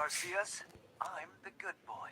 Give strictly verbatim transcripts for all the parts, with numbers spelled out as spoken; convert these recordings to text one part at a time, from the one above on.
Garcias, I'm the good boy.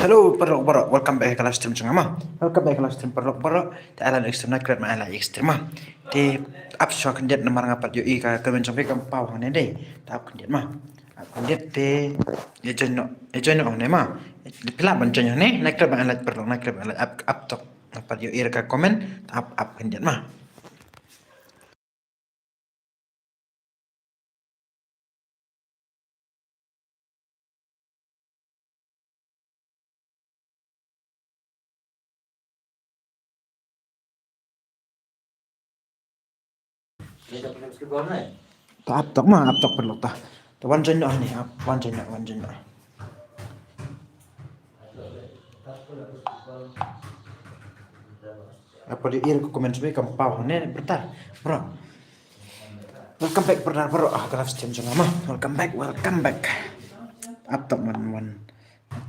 Hello, paralok baroh, welcome back ha ka live stream jong nga ma. Welcome back ha ka live stream, paralok baroh. Te ai la extreme na kret ma, ai la extreme ma. Te ap shuwa khyndiat namar nga pat ïohi ka comment jong phi kam paw hangne dei. Te ap khyndiat ma. Ap khyndiat te ïa join noh, ïa join noh hangne ma. Phi lah ban join hangne, na kret ma, ai la, paralok, na kret ma, ai la, ap, ap tok. Nga pat ïohi ka comment, ap, ap khyndiat ma. Ta ap tok ma, ap tok paralok ta. Ta wan join noh hangne, ap, wan join noh, wan join noh. Ap, ap ïohi ka comment jong phi kam paw hangne, brother. Bro. Welcome back, brother, bro. Ah, ka live stream jong nga ma. Welcome back, welcome back. Ap tok man, man.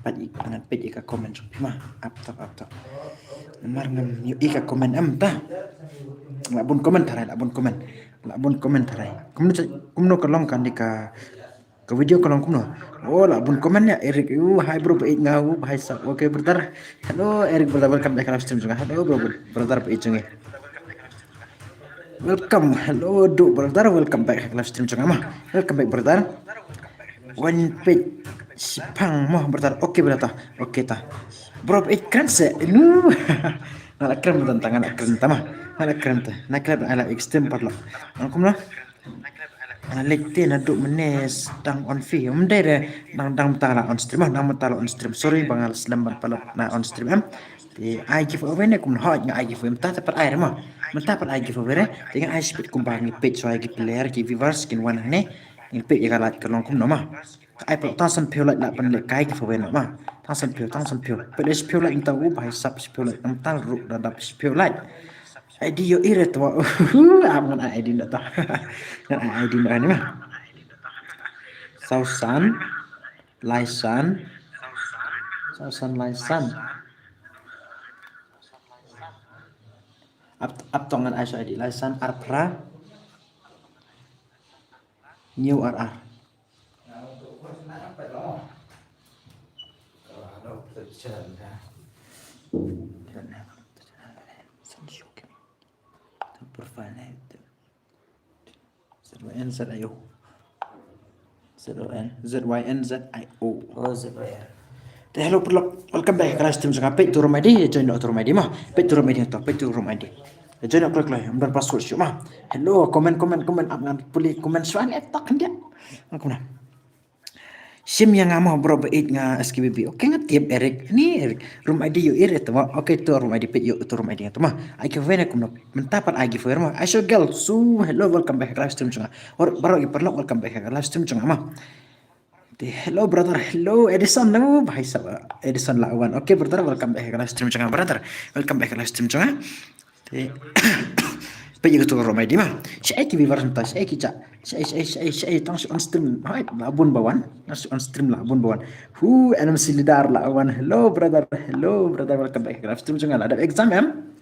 Pat ïa, ngan peit ïa ka comment jong phi ma. Ap tok, ap tok. Namar ngam ïohi ka comment em ta. La bun comment tharai, la bun comment. La bun comment tharai. Kumno, kumno ka long kane ka, ka video ka long kumno. Oh, la bun comment ïa Eric. Uh, hi bro, ba ïeit nga, uh, bha sap. Okay, brother. Hello, Eric, brother, welcome back ka live stream jong nga. Hello, bro, brother, ba ïeit jong nga. Welcome. Hello, Duh brother. Welcome back ha ka live stream jong nga ma. Welcome back, brother. Wan peit shipang mo, brother. Okay, brother. Okay ta. Bro, peit kren se. Lu. Nga la kren, brother, ta nga la kren ta ma. Nga la kren ta. Nga la kren, ai la extreme paralok. Ngam kumno? Nga la leit te naduh mynne dang on phi. Ym dei re, dang, dang mynta la on stream, ah, dang mynta la on stream. Sorry ba nga la slem ban pynlong na on stream em. Te ai giveaway ne kumno? Hooid, nga ai giveaway mynta, te pat ai re mo. Mynta pat ai giveaway re. Te nga ai shibit kumba ngi peit shuwa ïa ki player, ki viewers kin wan hangne. Ngin peit ïa ka lait ka long kumno ma. Ka ai pat tang san phew lait lah ban leh kai giveaway noh ma. Tang san phew, tang san phew. Peit leh shiphew lait mynta, u bha sap, shiphew lait. Nangta ruh da dap shiphew lait. I D ïohi re to. Uhu, ap ngan ai I D noh to. Ngan ai I D noh hangne ma. Saw san, lai san. Saw san lai san. Ap, ap to ngan ai shuwa I D, lai san ar phra. Hynñiew ar ar. Profile ne. Z Y N Z I O. Z Y N, Z Y N Z I O. Oh, Z Y N. Te hello paralok, welcome back ha ka live stream jong nga. Peit to room I D, join noh to room I D ma. Peit to room I D to, peit to room I D. Join noh kloi kloi, ym don password shuh ma. Hello, comment, comment, comment, ap ngan pule comment shuwa ne, tok khyndiat. Ngam kumno. Shim ïa nga mo bro, ba ïeit nga S K B B. Okay, nga tip Eric. Ni Eric. Room I D ïohi re to mo. Okay, to room I D, peit ïa to room I D to mo. Ai giveaway ne kumno? Mynta pat ai giveaway mo. Ai shuwa girl. So, hello, welcome back ha ka live stream jong nga. Baroh ki paralok, welcome back ha ka live stream jong nga mo. Te hello brother, hello Edison. Oh, bha sap Edison la wan. Okay brother, welcome back ha ka live stream jong nga brother. Welcome back ha ka live stream jong nga. Te peit ïa kato ka room I D ma. Shaei ki viewers mynta, shaei ki jaka. Shaei, shaei, shaei, shaei, tang shu on stream. Hai, la bun ba wan. Tang shu on stream la bun ba wan. Hu, N M C Leader la wan. Hello brother, hello brother, welcome back ha ka live stream jong nga. La dep exam em?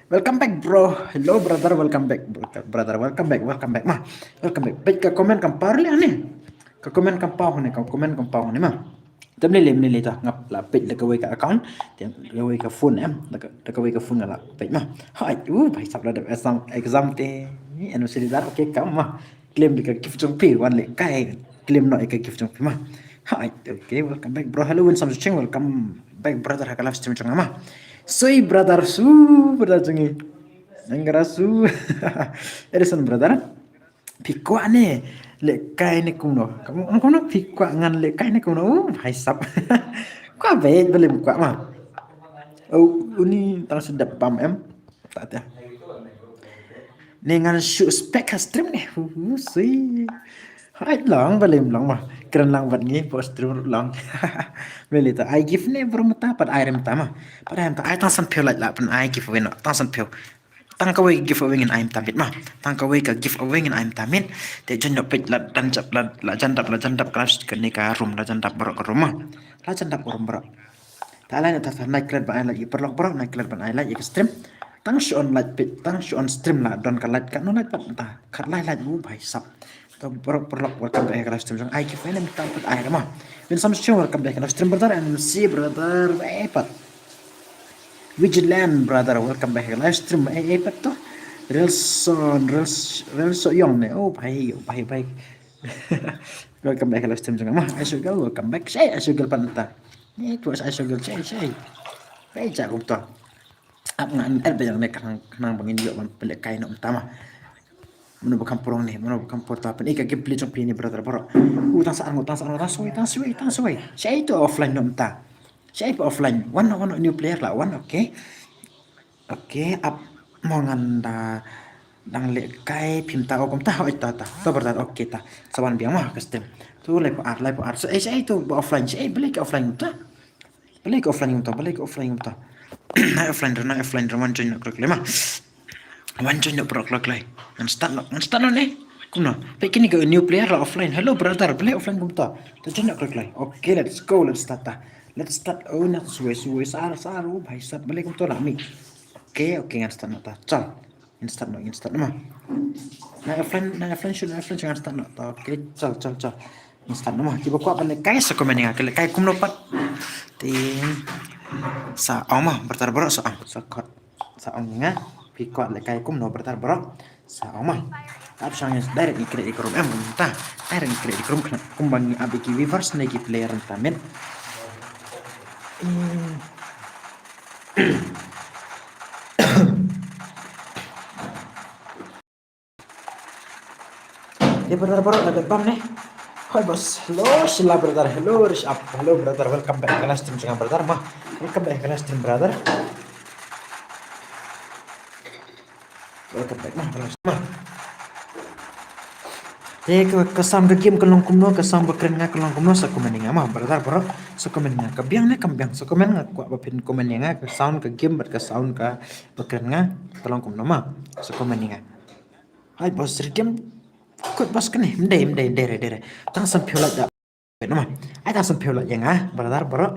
Welcome back bro. Hello brother, welcome back. Brother, welcome back, welcome back ma. Welcome back. Peit ka comment kam paw leh hangne. Ka comment kam paw hangne, ka comment kam paw hangne ma. Te ym lei lei, ym lei lei ta, nga la peit da kawei ka account, te kawei ka phone em, da ka, da kawei ka phone nga la peit ma. Hai, uh, bha sap la dep exam, exam te, N M C Leader, okay, kam ma. Claim da ka gift jong phi, wan leh kai, claim noh ïa ka gift jong phi ma. Hai, okay, welcome back bro. Hello Winsome Suching, welcome back brother ha ka live stream jong nga ma. Soi brother, su brother jong ngi. Nang rasu. Edison brother. Phi kwah ne lehkai ne kumno? Kumno, kumno phi kwah ngan lehkai ne kumno? Uh, bhai sab. Kwah beit, balei ym kwah ma. Oh, uni tang sdang bam em. Ta te. Ne ngan shu spek ha stream ne. Uh, sui. Hai long, balei ym long ma. Kren lang bad ngi hapoh stream ruh long. Balei ta ai gift ne bro mynta, pat ai re mynta ma. Pat ai mynta, ai tang san phew, lait lah pyn ai giveaway noh. Tang san phew. Tang kawei ka giveaway ngin ai mynta miet ma. Tang kawei ka giveaway ngin ai mynta miet. Te jan dap peit, la jan dap, la, la jan dap, la jan dap ka live kane ka room, la jan dap baroh ka room ma. La jan dap ka room baroh. Ta lait na ta, ta, nai klet ban ai lait ïa paralok baroh, nai klet ban ai lait ïa ka stream. Tang shu on lait peit, tang shu on stream la don ka lait, katno lait pat mynta. Khatlai lait, u bhai sab. To baroh paralok, welcome back ha ka live stream jong ngi. Ai ki fan em tang pat ai re ma. Winsome Sung, welcome back ha ka live stream brother, M C brother, eh pat. Vigilant brother, welcome back ha ka live stream, eh, eh pat to. Relson, Rels-, Relso Yong ne. Oh bhai, oh bhai, bhai. Welcome back ha ka live stream jong ngi ma. Aisha girl, welcome back. Shai Aisha girl pat mynta. Ni tu Aisha girl, shai, shai. Beit ja kumta. Ap nga em, eh, ba ïa ne khnang, khnang ba ngin ïoh ban pynlehkai noh mynta ma. Mano ba kham pyrshang ne, mano ba kham pyrshang, pyn-i ka gameplay jong phi ne brother baroh. Uh, tang sa arngut, tang sa arngut, tang sawei, tang sawei, tang sawei. Shai to offline noh mynta. Shai pa offline. Wan noh, wan noh, new player la wan, okay. Okay, ap mo ngan da dang lehkai phim ta, oh kumta, oh ta, ta. To brother, okay ta. Sa wan biang ma ka stream. To lai pa ar, lai pa ar. Shai, shai to ba offline, shai, balei ka offline mynta. Balei ka offline kumta, balei ka offline kumta. Nai offline re, nai offline re, wan join noh kloi kloi ma. Wan join noh baroh kloi kloi. Ngan start noh, ngan start noh ne. Kumno. Peit kine ki new player la offline. Hello brother, balei offline kumta. To join noh kloi kloi. Okay, let's go, let's start ta. Let's start. Oh, na sawei, sawei, sa ar, sa ar, oh bhai sab, balei kumta la mih. Okay, okay, ngan start noh ta. Chal. Ngan start noh, ngan start noh ma. Nai offline, nai offline shuh, nai offline shuh, ngan start noh ta. Okay, chal, chal, chal. Ngan start noh ma. Kiba kwah ban lehkai sa comment ïa nga, ka lehkai kumno pat. Te sa ong ma, brother baroh sa ong, sa khot. Sa ong ïa nga. Phi kwah lehkai kumno brother baroh. Sa ong ma. Ap shang ïa direct ngi create ïa ka room em mynta. Direct ngi create ïa ka room kumba ngi ap ïa ki viewers ne ki player mynta miet. Hmm. Te brother baroh, la dep bam ne. Hoi boss. Hello Sheila brother. Hello Rishab. Hello brother. Welcome back ha ka live stream jong nga brother ma. Welcome back ha ka live stream brother. Welcome back ma ha ka live stream ma. Te ka, ka sound ka game ka long kumno, ka sound ba kren nga ka long kumno, sa comment ïa nga ma brother baroh. Sa comment ïa nga, ka biang ne kam biang, sa comment, nga kwah ba phin comment ïa nga, ka sound ka game bad ka sound kaba kren nga ka long kumno ma. Sa comment ïa nga. Hai boss, Redeem Code boss kane. Ym dei, ym dei, ym dei re, ym dei re. Tang san phew lait da. Peit noh ma. Ai tang san phew lait ïa nga brother baroh.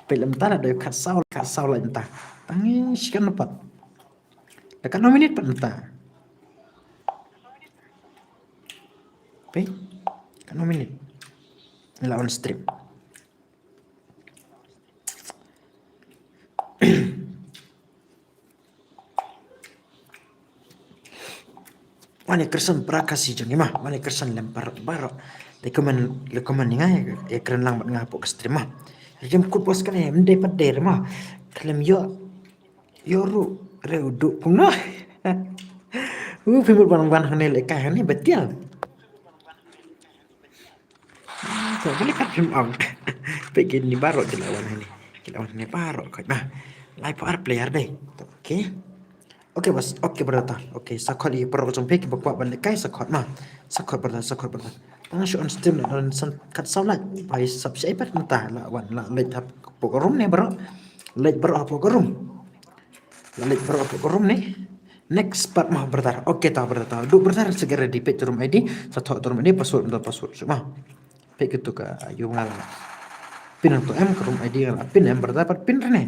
Peit lem ta la dei khatsaw, khatsaw lait mynta. Tang shi kan pat. Da katno minit pat mynta. Peit. Katno minit. La on stream. Wan ïa kyrsan para Khasi jong ngi ma, wan ïa kyrsan lem baroh baroh. Te comment, le comment ïa nga, ïa kren lang bad nga hapoh ka stream ma. Ïa kem kut boss kane, ym dei pat dei re ma. Khlem ïoh, ïoh ruh re u duh kumno. U phi mut ban wan hangne lehkai hangne betial. To, kali kat phim ong. Peit kine baroh ki la wan hangne. Ki la wan hangne baroh khat. Nah, laiphew ar player dei. To, okay. Okay boss, okay brother. Okay, sa khot ïa baroh jong phi kiba kwah ban lehkai sa khot ma. Sa khot brother, sa khot brother. Tang shu on stream la don san khatsaw lait. Bhai sab, shai pat mynta la wan, la leit hapoh ka room ne baroh. Leit baroh hapoh ka room. La leit baroh hapoh ka room ne. Next pat ma brother. Okay ta brother ta. Duk brother sa get ready, peit tu room I D. Sa thoh tu room I D, password mynta, password shuh ma. Peit kito ka ïa nga la pin hangto em, ka room I D nga la pin em brother, pat pin re ne.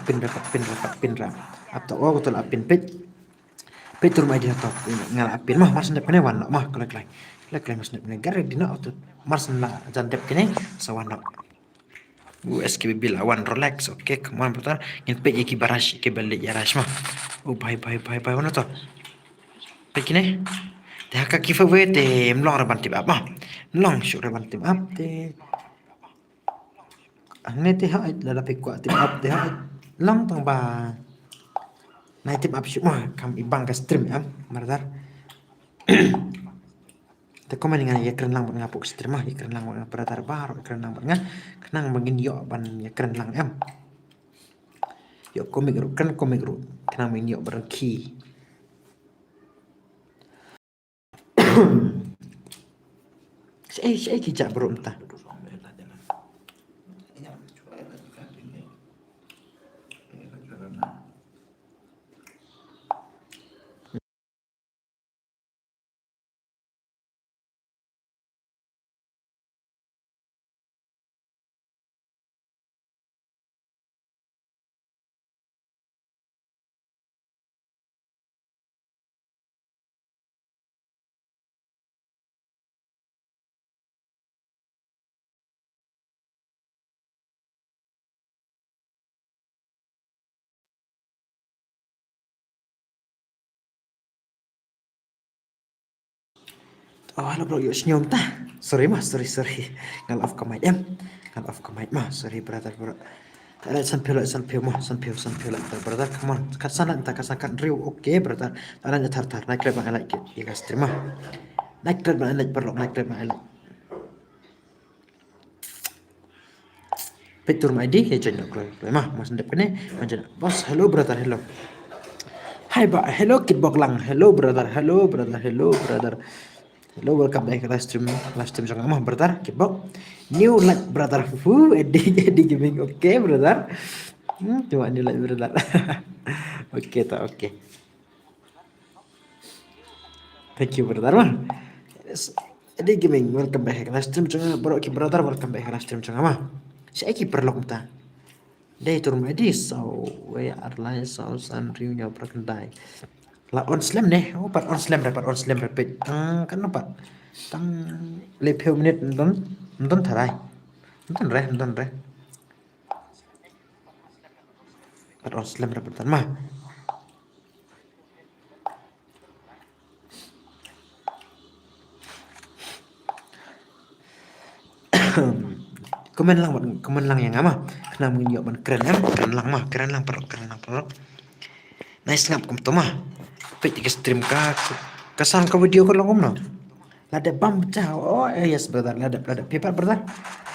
Pin re, pat pin re, pat pin re. Ap ta, oh, kito la pin, peit. Peit tu room I D hangto nga la pin ma, mar shu dep kane wan noh ma, kloi kloi. Kloi kloi, mar shu dep kane, get ready noh, mar shu la jan dep kane sa wan noh. U S K B B la wan, relax. Okay, come on brother. Ngin peit ïa kiba rush, kiba leit ïa rush ma. Oh bhai, bhai, bhai, bhai, wan to. Peit kine. Te ha ka giveaway te ym long re ban team up ma. Ym long shuh re ban team up te. Hangne te hooid, lada phi kwah team up te hooid. Long tang ba nai team up shuh ma, kam i bang ka stream em, brother. Te comment nga ïakren lang bad nga hapoh ka stream ma, ïakren lang bad nga brother baroh, ïakren lang bad nga. Khnang ba ngin ïoh ban ïakren lang em. Ïoh comic ruh, kren comic ruh. Khnang ba ngin ïoh ban rkhie. Shaei, shaei ki jah baroh mynta. Oh, hello bro, ïoh sñiawbha. Sorry ma, sorry, sorry. Nga la off ka mic em. Nga la off ka mic ma, sorry brother, bro. Te like sanphew, like sanphew ma, sanphew, sanphew like, brother, come on. Katsan like mynta, katsan khathynriew, okay brother. Te like thar thar, nai klet ban like ïa ka stream ma. Nai klet ban like, paralok, nai klet ban like. Peit tur ma I D, hei join noh kloi kloi ma, ma sngewdep kane, ma join. Boss, hello brother, hello. Hai bah, hello Kitbok Lang, hello brother, hello brother, hello brother. Hello, welcome back live stream, live stream jong nga ma brother, Kitbok. New like brother, hu, Eddie, Eddie Gaming, okay brother. Hmm, cuma new like brother. Okay ta, okay. Thank you brother ma. Yes. Eddie Gaming, welcome back live stream jong nga, bro ki brother, welcome back live stream jong nga ma. Shaei ki paralok mynta. Dei tur ma Eddie, so we are live, so san riu ñiew pra khyndai. La on slem ne, oh pat on slem re, pat on slem re peit. Tang kan pat. Tang le phew minit ym don, ym don tharai. Ym don re, ym don re. Pat on slem re pat ma. Comment lang, comment lang ïa nga ma. Khnang ba ngin ïoh ban kren em, kren lang ma, kren lang paralok, kren lang paralok. Nai sngap kumto ma. Peit ka stream ka, ka sound ka video ka long kumno. La dep bam phi, oh eh, yes brother, la dep, la dep. Phi pat brother.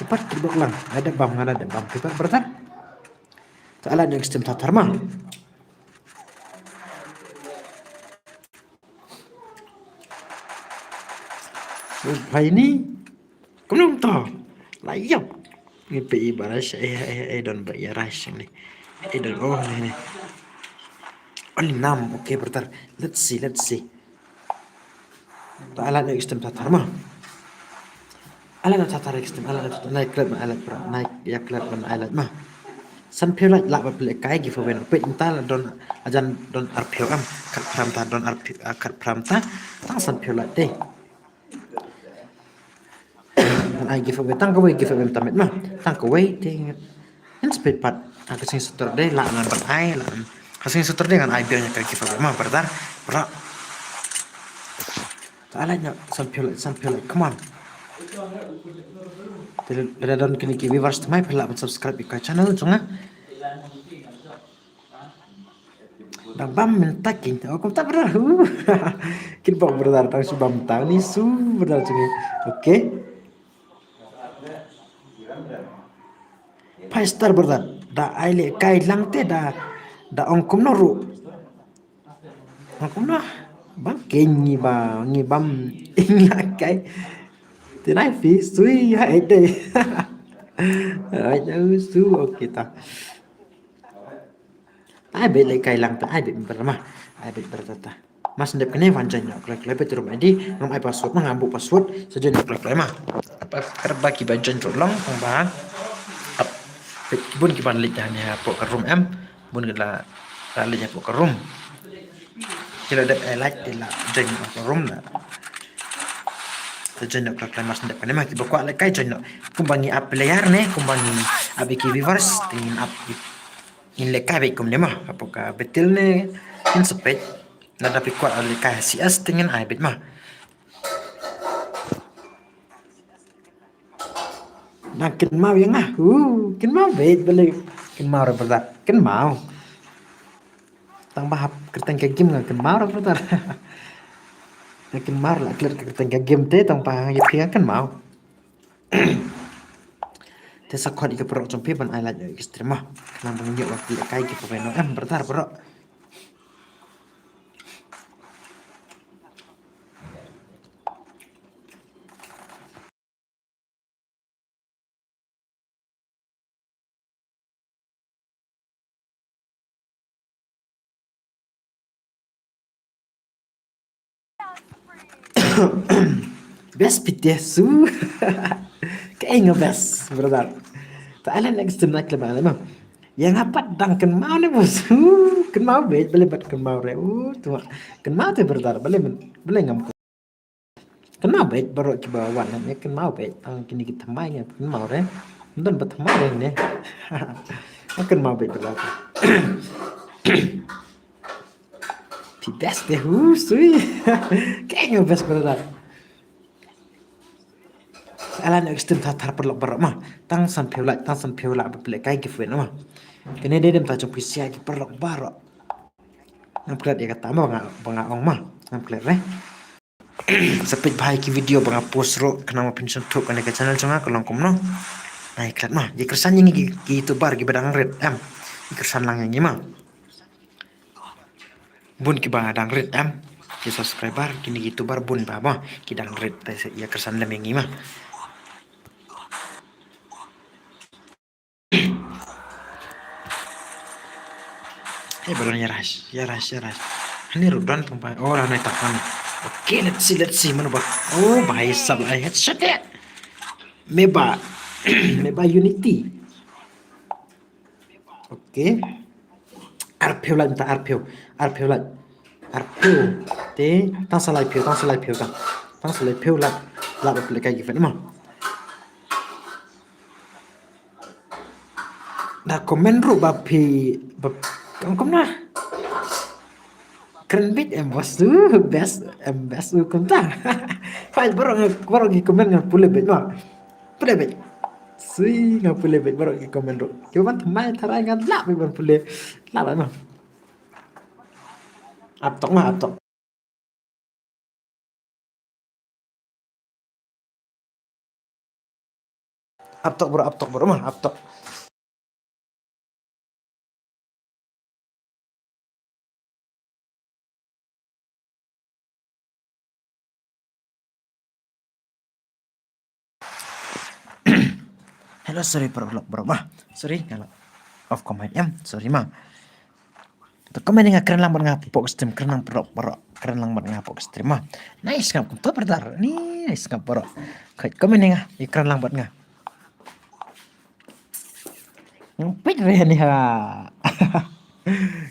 Phi pat Kitbok Lang. La dep bam, nga la dep bam. Phi pat brother. Te la next time thar thar ma. Bai ni. Kumno to? La ïap. Ngi peit i ba rush, eh, eh, eh, don ba ïa rush ni. Eh, don, oh, ni, ni. Oh, ni nam. Okay brother. Let's see, let's see. Ta ala next time thar thar ma. Ala na thar thar next time, ala na thar thar, nai klet ban ai like bro, nai ïa klet ban ai like ma. Sanphew like lah ba phi lehkai giveaway noh. Peit mynta la don, hajan don arphew em, khatphra mynta don arphew, ah, khatphra mynta. Tang sanphew like te. Ngan ai giveaway, tang kawei giveaway mynta met ma. Tang kawei te. Ngan split pat. Ha ka sngi Saturday lah ngan ban ai, lah ngan. Ha ka sngi Saturday ngan ai biang ïa ka giveaway ma, brother. Bro. Te ai like noh, sanphew like, sanphew like, come on. Te lada don kine ki viewers thymmai phi lah ban subscribe ïa ka channel jong nga. Dang bam mynta kin. Oh, kumta brother. Kin bok brother, tang shu bam mynta ni su brother jong ngi. Okay. Five star brother. Da ai lehkai lang te da, da ong kumno ruh. Ong kumno. Bam kein ngi ba, ngi bam ing lehkai. Te nai phi sui ha ede. Ai da su, okay ta. Ai beit lehkai lang ta, ai beit brother ma. Ai beit brother ta. Mas ndep kane wan join noh kloi kloi, peit ruh ma I D, ngam ai password ma, ngam buh password, sa join noh kloi kloi ma. Ap, ap, kyrpad ba ki ba join ruh long, tang ba. Ap, peit ki bun ki ban leit hangne hapoh ka room em. Bun ki la, la leit hapoh ka room. Ki la dep ai like, ki la join noh ka room la. Sa join noh kloi kloi mas ndep kane ma, ki ba kwah lehkai join noh. Kumba ngi ap player ne, kumba ngi ap ïa ki viewers, te ngin ap ïa Ngin lehkai beit kumne ma, hapoh ka battle ne, ngin sa peit, lada phi kwah lehkai ha C S te ngin ai beit ma. Kynmaw ïa nga. Uh, kynmaw beit balei. Kynmaw re brother. Kynmaw. Tang ba hap kyrteng ka game nga kynmaw re brother. Nga kynmaw la klet ka kyrteng ka game te tang ba ïa phi nga kynmaw. Te sa khot ïa ka paralok jong phi ban ai like ïa ka stream ma. Khnang ba ngin ïoh ba phi lehkai ki phi em brother paralok. Best phi te su. Ka eng best brother. Ta ala next time na klem ala ma. Ïa nga pat dang kynmaw ne bos. Kynmaw beit balei pat kynmaw re. Uh, tu kynmaw te brother balei men balei ngam. Kynmaw beit baroh kiba wan ne kynmaw beit tang kine ki thymmai nga kynmaw re. Don ba thymmai re ne. Kynmaw beit brother. Phi best te hu sui. Ka eng best brother. Ala ne extreme thar thar paralok baroh ma. Tang san phew like, tang san phew like ba phi lehkai giveaway ma. Kane dei dem ta jong phi sia ki paralok baroh. Ngam klet ïa kata ma ba nga ba nga ong ma. Ngam klet re. Sa peit bha ïa ki video ba nga post ruh khnang ba phin sngewthuh kane ka channel jong nga ka long kumno. Ai klet ma. Ïa kyrshan ïa ngi ki, ki YouTuber kiba dang rit em. Ïa kyrshan lang ïa ngi ma. Bun kiba dang rit em ki subscriber kine ki YouTuber bun ba ba ki dang rit te ïa kyrshan lem ïa ngi ma. Hey, balon ïa rush, ïa rush, ïa rush. Hani ruh don pang ba. Oh, la nai tak kan. Okay, let's see, let's see mano ba. Oh, bhai sab ai headshot ya. Me ba, me ba Unity. Okay. Arphew like ta arphew. Arphew like. Arphew. Te tang sa lai phew, tang sa lai phew tang. Tang sa lai phew like. Like ba phi lehkai giveaway ma. Da comment ruh ba phi ba kong kumna. Kren bit em bos tu best em best tu kumta. Fine baroh baroh ki comment nga pule bit ma. Pule bit. Sui nga pule bit baroh ki comment ruh. Ki ban thymmai tharai nga lah bit ban pule. Lah lah ma. Ap tok ma ap tok. Ap tok bro, ap tok bro ma, ap tok. Hello, sorry bro, bro, bro ma. Sorry, nga la off comment em. Sorry ma. To comment nga kren lang bad nga hapoh ka stream, kren lang bad, bad, kren lang bad nga hapoh ka stream ma. Nice ngap kumto brother. Ni nice ngap bro. Kait comment nga, i kren lang bad nga. Nga peit re ni ha.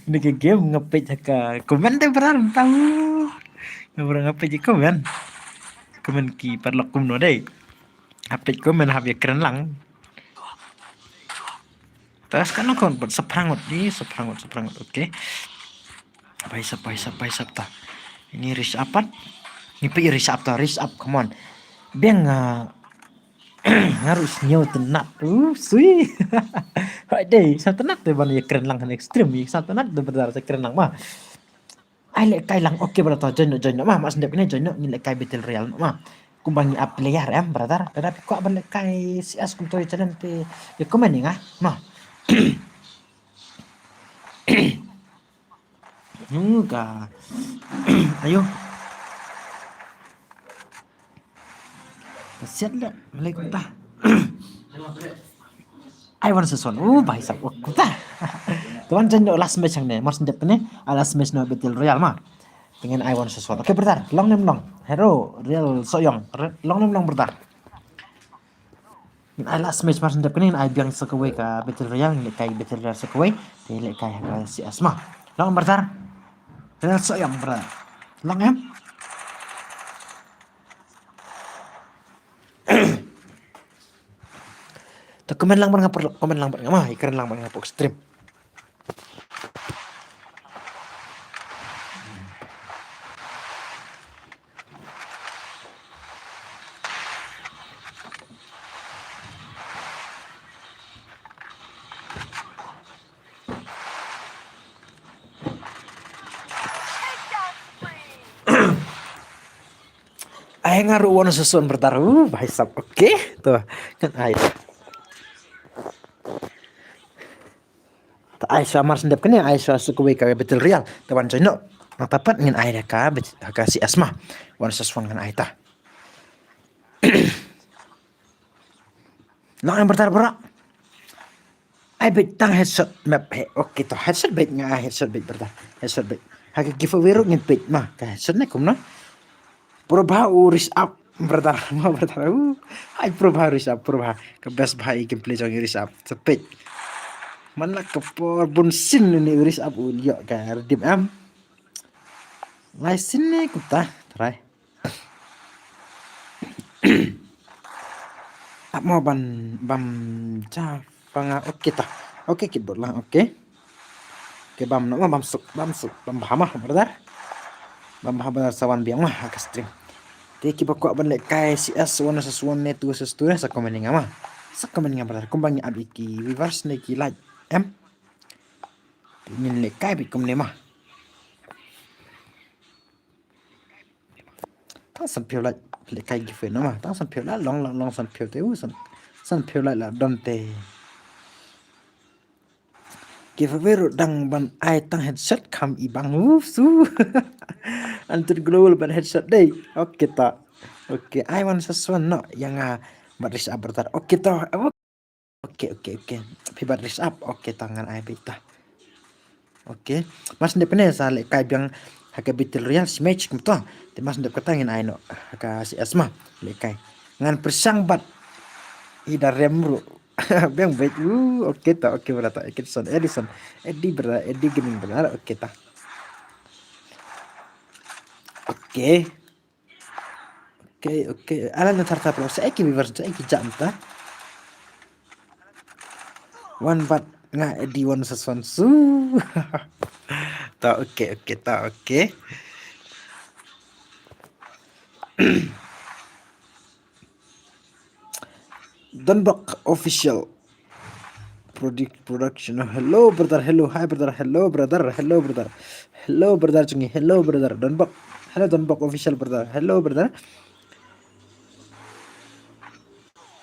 Ni ka game nga peit ha ka comment de brother tahu. Nga brother nga peit comment. Comment ki paralok kumno dei. Hap peit comment hap ïa kren lang. Tas kan kon pat saprangot di saprangot saprangot okay. Bai sap bai sap bai sap ta. Ini ris apat. Ini pe ris ap ta ris ap come on. Beng nga nga rus nyau tenat. Uh sui. Hai dei sa tenat te ban ïa kren lang kan extreme ïa sa tenat te berdar sa kren lang ma. Ai lehkai lang okay brother join noh join noh ma ma sendep kine join noh ngi lehkai battle royale noh ma. Kumba ngi ap player em brother kada phi kwah ban lehkai C S kumto ïa channel te ïa comment ïa nga ma. Nunga ayo. Siat le malai kumta. Ai wan sesuan. Uh bai sap kumta. Tuan jan last match hangne. Mas ndep ne. Last match no battle royale ma. Tengen ai wan sesuan. Okay brother. Long nem long. Hero real soyong. Long nem long brother. Ngin ai last match mar sendep kane ngin ai biang sa kawei ka battle royale ngin lehkai battle royale sa kawei. Te lehkai ha ka C S ma. Long brother. Real soyong brother. Long em. Ta comment lang bad nga paralok comment lang bad nga ma i kren lang bad nga hapoh stream. Ai nga ruh wan sa suan brother. Uh, bhai sab. Okay. To. Kan ai. Ta ai sa mar sendep kane ai sa sukwe ka Battle Royale. Ta wan join no. Nang tapat ngin ai da ka bit ka C S ma. Wan sa suan kan ai ta. Nang em brother bro. Ai bit tang headshot map he. Okay to headshot bit nga ai headshot bit brother. Headshot bit. Ha ka giveaway ruh ngin bit ma. Ka headshot ne kumno. Probha u Rise Up brother. Ma brother. Uh. Ai Probha Rise Up Probha. Ka best bha i gameplay jong i Rise Up. Sepit. Mana ka por bun sin ni Rise Up u yo ka redeem am. Lai sin ne kuta. Try. Ap mo ban bam ja panga okay ta. Okay kit bot lang okay. Okay bam no bam suk bam suk bam bha ma brother. Bam bha brother sa wan biang ma ha ka stream. Te ki ba kwah ban leh kai C S one versus one ne two versus two ne sa comment nga ma. Sa comment nga brother kumba ngi ap ki viewers ne ki like em. Te ngin leh kai bit kumne ma. Tang san phew like leh kai giveaway no ma. Tang san phew like long long long san phew te u san san phew like la don te. Giveaway ruh dang ban ai tang headshot kham i bang u su. Antur global ban headshot dei. Okay ta. Okay ai wan sa suan no yang a bat Rise Up brother. Okay ta. Okay okay okay. Phi bat Rise Up. Okay ta ngan ai bit ta. Okay. Mas ndep ne sa leh kai biang ha ka Battle Royale si match kumta. Te mas ndep kata ngin ai no ha ka C S ma leh kai. Ngan persang bat i da rem ruh. Biang bit. Uh, okay ta. Okay brother ta. Edison Edison. Eddie brother Eddie Gaming brother. Okay ta. Okay. Okay okay. Ala na thar thar pro sa eki viewers sa eki jam ta. Wan bat nga edi wan sa suan su. Ta okay okay ta okay. Donbok Official Product Production. Hello brother, hello, hi brother, hello brother, hello brother. Hello brother Chungi, hello brother Donbok. Hello Donbok Official brother. Hello brother.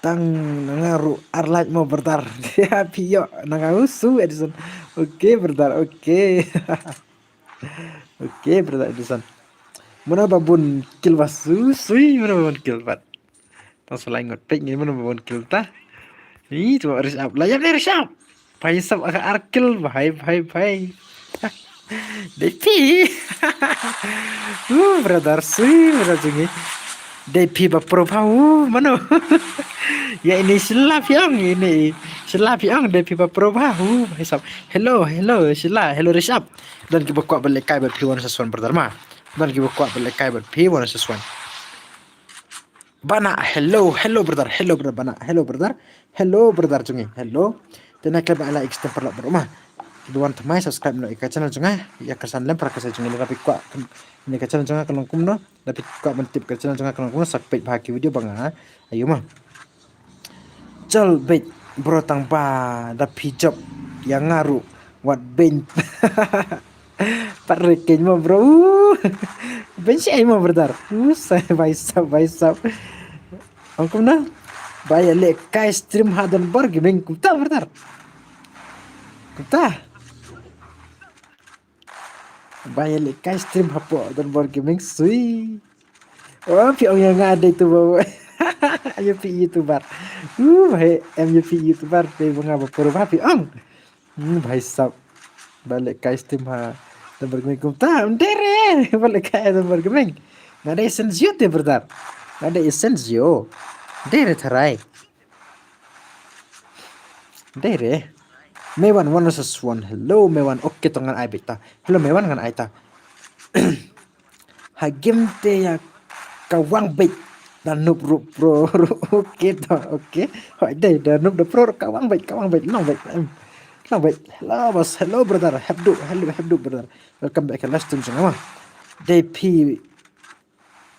Tang nanga ru arlaj mo brother. Dia pio nanga usu Edison. Okay brother, okay. Okay brother Edison. Mana babun kill basu sui mana babun kill bat. Tang salai ngot pek ni mana babun kill ta. Ni tu Rise Up. Layap ni Rise Up. Pai sab aka arkil bhai bhai bhai. Depi. Uh brother sui brother Chungi. Depi ba pro bha uh mano. Ya ini sila piang ini. Sila piang depi ba pro bha uh bhai sab. Hello hello sila hello Rise Up. Dan ki ba kwah ba leh kai ba phi wan sa suan brother ma. Dan ki ba kwah ba leh kai ba phi wan sa suan. Bana hello hello brother hello brother bana hello brother. Hello brother Chungi hello. Tena klep ala extend parlok brother ma. Duan thamai subscribe no ika channel chunga ya ka san lem para ka sa Chungi la pi kwah ni ka channel chunga ka long kumno. La pi kwah ban tip ka channel chunga ka long kumno sak page bha ki video banga. Ayu ma. Chal bej bro tang ba da phi job ya nga ru wat ben. Pat re ken mo bro. Ben si ai mo brother. Usai bai sab bai sab. Ang kumna. Bai le kai stream ha Donbor Gaming kumta brother. Kumta. Bai le kai stream hapo Donbor Gaming sui. Oh phi ong ya nga dei tu ba. Ayo phi YouTuber. Uh bai em yo phi YouTuber te ba nga ba pur ba phi ong. Hmm bai sab. Bai le kai stream ha Donbor Gaming kumta. Dere bai le kai Donbor Gaming. Nga dei sensio te brother. Nga dei sensio. Dere tharai. Dere. Mewan one versus one. Hello Mewan. Okay to ngan ai bit ta. Hello Mewan ngan ai ta. Ha game te ya ka wang bit. Da noob ru pro ru. Okay to. Okay. Hoi dei da noob da pro ka wang bit ka wang bit long bit. Em. Long bit. Hello boss. Hello brother. Hepdu. Hello hepdu brother. Welcome back to last stream jong ma. Dei phi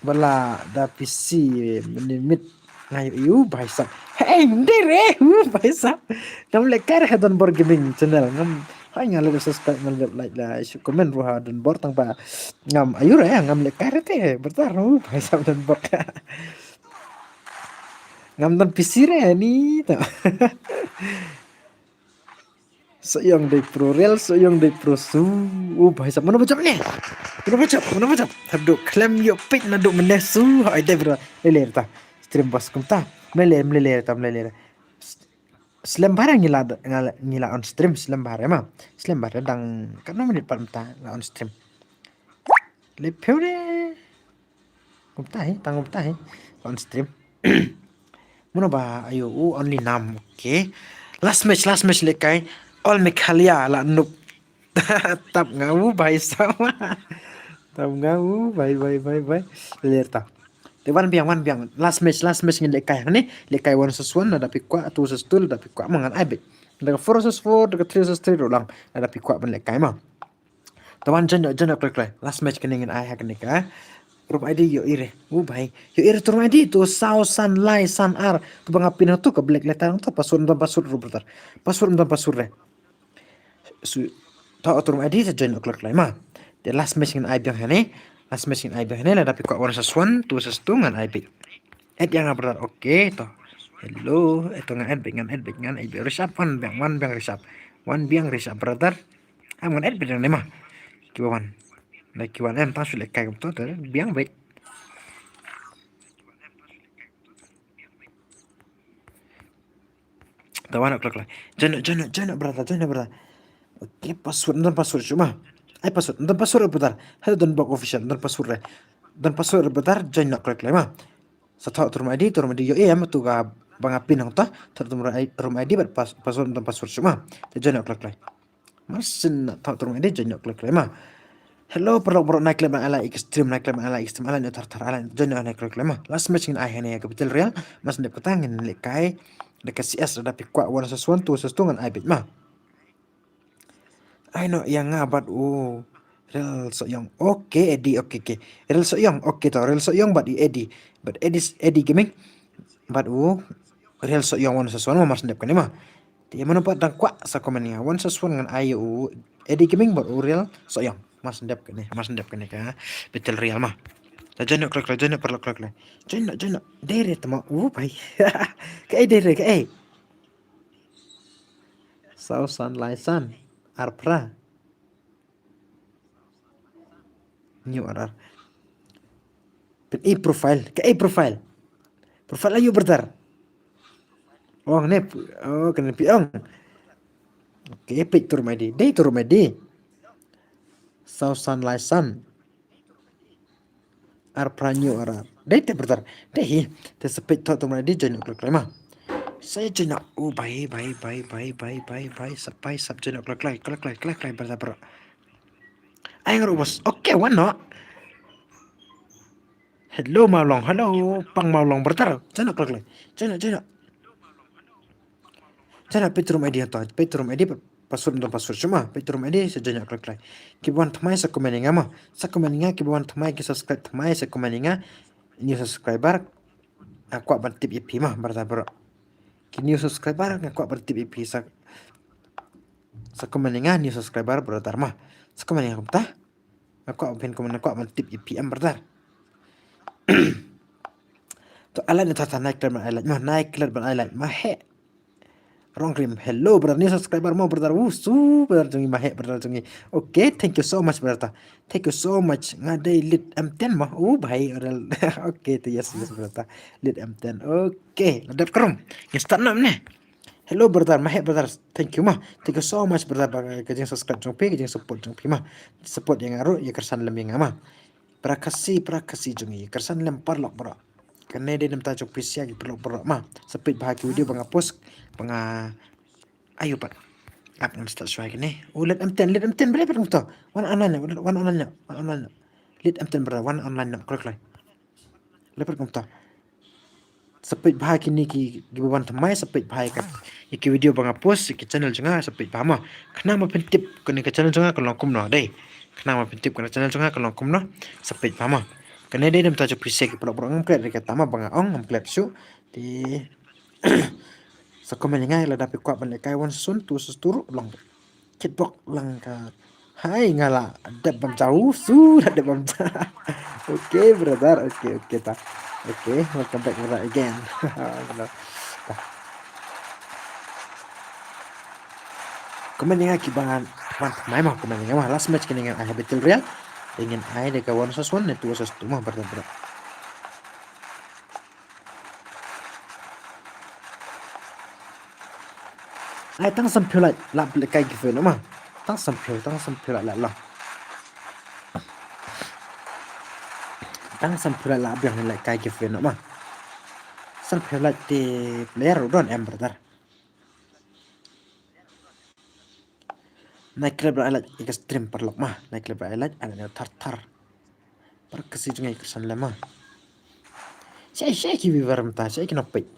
Bala da P C minimit ngai yu bai sab. Hey, ndere hu bai sab. Ngam le kar ha Donbor Gaming channel ngam Hai nga la subscribe, nga la like, la shu comment ruh ha don bor tang ba ngam ayu re, ngam lehkai re te brother. Ruh hai sam don bor. Ngam don P C re ni ta. Soyong dei pro real, soyong dei pro su. U bhai sab, mano bajap ne? Mano bajap, mano bajap? Haduh klem yo pit na duh mene su. Hai dei bro. Lele ta. Stream bos kumta. Mlele, mlele ta, mlele. Slem bare ngi la, ngi la on stream slem bare ma. Slem bare dang katno minit pat mynta la on stream. Le phew de. Kumta hi, tang kumta hi. On stream. Mano ba ayo u only nam. Okay. Last match, last match lehkai. All Meghalaya la nup. Tap nga u bhai sama. Tap nga u bhai, bhai, bhai, bhai. Lele ta. Te wan biang, wan biang. Last match, last match ngin lehkai hangne. Lehkai one versus one, lada phi kwah, two versus two, lada phi kwah ma ngan ai beit. Lada ka four versus four, lada ka three versus three ruh lang. Lada phi kwah ban lehkai ma. Te wan join, join kloi kloi. Last match kane ngin ai ha kane ka room I D ïohi re. U bhai. Ïohi re tu room I D tu saw san lai san ar. Tu ba nga pin tu ka black letter tu password, ym don password ruh brother. Password, ym don password re. Su, ta otur ma di sa join kloi kloi ma. Te last match ngin ai biang hangne. Last match ngin ai biang hangne, lada phi kwah one versus one, two versus two ngan ai beit. Add ïa nga brother. Okay to. Hello. Eto ngan add beit, ngan add beit, ngan add beit. Rishabh wan biang, wan biang Rishabh. Wan biang Rishabh brother. Am ngan add beit ne ma. Kiba wan. Lada ki wan em tang shu lehkai kumto te biang beit. Te wan kloi kloi. Join, join, join brother, join brother. Okay, password, ym don password shuh ma. Ai password, ym don password brother. Hello Don Bok Official, ym don password re. Ym don password brother, join kloi kloi ma. Sa thoh tu room I D, tu room I D ïohi em tu ka ba nga pin hangta. Thoh tu room I D bad pas-, password, ym don password shuh ma. Te join kloi kloi. Mar shen na thoh tu room I D join kloi kloi ma. Hello paralok baroh, nai klet ban ai like ïa ka stream, nai klet ban ai like ïa ka stream, ai like noh thar thar, ai like noh, join noh, nai kloi kloi ma. Last match ngin ai hangne ïa ka Battle Royale, mar shen dep kata ngin lehkai da ka C S, lada phi kwah one versus one, two versus two ngan ai beit ma. Ai noh ïa nga bad u Real Sohyong. Okay, Eddie, okay, okay. Real Sohyong, okay to, Real Sohyong bad i Eddie. Bad Eddie, Eddie Gaming. Bad u Real Sohyong one versus one ma, mar shen dep kane ma. Te mano pat dang kwah sa comment ïa nga. One versus one ngan ai ïa u Eddie Gaming bad u Real Sohyong. Mar shen dep kane, mar shen dep kane ka Battle Royale ma. La join noh kloi kloi, join noh paralok kloi kloi. Join noh, join noh. Dei re tama u bhai. Kaei dei re, kaei. Saw san lai san. Ar phra. Hynñiew ar ar. Pyn-i profile. Kaei profile? Profile aïu brother? Ong ne, oh, kane phi ong. Okay, peit tu room I D. Dei tu room I D. Saw san lai san. Ar phra hynñiew ar ar. Dei te brother. Dei hi. Te sa peit thoh tu room I D join kloi kloi ma. Sa join. Oh, bye, bye, bye. Sa pai, sa join kloi kloi, kloi kloi, kloi kloi brother bro. Ai nga ruh bos. Okay, wan noh. Hello Mawlong, hello Pang Mawlong brother. Join kloi kloi. Join, join. Join, peit tu room I D to. Peit tu room I D, password ym don password shuh ma. Peit tu room I D sa join kloi kloi. Kiba wan thymmai sa comment ïa nga ma. Sa comment ïa nga, kiba wan thymmai, ki subscribe thymmai sa comment ïa nga. New subscriber. Nga kwah ban tip ïa phi ma brother bro. Ki new subscriber nga kwah ban tip ïa phi sa Sa comment ïa nga new subscriber brother ma. Sa comment ïa nga kumta. Nga kwah ban pyn comment, nga kwah ban tip ïa phi em brother. To ai like na tata, nai klet ban ai like ma, nai klet ban ai like ma he. Rong Rim, hello brother, new subscriber mo brother. Woo su brother jong ngi ma he brother jong ngi. Okay, thank you so much brother. Thank you so much. Nga dei lead M ten ma. Oh bhai, okay, to yes, yes brother. Lead M ten. Okay, la dep ka room. Ngi start noh ne. Hello brother, ma he brother, thank you ma. Thank you so much brother ba ka jingsubscribe jong phi, ka jingsupport jong phi ma. Support ïa nga ruh, ïa kyrshan lem ïa nga ma. Para Khasi, para Khasi jong ngi, kyrshan lem paralok baroh. Kane dei na bynta jong phi sha ki paralok baroh ma. Sa peit bha ki video ba nga post, ba nga, ayo pat. Ap ngam start shuwa kane. Oh, lead M ten, lead M ten, balei pat kumta? Wan online noh, wan online noh, wan online noh. Lead M ten brother, wan online noh, kloi kloi. Balei pat kumta? Sa peit bha kine ki, kiba wan thymmai, sa peit bha ïa ka, ïa ki video ba nga post ïa ki channel jong nga, sa peit bha ma. Khnang ba phin tip kane ka channel jong nga ka long kumno, dei. Khnang ba phin tip kane ka channel jong nga ka long kumno, sa peit bha ma. Kane dei na bynta jong phi sha ki paralok baroh, ngam klet re kata ma ba nga ong, ngam klet shuh. Te sa comment ïa nga lada phi kwah ban lehkai one versus one, two versus two ruh long. Kitbok lang ka. Hai, nga la dep bam ja u, su la dep bam ja. Okay, brother. Okay, okay ta. Okay, welcome back, brother, again. Brother. Ta. Comment ïa nga ki ban, ban mai ma comment ïa nga ma. Last match kane ngan ai ha Battle Royale. Te ngan ai da ka one versus one ne two versus two ma, brother, brother. Ai tang san phew lait la pynlehkai giveaway noh ma. Tang san phew, tang san phew lait la la. Tang san phew lait la biang lehkai giveaway noh ma. San phew lait te player u don em, brother. Nai khlem ba ai like ïa ka stream paralok ma. Nai khlem ba ai like, ai like thar thar. Par ka si jngai ka san lem ma. Shai shai ki viewer mynta, shai ki nongpeit.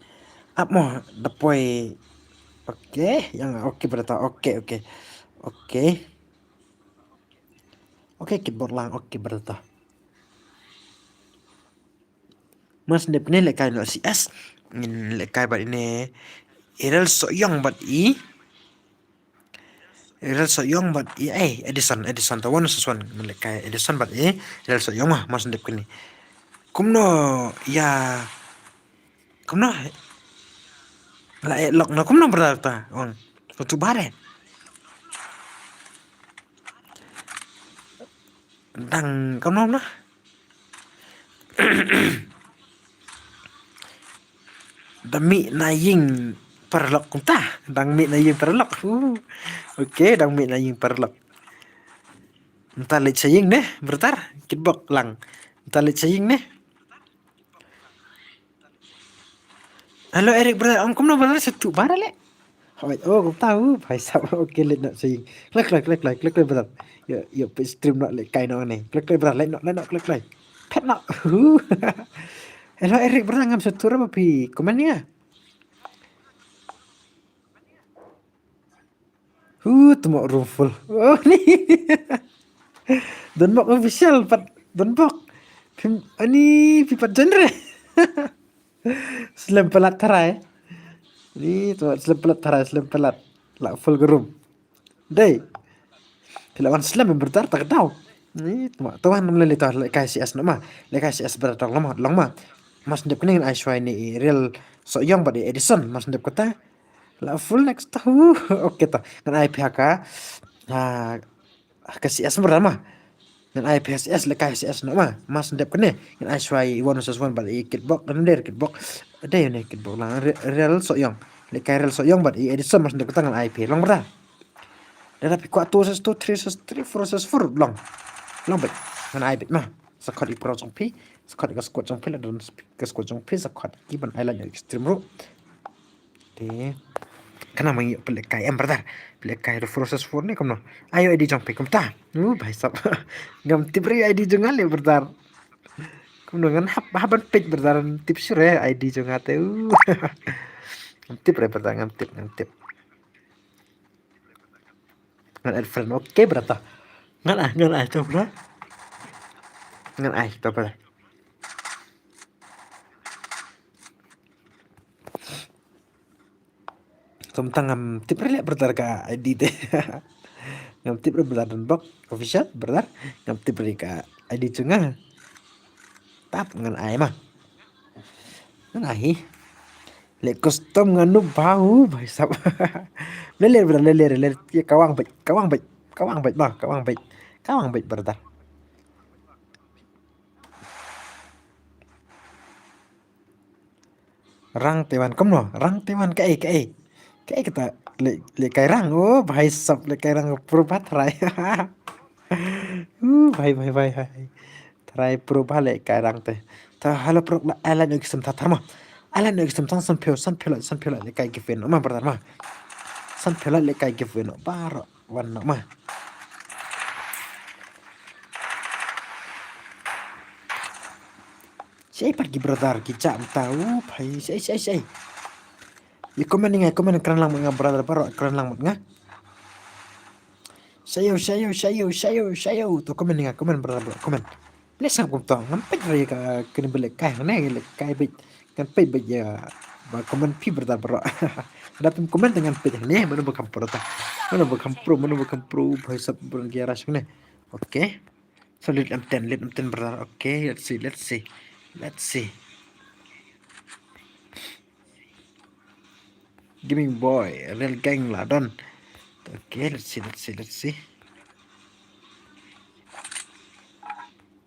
Ap mo da poi. Okay, ïa nga, okay brother, okay, okay. Okay. Okay, Kitbok lang, okay brother. Mar shen dep kane lehkai noh C S. Ngin lehkai bad ine i Rel Sohiong bad i. I Rel Sohiong bad i, eh, Edison, Edison ta one versus one. Ngin lehkai Edison bad i Rel Sohiong ma, mar shen dep kane. Kumno ïa, kumno la eh lok na kumno brother ta. Ong. Kutu bare. Dang kumno na. Dang mih na ïing paralok kumta. Dang mih na ïing paralok. Uh. Okay, dang mih na ïing paralok. Mynta leit sha ïing ne, brother. Kitbok lang. Mynta leit sha ïing ne. Hello Eric brother, ong kumno brother, sha tu bara le. Hoi, oh, kumta u, bhai sab, okay, leit noh sha ïing. Kloi kloi kloi kloi kloi kloi brother. Ïa, ïa peit stream noh lehkai noh ne. Kloi kloi brother, leit noh, leit noh, kloi kloi. Phet noh. Hello Eric brother, ngam sha tu ra ba phi comment ïa. Hu, tymok room full. Oh, ni. Don Bok official pat, Don Bok. Phim, ani phi pat genre. Slem palat tharai. Ni tu slem palat tharai, slem palat. La full ka room. Dei. Phi la wan slem brother, ta ka daw. Ni tu ma, tu wan nam leli ta lehkai C S noh ma. Lehkai C S brother, long ma, long ma. Mar shen dep kane ngan ai shuwa ine i Rel Sohiong bad i Edison, mar shen dep kata. La full next ta. Hu, okay ta. Ngan ai phi ha ka, ha ka C S brother ma. Ngan ai phi ha C S, lehkai C S noh ma. Mar shen dep kane ngan ai shuwa i one versus one bad i Kitbok, ngan der Kitbok. Dei ne Kitbok lang, Re-, Rel Sohiong. Lehkai Rel Sohiong bad i Edison, mar shen dep kata ngan ai phi, long brother. Lada phi kwah two versus two, three versus three, four versus four, long. Long beit. Ngan ai beit ma. Sa khot i pro jong phi, sa khot i ka squad jong phi, lada don ka squad jong phi, sa khot ki ban ai like ïa ka stream ruh. Te. Kane ma ngi pynlehkai em brother. Pynlehkai ruh four versus four ne kumno. Ai ïoh I D jong phi kumta. Uh, bhai sab. Ngam tip re I D jong nga le brother. Kumno ngan hap, hap ban peit brother. Tip shuh re I D jong nga te. Uh. Ngam tip re brother, ngam tip, ngam tip. Ngan add friend. Okay brother. Ngan ai, ngan ai to brother. Ngan ai to brother. Tum tang ngam tip re le brother ka I D te. Ngam tip re brother Don Bok official brother. Ngam tip re ka I D jong nga. Tap ngan ai ma. Ngan ai hi. Le custom nga nup bha u bhai sab. Le le brother, le le le. Ye kawang beit, kawang beit, kawang beit ma, kawang beit. Kawang beit brother. Rang Taiwan, kumno? Rang Taiwan kaei, kaei? Kaei kata le, lehkai rang? Oh, bhai sab lehkai rang pro bha tharai. Uh, bhai, bhai, bhai, bhai. Tharai pro bha lehkai rang te. Ta hello pro la ai like ïa ki stream thar thar ma. Ai like ïa ki stream tang san phew, san phew lait, san phew lait lehkai giveaway noh ma brother ma. San phew lait lehkai giveaway noh baroh. Wan noh ma. Shaei pat ki brother ki jah mynta u bhai, shaei, shaei, shaei. Ïa comment ïa nga, comment kren lang bad nga brother baroh, kren lang bad nga. Shaei, shaei, shaei, shaei, shaei. To comment ïa nga, comment brother baroh, comment. Please ngam kumto, ngam peit re ka kane ba lehkai hangne, lehkai beit. Ngan peit beit ïa Ba comment phi brother bro. Lada phim comment te ngan peit hangne, mano ba kham pro ta. Mano ba kham pro, mano ba kham pro, bhai sab bro ngi rush hangne. Okay. So let em ten, let em ten brother. Okay, let's see, let's see. Let's see. Gaming boy, real gang la don. Okay, let's see, let's see, let's see.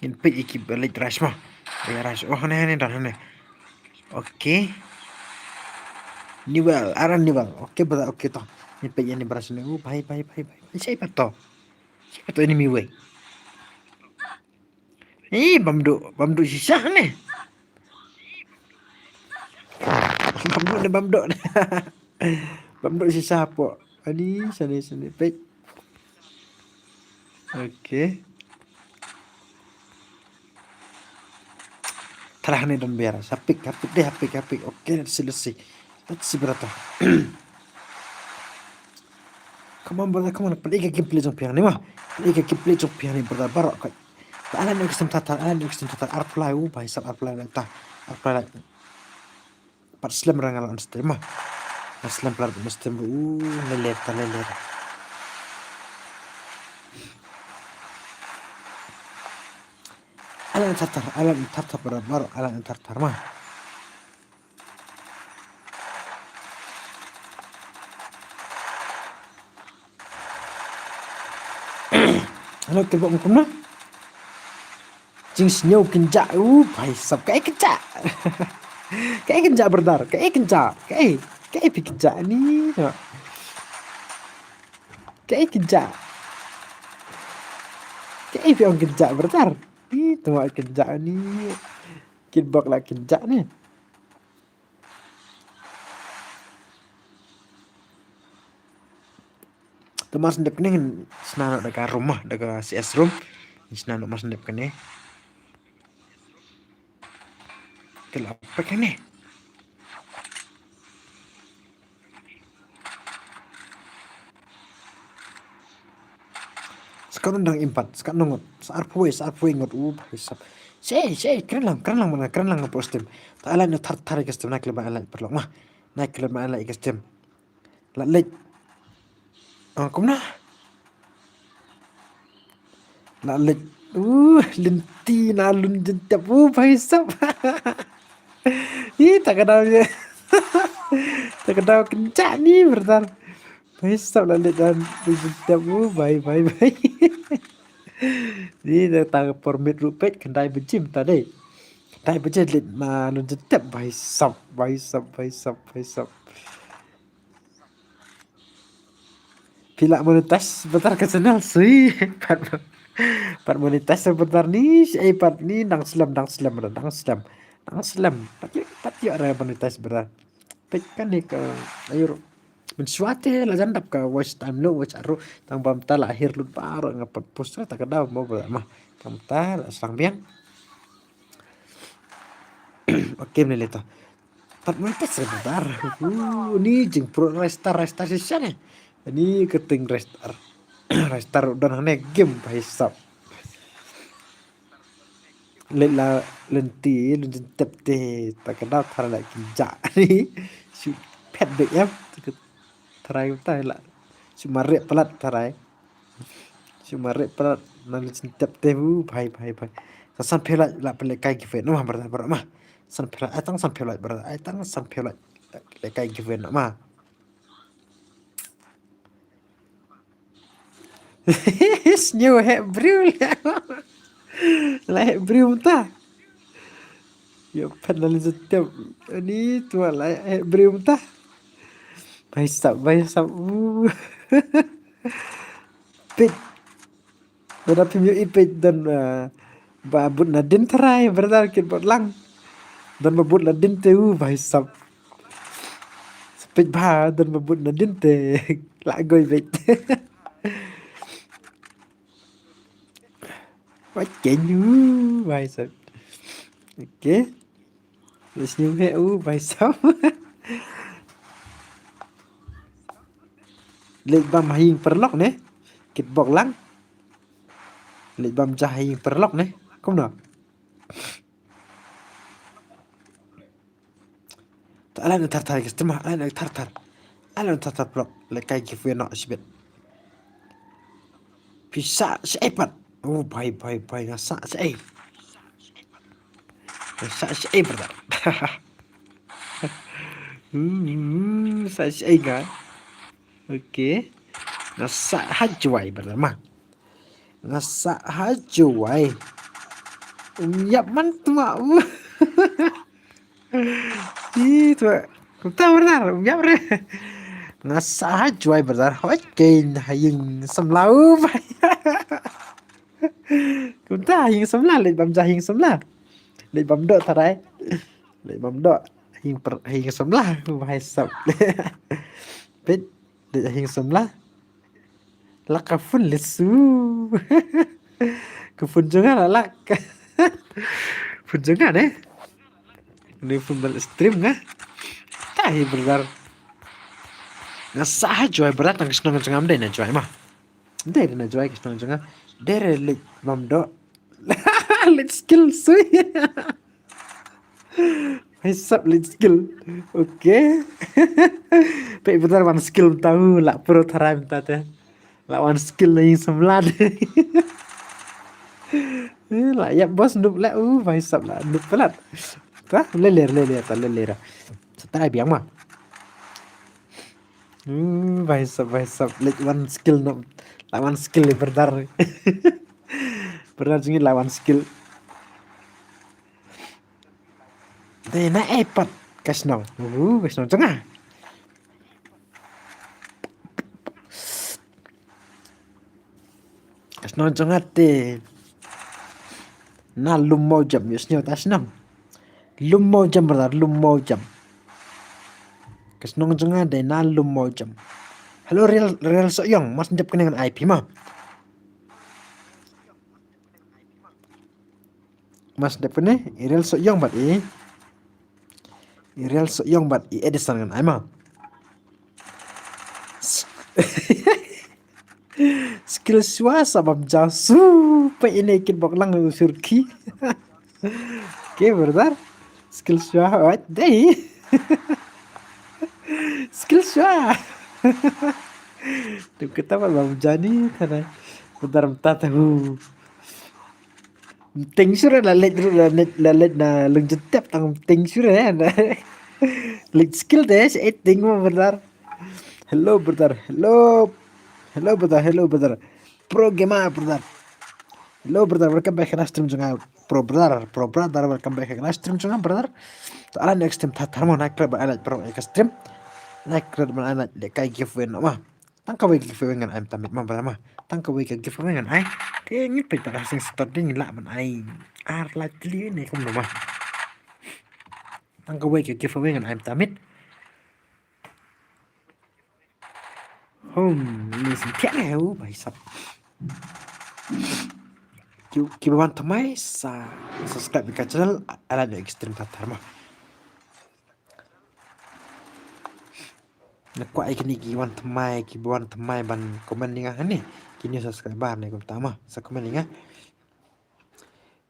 Ngin peit ïa ki ba leit rush mo. Leit rush. Oh, hangne, hangne, don hangne. Okay. Newell, Aaron Newell. Okay, brother, okay to. Ngin peit ïa ni ba rush ni. Oh, bhai, bhai, bhai, bhai. Shaei pat to? Shaei pat to enemy wei? Eh, bam duh, bam duh shisha ne. Bam duh ne, bam duh ne. Bam duh shisha hapoh. Ani, shane, shane, peit. Okay. Tara hangne don biar. Hapik, hapik deh, hapik, hapik. Okay, let's see, let's see. Let's see, brother. Come on, brother, come on. Pynlong ïa ka gameplay jong phi hangne mo. Pynlong ïa ka gameplay jong phi hangne, brother. Baroh ka. Te ai lad ïa ka stem thar thar, ai lad ïa ka stem thar thar. Ar plie, u bhai sab, ar plie lad ta. Ar plie lad. Pat slem ra nga la on stream mo. Nga slem plie on stream, u, lele ta, lele ta. Ai lad thar thar, ai lad thar thar, brother, baroh ai lad thar thar mo. Hello, kyrpad kumno? Jingsngew kynjah, u bhai sab, kaei kynjah? Kaei kynjah, brother? Kaei kynjah? Kaei, kaei phi kynjah ni? Kaei kynjah? Kaei phi ong kynjah, brother? Ih, tang kynjah ni. Kitbok la kynjah ni. Te mar shen dep kane ngin shna noh da ka room mo, da ka C S room. Ngin shna noh mar shen dep kane. Te la pek kane. Sa katno dang im pat, sa katno ngut, sa arphew, sa arphew ngut, u bhai sab. Shaei, shaei, kren lang, kren lang, mana kren lang hapoh stem. Te ai lad noh thar thar ïa ka stem, na klet ban ai lad paralok mo. Na klet ban ai lad ïa ka stem. Lad leit. Ah, kumno? Lad leit. Uh, lynti na Lunjyntep. Uh, bhai sab. Ih, ta ka daw ïa. Ta ka daw kynjah ni, brother. Bhai sab, lad leit na Lunjyntep. Uh, bhai, bhai, bhai. Ni da ta ka por miet ruh peit, khyndai baje mynta dei. Khyndai baje leit na Lunjyntep, bhai sab, bhai sab, bhai sab, bhai sab. Phi lah monetize, brother, ka channel sui. Pat, pat monetize, brother, ni, eh, pat ni, dang slem, dang slem, brother, dang slem. Dang slem. Pat ïoh, pat ïoh re monetize, brother. Peit kane ka, ayo. Mynshuwa te la jan dap ka watch time low, watch hour, tang ba mynta la hiar lut baroh nga pat post ta ka daw mo, brother, mo. Tang mynta la sdang biang. Okay, mynne lei to. Pat monetize re brother. Uh, ni jingpyrkhat Ristar, Ristar shisha ne. Ni kyrteng Ristar. Ristar don hangne game, bhai sab. Leit la lynti, Lunjyntep te, ta ka daw tharai la kynjah ni. Shu phet beit em. Tharai ta la. Shu mareh palat tharai. Shu mareh palat na Lunjyntep te, u bhai, bhai, bhai. Sa san phew lait la pynlehkai giveaway noh ma brother, brother ma. San phew lait, ai tang san phew lait brother, ai tang san phew lait lehkai giveaway noh ma. Sniew heh briew. La heh briew mynta. Ïa phet na Lunjyntep. Ani tu la heh briew mynta. Bhai sab, bhai sab. Uh. Peit. Lada phim ïohi peit don, eh, ba bud nadien tharai, brother, kit bud lang. Don ba bud nadien te, u bhai sab. Peit ba don ba bud nadien te. La goi beit. Wa keiñ, u bhai sab. Okay. Leit sniew heh, u bhai sab. Leit bam ha ïing paralok ne. Kit bok lang. Leit bam ja ha ïing paralok ne. Kumno? Te ala na thar thar ka stream, ala na thar thar. Ala na thar thar paralok. Leit kai giveaway noh shibit. Phi sah shaei pat? Oh, bhai, bhai, bhai, nga sah shaei. Nga sah shaei, brother. Hmm, sah shaei nga. Okay. Nga sah ha Jowai, brother, ma. Nga sah ha Jowai. Um ïap man tma u. Ih, tma. Kumta, brother, um ïap re. Nga sah ha Jowai, brother. Hoi, kein ha ïing samla u, bhai. Kumta ha ïing samla, leit bam ja ha ïing samla. Leit bam doh tharai. Leit bam doh ha ïing per-, ha ïing samla, u bhai sap. Peit, leit ha ïing samla. Lak ka phone leit su. Ka phone jong nga la lak. Phone jong nga ne. Ne phone ban stream nga. Tahi, brother. Nga sah ha Jowai, brother, tang ka shnong jong nga ym dei na Jowai ma. Dei re na Jowai ka shnong jong nga. Dei re leit bam doh. Leit skill sui. Bhai sap, leit skill. Okay. Peit, brother, wan skill mynta u, lah pro tharai mynta te. Lah wan skill na ïing samla. Eh, lah ïap bos, noob lah u, bhai sap, lah noob palat. Ta, lele, lele, ta, lele. Sa tharai biang ma. Uh, bhai sap, bhai sap. Leit wan skill noh. Lah wan skill, brother. Brother jong ngi lah wan skill. Dei naei pat ka shnong? Uh, ka shnong jong nga. Ka shnong jong nga te na Lum Mawjam, ïohsngew ta shnong. Lum Mawjam, brother, Lum Mawjam. Ka shnong jong nga dei na Lum Mawjam. Hello, Real, Real Sohiong, mas dep kane ngan ai phi ma. Mas dep kane, i Real Sohiong bad i. I Real Sohiong bad i Edison ngan ai ma. Skill shuwa sa bam ja su pa ine kin bok lang u surki. Okay, brother. Skill shuwa, wat dei. Skill shuwa. Tu kita pat bam ja ni, tana. Brother, mynta ta hu. Ting sure la leit, la leit, la leit na Lyngjyntep tang ting sure. Leit skill te, shaei ting mo, brother. Hello, brother. Hello. Hello, brother. Hello, brother. Pro gamer, brother. Hello, brother. Welcome back to the stream jong nga. Pro brother, pro brother. Welcome back to the stream jong nga, brother. To ala next time ta tharmo na kre ba ala pro ka stream. Na kre ba ala le kai giveaway no ma. Tang kawei ka giveaway ngan ai mynta miet ma, brother ma. Tang kawei ka giveaway ngan ai. Te ngin peit pat ha sing Saturday ngin lah ban ai ar lai tylli ne kumno ma. Tang kawei ka giveaway ngan ai mynta miet. Home ni sin thiah ne u bai sap. Ki, ki ba wan thymmai sa subscribe ïa ka channel, ala ne extreme ta tharmo. Na kwah ïa kine ki wan thymmai, ki ba wan thymmai ban comment ïa nga hangne. Ki new subscriber ne kumta ma, sa comment ïa nga.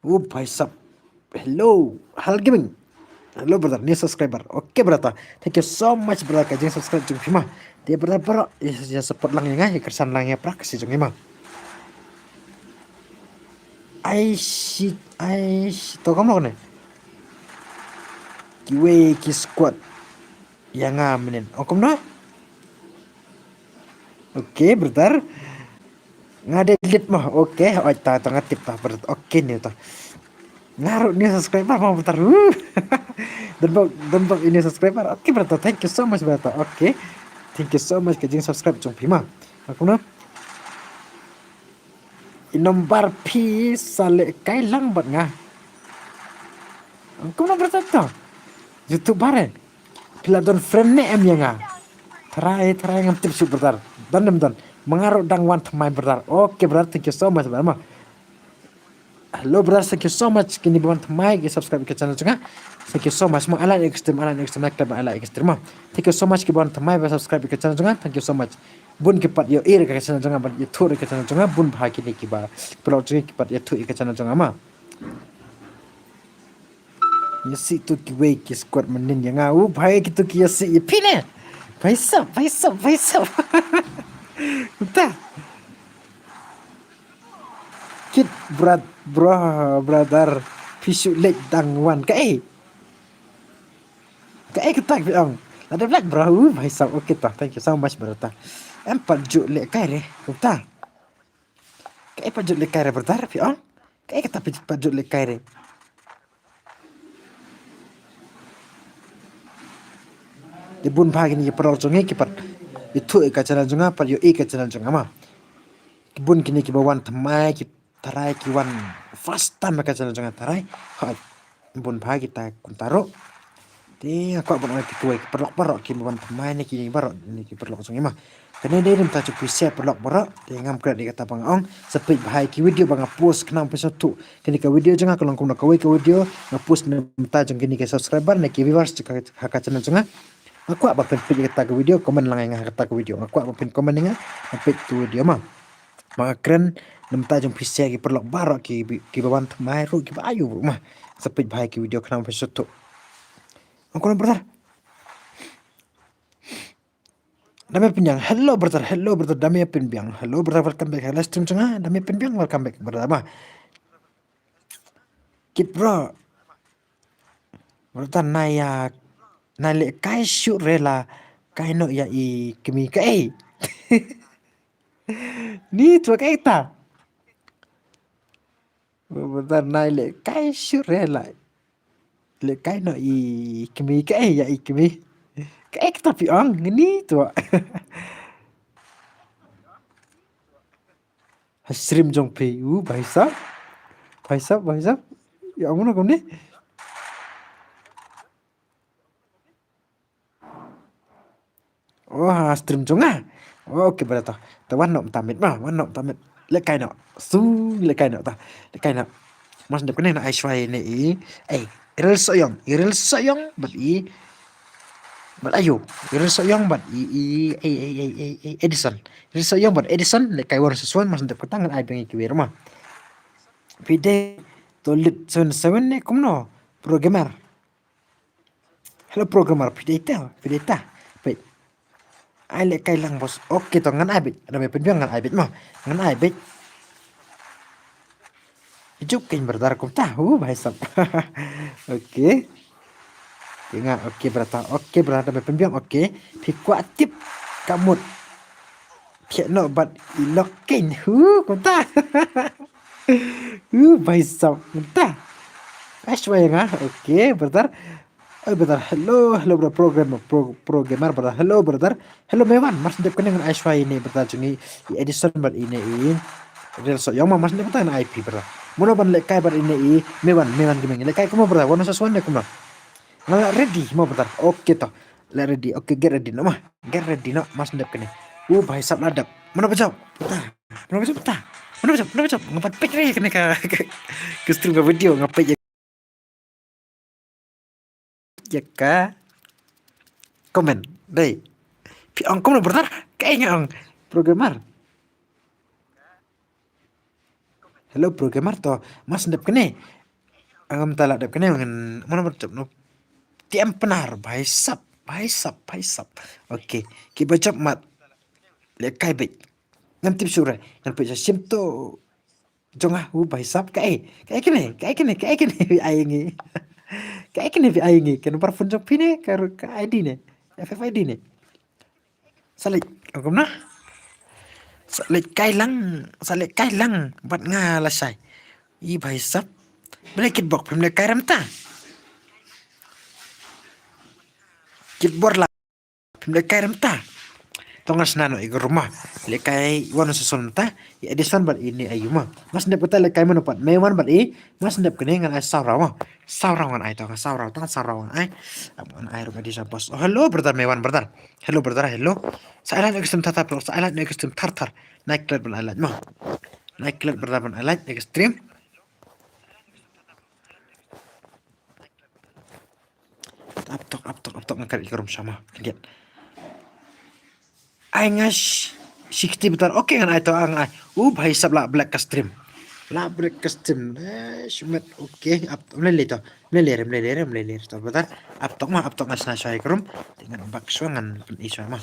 Oh, bhai sab. Hello, Hal Gaming. Hello, brother, new subscriber. Okay, brother. Thank you so much, brother, ka jing subscribe jong phi ma. Te, brother, brother, ïa, ïa support lang ïa nga, ïa kyrshan lang ïa pra ka shi jong nga ma. Ai shi, ai shi, to kam lo ne. Kiwei ki squad ïa nga mynnin. Oh, kumno? Okay, brother. Nga delete mo. Okay, oi ta, ta nga tip ta, brother. Okay, ni ta. Nga ruh new subscriber mo, brother. Woo. Don bok, don bok new subscriber. Okay, brother. Thank you so much, brother. Okay. Thank you so much ka jing subscribe jong phi ma. Aku na. I number phi sa leh kai lang bad nga. Kumno, brother, to? YouTuber eh. Phi la don friend ne em ïa nga? Tharai, tharai ngam tip shuh, brother. Don ne ym don? Ma nga ruh dang wan thymmai, brother. Okay, brother, thank you so much, brother. Ma. Hello, brother, thank you so much. Kine ba wan thymmai ki subscribe ïa ka channel jong nga. Thank you so much. Ma, I like extreme, I like extreme, like ba I like extreme. Ma. Thank you so much ki ba wan thymmai ba subscribe ïa ka channel jong nga. Thank you so much. Bun ki pat ïohi ïa ka channel jong nga, bad ïathuh ïa ka channel jong nga, bun bha kine ki ba, ki paralok jong nga ki pat ïathuh ïa ka channel jong nga ma. Ïa sih tu kiwei ki squad mynnin ïa nga. U bhai kitu ki ïa sih ïa phi ne. Bhai sab, bhai sab, bhai sab. Kumta. Kit brat bro brother. Phi shu leit dang wan kaei. Kaei kata phi ong. Lada black bro. U bhai sab. Okay ta. Thank you so much brother. Em pat ju leh kai re. Kumta. Kaei pat ju leh kai re brother phi ong. Kaei kata pat ju leh kai re. Te bun bha kine ki paralok jong ngi ki pat ïathuh ïa ka channel jong nga pat ïohi ïa ka channel jong nga ma. Ki bun kine kiba wan thymmai ki tharai ki wan first time ïa ka channel jong nga tharai. Hooid bun bha kita kumta ruh. Te nga kwah ban ong ïa phi kiwei ki paralok baroh kiba wan thymmai ne ki baroh ne ki paralok jong ngi ma. Kane dei na bynta jong phi share paralok baroh. Te ngam klet ïa kata ba nga ong. Sa peit bha ïa ki video ba nga post khnang phin sngewthuh. Kane ka video jong nga ka long kumno kawei ka video nga post na bynta jong kine ki subscriber ne ki viewers ha ka channel jong nga. Nga kwah ba phin peit ïa kata ka video, comment lang ïa nga ha kata ka video. Nga kwah ba phin comment ïa nga, nga peit ka video ma. Ma nga kren na bynta jong phi share ki paralok baroh ki kiba wan thymmai ruh kiba ïoh ruh ma. Sa peit bha ïa ki video khnang phin sngewthuh. Ong kumno brother. Dame Pynbiang, hello brother, hello brother, Dame Pynbiang, hello brother, welcome back. Hello stream jong nga, Dame Pynbiang, welcome back brother ma. Kit bro. Brother na ïa na leh kai shuh re la kai noh ïa i kmie kaei. Ni tu kaei ta. Brother na leh kai shuh re la. Leh kai noh i kmie kaei ïa i kmie. Kaei kata phi ong ni tu. Ha stream jong phi u bhai sab. Bhai sab, bhai sab. Ïa ong kumno kumne. Oh, ha stream jong nga. Oh, okay brother. Te wan noh mynta miet ma, wan noh mynta miet. Leh kai noh. Su leh kai noh ta. Leh kai noh. Mas dep kane na ai shwai ne i. Ei, Ril Soyong, i Ril Soyong bad i bad ayu. I Ril Soyong bad i i ei ei ei ei Edison. Ril Soyong bad Edison leh kai wan sa suan mas dep kata ngan ai beng i kiwei ma. Phi dei to lit seven seven ne kumno? Pro gamer. Hello programmer, phi dei ta, phi dei ta. Phi. Ai leh kai lang boss. Okay to ngan ai bit. Dame Pynbiang ngan ai bit ma. Ngan ai bit. Juk kein brother kumta. Hu bhai sab. Okay. Te nga okay brother. Okay brother Dame Pynbiang okay. Phi kwah tip ka mut. Phi noh bad i lok kein. Hu kumta. Hu bhai sab kumta. Ai shwai nga. Okay brother. Oi brother, hello, hello brother, pro gamer, pro, pro gamer brother, hello brother. Hello Mewan, mas dep kane ngan ai shwa ine brother jong i Edison bad ine i Real Soyong ma, mas dep kane ngan ai phi brother. Mono ban leh kai bad ine i Mewan, Mewan Gaming. Leh kai kumno brother, wan sa swan ne kumno. Nga la ready mo brother. Okay to. La ready. Okay, get ready no ma. Get ready no, mas dep kane. U bhai sab la dep. Mono ba jop. Mono ba jop ta. Mono ba jop, mono ba jop. Nga pat peit re kane ka, ka, ka stream ka video nga peit ïa ka comment. Dei. Phi ong kumno brother? Kaei nga ong programmer. Hello programmer to. Mas dep kane. Ngam ta la dep kane ngan mono ba jop no. Tiam Pnar bhai sab, bhai sab, bhai sab. Okay. Kiba jop mat. Leh kai beit. Ngam tip shuh re. Ngan peit sa shim to. Jong nga u bhai sab kaei, kaei kane, kaei kane, kaei kane phi ai ngi. Kaei kane phi ai ngi, ka number phone jong phi ne, ka, ka I D ne, F F I D ne. Sa leit, ong kumno? Sa leit kai lang, sa leit kai lang, bad nga lashai. I bhai sab, balei kitbok phim leit kai re mynta. Kitbor la. Phim leh kai re mynta. To ngan shna noh ïa ka ruma. Leh kai wan sa son mynta. Ïa Edison bad ine ayu ma. Mas dep kata leh kai mano pat. Mewan bad i. Mas dep kane ngan ai saw raw ma. Saw raw ngan ai to ngan saw raw. Tang saw raw ngan ai. Ngan ai ruma Edison boss. Oh, hello brother Mewan brother. Hello brother, hello. Sa ai like no extreme thar thar bro. Sa ai like no extreme thar thar. Nai klet ban ai like ma. Nai klet brother ban ai like extreme. Ap tok, ap tok, ap tok, nga kret ïa ka rum shama. Khyndiat. Ai nga sh-, sixty betar. Okay, ngan ai to, ngan ai. U bhai sab la black ka stream. La break ka stem. Eh, shimet. Okay. Ap, mlele to. Mlele, mlele, mlele to. Bata. Ap tok ma, ap tok nga sna shai krum. Te ngan bak shwa ngan pyn i shwa ma.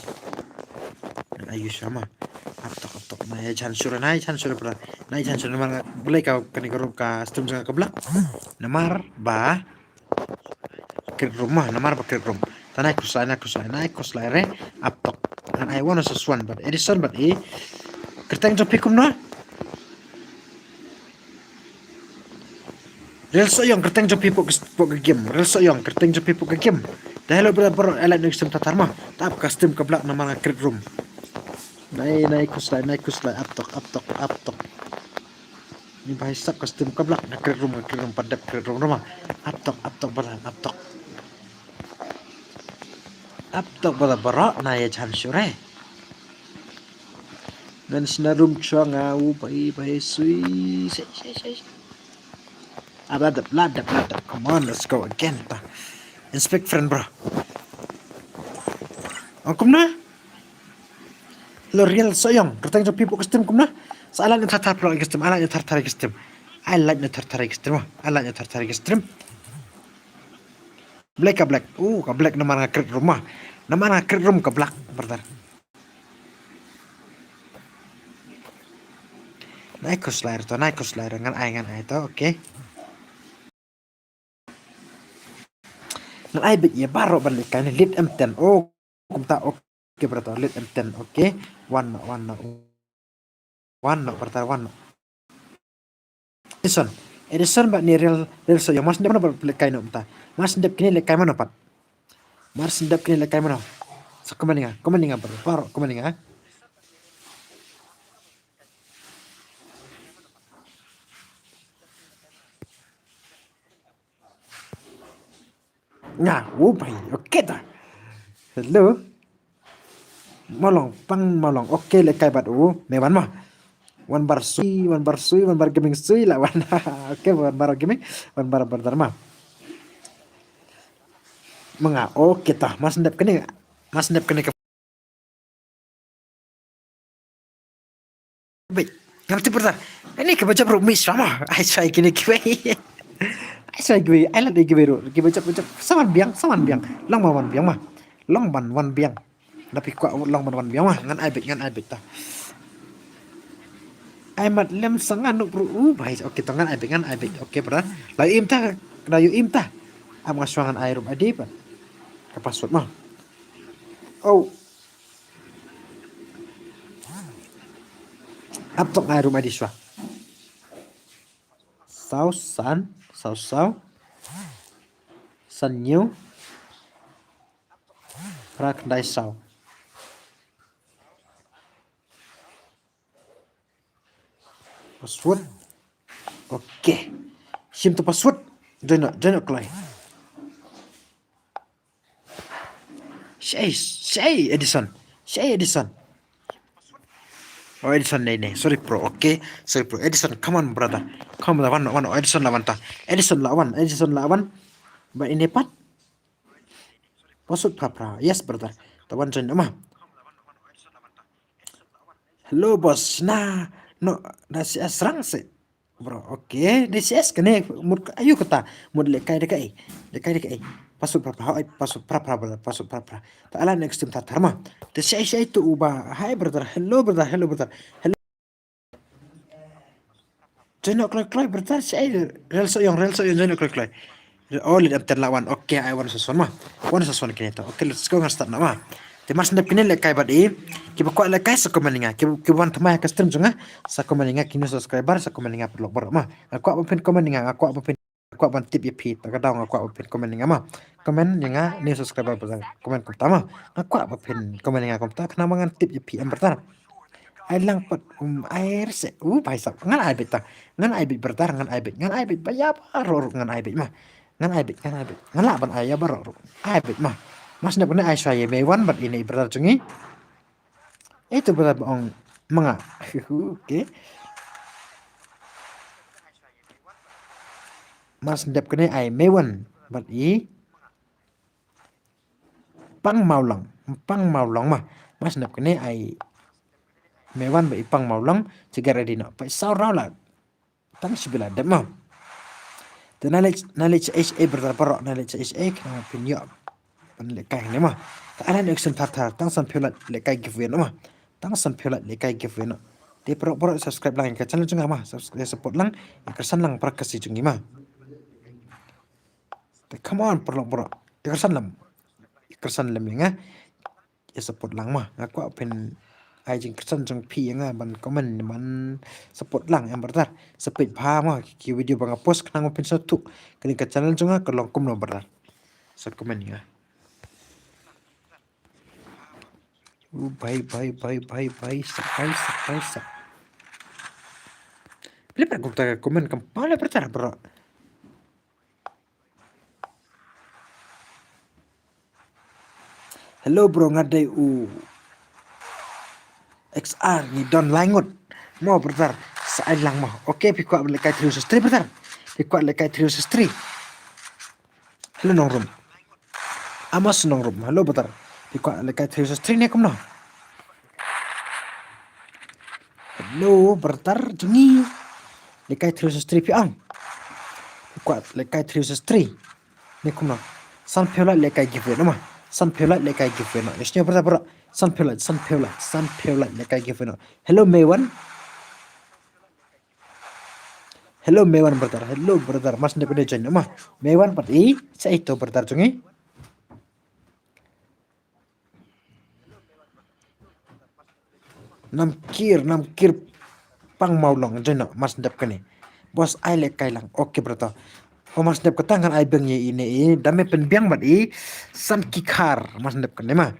Ngan ayu shwa ma. Ap tok, ap tok. Na ya chan shura, na ya chan shura bra. Na ya chan shura namar nga blei ka kani ka rup ka stem jong ka blak. Namar ba Create room ma, namar ba create room. Ta nai khuslai, nai khuslai, nai khuslai re. Ap tok. Ngan ai one versus one bad Edison bad i. Kyrteng jong phi kumno? Real Sohiong, kyrteng jong phi pok, pok ka game. Real Sohiong, kyrteng jong phi pok ka game. Ta hello brother, bro, elak nuk stem tatar ma. Ta ap ka stem ka blak namar nga create room. Nai, nai khuslai, nai khuslai, ap tok, ap tok, ap tok. Ni ba hisap ka stem ka blak, nga create room, nga create room, pat dep create room, room ma. Ap tok, ap tok, bala, ap tok. Ap tok, bala, bala, na ya chan shure. Ngan sna room chwa nga, u bai, bai, sui, sei, sei, sei, sei. Ap, la dep, la dep, la dep. Come on, let's go again, ta. Inspect friend, bro. Oh, kumno? Lo Real Sohiong, kyrteng jong phi pok ka stem kumno? Sa ai like na thar thar phi pok ka stem, ai like na thar thar ka stem. Ai like na thar thar ka stem, ai like na thar thar ka stem. Black ka black, uh, ka black namar nga create room ma. Namar nga create room ka black, brother. Nai khuslai to, nai khuslai ngan ai, ngan ai to, okay. Ngan ai beit ïa baroh ban lehkai ne lead M ten. Oh, kumta, okay brother, lead M ten, okay. One no, one no. One no, brother, one no. Edison. Edison bad ni Real, Real Sohiong. Mar shu dep kine lehkai no kumta. Mar shu dep kine lehkai mano pat. Mar shu dep kine lehkai mano. Sa comment ïa nga, comment ïa nga brother, baroh comment ïa nga. Nga, u bai, okay ta. Hello. Mawlong, pang Mawlong. Okay, lehkai bad u, me wan ma. Wan bar sui, wan bar sui, wan bar gaming sui, la wan. Okay, wan bar gaming, wan bar bar ma. Ma nga, okay ta, mar shu dep kane, mar shu dep kane ka Beit. Ngan tip brother. Ini kiba jop ruh miss ma. Ai shai kine kiwei. Ai shai kiwei. Ai lad kiwei ruh. Kiba jop, jop. Sa wan biang, sa wan biang. Long ban wan biang ma. Long ban wan biang. Da phi kwah long ban wan biang ma. Ngan ai beit, ngan ai beit ta. Ai mat lem sa ngan nuk ruh. Uh, bai. Okay, to ngan ai beit, ngan ai beit. Okay, brother. La im ta. La ïoh im ta. Am nga shuwa ngan ai ruh adi pa. Ka password ma. Oh. Ap tok ai room I D shuwa. Saw san, saw saw. San hynñiew. Phra khyndai saw. Password. Okay. Shim to password. Join, join kloi. Shei, shei, Edison. Shei, Edison. Oh, Edison, nei, nei. Sorry, bro. Okay. Sorry, bro. Edison, come on, brother. Come on, wan, wan, Edison la wan ta. Edison la wan, Edison la wan. Ba ini pat. Password phra phra. Yes, brother. Ta wan join ma. Hello, boss. Na, no, da C S rang se. Bro, okay. Da C S kane, mut ka, ayu kata. Mut lehkai da kai. Lehkai da kai. Password phra phra. Ai, password phra phra, brother. Password phra phra. Ta ala next time ta tharma. Da C S tu uba. Hi, brother. Hello, brother. Hello, brother. Hello. Join kloi kloi, brother. Shei, Real Sohiong, Real Sohiong, join kloi kloi. Oh, lead M ten la wan. Okay, ai one versus one ma. One versus one kine to. Okay, let's go, ngan start noh ma. Te mar shu dep kine lehkai bad i. Kiba kwah lehkai sa comment ïa nga. Kiba, kiba wan thymmai ha ka stream jong nga. Sa comment ïa nga, ki new subscriber, sa comment ïa nga paralok baroh ma. Nga kwah ban pyn comment ïa nga, nga kwah ban pyn, nga kwah ban tip ïa phi. Ta ka daw nga kwah ban pyn comment ïa nga ma. Comment ïa nga new subscriber, brother. Comment kumta ma. Nga kwah ban pyn comment ïa nga kumta. Khnang ba ngan tip ïa phi em, brother. Ai lang pat, um, ai rese. Uh, bhai sab. Ngan ai beit ta. Ngan ai beit, brother, ngan ai beit. Ngan ai beit ba ïa baroh ruh ngan ai beit ma. Ngan ai beit, ngan ai beit. Ngan lah ban ai ïa baroh ruh. Ai beit ma. Mar shu dep kane ai shuwa ïa Meiwan bad ine i brother jong ngi. Itu brother ba ong ma nga. Okay. Mar shu dep kane ai Meiwan bad i Pang Mawlong, Pang Mawlong ma. Mar shu dep kane ai Meiwan bad i Pang Mawlong, together ready noh. Peit saw raw la. Tang shi ba la dep ma. Te naleit, naleit sha H A brother baroh, naleit sha H A khnang ba phin ïoh ban lehkai hangne ma. Te ai lad ïa u extreme thar thar, tang san phew lad lehkai giveaway noh ma. Tang san phew lad lehkai giveaway noh. Te paralok baroh subscribe lang ïa ka channel jong nga ma, subscribe, support lang, ïa kyrshan lang para ka shi jong ngi ma. Te come on paralok baroh, ïa kyrshan lang, ïa kyrshan lang ïa nga. Ïa support lang ma. Nga kwah phin ai jingkyrshan jong phi ïa nga ban comment, ban support lang em brother. Sa peit bha ma ki video ba nga post khnang ba phin sngewthuh kane ka channel jong nga ka long kumno brother. Sa comment ïa nga. Uh, bhai, bhai, bhai, bhai, bhai, sa, bhai, sa, bhai, sa. Phi leh pat kumta ka comment kam pang leh brother, bro. Hello bro, nga dei u X R, ngi don lai ngut. Mo brother, sa ai lang mo. Okay, phi kwah lehkai three versus three brother. Phi kwah lehkai three versus three. Hello Nongrum. Amos Nongrum. Hello brother. Phi kwah lehkai three versus three ne kumno? Hello brother jong ngi. Lehkai three versus three phi ong? Phi kwah lehkai three versus three ne kumno? San phew lad lehkai giveaway noh ma. San phew lad lehkai giveaway noh. Ïa sngewbha brother, brother. San phew lad, san phew lad, san phew lad lehkai giveaway noh. Hello Mewan. Hello Mewan brother. Hello brother. Mar shen dep kane join noh ma. Mewan pat i, sa ito brother jong ngi. Namkir, Namkir Pangmawlong join noh, mar shen dep kane. Boss ai lehkai lang. Okay brother. Oh, mar shen dep kata ngan ai biang ïa ine i, da me pynbiang bad i San Kikhar, mar shen dep kane ma.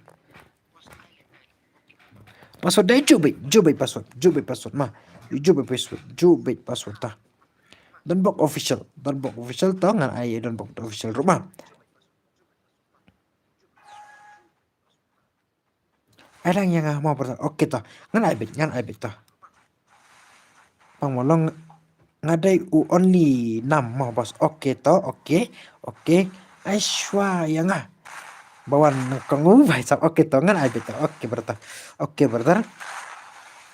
Password dei ju beit, ju beit password, ju beit password ma. Ju beit password, ju beit password ta. Donbok Official, Donbok Official to ngan ai Donbok Official ruh ma. Ai lang ïa nga mo brother. Okay to. Ngan ai beit, ngan ai beit to. Pangmawlong nga dei u only nam mo boss. Okay to, okay. Okay. Ai shuwa ïa nga. Ba wan nyngkong u bhai sab. Okay to, ngan ai beit to. Okay brother. Okay brother.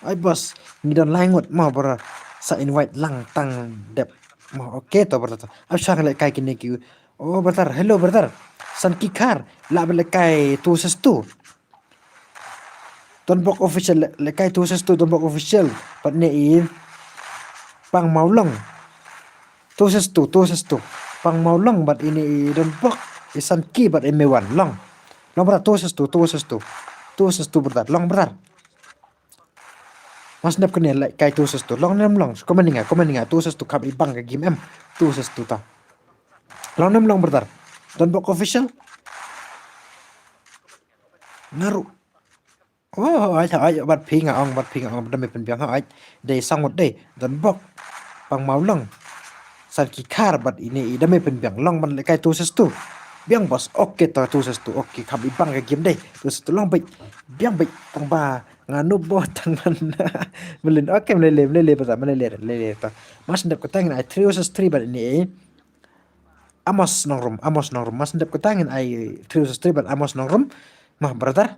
Ai boss, ngi don lai ngut mo brother. Sa invite lang tang dep mo. Okay to brother to. Ai shuwa nga lehkai kine ki. Oh brother, hello brother. San Kikhar, lah ban lehkai two versus two. Donbok Official, leh, lehkai two versus two Donbok Official. Bad ne i Pangmawlong. Two versus two, two versus two. Pangmawlong bad ine i Donbok, i San Ki bad i Mewan. Long. Long brother, two versus two, two versus two. Two versus two brother, long brother. Mar shen dep kane lehkai two versus two. Long ne ym long? Comment ïa nga, comment ïa nga, two versus two khap i bang ka game em. Two versus two ta. Long ne ym long brother? Donbok Official. Nga ruh. Oh, hooid, hooid, bad phi nga ong, bad phi nga ong, da me pynbiang hooid. Dei sa ngut dei, Donbok, Pangmawlong, San Kikhar bad ine i, da me pynbiang, long ban lehkai two versus two. Biang boss, okay to two versus two, okay, kham i bang ka game dei, two versus two long beit, biang beit, tang ba, nga nup bo, tang ban, mlin, okay, mlele, mlele, basa, mlele, mlele, to. Mar shen dep kata ngin ai three versus three bad ine i, Amos Nongrum, Amos Nongrum, mar shen dep kata ngin ai three versus three bad Amos Nongrum, ma brother.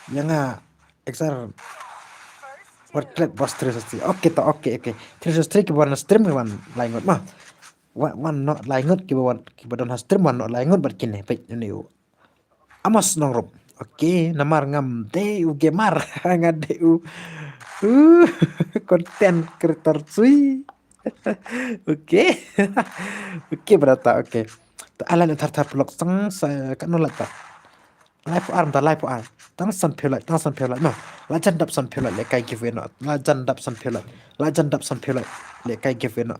Ïa nga exer. Wat klet boss three sixty. Okay to, okay, okay. Three sixty kiba wan stream kiba wan lai ngut ma. Wan, wan noh lai ngut kiba wan, kiba don ha stream wan noh lai ngut bad kine peit une u Amos Nongrum. Okay, namar ngam dei u gamer. Nga dei u, u content creator sui. Okay. Okay brother, okay. Ta alan thar thar vlog sang sa ka no lata. Lai phew ar mynta, lai phew ar. Tang san phew lad, tang san phew lad ma. La jan dap san phew lad lehkai giveaway noh. La jan dap san phew lad. La jan dap san phew lad lehkai giveaway noh.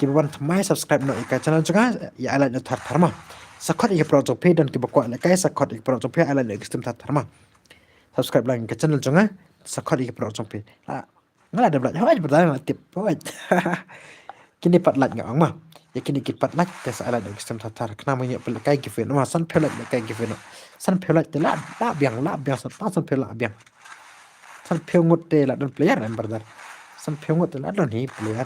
Kiba wan thymmai subscribe noh ïa ka channel jong nga, ïa ai lad noh thar thar ma. Sa khot ïa ki paralok jong phi, don kiba kwah lehkai, sa khot ïa ki paralok jong phi, ai lad noh ïa ki stream thar thar ma. Subscribe lang ïa ka channel jong nga, sa khot ïa ki paralok jong phi. La, nga la dep lad, hooid brother, nga la tip, hooid. Kine pat lad nga ong ma. Ïa kine ki pat lad te sa ai lad ïa ki stream thar thar. Khnang ba ngin ïoh pynlehkai giveaway noh ma. San phew lad lehkai giveaway noh. San phew lad te la, la biang, la biang, san, tang san phew la biang. San phew ngut te la don player em brother. San phew ngut te la don hi player.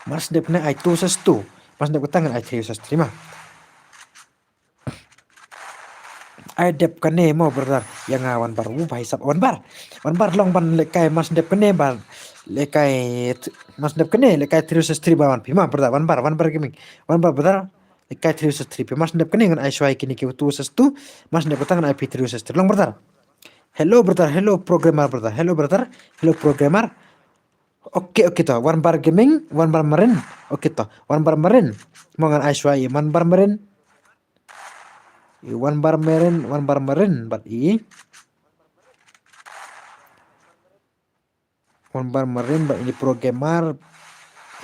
Mar shen dep kane ai two versus two. Mar shen dep kata ngin ai three versus three ma. Ai dep kane mo brother. Ïa nga wan bar u bhai sab wan bar. Wan bar long ban lehkai mas dep kane ban lehkai t- mas dep kane lehkai three versus three ba wan phi ma brother wan bar wan bar gaming. Wan bar brother. Lehkai three versus three phi mas dep kane ngan ai shwai kine ki two versus two. Mas dep kata ngan ai phi three versus three long brother. Hello brother, hello programmer brother, hello brother, hello programmer. Okay okay to wan bar gaming wan bar marin. Okay to wan bar marin. Mo ngan ai shwai wan bar marin. Wan bar marin wan bar marin bad i. Wan bar marin bad ini programmer.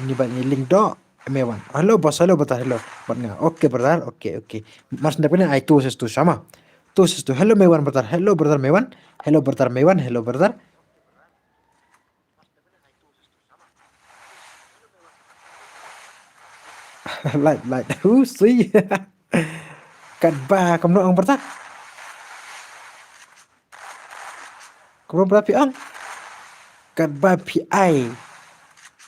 Ini bad ini link do. Mewan hello boss hello brother hello. Bad nga okay brother okay okay. Mas ndep kane ai two versus two sama. Two versus two hello Mewan brother hello brother Mewan. Hello brother Mewan hello brother. Light light hu sui. Katba kumno ong brother. Kumno brother phi ong. Katba phi ai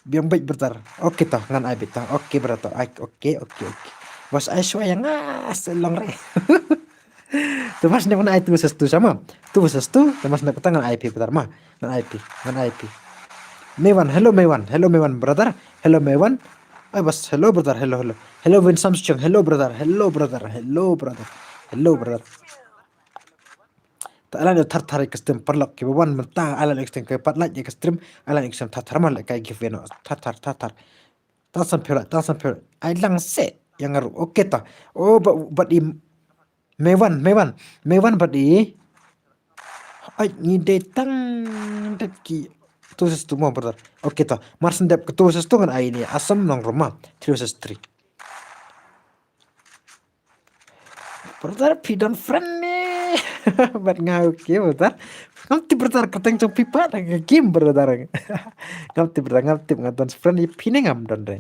biang beit brother. Okay to ngan ai beit to okay brother to ai okay okay okay. Bos ai shwa ïa nga selong re. Thomas ne ngan ai two versus two sama. Two versus two Thomas ne kata ngan ai phi brother ma. Ngan ai phi ngan ai phi. Mewan hello Mewan hello Mewan brother. Hello Mewan. Ai bas hello brother hello hello. Hello Vin Samsung hello brother hello brother hello brother. Hello brother. Ta alan thar thar ka stream parlok ki wan mynta alan extend ka pat like ka stream alan extend thar thar man la kai giveaway no thar thar thar thar. Tang san phi la tang san phi la ai lang se yang aru okay ta. Oh but but i Mewan Mewan Mewan but i ai ngi dei tang det ki two versus two mo brother. Okay ta mar sendep ke two versus two ngan ai ni asam nong roma three versus three. Brother phi don friend ne. Bat nga okay brother. Ngam tip brother keteng jong phi pat ke game brother. Ngam tip brother ngam tip nga don friend ye phi ne ngam don re.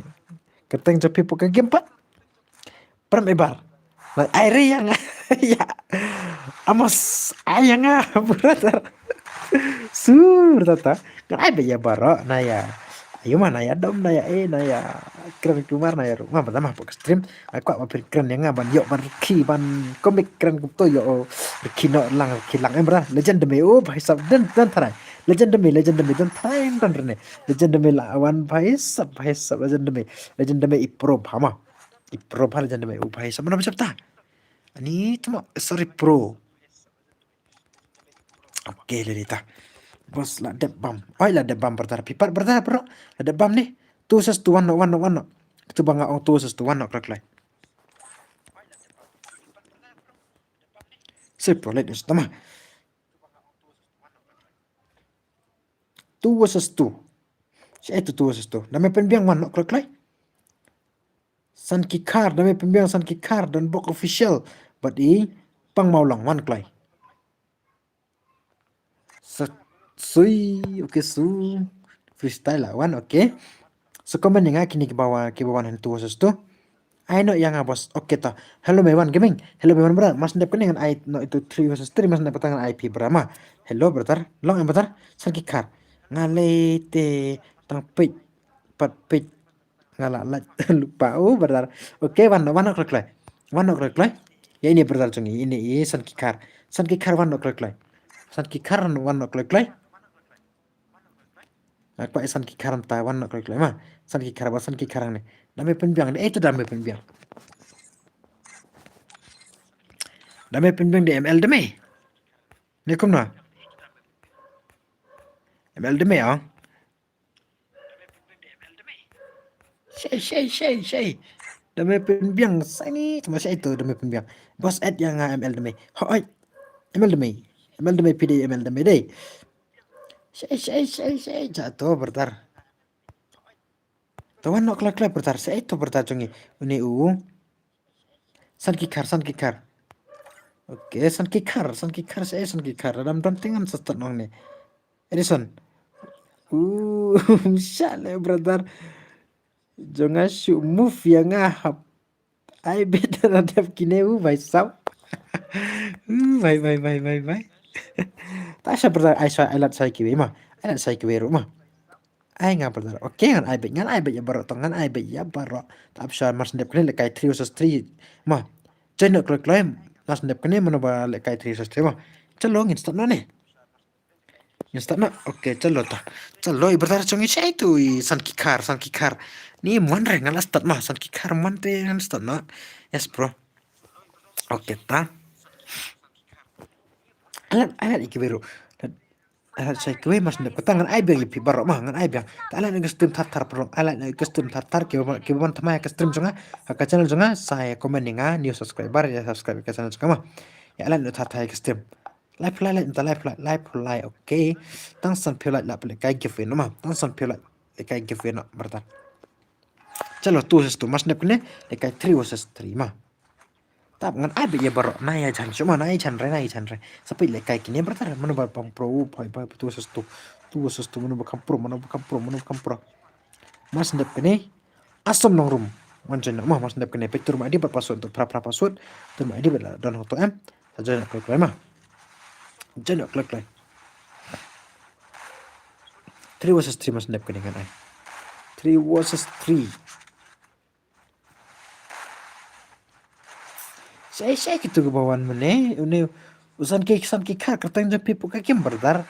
Keteng jong phi pok ke game pat. Pram ebar. Ai re yang ya. Amos ai yang brother. Sur tata. Ngan ai ba ya baro na ya. Ayo ma na ya dom na ya eh na ya. Kren kumar na ya ru. Ma ba ma pok stream. Ai kwah ba phin kren ïa nga ban ïoh ban rkhi ban komik kren kumto ïoh rkhi noh lang rkhi lang em brother. Legend me oh bhai sab dang dang tharai. Legend me legend me dang tharai dang rene. Legend me la wan bhai sab bhai sab legend me. Legend me i pro bha ma. I pro bha legend me oh bhai sab mana macam ta. Ani tuma sorry pro. Okay lelita. Bos la dep bam. Oi la dep bam brother. Phi pat brother bro. La dep bam ni. Two versus two one no one no one no. Katu ba nga ong two versus two one no klak klai. Sip to let us tama. Two versus two. Sha itu two versus two. Dame pynbiang one no klak klai. San ki khar dame pynbiang san ki khar don bok official. But i pang mau long one klai. Sa sui okay su freestyle la wan okay. So comment ïa nga kini ki bawa ki bawa han two versus two. Ai no ïa nga bos okay ta. Hello me wan gaming. Hello me wan bra mas ndep kane ngan ai no itu three versus three mas ndep kata ngan ai phi bra ma. Hello brother. Long em brother. San ki khar. Nga le te tang pit pat pit. Nga la lait lupa oh brother. Okay wan wan klai klai. Wan klai klai. Ya ini brother jong ini i san ki khar. San ki khar wan klai klai. San ki khar wan klai klai. Aku ai san ki khar ta wan klai klai ma. San ki khar ba san ki khar ne. Dame pynbiang ne eh tu dame pynbiang. Dame pynbiang de M L dame. Ne kumna. M L dame ah. Shei shei shei shei. Dame pynbiang sani cuma shei tu dame pynbiang. Bos et yang nga M L dame. Hoi. M L dame. M L dame pide M L dame dei. Shei shei shei shei jatuh bertar. Tawan nok klak klak bertar shei tu bertar cungi. Uni u. San ki khar san ki khar. Okay san ki khar san ki khar shei san ki khar. Dam dam tingan sesat nong ni. Edison. Uh, shale brother. Jong nga shu move ïa nga hap. Ai bit da dep kine u bai sap. Uh, bai bai bai bai bai. Ta sha brother ai sha ai lat sha kiwi ma. Ai lat sha kiwi ru ma. Ai nga brother. Okay ngan ai bit ngan ai bit ïa baro tong ngan ai bit ïa baro. Ta sha mar sendep kine le kai three versus three ma. Join no kloi kloi. Mas nep kane mano ba lehkai three versus three ma. Chalo ngin start noh ne. Ngin start noh. Okay, chalo ta. Chalo i brother jong ngi shai tu i San Kikhar, San Kikhar. Ni man re nga la start ma, San Kikhar man te ngan start noh. Yes bro. Okay ta. Alat alat iki beru. Alat shai kiwei mas nep kata ngan ai biang ïa phi baroh ma ngan ai biang. Ta alat na ka stream thar thar paralok alat na ka stream thar thar kiba kiba ban thymmai ka stream jong nga. Ha ka channel jong nga sa ïa comment ïa nga new subscriber ïa subscribe ka channel jong nga ma. Ïa alat na thar thar ïa ka stream. Live phi lai live nta live phi lai live phi lai okay. Tang san phi lai la phi lehkai giveaway no ma tang san phi lai lehkai giveaway no brother. Chalo two versus two mas nep kane lehkai three versus three ma. Tap ngan ai beit ïa baroh na ïa jan shu ma na ïa jan re na ïa jan re. Sa peit lehkai kine brother mano ba pang pro u phai ba two versus two. Two versus two mano ba kam pro mano ba kam pro mano ba kam pro. Mas nep kane. Asom nong rum. Wan jan ma mas nep kane peit tur ma di bat pasut tu pra pra pasut. Tur ma di bat la don hong to em. Sa jan klek klek ma. Jan klek klek. Three versus three mas nep kane ngan ai. Three versus three. Shai shai kitu kiba wan mane une u San Ki San Kikhar kyrteng jong phi pok ka kim brother.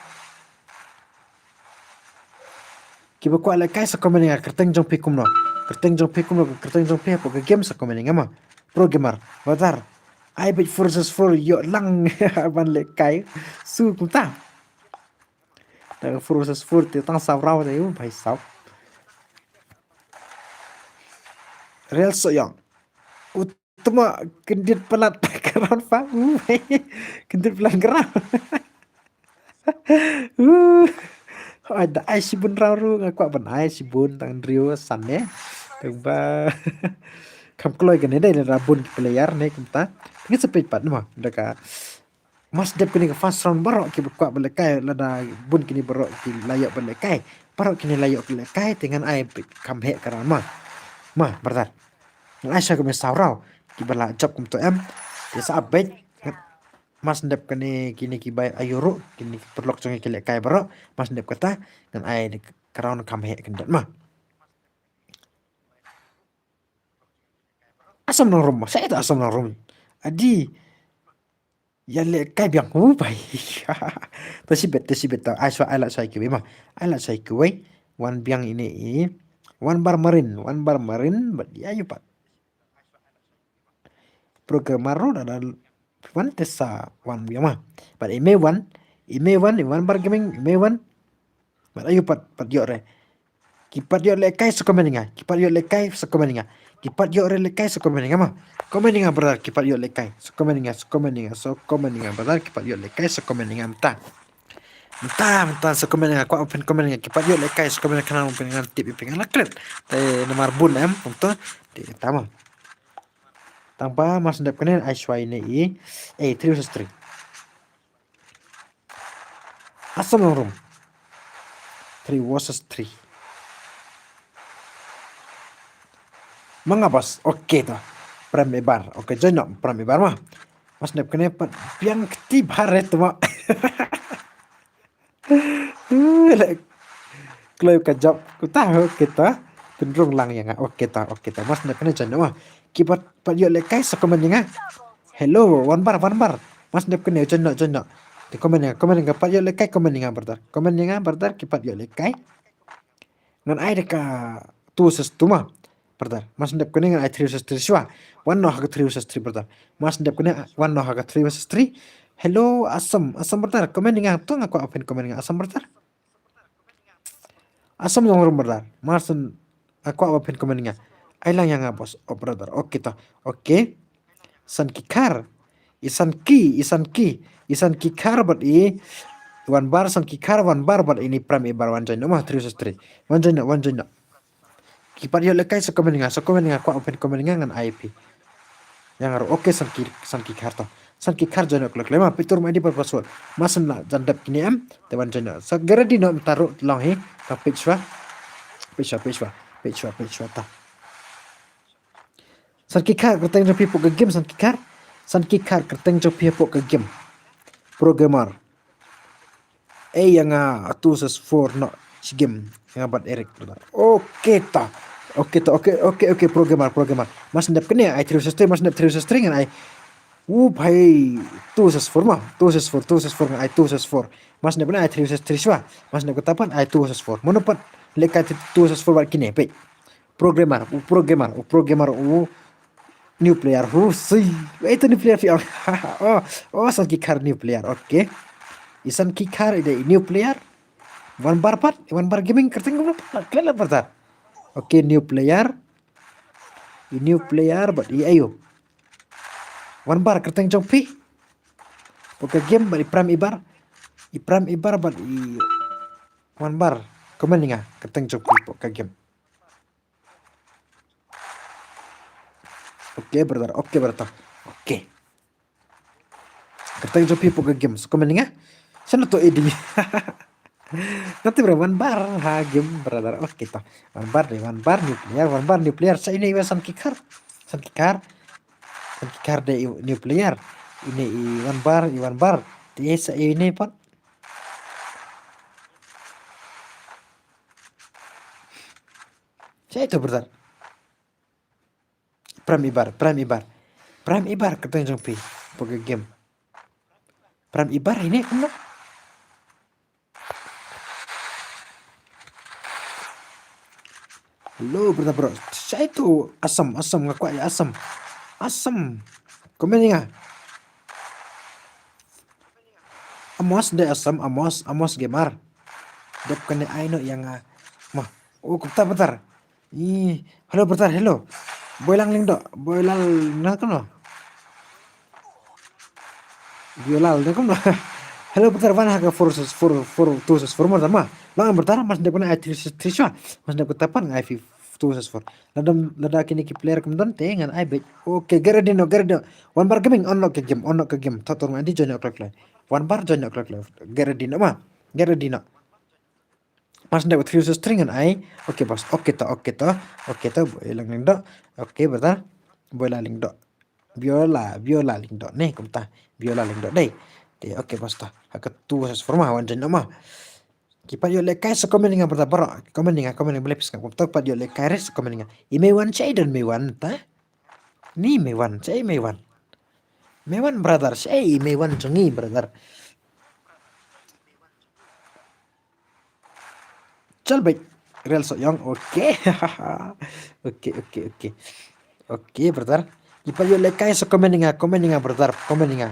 Kiba kwah lehkai sa comment ïa nga kyrteng jong phi kumno. Kyrteng jong phi kumno kyrteng jong phi pok ka kim sa comment ïa nga ma. Pro gamer brother. Ai beit four versus four ïoh lang ban lehkai. Su kumta. Tang four versus four te tang saw raw te u bhai saw. Real Soyang. Utma kendit pelat keran fa. U bhai. Kendit pelat keran. Uh. Ai da ai shibun raw ru nga kwah ban ai shibun tang drio san ne. Tang ba. Kam kloi kane dei la bun player ne kumta. Ngi sepet pat ma. Da ka Mas dep kine ka first round baroh ki ba kwah ba lehkai lada bun kine baroh ki la ïoh ba lehkai. Baroh kine la ïoh ba lehkai te ngan ai kam heh ka round ma. Ma brother. Ngan ai sha ka me saw raw ki ba la jop kumto em. Te sa update. Mas dep kine kine ki ba ayu ruh kine ki paralok jong ki lehkai baroh. Mas dep kata ngan ai ka round kam heh kyndat ma. Asam nang rum, sa ita asam nang rum. Adi. Ïa lehkai biang hu bai. Ta shibet ta shibet ta ai shwa ai la shai kiwei ma. Ai la shai kiwei. Wan biang ine i. Wan bar marin, wan bar marin bad ïa yu pat. Programmer ro da da wan te sa wan biang ma. Bad ime wan, ime wan, ime wan bar gaming, ime wan. Bad ayu pat pat ïoh re. Ki pat ïoh lehkai sa comment ïa nga. Ki pat ïoh lehkai sa comment ïa nga. Ki pat ïoh re lehkai sa comment ïa nga ma. Comment ïa nga brother ki pat ïoh lehkai. Sa comment ïa nga, sa comment ïa nga, sa comment ïa nga brother ki pat ïoh lehkai sa comment ïa nga mynta. Mynta mynta sa comment ïa nga kwah open comment ïa nga ki pat ïoh lehkai sa comment ïa nga khnang open nga tip ïa phi nga la klet. Te namar bun em kumta. Te tama. Tang ba mas dep kane ai shwai ne i. Eh three versus three. Asam long room. Three versus three. Manga bas. Okay ta. Prem Ebar. Okay join up Prem Ebar ma. Mas nep kene pat biang kti baret ma. Kloi ka jop. Kuta okay ta. Tynrung lang ïa nga. Okay ta. Okay ta. Mas nep kene join up ma. Ki pat pat ïoh lehkai sa comment ïa nga. Hello, wan bar, wan bar. Mas nep kene join up, join up. Te comment ïa nga, comment ïa nga, pat ïoh lehkai comment ïa nga brother. Comment ïa nga brother, ki pat ïoh lehkai. Ngan ai da ka two versus two ma. Brother, mas nep kene ngan ai three versus three shwa. Wan noh ha ka three versus three brother. Mas nep kene wan noh ha ka three versus three. Hello, Assam, Assam brother. Comment ïa nga, to nga kwah open comment ïa nga, Assam brother. Assam long room brother. Marson, ah, kwah ba phin comment ïa nga. Ai lang ïa nga boss. Oh brother. Okay ta. Okay. San ki khar. Isan ki, isan ki. Isan ki khar bad i. Wan bar san ki khar, wan bar bad ini Prem Ebar wan join. Nama three versus three. Wan join, wan join. Ki pat ïoh lehkai sa comment ïa nga, sa comment ïa nga kwah ba phin comment ïa nga ngan ai phi. Ïa nga ruh, okay, san ki, san ki khar ta. San ki khar join klek lema, peit tur ma ïa di pat password. Masan la jan dep kine em, te wan join. Sa guarantee noh mynta ruh long hi, ka peit shwa. Peit shwa, peit shwa, peit shwa, peit shwa ta. San ki khar kyrteng jong phi hapoh ka game, san ki khar. San ki khar kyrteng jong phi hapoh ka game. Pro gamer. Eh, ïa nga two versus four noh shi game. Ïa nga bad Eric. Okay ta. Okay ta. Okay, okay, okay, pro gamer, pro gamer. Mas nep kene ai three versus three, mas nep three versus three ngan ai. U bhai, two versus four ma, two versus four, two versus four, ai two versus four. Mas ne bana ai three versus three shuwa. Mas ne kata pat ai two versus four. Mano pat lehkai two versus four bad kine, peit. Pro Gamer, u Pro Gamer, u Pro Gamer, u new player, hu sui. Ai to new player fi. Oh, oh, San Kikhar new player, okay. I San Kikhar i dei new player. Wan Bar pat, Wan Bar Gaming kyrteng kumno pat, klet la pat ta. Okay, new player. I new player bad i ayo. Wan Bar kyrteng jong phi. Hapoh ka game bad i Prime Ibar. I Prime Ibar bad i Wan Bar. Comment ïa nga kyrteng jong phi hapoh ka game. Okay brother, okay brother. Okay. Kyrteng jong phi hapoh ka game, so comment ïa nga. Shen to edi. Nanti bro, Wan Bar ha game brother. Okay to. Wan Bar dei, Wan Bar new player, Wan Bar new player. Sa ine i San Kikhar. San Kikhar. San Kikhar dei new player. Ine i Wan Bar, i Wan Bar. Te sa ine pat. Sa ito brother. Prime Ibar, Prime Ibar. Prime Ibar kyrteng jong phi hapoh ka game. Prime Ibar ine kumno? Hello brother bro. Sa ito Assam, Assam nga kwah ïa Assam. Assam. Comment ïa nga. Amos dei Assam, Amos, Amos Gamer. Dep kane ai noh ïa nga. Ma, oh, kumta brother. Ih, hello brother, hello. Boilang Lyngdoh, Boilal na kumno? Boilal na kumno? Hello brother, wan ha ka four, four, four, two, four, four, ma. Lang brother, mas dep kane ai three, three shuwa. Mas dep kata pat nga ai fi-, two versus four. Lada, lada kine ki player kam don te ngan ai beit. Okay, get ready noh, get ready noh. Wan Bar Gaming, on noh ka game, on noh ka game. Thot tor ngan di join noh kloi kloi. Wan Bar join noh kloi kloi. Get ready noh ma. Get ready noh. Mas nda three versus three ngan ai. Okay boss. Okay to, okay to. Okay to, Boilang Lyngdoh. Okay brother. Boilal Lyngdoh. Biola, Biola Lyngdoh ne kumta. Biola Lyngdoh dei. Te okay boss to. Ha ka two versus four ma wan join noh ma. Ki pat ïoh lehkai sa comment ïa nga brother baroh. Comment ïa nga, comment ïa nga, balei phi sngap. Kumta pat ïoh lehkai re sa comment ïa nga. I mei wan, shaei don mei wan ta? Ni mei wan, shaei mei wan. Mei wan brother, shaei mei wan jong ngi brother. Chal beit. Real Sohiong, okay. Okay, okay, okay. Okay brother. Ki pat ïoh lehkai sa comment ïa nga, comment ïa nga brother, comment ïa nga.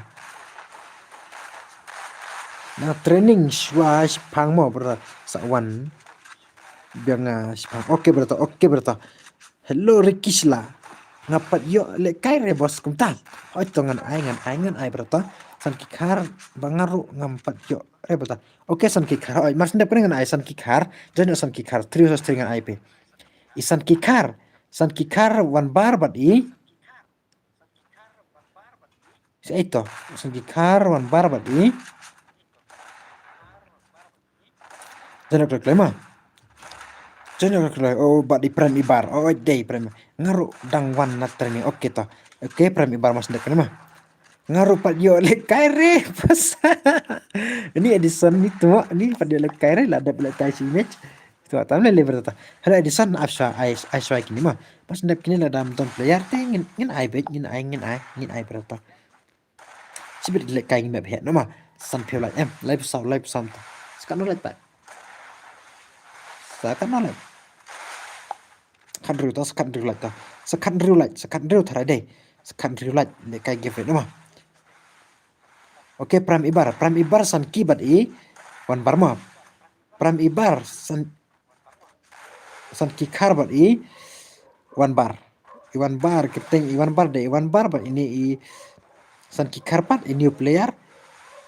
Na training shuwa shipang mo brother. Sa wan biang nga shipang. Okay brother, okay brother. Hello Rikishla. Nga pat ïoh lehkai re boss kumta. Hoi to ngan ai, ngan ai, ngan ai brother. San Kikhar ba nga ruh ngam pat ïoh re brother. Okay San Kikhar, hoi mar sendep kane ngan ai San Kikhar. Join San Kikhar, three versus three ngan ai phi. I San Kikhar, San Kikhar Wan Bar bad i. Shaei to, San Kikhar Wan Bar bad i. Join kloi kloi ma. Join kloi kloi, oh bad i Prem Ibar, oh dei Prem. Nga ruh dang wan na training, okay to. Okay Prem Ibar mas dek ma. Nga ruh pat ïoh lehkai re pas. Ini Edison ni tu, ni pat ïoh lehkai re, la dep lehkai shi match. Tu tam le le brother. Hello Edison, ap sha ai, ai sha kine ma. Pas dep kine la dam don player te ngin, ngin ai beit, ngin ai, ngin ai, ngin ai brother. Sibit lehkai ngi map he no ma. San phew like em, like saw, like saw. Sa katno like pat? Sa katno like? Khathynriew to, sa khathynriew like to. Sa khathynriew like, sa khathynriew tharai dei. Sa khathynriew like lehkai giveaway no ma. Okay, Prem Ibar, Prem Ibar San Ki bad i Wan Bar ma. Prem Ibar San San Kikhar bad i Wan Bar. I Wan Bar kyrteng i Wan Bar dei i Wan Bar bad ine i San Kikhar pat i new player.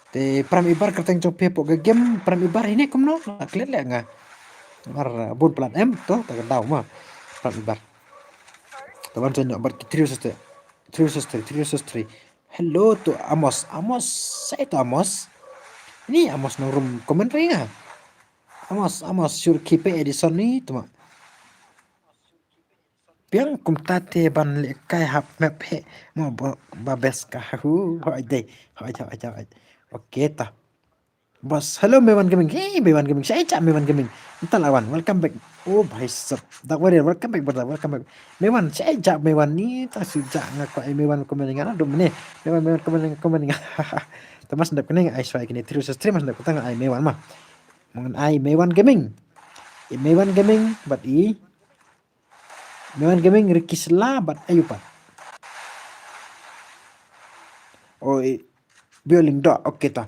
Te Prem Ibar kyrteng jong phi hapoh ka game, Prem Ibar ine kumno? La klet leh nga. Mar bun palat em to ta ka daw ma. Prem Ibar. Te wan join bad ki three versus three, three versus three, three versus three. Hello to Amos, Amos, shaei to Amos? Ni Amos nongrum comment ri nga. Amos, Amos, sure keep Edison ni tu ma. Biang kumta te ban lehkai hap map he mo ba, ba best ka hu, hoi dei, hoi, hoi, hoi. Okay ta. Boss, hello Mewan Gaming. Hey Mewan Gaming. Shaei ja Mewan Gaming. Mynta la wan. Welcome back. Oh bhai sab. Dark Warrior, welcome back brother. Welcome back. Mewan, shaei ja Mewan ni ta shu ja nga kwah ai Mewan comment nga na dum ne. Mewan, Mewan comment, comment nga. Ta mas ndep kane nga ai shwa kine through stream mas ndep kata nga ai Mewan ma. Ngan ai Mewan Gaming. I Mewan Gaming bad i Mewan Gaming Ricky Sla bad ayu pat. Oh i Bioling Dok, okay ta.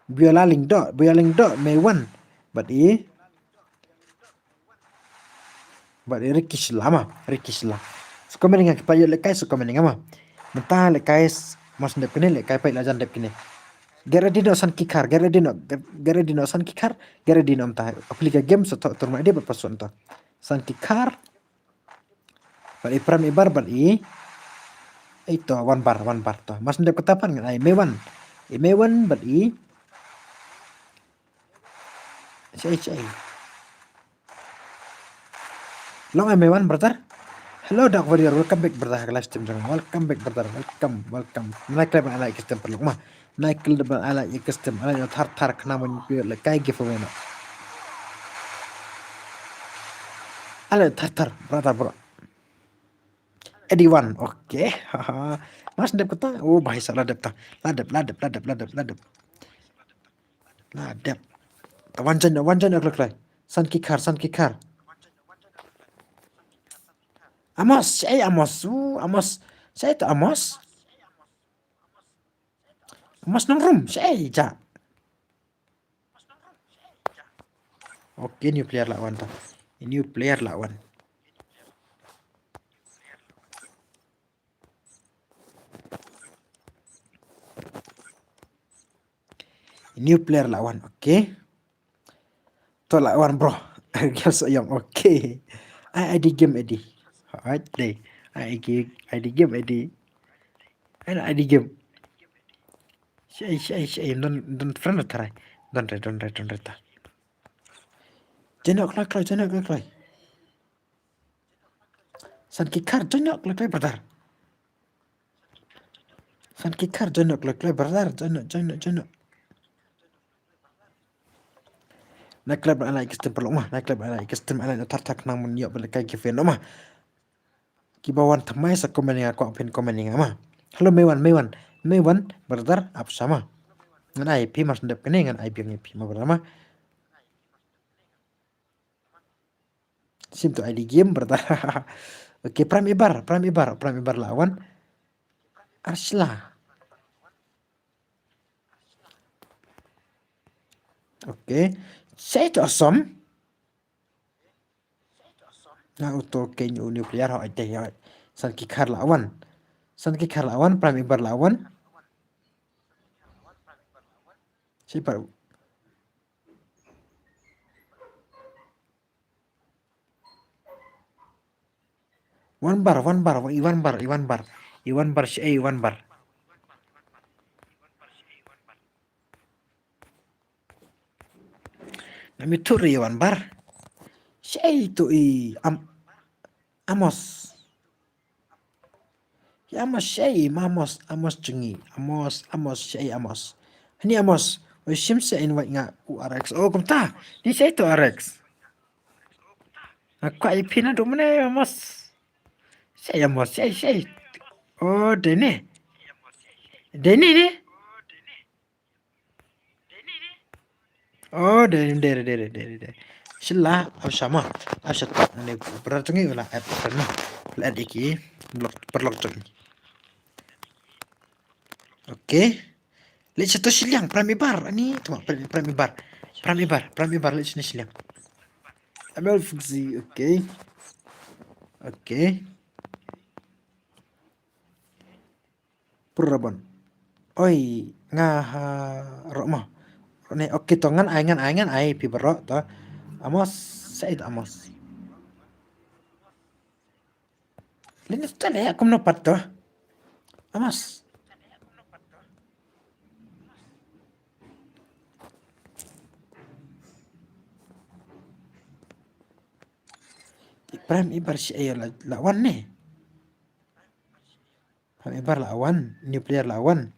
Biola Lyngdoh, Biola Lyngdoh, Mewan. Bad i. Bad i Ricky Sla ma, Ricky Sla. Sa comment nga ki pait lehkai, sa comment nga ma. Mynta lehkai, mas ndep kine lehkai pait la jan dep kine. Get ready noh san ki khar, get ready noh, get ready noh san ki khar, get ready noh mynta. Aplika game sa tok turma dia bad pasu mynta. San ki khar. Bad i Prem Ibar bad i. Ito, wan bar, wan bar to. Mas ndep kata pat ngan ai Mewan. I Mewan bad i. Shaei, shaei. Long ai Mewan brother. Hello Dark Warrior, welcome back brother. Live stream jong. Welcome back brother. Welcome, welcome. Nai kle ban ai like stem perlu ma. Nai kle ban ai like stem. Ai like thar thar khnang ban pio lehkai giveaway na. Ai like thar thar brother bro. Eddie Wan, okay. Mas ndep kata. Oh bhai sab la dep ta. La dep, la dep, la dep, la dep, la dep. La dep. Wan jan, wan jan kloi kloi. San ki khar, san ki khar. Amos, shaei Amos. Uh, Amos. Shaei to Amos. Amos Nongrum, shaei ja. Okay, new player la wan ta. New player la wan. New player la wan, okay. To la wan bro. Girls ayong, okay. Ai ID game ID. Ai dei. Ai ID game ID. Ai ID game. Shaei, shaei, shaei. Don, don friend tharai. Don re, don re, don re ta. Join kloi kloi, join kloi kloi. San ki khar join kloi kloi brother. San ki khar join kloi kloi brother. Join, join, join. Nai kle ban ai like stem perlu ma. Nai kle ban ai like stem, ai like thar thar khnang ban ïoh ban lehkai giveaway noh ma. Kiba wan thymmai sa comment nga, kwah phin comment nga ma. Hello Mewan, Mewan, Mewan brother ap sa ma. Ngan ai phi mas ndep kane ngan ai biang ïa phi ma brother ma. Sim to ID game brother. Okay, Prime Ibar, Prime Ibar, Prime Ibar la wan. Arsla. Okay. Shaei to Assam. Na uto keiñ u nuclear ho ite ya. San ki khar la wan. San ki khar la wan, Prime Ibar la wan. Shaei pat. Wan bar, wan bar, i wan bar, i wan bar. I wan bar, shaei i wan bar. Ngam ïathuh re i wan bar. Shaei to i Am-, Amos. Ya Amos shaei ma Amos, Amos jong ngi. Amos, Amos shaei Amos. Hani Amos. Oi shim shaei invite nga u Arex. Oh kumta. Ni shaei to Arex. Nga kwah ïa phi naduh mynne Amos. Shaei Amos, shaei, shaei. Oh dei ne. Dei ne ne. Oh dei, dei, dei. Sila, ap sa ma. Ap sa ta ne brother jong ngi la add friend ma. La add ïa ki. Block, block jong ngi. Okay. Leit sha to shiliang Prime Ibar. Ani to Prime, Prime Ibar. Prime Ibar, Prime Ibar leit sha shiliang. Amel Fuxi, okay. Okay. Purabon. Oi, nga ha ro ma. Ne, okay to ngan ai, ngan ai, ngan ai phi baroh to. Amos, shaei to Amos. Lin tale kumno pat to. Amos. Prime Ibar shaei la, la wan ne. Prime Ibar la wan, nuclear la wan.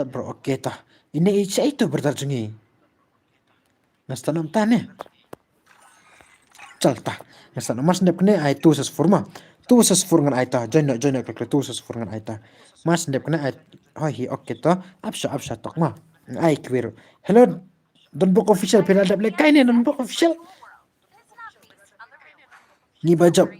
Bro, okay ta. Ine i cha ito brother jong ngi. Nasta nam ta ne. Chal ta. Nasta nam mas dep kane ai two versus four ma. Two versus four ngan ai ta. Join no, join no, klik two versus four ngan ai ta. Mas dep kane ai. Hoi hi, okay ta. Apsha, apsha tok ma. Ai kwero. Hello. Don Bok Official, phi la dep le kai ne, Don Bok Official. Ngi ba jop.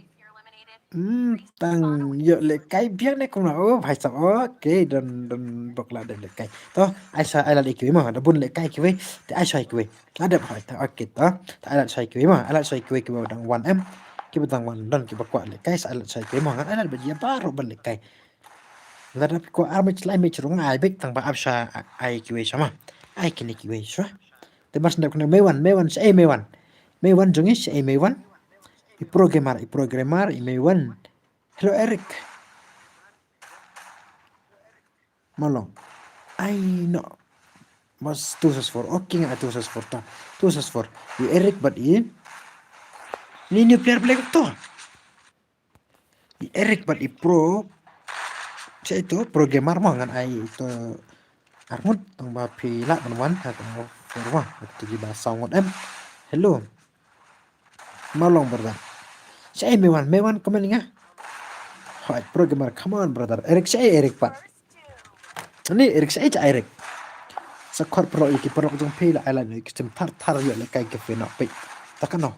Hmm, tang ïoh le kai biang ne kumno. Oh, bhai sab. Okay, Don, Don Bok la dep le kai. To, ai sa, ai la le kiwi ma, da bun le kai kiwi. Te ai sa kiwi. La dep hai, ta, okay, to. Ta ai la sa kiwi ma, ai la sa kiwi kiwi dang wan em. Kiba dang wan don kiba kwah le kai, sa ai la sa kiwi ma, ai la ba jia baru ban le kai. Lada phi kwah ar match lai match ruh nga ai beit tang ba ap sha ai kiwei sha ma. Ai kine kiwei sha. Te mas dep kane Meiwan, Meiwan sha ei Meiwan. Meiwan jong ngi sha ei Meiwan. I programmer, i programmer, i Meiwan. Hello Eric. Malong. Ai no. Mas two versus four. Okay, nga two versus four ta. Two versus four. I Eric bad i. Ni new player play to. I Eric bad i pro. Cha ito pro gamer mo ngan ai ito. Arngut tang ba phi lah ban wan ha tang ba phi wan ha tu ba saw ngut em. Hello. Malong brother. Cha ei Meiwan, Meiwan comment nga. Hoi pro gamer, come on brother. Eric cha ei Eric pat. Ni Eric cha ei cha Eric. Sa khot pro iki pro jong phi la ai la ni kistim thar thar ïoh le kai ke phi no phi. Ta ka no.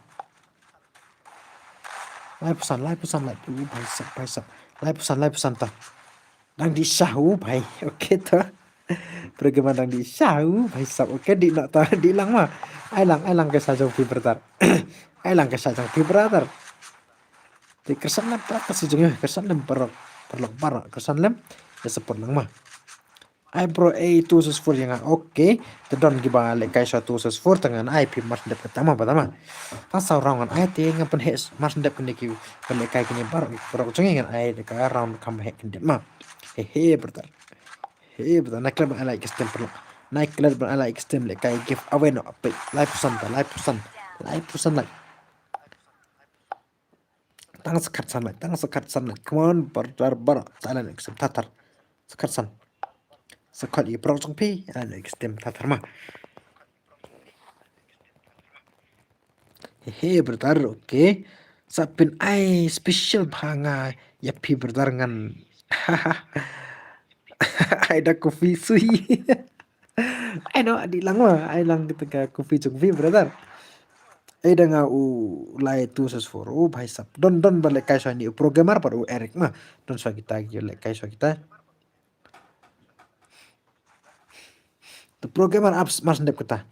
Lai pusan, lai pusan, lai. Uh, bhai sab, bhai sab. Lai pusan, lai pusan ta. Dang di sha u, bhai. Okay ta. Programmer dang di sha u, bhai sab. Okay, di na ta, di lang ma. Ai lang, ai lang ka sha jong phi brother. Ai lang ka sha jong phi brother. Te kyrsan lem ta ka si jong, kyrsan lem paralok, paralok baroh, kyrsan lem. Ya support lang ma. Ai bro, ei two versus four ïa nga. Okay. Te don kiba lehkai sha two versus four te ngan ai phi mar sdep kata ma, bata ma. Tang saw round ngan ai te ngan pynheh mar sdep kine ki ba lehkai kine baroh, baroh jong ngi ngan ai te ka round kham heh kyndit ma. He he brother. He brother, nai klet ban ai like stem paralok. Nai klet ban ai like stem lehkai giveaway no peit. Lai pusan ta, lai pusan. Lai pusan like. Tang sa khatsan like, tang sa khatsan like. Come on, brother, brother. Thailand exam tatar. Sa khatsan. Sa khat ïa paralok jong phi, Thailand exam tatar ma. He he brother, okay. Sa pyn ai special bha nga ïa phi brother ngan. Ai da coffee sui. Ai no, dih lang ma, ai lang kita ka coffee jong phi brother. Ai da nga u lai two versus four, u bhai sab. Don, don ba lehkai sha ni u programmer bad u Eric ma. Don sha kita, ki lehkai sha kita. Tu programmer apps mar sdep kata.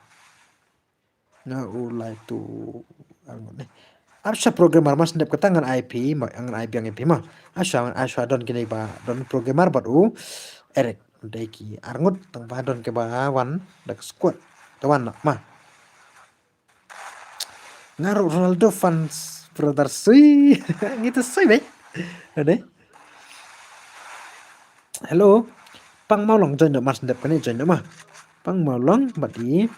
Nga u lai tu, angon ne. Ap sha programmer mar sdep kata ngan ai phi ma, ngan ai biang ïa phi ma. Ap sha, ap sha don kine ba, don programmer bad u Eric. Dei ki arngut tang ba don kiba wan da ka squad. Te wan ma. Nga ruh Ronaldo fans brother sui. Ngi tu sui be. Ade. Hello. Pang Mawlong join noh mar sdep kane join noh ma. Pang Mawlong bad i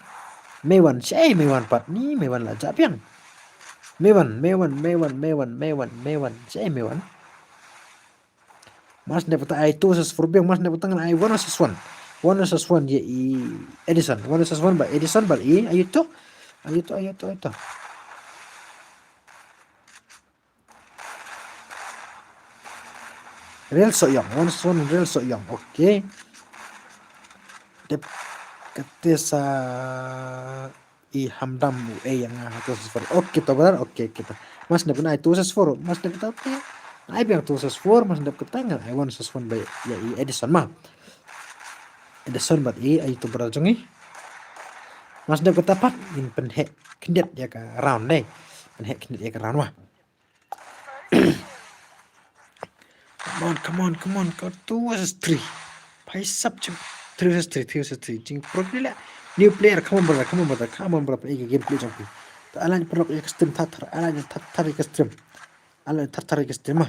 Meiwan, shaei Meiwan pat ni, Meiwan la jah biang. Meiwan, Meiwan, Meiwan, Meiwan, Meiwan, Meiwan, shaei Meiwan. Mar sdep kata ai two versus four biang, mar sdep kata ngan ai one versus one. One versus one ïa i Edison, one versus one bad Edison bad i, ayu to. Ayu to, ayu to, ayu to. Real Sohyong, one versus one Real Sohyong. Okay. Dep kate sa i Hamdam u ei ïa nga ha two versus four. Okay to brother, okay kita. Mar sdep kata ai two versus four, mar sdep kata okay. Ai biang two versus four, mar sdep kata ngan ai one versus one bad ïa i Edison ma. Edison bad i, ayu to brother jong i. Mar sdep kata pat ngin pynheh kyndit ïa ka round dei. Pynheh kyndit ïa ka round ma. Come on, come on, come on, come on. Two versus three. Bhai sab jong. Three versus three, three versus three. Jingpyrkhat leh. New player, come on brother, come on brother, come on brother. Ei ka game play jong phi. Te ai like paralok ïa ka stream thar thar, ai like thar thar ïa ka stream. Ai like thar thar ïa ka stream ma.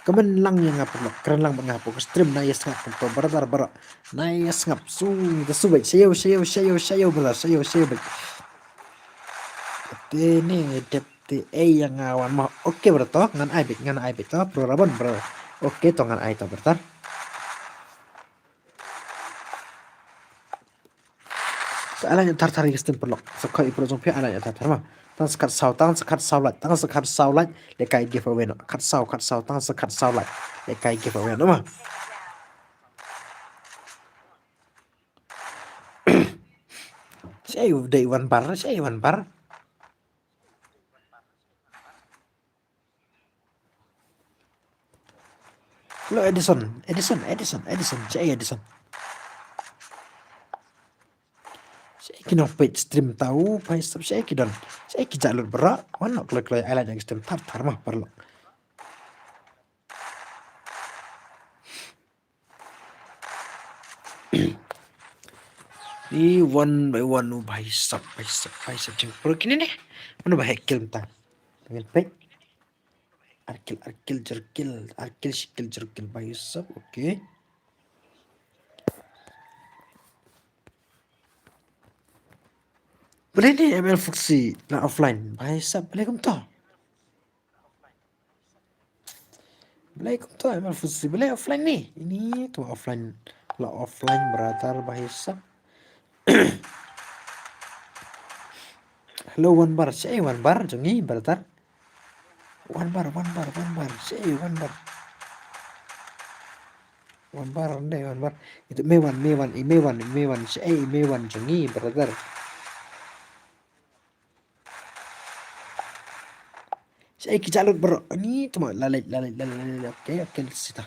Comment lang ïa nga paralok, kren lang bad nga hapoh ka stream, nai ïa sngap kumto brother brother. Nai ïa sngap, shu, ngi da shu beit, sha ïew, sha ïew, sha ïew, sha ïew brother, sha ïew, sha ïew beit. Te ne dep te ei ïa nga wan ma. Okay brother to, ngan ai beit, ngan ai beit to, pro Raban brother. Okay to ngan ai to brother. Ai lait thar thar ïa ka stream paralok. Sa khoi ïa paralok jong phi ai lait thar thar ma. Tang sa khatsaw, tang sa khatsaw lait, tang sa khatsaw lait. Lehkai giveaway noh. Khatsaw, khatsaw, tang sa khatsaw lait. Lehkai giveaway noh ma. Shaei u dei Wanbar, shaei Wanbar. Hello Edison, Edison, Edison, Edison, shaei Edison. Shaei ki nongpeit stream tau, peit sap shaei ki don. Shaei ki jah lut baroh, wan noh kloi kloi ai lait ïa ka stream thar thar ma paralok. Ni one by one, oh, bhai sab, bhai sab, bhai sab, jeng pro kine ne. Mano ba hek kill mynta? Ngin peit. Ar kill, ar kill, jer kill, ar kill, shi kill, jer kill, bhai sab, okay. Balei ne M L Foxy la offline, bhai sab, balei kumta? Balei kumta M L Foxy, balei offline ni? Ini tu offline, la offline brother, bhai sab. Hello Wanbar, shaei Wanbar jong ngi brother. Wanbar, Wanbar, Wanbar, shaei Wanbar. Wanbar, ndai Wanbar. Itu Mewan, Mewan, i Mewan, i Mewan, shaei i Mewan jong ngi brother. Shaei ki jah lut baroh. Ani tuma, la lait, la lait, la lait, la lait. Okay, okay, sita.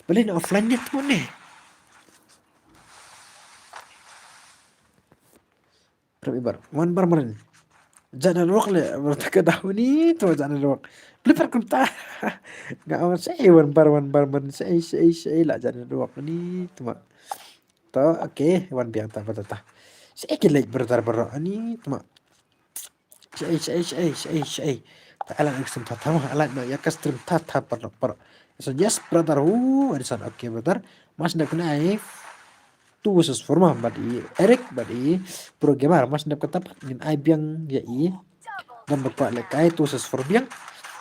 Balei na offline ne tuma ne. Rep ibar. Wanbar marin. Jah network leh, bar ta ka daw ni tuma jah network. Balei pat kumta. Nga ong shaei Wanbar, Wanbar marin. Shaei, shaei, shaei la jah network ni tuma. To, okay, wan biang ta, ta, ta. Shaei ki lait brother baroh ani tuma. Shaei, shaei, shaei, shaei, shaei. Ta ai lait ïa ka stream thar thar ma, ai lait noh ïa ka stream thar thar paralok, paralok. So yes brother, ooh, Edison, okay brother. Mas dep kane ai two versus four ma, bad i Eric, bad i Pro Gamer, mas dep kata pat ngin ai biang ïa i. Dang dep pat lehkai two versus four biang.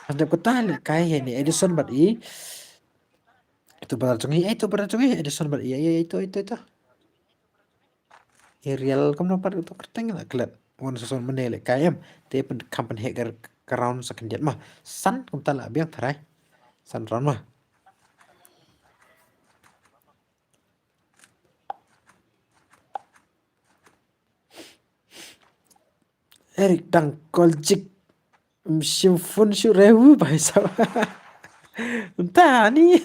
Mas dep kata lehkai ïa ni Edison bad i. Itu brother jong ngi, itu brother jong ngi, Edison bad i, i, i, itu, itu, itu. Ariel kumno pat uto kyrteng la klet. Wan sa son mane lehkai em. Te pyn kham pynheh ka round sa khyndiat ma. San kumta la biang tharai. San round ma. Eric Tangkoljik. Shim phone shu rew bhai sab. Mynta ni.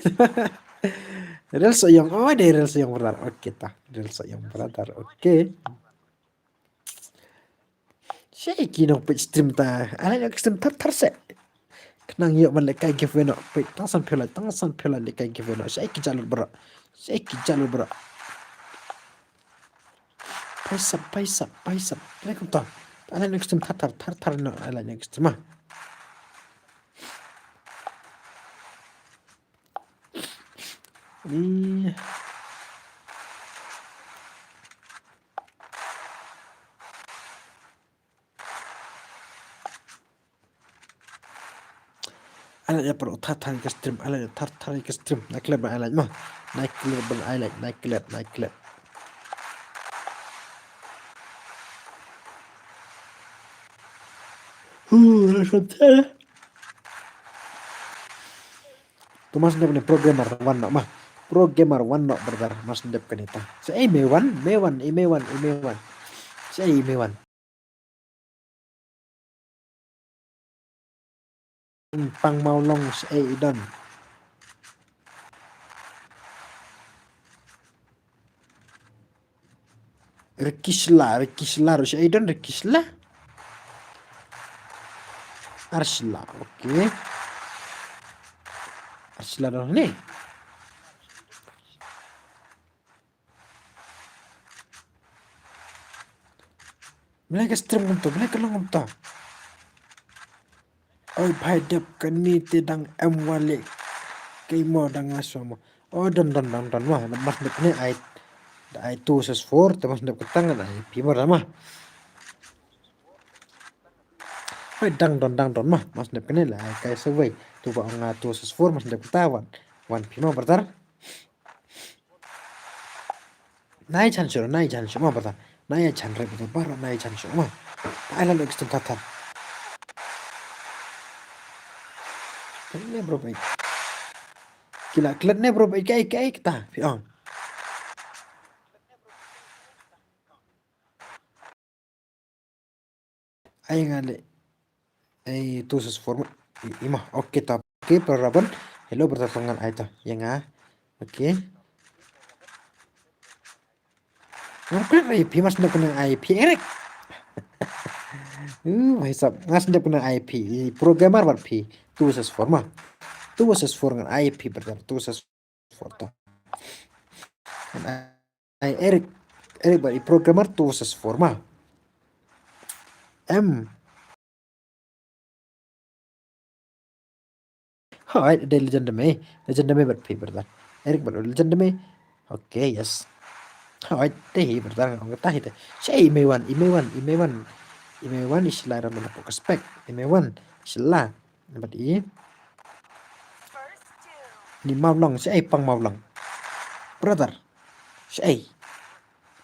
Rel Soyong. Oh, dei Rel Soyong brother. Okay ta. Rel Soyong brother. Okay. Shaei ki nongpeit stream ta. Ai lait ïa ka stream thar thar seh. Khnang ïoh ban lehkai giveaway noh. Peit tang san phew lait, tang san phew lait lehkai giveaway noh. Shaei ki jah lut baroh. Shaei ki jah lut baroh. Paisa, paisa, paisa. Alaikum ta. Ai lait ïa ka stream thar thar thar thar noh. Ai lait ïa ka stream ah. Ni. Ai lait ïa paralok thar thar ïa ka stream, ai lait ïa thar thar ïa ka stream. Nai klet ban ai lait ma. Nai klet ban ai lait, nai klet, nai klet. Huh, rashot. Tu mas dep ne Pro Gamer wan noh ma. Pro Gamer wan noh brother, mas dep kane ta. Shaei me wan, me wan, i me wan, i me wan. Shaei i me wan. Pang Mawlong shaei i don. Rikishla, Rikishla, ruh shaei don Rikishla? Arshla, okay. Arshla don ne? Balei ka stream kumta, balei ka long kumta. Oi bhai dep kane te dang em wale. Kei mo dang la shuwa mo. Oh don don don don mo. Mas dep ne ai. Da ai two versus four te mas dep kata ngan ai pi mo da ma. Oi dang don dang don mo. Mas dep kane la ai kai survey. Tu ba ong nga two versus four mas dep kata wan. Wan pi mo brother. Nai chan shu, nai chan shu mo brother. Na ïa jan rep ïa baroh na ïa jan shuh ma. Ai la lok stem kata. Klet ne bro bait. Ki la klet ne bro bait kaei kaei kata phi ong. Ai nga leh. Ai tu sus form. I, i ma. Okay ta. Okay para Raban. Hello brother, ngan ai ta. Ïa nga. Okay. Ngam klet ïa phi, mas nep kane ai phi Eric. Uh, bhai sab, mas nep kane ai phi. I programmer bad phi. Tu sus form ma. Tu sus form ngan ai phi brother. Tu sus form to. Ngan ai Eric. Eric bad i programmer tu sus form ma. Em. Hooid, dei legend me. Legend me bad phi brother. Eric bad legend me. Okay, yes. Hooid, dei hi brother, ong ta hi te. Shaei i Meiwan, i Meiwan, i Meiwan. I Meiwan i sla ram na poka spek. I Meiwan i sla. Bad i. Ni Mawlong, shaei pang Mawlong. Brother. Shaei.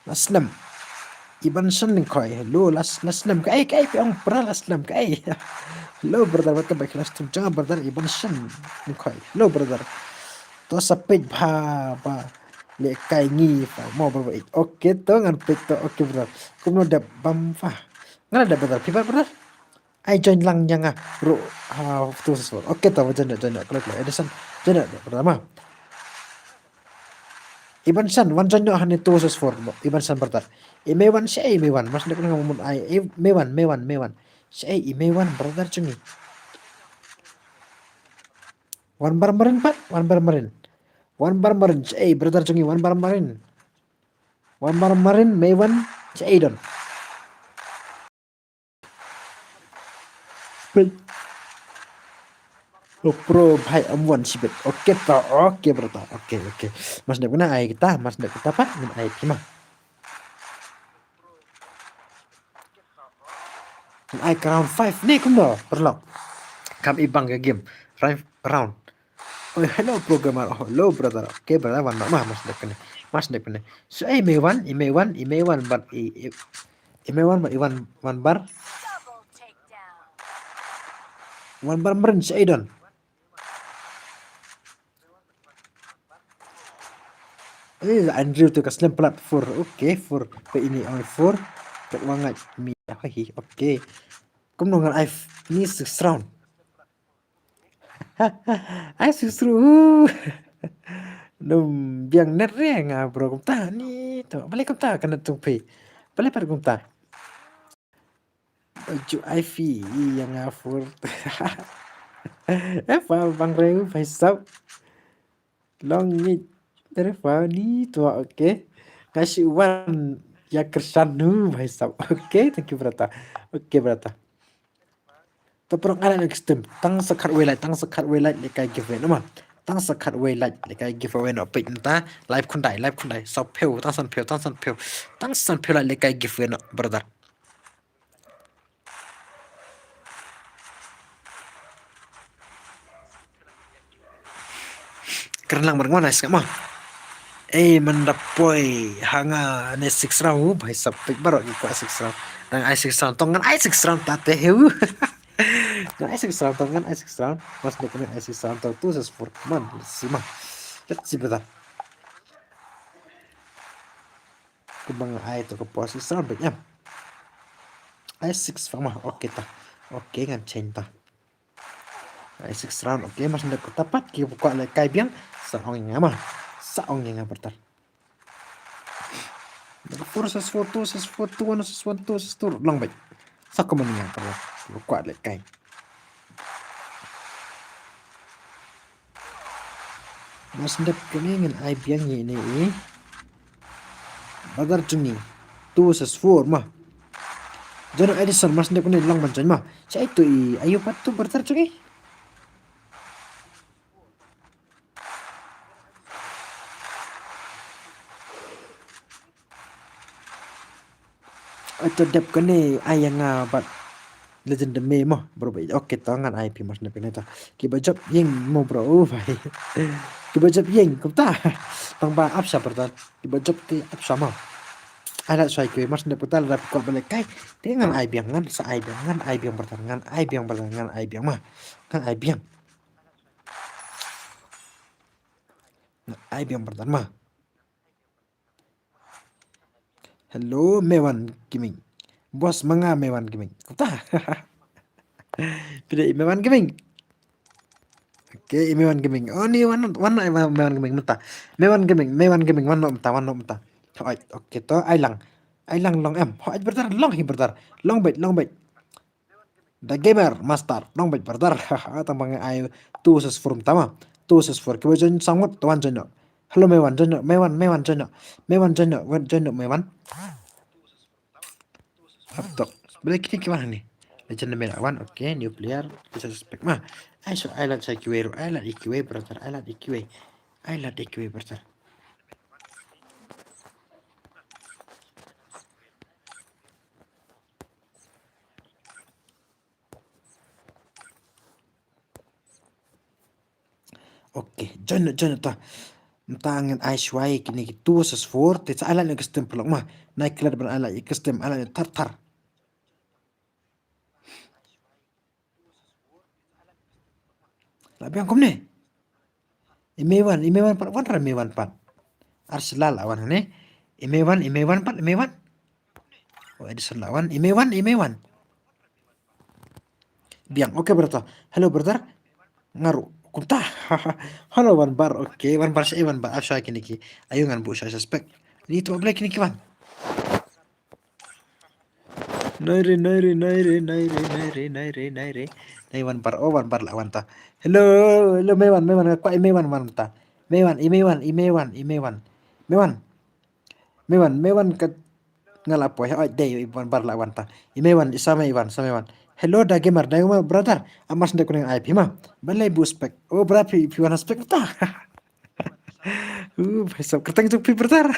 La slem. Iban shan ning koi. Hello, la, la slem. Kaei, kaei, phi ong brother la slem. Kaei. Hello, brother. Welcome back. La slem jang brother. Iban shan ning koi. Hello, brother. To sa peit ba, ba. Le kai ngi ba. Mo ba ba. Okay, to ngan peit to. Okay, brother. Kumno dep bam ba. Ngan dep brother. Phi ba brother. Ai join lang ïa nga. Bro. Ha, tu sus form. Okay, to join, join. Klik, klik. Edison. Join, brother ma. Iban san, wan join noh hangne tu sus form. Iban san brother. I Meiwan shaei i Meiwan. Mas nep kane nga mut ai. I Meiwan, Meiwan, Meiwan. Shaei i Meiwan brother jong ngi. Wan bar marin pat, wan bar marin. Wan bar marin, shaei brother jong ngi, wan bar marin. Wan bar marin, Meiwan, shaei don. Wait. Oh, bro, bhai, am wan shibit. Okay, to, okay, brother. Okay, okay. Mas nep kane ai kita, mas nep kita pat, ngan ai phi ma. Ngan ai ka round five. Ni kumno, paralok. Kam i bang ka game. Round, round. Oh, hello, programmer. Oh, hello, brother. Okay, brother, wan ma, mas nep kane. Mas nep kane. So, eh, i Meiwan, i Meiwan, i Meiwan, but i, i, i Meiwan, but i wan, wan bar. Wan bar marin shaei don. Eh, Andrew tu ka slem palat four. Okay, four. Pe ini oi four. Kat wangat mi. Apa hi? Okay. Kumno ngan ai f-, ni six round. Ai six round. Num biang net re nga bro kumta ni to. Balik kumta ka net tung phi. Balik pat kumta. Baju ai phi ïa nga four. Eh, pa bang reu, bhai sab. Long ni. Dere pa ni tu, okay. Nga shu wan ïa kyrshan nu, bhai sab. Okay, thank you, brother. Okay, brother. To paralok ngan ai next time. Tang sa khatwei like, tang sa khatwei like lehkai giveaway noh ma. Tang sa khatwei like lehkai giveaway noh peit mynta. Live khyndai, live khyndai. Saw phew, tang san phew, tang san phew. Tang san phew like lehkai giveaway noh, brother. Kren lang bad nga, nice nga ma. Eh, mynta poi ha nga ne six round, bhai sab, peit baroh ki kwah six round. Ngan ai six round, to ngan ai six round ta te heu. Ngan ai six round, to ngan ai six round. Mas dek ngan ai six round, to tu sa sport man, let's see ma. Let's see, brother. Kumba nga ai to ka por six round bad em. Ai six fa ma. Okay ta. Okay, ngan change ta. Ai six round. Okay, mas nda kata pat ki kwah lehkai biang. Sa ong ïa nga ma. Sa ong ïa nga, brother. Four sus four, two sus four, two one sus one, two sus two. Long bad. Sa kumne ïa nga, brother. Ki kwah lehkai. Mas dep kane ngan ai biang ïa ine i brother jong ngi. Two sus four ma. Jono Edison, mas dep kane long ban join ma. Shaei to i, ayo pat to brother jong ngi. Ato dep kane ai ïa nga bad legend me mo, bro. Okay, to ngan ai phi mas dep kane to. Kiba jop ïing mo, bro. Oh, bhai. Kiba jop ïing kumta. Tang ba ap sha, brother. Kiba jop te ap sha mo. Ai lad shuwa ïa kiwei, mar shu dep kata lada phi kwah ban lehkai. Te ngan ai biang, ngan sa ai biang, ngan ai biang brother, ngan ai biang brother, ngan ai biang ma. Ngan ai biang. Ngan ai biang brother ma. Hello, Mewan Gaming. Bos ma nga Mewan Gaming. Kumta. Phi dei Mewan Gaming. Okay, Mewan Gaming. Oh, ni wan, wan, wan, Mewan Gaming mynta. Mewan Gaming, Mewan Gaming, wan mynta, wan mynta. Hooid, okay to, ai lang. Ai lang long em. Hooid brother, long hi brother. Long beit, long beit. The Gamer Master, long beit brother. Tang ba nga ai two versus four mynta ma. Two versus four. Kiba join sangwut, to wan join noh. Hello, Mewan, join noh, Mewan, Mewan, join noh. Mewan, join noh, wan, join noh, Mewan. Hap tok. Balei kine ki wan hangne? Legend Mela wan, okay, new player. Kita suspect ma. Ai so, ai lad sa kiwei ruh, ai lad ïa kiwei brother, ai lad ïa kiwei. Ai lad ïa kiwei brother. Okay, join noh, join noh ta. Mynta ngan ai shuwa ïa kine ki two versus four, te sa ai lad ïa ka stem paralok ma. Nai klet ban ai lad ïa ka stem, ai lad ïa thar thar. La biang kumne. I Mewan, i Mewan pat, wan ra i Mewan pat. Arsenal la wan ne. I Mewan, i Mewan pat, i Mewan. Oh, Edison la wan, i Mewan, i Mewan. Biang, okay brother. Hello brother. Nga ruh kumta. Hello Wan Bar, okay, Wan Bar sha, eh, Wan Bar, ah, sha kine ki. Ayu ngan buh sha suspect. Ni tu balei kine ki wan. Nai re, nai re, nai re, nai re, nai re, nai re, nai re. Nai Wan Bar, oh, Wan Bar la wan ta. Hello, hello, Mewan, Mewan, nga kwah i Mewan wan ta. Mewan, i Mewan, i Mewan, i Mewan. Mewan. Mewan, Mewan ka nga la poi, oh, dei, i Wan Bar la wan ta. I Mewan, i sa Mewan, sa Mewan. Hello, da gamer, da gamer, brother. Amas nda kuning ai phi ma. Balei bu spek. Oh, brother, phi, phi wan spek ta. Uh, bhai sab, kyrteng jong phi, brother.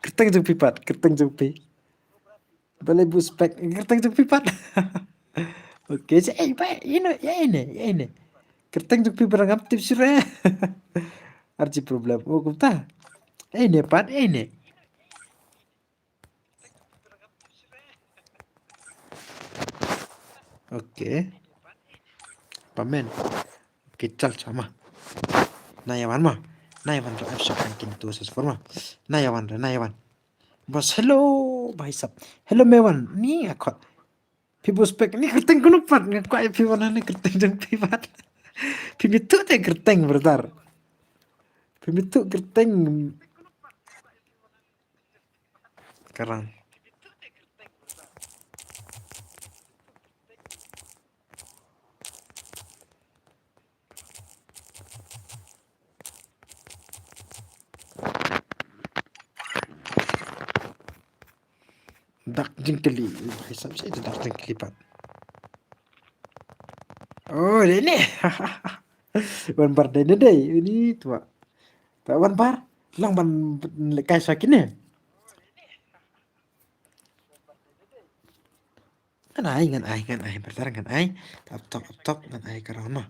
Kyrteng jong phi pat, kyrteng jong phi. Balei bu spek, kyrteng jong phi pat. Okay, je, eh, ba, ine, ïa ine, ïa ine. Kyrteng jong phi brother ngam tip shuh re. Arji problem. Oh, kumta. Ine pat, ine. Okay. Pamen. Okay, chal chama. Nai wan ma. Nai wan to F shot ranking two versus four ma. Nai wan, nai wan. Bos, hello, bhai sab. Hello, Mewan. Ni akot. Phi bu spek ni kyrteng kumno pat, nga kwah phi wan ni kyrteng jong phi pat. Phi mitu te kyrteng, brother. Phi mitu kyrteng. Karam. Dak jingkylli, bhai sab, sha dak jingkylli pat. Oh, dei ne. Wan Bar dei ne dei, ini tu. Ta Wan Bar, lang ban lehkai sha kine. Ngan ai, ngan ai, ngan ai, brother ngan ai. Up top, up top, ngan ai ka round ma.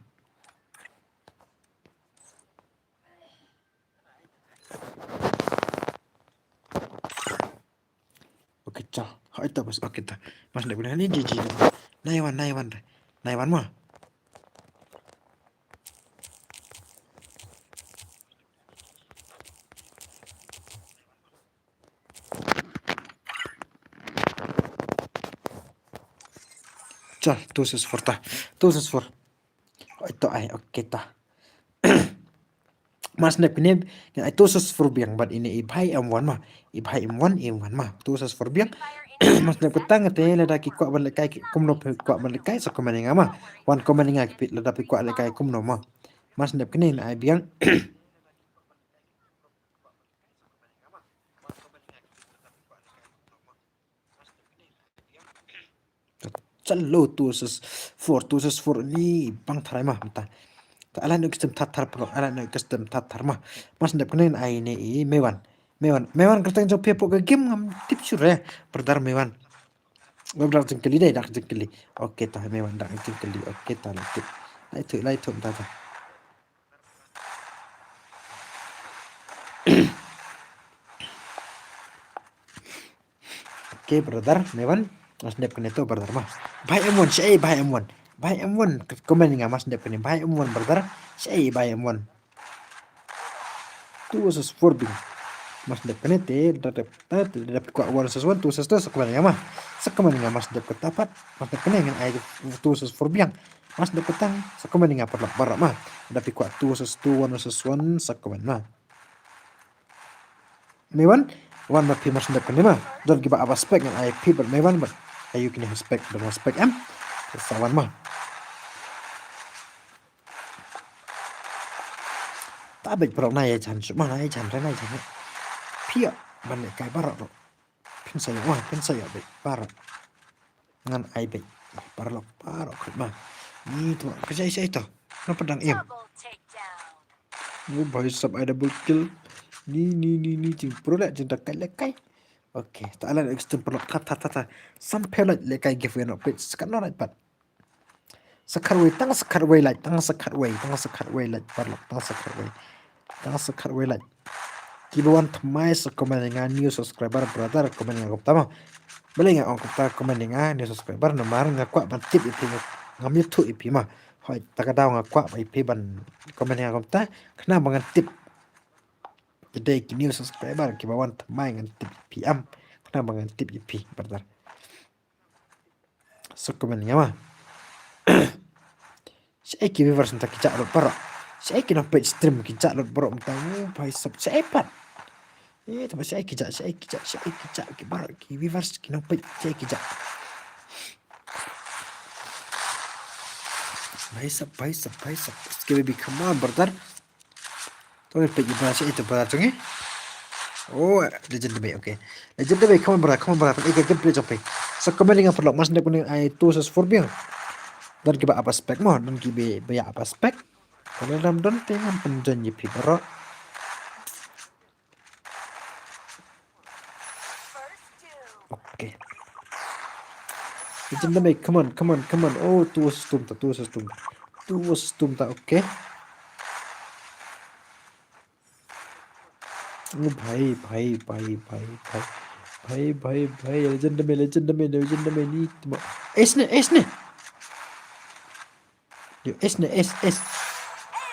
Okay, chal. Hoi ta bas, okay ta. Mas nda guna ni G G. Nai wan, nai wan. Nai wan ma. Chal, two versus four ta. Two versus four. Oi, to ai, okay ta. Mas nep kine, ngan ai two versus four biang, bad ine i bhai M one ma. I bhai M one, M one ma. Two versus four biang. Mas nep kata nga te lada ki kwah ban lehkai, ki kumno phi kwah ban lehkai, sa comment ïa nga ma. Wan comment ïa nga ki phi lada phi kwah lehkai kumno ma. Mas nep kine ngan ai biang. Chalo, two versus four, two versus four ni bang tharai ma mynta. Ta ala no custom thar thar pulok, ala no custom thar thar ma. Mas nep kane ai ne i Mewan. Mewan, Mewan kyrteng jong phi hapoh ka game ngam tip shuh re. Brother Mewan. Web dak jingkylli dei, dak jingkylli. Okay ta Mewan dak jingkylli. Okay ta lai tip. Lai tip, lai tip ta ta. Okay, brother, Mevan. Mas dep kane to, brother, ma. Bhai M one, shaei bhai M one. Bhai M one, comment nga, mas dep kane. Bhai M one, brother, shaei bhai M one. Two versus four biang. Mas dep kane te, da dep, da dep, da dep kwah one versus one, two versus two, sa comment nga ma. Sa comment nga, mas dep kata pat. Mas dep kane ngan ai two versus four biang. Mas dep kata, sa comment nga paralok baroh ma. Da dep kwah two versus two, one versus one, sa comment ma. Mevan, wan ma phi, mas dep kane ma. Don kiba ap spec ngan ai phi bad Mevan bad. Ayu kine spec, don spec em. Sa wan ma. Ta beit paralok, na ïa jan shuh ma, na ïa jan re, na ïa jan re. Phi ïa ban lehkai baroh ruh. Phin sa ïa, ma, phin sa ïa beit baroh. Ngan ai beit paralok baroh khuid ma. Ni to, ka jai sai to. Napa dang im. Double takedown. Ni bhai sab, ai double kill. Ni, ni, ni, ni, jingpro leh, jingda kai lehkai. Okay, ta alan extreme paralok, ta, ta, ta, ta. San phew lait lehkai giveaway noh peit, sa khatno lait pat. Sa khatwei, tang sa khatwei lait, tang sa khatwei, tang sa khatwei lait paralok, tang sa khatwei. Tang sa khatwei lait. Kiba wan thymmai sa comment ïa nga, new subscriber, brother, comment ïa nga kumta ma. Balei nga ong kumta, comment ïa nga, new subscriber, namar nga kwah ban tip ïa phi, ngam ïathuh ïa phi ma. Hooid, ta ka daw nga kwah ba ïa phi ban comment ïa nga kumta, khnang ba ngan tip. Te dei ki new subscriber kiba wan thymmai ngan tip ïa phi, em. Khnang ba ngan tip ïa phi, brother. Sa comment ïa nga ma. Shaei ki viewers mynta ki jah lut baroh. Shaei ki nongpeit stream ki jah lut baroh mynta. Oh, bhai sab, shaei pat. Eh, tangba shaei ki jah, shaei ki jah, shaei ki jah, ki baroh ki viewers ki nongpeit, shaei ki jah. Bhai sab, bhai sab, bhai sab. Ski baby, come on, brother. To peit ïa brother, shaei to brother jong ngi. Oh, Legend Dame, okay. Legend Dame, come on brother, come on brother. Peit ka gameplay jong phi. Sa comment ïa nga paralok, mas dep kane ai two versus four biang. Don kiba ap spec mo, don kiba ïa ap spec. Ka la dam don te ngam pynjoin ïa phi baroh. Okay. Legend Dame, come on, come on, come on. Oh, two versus two ta, two versus two ta. Two versus two ta, okay. Oh, bhai, bhai, bhai, bhai, bhai. Bhai, bhai, bhai, Legend Dame, Legend Dame, Legend Dame, ni tma. Ace ne, ace ne. Yo, ace ne, ace, ace.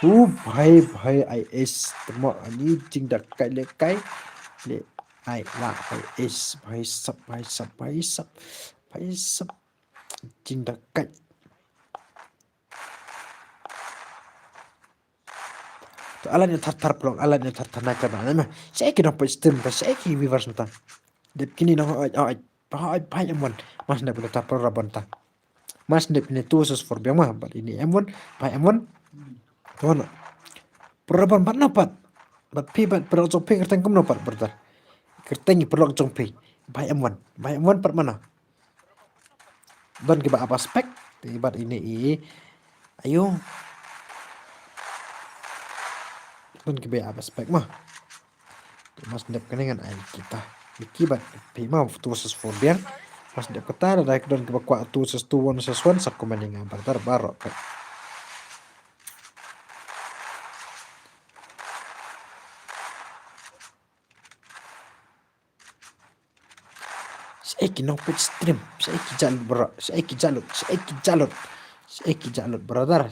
Oh, bhai, bhai, ai ace. Tma, ani jingda kai lehkai. Le, ai, la, ai ace. Bhai sab, bhai sab, bhai sab. Bhai sab. Jingda kai. To alan ïa thar thar paralok, alan ïa thar thar na ka ba na ma. Shaei ki nongpeit stream ta, shaei ki viewers mynta. Dep kine nong, oi, oi, oi, bhai M one. Mas dep kane ta, paralok ban ta. Mas dep kane two versus four biang ma, bad ine M one, bhai M one. To no. Paralok ban bad na pat. Bad phi bad paralok jong phi kyrteng kumno pat, brother. Kyrteng paralok jong phi. Bhai M one, bhai M one pat mano. Don kiba ap spec, te bad ine i. Ayo. Don kiba ap spec ma. Te mas dep kane ngan ai kita. Ki bad phi ma two versus four biang. Mas dep kata, lada don kiba kwah two versus two, one versus one, sa comment ïa nga brother baroh ka. Shaei ki nongpeit stream, shaei ki jah lut baroh, shaei ki jah lut, shaei ki jah lut, shaei ki jah lut, brother.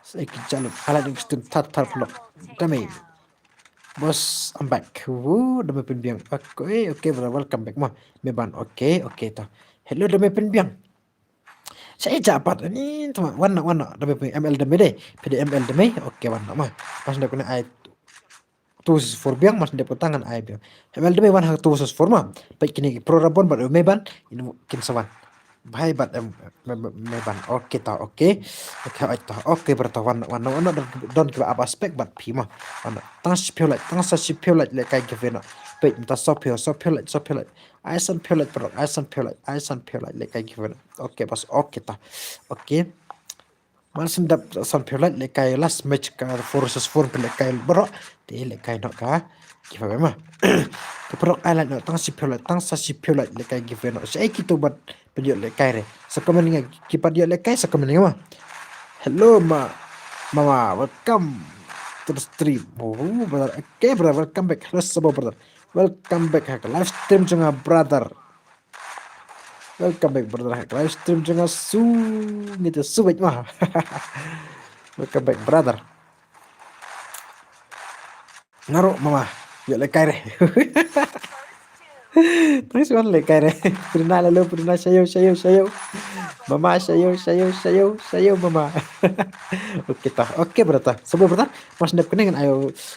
Shaei ki jah lut, alan ïa stream thar thar paralok. Dame. Boss, I'm back. Woo, Dame Pynbiang. Okay, okay, brother, welcome back ma. Meban, okay, okay ta. Hello, Dame Pynbiang. Shaei jah pat, ani tma, wan noh, wan noh, Dame Pynbiang, M L Dame de. Phi de M L Dame, okay, wan noh ma. Mas dep kane ai two versus four biang, mas dep kata ngan ai biang. M L Dame wan ha two versus four ma. Peit kine ki pro Rabon bad Meban, kin sa wan. Bhai bad em, me, me, Meban. Okay ta, okay. Okay, oi ta. Okay, brother, wan, wan, wan, don, don kiba ap spec bad phi ma. Wan, tang sa shiphew lait, tang sa shiphew lait lehkai giveaway noh. Peit mynta sa shiphew, sa shiphew lait, sa shiphew lait. Ai san phew lait paralok, ai san phew lait, ai san phew lait lehkai giveaway noh. Okay, bas, okay ta. Okay. Mar shen dap san phew lait lehkai last match ka four versus four phi lehkai baroh. Te lehkai noh ka giveaway ma. Te paralok ai lait noh tang shiphew lait, tang sa shiphew lait lehkai giveaway noh. Shaei kito bad pynïoh lehkai re. Sa comment nga ki pat ïoh lehkai, sa comment nga ma. Hello ma, mama, welcome to the stream. Oh, brother. Okay, brother, welcome back. Hello Sabo, brother. Welcome back ha ka live stream jong nga, brother. Welcome back, brother, ha ka live stream jong nga. Su ngi te su bek ma. Welcome back, brother. Nga ruh mama, ïa lehkai re. Thanks, wan lehkai re. Pyrna lalo, pyrna shayo, shayo, shayo. Mama shayo, shayo, shayo, shayo mama. Okay ta. Okay, brother. Sabo, brother. Mas nep kane ngan ai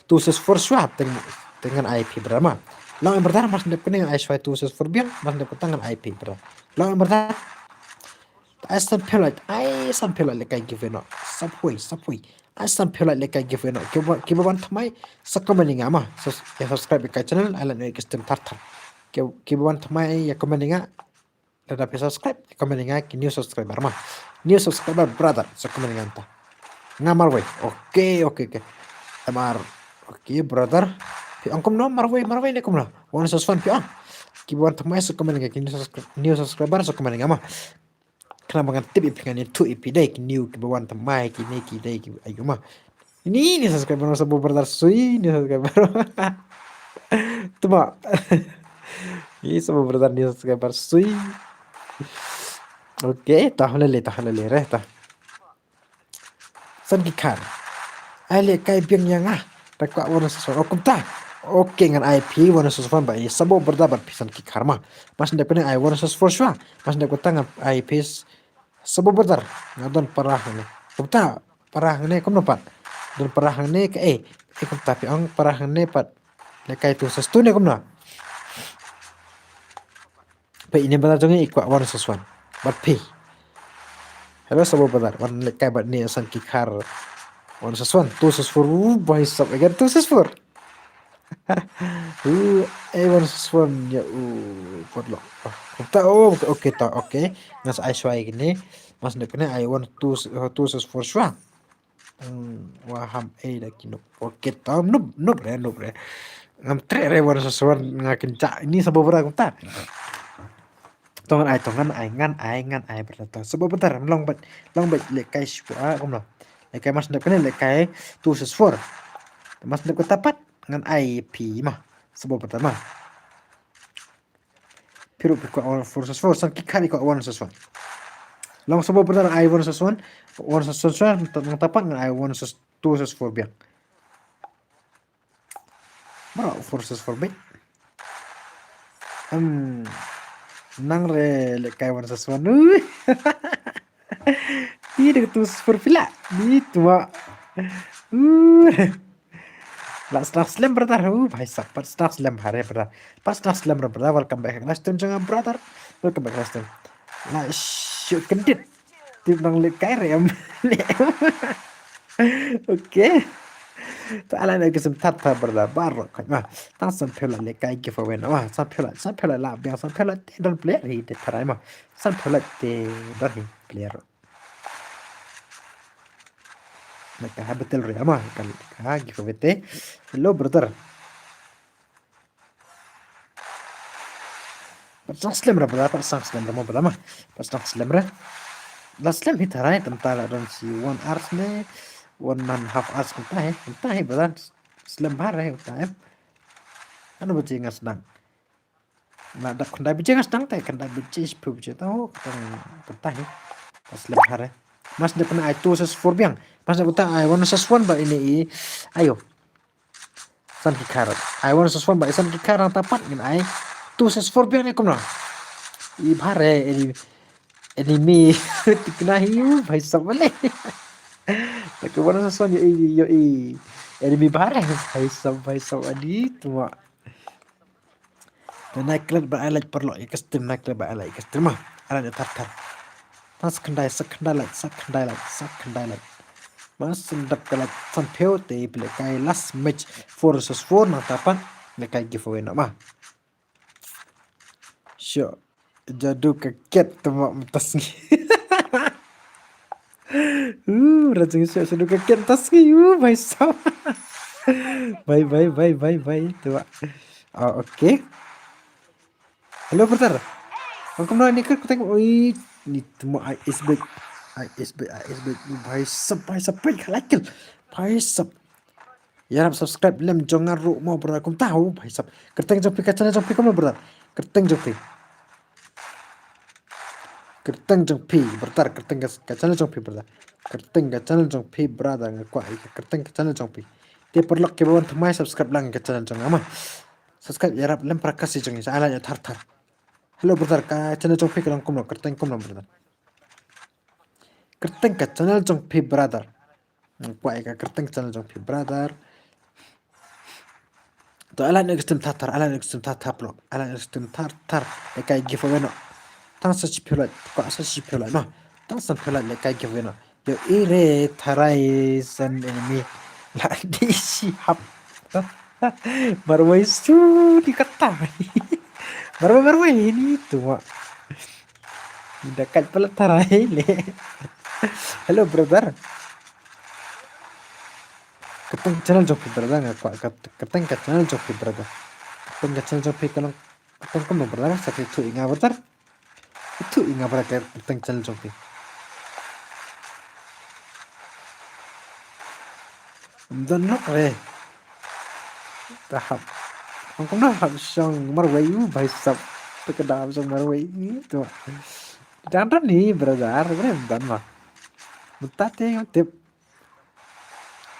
two sis four shuwa, teng teng ngan ai phi, brother ma. Long, brother, mas nep kane ngan ai shuwa two sis four biang, mas nep kata ngan ai phi, brother. Long, brother. Ai san phelait, ai san phelait lehkai giveaway noh. Subway, subway. Ai san phelait lehkai giveaway noh. Kiba, kiba wan thymmai sa comment ïa nga ma. Sus-, ïa subscribe ïa ka channel, ai lehkai stem thar thar. Ki, kiba wan thymmai ïa comment ïa nga. Lada phi subscribe, comment ïa nga ki new subscriber ma. New subscriber, brother, sa comment ïa nga ta. Nga marwei. Okay, okay, okay. M R. Okay, brother. Phi ong kumno, marwei, marwei ne kumno? Wan sa swan phi ong. Kiba wan thymmai sa comment ïa nga, ki new subscri-, new subscriber sa comment ïa nga ma. Khnang ba ngan tip ïa phi, ngan ïathuh ïa phi dei ki new kiba wan thymmai, kine ki dei ki ayu ma. Ini, ini subscriber sabo brother sui, ini subscriber. Tuma. Ini sabo brother, ini subscriber sui. Okay, ta lele, ta lele re ta. San ki khar. Ai lehkai biang ïa nga. Ta kwah wan sa swan. Oh, kumta. Okay, ngan ai phi wan sa swan ba i sabo brother bad phi san ki khar ma. Mas nda kane ai wan sa swan shuwa. Mas nda kata ngan ai phi s-, sabo brother. Nga don para hangne. Kumta, para hangne kumno pat. Don para hangne ka, eh. Eh, kumta phi ong para hangne pat. Lehkai tu sa stu ne kumno. Phi ini brother jong i kwah wan sa swan. Bad phi. Hello sabo brother. Wan lehkai bad ni san ki khar. Wan sa swan. Tu sa swan. Uh, bhai sab again. Tu sa swan. Uh, eh, wan sa swan. Ya, uh, kuat lo. Ah, ta, oh, okay, okay, ta, okay. Ngan sa ai shuwa ïa kine. Mas nda kane ai wan tu, tu sa swan shuwa. Hmm, wa ham ei da ki noob. Okay, ta noob, noob re, noob re. Ngam treh re wan sa swan nga kynjah. Ini sabo brother kumta. To ngan ai, to ngan ai, ngan ai, ngan ai brother to. Sabo brother, long bad, long bad lehkai shuwa kumno. Lehkai mas nda kane lehkai tu sa swan. Mas nda kata pat ngan ai phi ma. Sabo brother ma. Phi ruh phi kwah wan four sa swan, san ki khar i kwah wan sa swan. Long sabo brother ai wan sa swan, wan sa swan swan, ta, nang ta pat ngan ai wan sa s-, tu sa swan biang. Mara four sa swan biang. Hmm. Nang re lehkai wan sa swan. Ui. Ih, da tu super pila. Ih, tuma. Uh. La sdang slem brother. Uh, bhai sab, pat sdang slem ha re brother. Pat sdang slem re brother. Welcome back live stream jong nga brother. Welcome back live stream. La shu kyndit. Tip nang lehkai re em. Okay. Ta ala ne ki sem tat ta brother. Baroh khat ma. Tang san phew lait lehkai giveaway na ma. San phew lait, san phew lait la biang, san phew lait te don player hi te tharai ma. San phew lait te don hi player. Na ka ha battle royale ma, ka, ka giveaway te. Hello brother. Pat sdang slem re brother, pat sdang slem re mo brother ma. Pat sdang slem re. La slem hi tharai, tam ta la don shi one hours ne, one and half hours kumta hi, kumta hi brother. Slem bha re kumta em. Ano baje nga sdang. Na dap khyndai baje nga sdang te, khyndai baje, shiphew baje ta, oh, kata, kata hi. Pas lem hare. Mas dep kena ai two sa swan biang. Mas dep kata ai one sa swan ba ini i. Ayo. San ki khar. Ai one sa swan ba i san ki khar nang ta pat ngan ai two sa swan biang ne kumno. I bhare ini. Enemy. Tikna hi u, bhai sab bale. Tak one sa swan yo i, yo i. Enemy bhare, bhai sab, bhai sab adi, tuma. Te nai klet ba ai like paralok ïa ka stream, nai klet ba ai like ïa ka stream ma. Ai like thar thar. Tang sa khyndai, sa khyndai like, sa khyndai like, sa khyndai like. Ma sngewdap ka like san phew te phi lehkai last match four versus four nang ta pat lehkai giveaway noh ma. Sure. Jadu ka ket te ma mynta sngi. Uh, rajin sure jadu ka ket mynta sngi. Uh, bhai sab. Bye, bye, bye, bye, bye. Te ma. Ah, okay. Hello, brother. Welcome to Nicker. Kuteng, oi, ni tuma I S B. I S B, I S B. Bhai sab, bhai sab, bhai sab. Ïarap subscribe lem jong nga ruh mo brother, kumta ho bhai sab. Kyrteng jong phi ka channel jong phi kumno brother? Kyrteng jong phi. Kyrteng jong phi brother, kyrteng ka, ka channel jong phi brother. Kyrteng ka channel jong phi brother, nga kwah ïa ka kyrteng ka channel jong phi. Te paralok kiba wan thymmai subscribe lang ka channel jong nga mo. Subscribe ïarap lem para Khasi jong ngi, sa ai lad ïa thar thar. Hello brother, ka channel jong phi ka long kumno, kyrteng kumno brother? Kyrteng ka channel jong phi brother. Nga kwah ïa ka kyrteng ka channel jong phi brother. To ai lad ïa ka stream thar thar, ai lad ïa ka stream thar thar paralok. Ai lad ïa ka stream thar thar. Ïa ka giveaway noh. Tang sa shiphew lad, kwah sa shiphew lad noh. Tang sanphew lad ïa ka giveaway noh. Ïohi re tharai san enemy. La dei shi hap. Marwei su di kata. Marwei, marwei ni tu ma. Ynda kat pala tharai le. Hello brother. Kyrteng channel jong phi brother, nga kwah kat-, kyrteng ka channel jong phi brother. Kyrteng ka channel jong phi ka long, kyrteng kumno brother, sa kyrteng ïa nga brother. Itu ïa nga brother, kyrteng channel jong phi. Ym don lok re. Tahap. Ong kumno hap shong marwei u bhai sab. Te ka dap shong marwei u tu. Dang don ni brother, brother ym don ma. Mynta te ngam tip.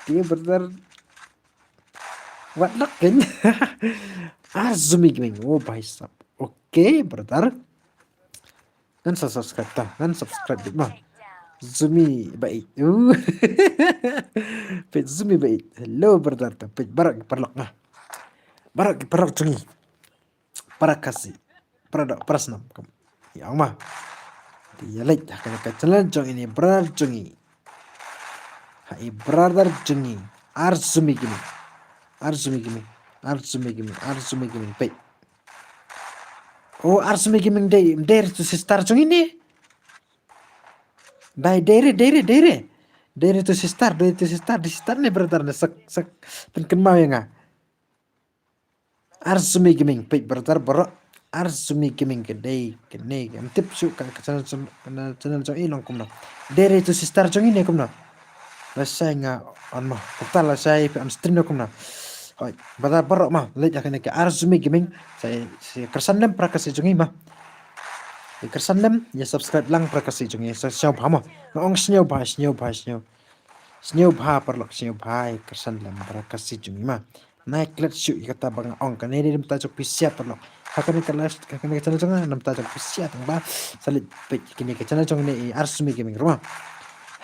Te brother. Wat lak kein. Ar Zumi Gaming. Oh bhai sab. Okay brother. Ngan sa subscribe ta. Ngan subscribe beit ma. Zumi bait. Uh. Peit Zumi bait. Hello brother ta. Peit baroh ki paralok ma. Baroh ki paralok jong ngi. Para Khasi. Para doh, para snam. Ïa ong ma. Te ïa leit ha kane ka channel jong ine brother jong ngi. Ha i brother jong ngi. Ar Zumi Gaming. Ar Zumi Gaming. Ar Zumi Gaming. Ar Zumi Gaming. Peit. Oh, Ar Zumi Gaming dei, dei re tu sister jong ine. Dei, dei re, dei re, dei re. Dei re tu sister, dei tu sister, dei sister ne brother ne sak, sak pynkynmaw ïa nga. Ar Zumi Gaming, peit brother baroh. Ar Zumi Gaming ka dei kane, ngam tip shuh ka, ka channel jong, ka channel jong i long kumno. Dei re tu sister jong i ne kumno. Lashai nga on ma. Kumta lashai phi on stream ne kumno. Hoi, brother baroh ma. Leit ha kane ka Ar Zumi Gaming. Sa, sa kyrshan lem para Khasi jong i ma. Ïa kyrshan lem, ïa subscribe lang para Khasi jong i. Sa sngewbha ma. Nga ong sngewbha, sngewbha, sngewbha. Sngewbha paralok, sngewbha, ïa kyrshan lem para Khasi jong i ma. Nai klet shuh ïa kata ba nga ong, kane dei mynta jong phi sha paralok. Ha kane ka live, ha kane ka channel jong nga, mynta jong phi sha tang ba. Sa leit peit kine ka channel jong ne i Ar Zumi Gaming ruh ma.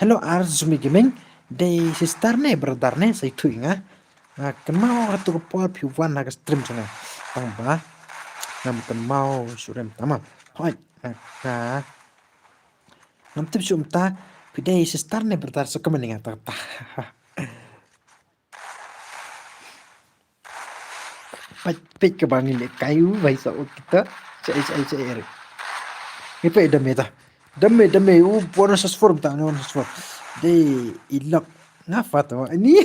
Hello Ar Zumi Gaming, dei sister ne brother ne, sa ïathuh ïa nga. Nga kynmaw hato ka por phi wan ha ka stream jong nga. Tang ba ngam kynmaw shuh re mynta ma. Hoi, nga, nga ngam tip shuh mynta phi dei sister ne brother, sa comment ïa nga ta, ta. Peit, peit kaba ngi lehkai u bhai sab, kita. Cha, cha, cha, cha. Ngi peit dame ta. Dame, dame, u one six four mynta, one six four. Dei i lok nga fa to ni.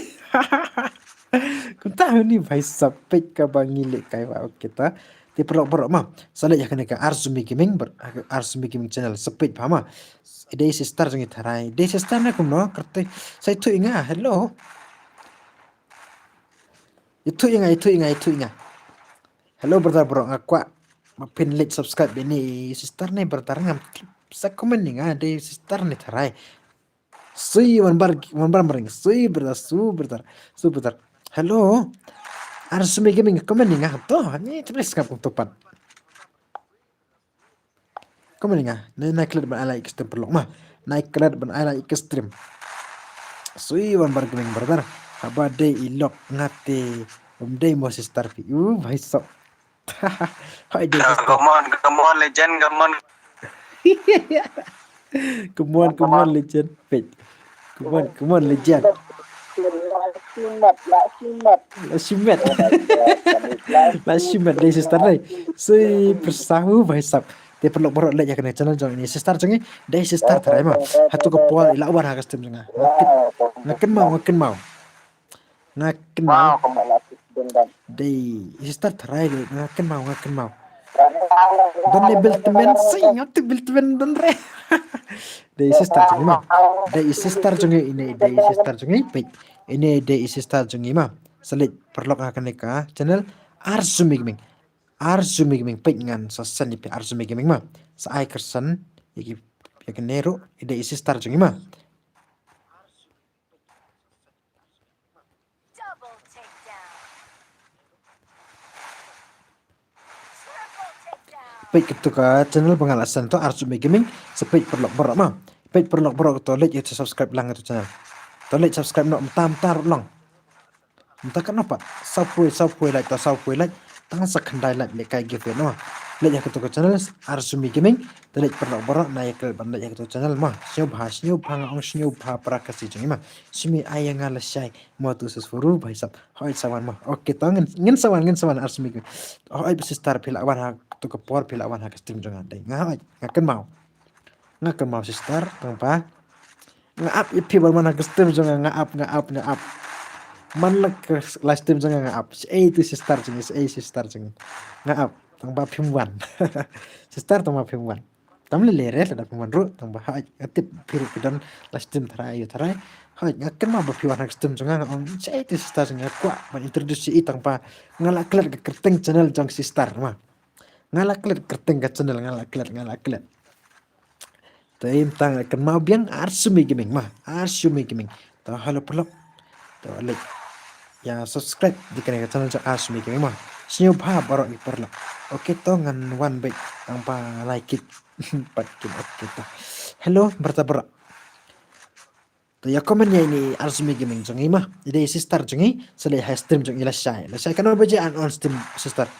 Kumta ni bhai sab, peit kaba ngi lehkai ba kita. Te paralok baroh ma. Sa leit ha kane ka Ar Zumi Gaming, bar-, Ar Zumi Gaming channel, sa peit bha ma. Dei sister jong i tharai. Dei sister ne kumno, kyrteng. Sa ïathuh ïa nga, hello. Ïathuh ïa nga, ïathuh ïa nga, ïathuh ïa nga. Hello brother baroh, nga kwah ba phin leit subscribe ïa ine i sister ne brother, ngam tip, sa comment ïa nga, dei sister ne tharai. Sui wan bar, wan bar maring, sui brother, su brother, su brother. Hello. Ar Zumi Gaming comment ïa nga to, ni te please ngam kum to pat. Comment ïa nga, nai, nai klet ban ai like ka stream paralok ma. Nai klet ban ai like ka stream. Sui wan bar Gaming brother. Haba dei i lok nga te ym dei mo sister phi. U bhai sab. Hoi dei sister. Come on, come on, legend, come on. Come on, come on, legend. Peit. Come on, come on, legend. La shimet, la shimet. La shimet. Oh my God, kami la shimet. La shimet dei sister dei. Sui pyrsa u bhai sab. Te paralok baroh leit ha kane channel jong ine sister jong i. Dei sister tharai ma. Hato ka por i la wan ha ka stream jong nga. Nga kyn-, nga kynmaw, nga kynmaw. Nga kynmaw. Wow, kama la sik dendam. Dei sister tharai dei, nga kynmaw, nga kynmaw. Don ne Biltman, sing, nga tu Biltman don re. Dei sister jong i ma. Dei sister jong i, ine dei sister jong i, peit. Ine dei sister jong i ma. Sa leit paralok ha kane ka channel Arsumi Gaming. Arsumi Gaming, peit ngan sa send ïa phi Arsumi Gaming ma. Sa ai kyrsan ïa ki, ïa kane ruh, i dei i sister jong ngi ma. Peit kato ka channel ba nga la send to, Arsumi Gaming, sa peit paralok baroh ma. Peit paralok baroh, to leit ïa, to subscribe lang ïa kato channel. To leit subscribe noh, mynta mynta ruh long. Mynta katno pat? Sawphew, sawphew like, to sawphew like. Tang sa khyndai like lehkai giveaway noh. Leit ïa kato ka channel Arsumi Gaming. To leit paralok baroh, na ïa klet ban leit ïa kato ka channel ma. Sngewbha, sngewbha nga ong, sngewbha para Khasi jong ngi ma. Sngewbha ïa nga lashai. Mo tu sus furu bai sap. Hoi sa wan ma. Okay, to ngin, ngin sa wan, ngin sa wan Arsumi Gaming. Hoi sister, phi lah wan ha kato ka por, phi lah wan ha ka stream jong nga, dei. Nga hoi, nga kynmaw. Nga kynmaw sister, tang ba nga ap ïa phi ban wan ha ka stream jong nga, nga ap, nga ap, nga ap. Man la ka live stream jong nga, nga ap. Shaei tu sister jong ngi, shaei sister jong ngi. Nga ap, tang ba phim wan. Sister, tang ba phim wan. Tam lei lei re lada phim wan ruh, tang ba hoi, nga tip phi ruh phi don live stream tharai ïa tharai. Hoi, nga kynmaw ba phi wan ha ka stream jong nga, nga ong shaei tu sister jong ngi, nga kwah ban introduce ïa i, tang ba nga la klet ka kyrteng channel jong sister ma. Nga la klet kyrteng ka channel, nga la klet, nga la klet. Te mynta nga kynmaw biang, Arsumi Gaming ma, Arsumi Gaming. To hello paralok. To leit ïa subscribe ïa kane ka channel jong Arsumi Gaming ma. Sngewbha baroh ïa paralok. Okay, to ngan wan beit tang ba lai kit. Pat kit, okay to. Hello brother baroh. To ïa comment ïa ine i Arsumi Gaming jong ngi ma. I dei i sister jong ngi, sa leit ha stream jong i lashai. Lashai, katno baje yn on stream sister?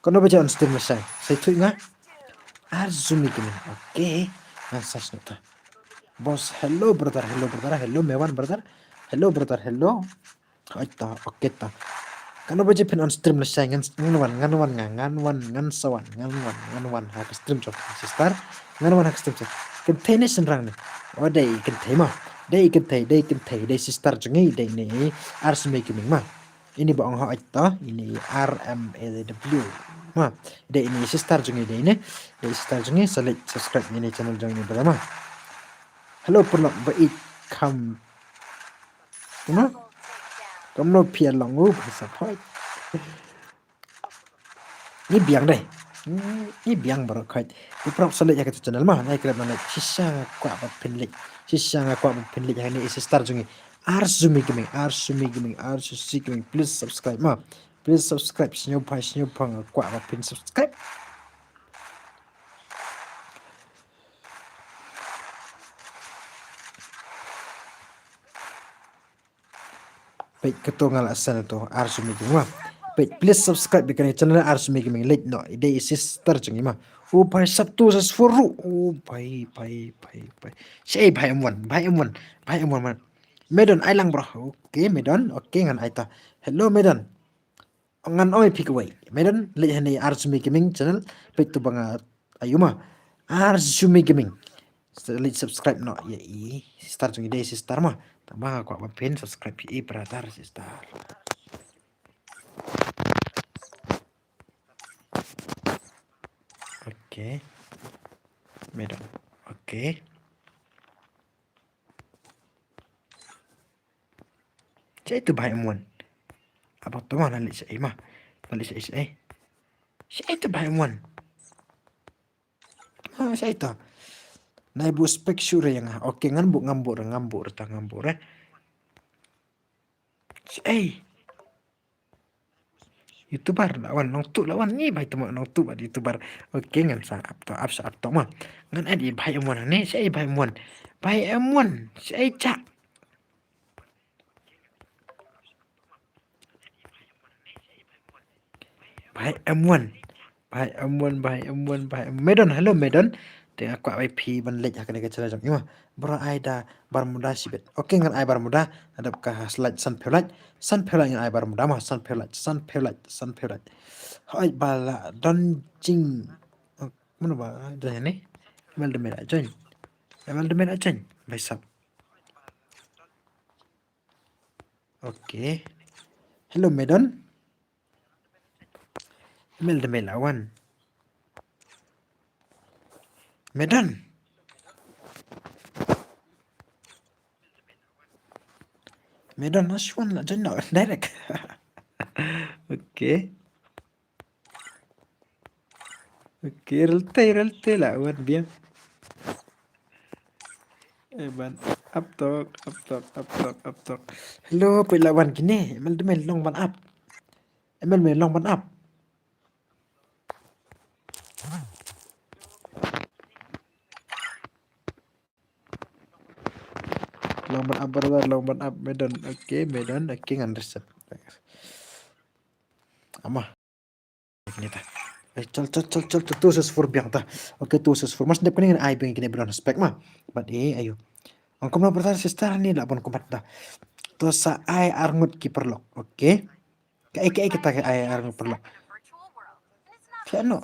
Katno baje yn on stream lashai? Sa ïathuh ïa nga. Arsumi Gaming. Okay. Ngan search noh ta. Boss, hello brother, hello brother, hello Mewan brother. Hello brother, hello. Hoi ta, okay ta. Katno baje phin on stream lashai? Ngan, ngan wan, ngan wan nga, ngan wan, ngan sa wan, ngan wan, ngan wan ha ka stream jong sister. Ngan wan ha ka stream jong. Kynthei ne shynrang ne? O dei kynthei ma. Dei kynthei, dei kynthei, dei sister jong ngi, dei ine i Arsumi Gaming ma. Ine ba ong hoi ta, ine i R M A W ma. Dei ine i sister jong ngi, dei ine. Dei sister jong ngi, sa leit subscribe ine i channel jong ngi brother ma. Hello paralok, ba ïeit kham. Kumno? Kumno phi ïa long u ba support? Ngi biang dei. Ngi biang baroh khoit. Ngi paralok sa leit ïa kato channel ma, nai klet ma leit. Shisha nga kwah ba phin leit. Shisha nga kwah ba phin leit ha ine i sister jong ngi. Arsumi Gaming, Arsumi Gaming, Arsumi Gaming. Please subscribe ma. Please subscribe. Sngewbha, sngewbha, nga kwah ba phin subscribe. Peit kato nga la send to Arsumi Gaming ma. Peit, please subscribe ïa kane ka channel Arsumi Gaming, leit noh. I dei i sister jong ngi ma. U bai sap tu sa sforu. U bai, bai, bai, bai. Shaei ba em wan, ba em wan, ba em wan ma. Medon, ai lang bro. Okay Medon, okay ngan ai ta. Hello Medon. Ngan ong ïa phi kawei. Medon, leit hangne Arsumi Gaming channel, peit tu ba nga ai u ma. Arsumi Gaming. Leit subscribe noh ïa i sister jong i, dei sister ma. Tang ba nga kwah ba phin subscribe ïa i brother sister. Okay. Medon. Okay. Shaei tu ba em wan? Aba to ma, na leit shaei ma. Na leit shaei, shaei. Shaei tu ba em wan? Ah, shaei tu. Nai buh spek shuh re ïa nga. Okay, ngan buh, ngan buh re, ngan buh re ta, ngan buh re. Shaei. YouTuber la wan, nongtuh la wan, ngi bai temo nongtuh bad YouTuber. Okay, ngan sa ap to, ap sa ap to ma. Ngan add ïa i ba em wan ne, shaei ba em wan? Ba em wan, shaei cha. Ba em wan. Ba em wan, ba em wan, ba em. Medon, hello Medon. Te nga kwah ba phi ban leit ha kane ka channel jong i ma. Bro, ai da Bermuda shibit. Okay, ngan ai Bermuda. Hadap ka slide sanphew like. Sanphew like ngan ai Bermuda ma, sanphew like, sanphew like, sanphew like. Hoi ba la don jing. Oh, mano ba don ne? Mel de mel join. Mel de mel join. Bai sap. Okay. Hello Medon. Mel de mel awan. Medon. Medon, na shwan la join na direct. Okay. Okay, relte, relte la wan biang. Eh, ban ap tok, ap tok, ap tok, ap tok. Hello, peit la wan kine. Mel de mel long ban ap. Mel mel long ban ap. Long ban ap brother, long ban ap, me don. Okay, me don. Okay, ngan reset. Ama. Kine ta. Eh, chal, chal, chal, chal, tu, tu, sus fur biang ta. Okay, tu, sus fur. Mas dep kine ngan ai biang kine biang spek ma. But eh, ayo. Ong kumno brother sister ni la bon kumbat ta. To sa ai arngut ki paralok. Okay. Ka ai, ka ai kita ka ai arngut paralok. Piano.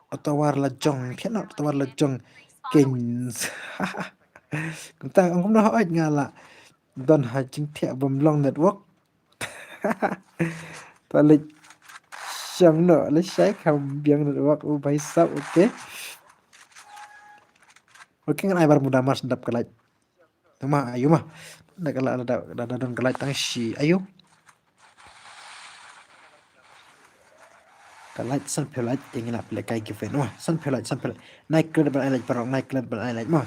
Oto war la jong, piano, oto war la jong. Kings. Kumta, ong kumno hooid nga la. Don ha jingthiah bym long network. Ta leit shong noh, leit shai kham biang network, u bhai sab, okay. Okay, ngan ai Bermuda mas dap ka light. Tama, ayo ma. Da ka la, da, da, da don ka light tang shi, ayo. Ka light san phew light, te ngi la pynlehkai giveaway. Noh, san phew light, san phew light. Nai klet ban ai light paralok, nai klet ban ai light ma.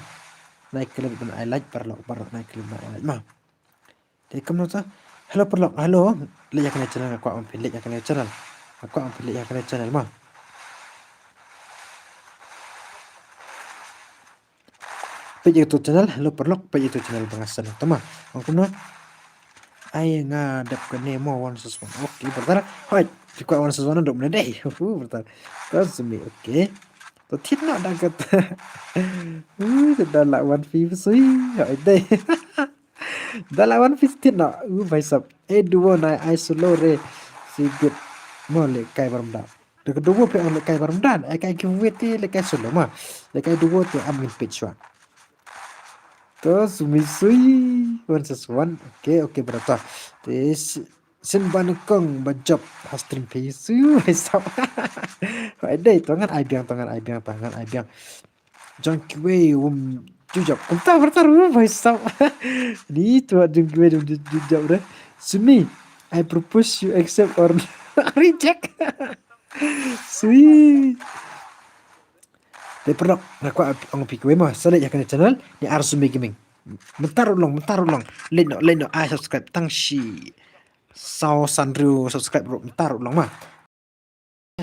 Nai klet ban ai light paralok, paralok, nai klet ban ai light ma. Te kumno ta? Hello paralok, hello. Leit ïa kane channel, nga kwah ban pynleit ïa kane channel. Nga kwah ban pynleit ïa kane channel ma. Peit ïa uto channel, hello paralok, peit ïa uto channel ba nga send tama. Ong kumno? Ai nga dep kane mo one six one. Okay, brother. Hoi, ki kwah one six one dep ne dei. Hu, brother. Ta sumi, okay. To thied noh da kata. Hu, da la one fifty sui. Hoi dei. Da la one fifty thied noh. U bhai sab. Eh, duo nai ai solo re. Si good. Mo lehkai Bermuda. Da ka duo phi ong lehkai Bermuda, ai kai giveaway te lehkai solo ma. Lehkai duo te am ngin peit shuwa. To sumi sui. One six one. Okay, okay, brother. Te si-, sin ban kong ba jop ha stream phi. Sui, sap. Ai dei, to ngan ai biang, to ngan ai biang, to ngan ai biang. Jong kiwei um jujop. Kumta brother, u bhai sab. Ni tu jong kiwei um ju-, jujop re. Sumi, I propose you accept or reject. Sui. Te paralok, nga kwah ong phi kiwei ma, sa leit ïa kane channel, ni Arsumi Gaming. Mynta ruh long, mynta ruh long. Leit noh, leit noh, ai subscribe tang shi saw san hynriew subscribe ruh, mynta ruh long ma.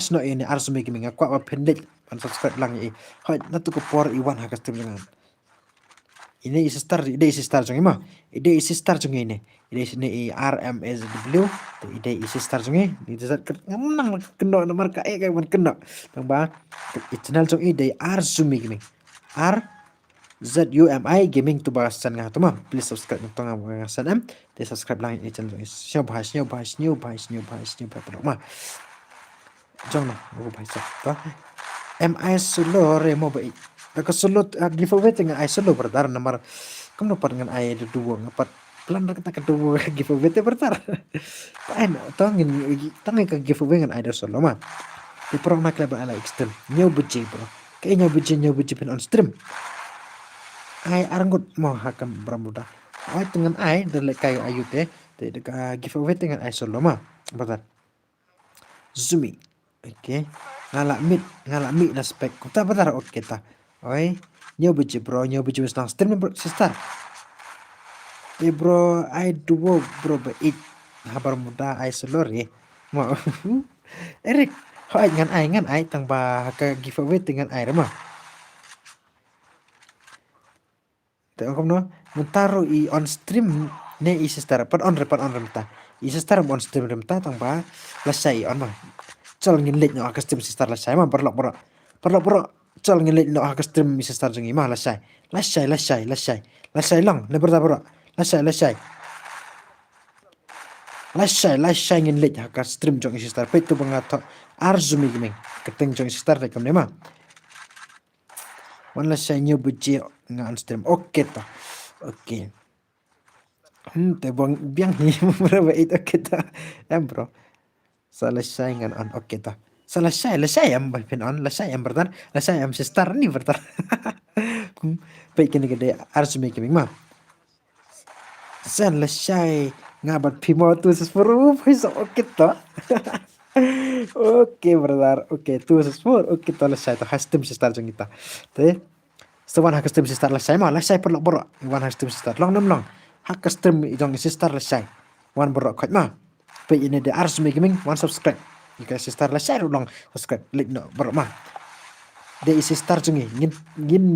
Snoh ïa ine Arsumi Gaming, nga kwah ba phin leit ban subscribe lang ïa i. Hoi, na tu ka por i wan ha ka stream jong nga. Ine i sister, i dei i sister jong i ma. I dei i sister jong i ine. I dei ine i R M S W. Te i dei i sister jong i. Ni te zat kat ngam nang kynnoh namar ka eh ka wan kynnoh. Tang ba i channel jong i dei Arsumi Gaming. R Z U M I Gaming tu ba send nga tu ma. Please subscribe nangta nga send em. Te subscribe lang ïa i channel jong i. Sñiaw bha, sñiaw bha, sñiaw bha, sñiaw bha, sñiaw bha, paralok ma. Jong no, u bhai sab. To. M I solo re mo ba i. Da ka solo, ah, giveaway te ngan ai solo brother namar. Kumno pat ngan ai da duo nga pat. Plan da kata ka duo giveaway te brother. Ai no, to ngin, to ngin ka giveaway ngan ai da solo ma. Te paralok na klet ban ai la extreme. Hynñiew baje bro. Ka hynñiew baje, hynñiew baje phin on stream. Ai arngut mo ha ka Bermuda. Ai te ngan ai da lehkai ayu te. Te da ka giveaway te ngan ai solo ma. Brother. Zumi. Okay. Nga la mih, nga la mih na spek. Kumta brother, okay ta. Oi. Hynñiew baje bro, hynñiew baje sdang stream bro, sister. Eh bro, ai duo bro ba ïeit. Ha Bermuda ai solo re. Ma. Eric, hoi ngan ai, ngan ai tang ba ha ka giveaway te ngan ai re ma. Te ong kumno, mynta ruh i on stream ne i sister, pat on re, pat on re mynta. I sister on stream re mynta tang ba lashai i on ma. Chal ngin leit noh ha ka stream sister lashai ma, paralok paralok. Paralok paralok, chal ngin leit noh ha ka stream i sister jong i ma lashai. Lashai, lashai, lashai. Lashai lang, ne brother paralok. Lashai, lashai. Lashai, lashai ngin leit ha ka stream jong i sister. Peit tu ba nga thoh Arzumi Gaming. Ka kyrteng jong i sister te kumne ma. Wan lashai hynñiew baje nga on stream. Okay ta. Okay. Hmm, te bang biang hi mura ba it, okay ta. Em bro. Sa lashai ngan on, okay ta. Sa lashai, lashai em ba phin on, lashai em brother, lashai em sister ni brother. Hmm, peit kane ka dei Arzumi Gaming ma. Sa lashai nga bad phi mo tu sis puru, phi so, okay ta. Okay brother, okay, two versus four. Okay, to lashai, to ha ka stream sister jong ita. Te, sa wan ha ka stream sister lashai ma, lashai paralok baroh. Wan ha ka stream sister, long nam long. Ha ka stream jong sister lashai. Wan baroh khoit ma. Peit ine de Arzumi Gaming, wan subscribe. Ika sister lashai ruh long subscribe, like noh baroh ma. De i sister jong ngi, ngin, ngin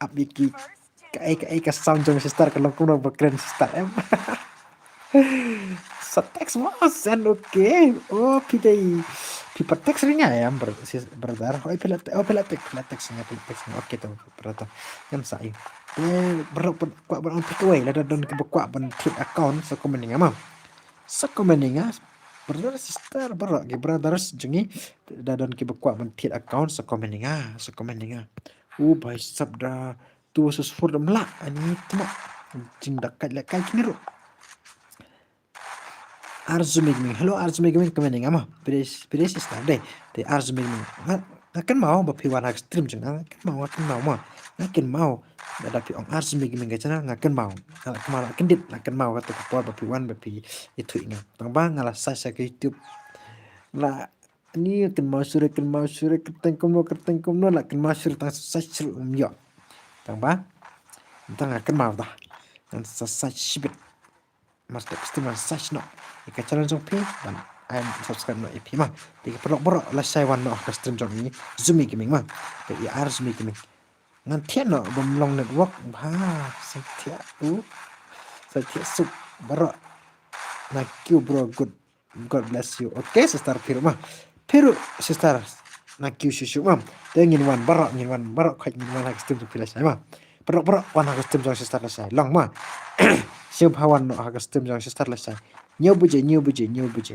ap ïa ki, kaei kaei ka sound jong sister ka long kumno ba kren sister em. Sa text mo, send, okay. Oh, phi dei, phi pat text ring ïa em, bro-, sis-, brother. Oi, phi la te-, oh, phi la text, phi la text ïa, phi la text ïa. Okay, to, brother. Ngan sa ïa. Eh, bro, pun, kwah ban ong phi kawei, lada don kiba kwah ban thied account, sa comment ïa nga ma. Sa comment ïa nga, brother, sister, baroh ki brothers jong ngi, lada don kiba kwah ban thied account, sa comment ïa nga, sa comment ïa nga. U bai sap da two versus four da mlah, ani tma. Jingdakaid lehkai kine ruh. Arzumi Gaming. Hello, Arzumi Gaming, comment ïa nga ma. Phi dei, phi dei sister dei. Te Arzumi Gaming. Nga, nga kynmaw ba phi wan ha ka stream jong nga. Nga kynmaw, nga kynmaw ma. Nga kynmaw. Lada phi ong Arzumi Gaming ka channel, nga kynmaw. Nga la kynmaw, la kyndit, la kynmaw kata ka por ba phi wan, ba phi ïathuh ïa nga. Tang ba nga la search ha ka YouTube. La, ani kynmaw shuh re, kynmaw shuh re, kyrteng kumno, kyrteng kumno, la kynmaw shuh re, tang sa search shuh um ïoh. Tang ba, tang nga kynmaw da. Ngan sa search shibit. Master Custom ngan search noh ïa ka channel jong phi ban ai subscribe noh ïa phi ma. Te ki paralok baroh lashai wan noh ha ka stream jong i Zumi Gaming ma. Te i Arzumi Gaming. Ngan thiah noh bym long network bha. Sa thiah u. Sa thiah suk baroh. Thank you bro, good. God bless you. Okay sister, phi ruh ma. Phi ruh sister. Thank you shuh shuh ma. Te ngin wan baroh, ngin wan baroh, khoit ngin wan ha ka stream jong phi lashai ma. Baroh baroh wan ha ka stream jong sister lashai. Long ma. Sngewbha wan noh ha ka stream jong sister lashai. Hynñiew baje, hynñiew baje, hynñiew baje.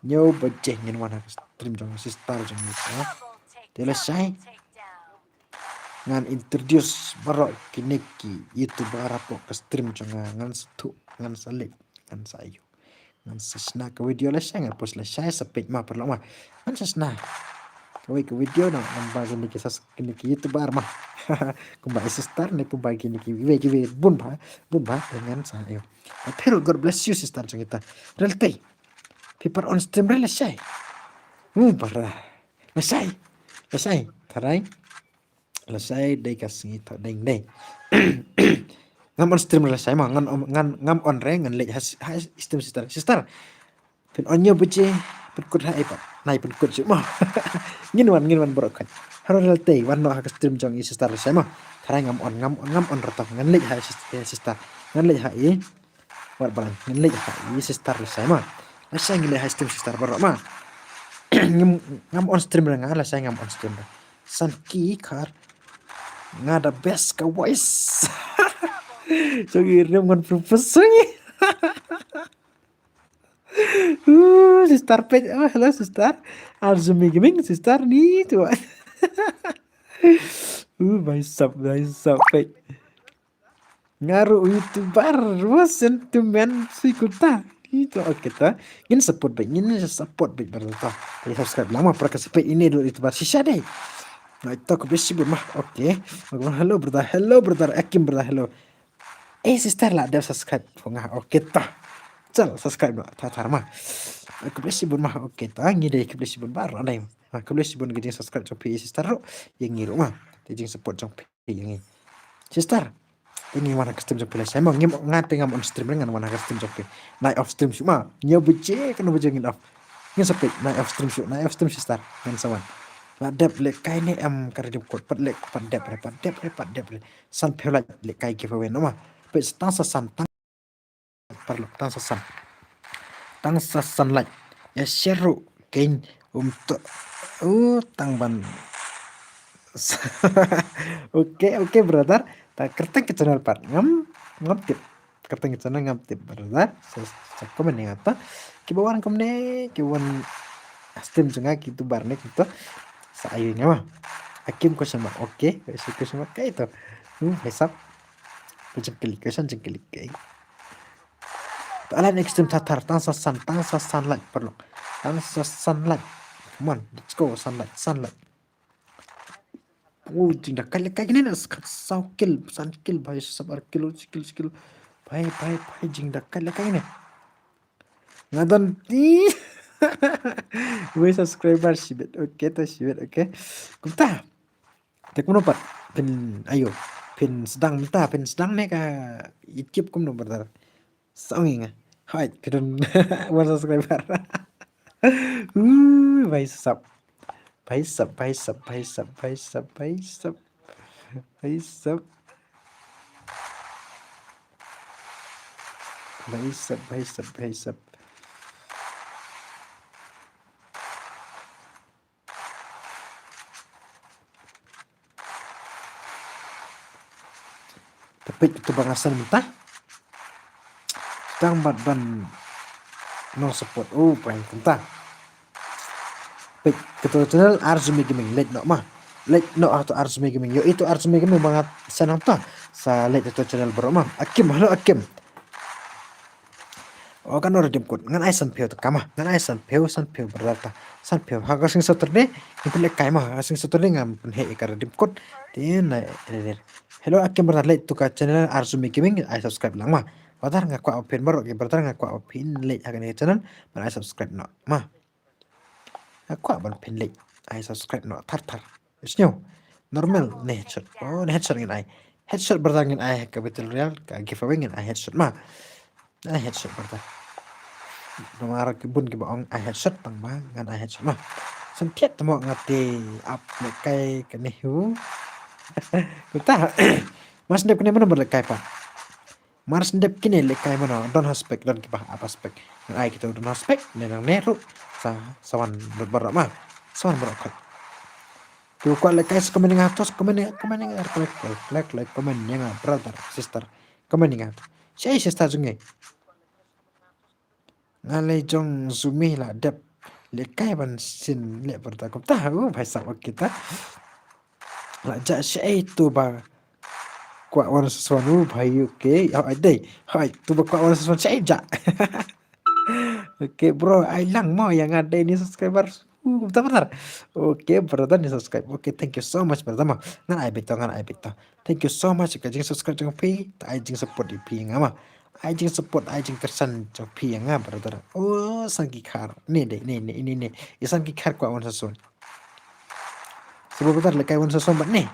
Hynñiew baje ngin wan ha ka stream jong sister jong ngi. Te lashai. Ngan introduce baroh kine ki YouTuber hapoh ka stream jong nga, ngan sa thuh, ngan sa leh, ngan sa ïoh. Ngan sa shna ka video lashai, ngan post lashai, sa peit ma paralok ma. Ngan sa shna kawei ka video na, namar ba kine ki sas, kine ki YouTuber ma. Kumba i sister ne kumba kine kiwei kiwei bun bha, bun bha, te ngan sa ïoh. Phi ruh God bless you sister jong kita. Rel tei. Phi pat on stream re lashai. Hmm, para. Lashai. Lashai. Tharai. Lashai dei ka sngi thaw deng dei. Ngam on stream re lashai ma, ngan on, ngan, ngam on re, ngan leit ha, ha stream sister. Sister. Phin on hynñiew baje, pynkut ha i pat. Nai pynkut shuh ma. Ngin wan, ngin wan baroh khoit. Haro rel tei, wan noh ha ka stream jong i sister lashai ma. Tharai ngam on, ngam on, ngam on re to. Ngan leit ha i sis-, i sister. Ngan leit ha i. Wat balang, ngin leit ha i sister lashai ma. Lashai ngin leit ha i stream sister baroh ma. Ngam, ngam on stream re nga, lashai ngam on stream re. San ki khar. Nga da best ka voice. So ngi rem ngan propose ngi. Uh, sister page. Oh, hello sister. Arzumi Gaming sister ni tu. Uh, bai sap, bai sap page. Nga ruh YouTuber, wa sentiment sikuta. Itu okay ta. Ngin support baik, ngin support baik brother ta. Jadi subscribe lama para ka support ini dulu YouTuber shisha deh. Nah, itu aku besi bun mah. Okay. Hello brother, hello brother, Akim brother, hello. Eh sister lah dia subscribe. Nga okay ta. Chal subscribe dulu. Tatar mah. Aku besi bun mah okay ta. Ngi deh aku besi bun bar ada. Aku besi bun gini subscribe jong phi sister ruh. Yang ngi ruh mah. Jadi support jong phi. Ïa ngi. Sister. Te ngin wan ha ka stream jong phi lashai ma, ngim, nga te ngam on stream re, ngan wan ha ka stream jong phi. Nai off stream shuh ma. Hynñiew baje, katno baje ngin off. Ngin sa peit, nai off stream shuh, nai off stream sister. Ngan sa wan. La dep lehkai ne em ka redeem code, pat leh, pat dep re, pat dep re, pat dep re. Sanphew lait lehkai giveaway noh ma. Peit tang sa san, tang paralok, tang sa san. Tang sa san lait. Ïa share ruh kein um to. Uh, tang ban. Okay, okay brother. Ta kyrteng ka channel pat. Ngam, ngam tip. Kyrteng ka channel ngam tip brother. Sa, sa comment ïa nga ta. Kiba wan kumne, kiba wan stream jong nga ki tu bar ne ki tu. Sa ayu ïa nga ma. Akim question mark. Okay, question, question mark. Kaei to. Hmm, hisap. Ka jingkylli, ka san jingkylli. Ka ai. Te ala next time thatar, tang sa san, tang sa san lait paralok. Tang sa san lait. Come on, let's go, san lait, san lait. Oh, jingdakaid lehkai kine na, saw kill, san kill, bhai, sabar kill, kill, kill. Bhai, bhai, bhai, jingdakaid lehkai kine. Nga don ti. Wei subscriber shibit. Okay, ta shibit, okay. Kumta. Te kumno pat phin, ayo, phin sdang mynta, phin sdang ne ka YouTube kumno, brother? Song ing. Hai, phi don one subscriber. Uh, bhai sab. Bhai sab, bhai sab, bhai sab, bhai sab, bhai sab. Bhai sab. Bhai sab, bhai sab, bhai sab. Te peit tu ba nga send mynta. Tang bad ban nong support. Oh, prank kumta. Peit kato channel Arzumi Gaming, leit noh ma. Leit noh ha to Arzumi Gaming. Ïohi to Arzumi Gaming ba nga send hangto. Sa leit ha to channel baroh ma. Akim, hello Akim. O, kan redeem code. Ngan ai sanphew tyngka ma. Ngan ai sanphew, sanphew brother ta. Sanphew. Ha ka sngi Saturday, ngin pynlehkai ma. Ha ka sngi Saturday ngan pynheh ïa ka redeem code. Te na, hello Akim brother, leit to ka channel Arzumi Gaming, ai subscribe lang ma. Brother, nga kwah ba phin baroh ki brother, nga kwah ba phin leit ha kane ka channel ban ai subscribe noh ma. Nga kwah ban phin leit ai subscribe noh thar thar. Sñiaw. Normal ne headshot. Oh, ne headshot ngin ai. Headshot brother ngin ai ha ka battle royale, ka giveaway ngin ai headshot ma. Ai headshot brother. Namar ki bun kiba ong ai headshot, tang ba ngan ai headshot ma. Sngewthuh te mo nga te ap lehkai kane hi. Kumta. Mar shu dep kane mano ba lehkai pat. Mar shu dep kine lehkai mano, don ha spec, don kiba ap ha spec. Ngan ai kito don ha spec, ne nangne ruh sa, sa wan lut baroh ma. Sa wan baroh khoit. Kiba kwah lehkai sa comment ïa nga, to sa comment ïa nga, comment ïa nga, like, like, like, like, comment ïa nga, brother, sister. Comment ïa nga. Shaei sister jong ngi? Nga lei jong Zumi la dep lehkai ban sien leh brother, kumta. U bhai sab, okay ta. La jah shaei tu ba kwah one versus one, u bhai, okay. Hooid dei. Hooid, tu ba kwah one versus one shaei jah. Okay bro, ai lang mo ïa nga dei ni subscriber. Uh, kumta brother. Okay brother, ni subscribe. Okay, thank you so much brother ma. Ngan ai beit to, ngan ai beit to. Thank you so much ka jingsubscribe jong phi. Ai jingsupport ïa phi ïa nga ma. Ai jingsupport, ai jingkyrshan jong phi ïa nga brother. Oh, Sanki Khar. Ni dei, ni, ni, ni, ni. I Sanki Khar kwah one versus one. Sngewbha brother lehkai one versus one bad ni.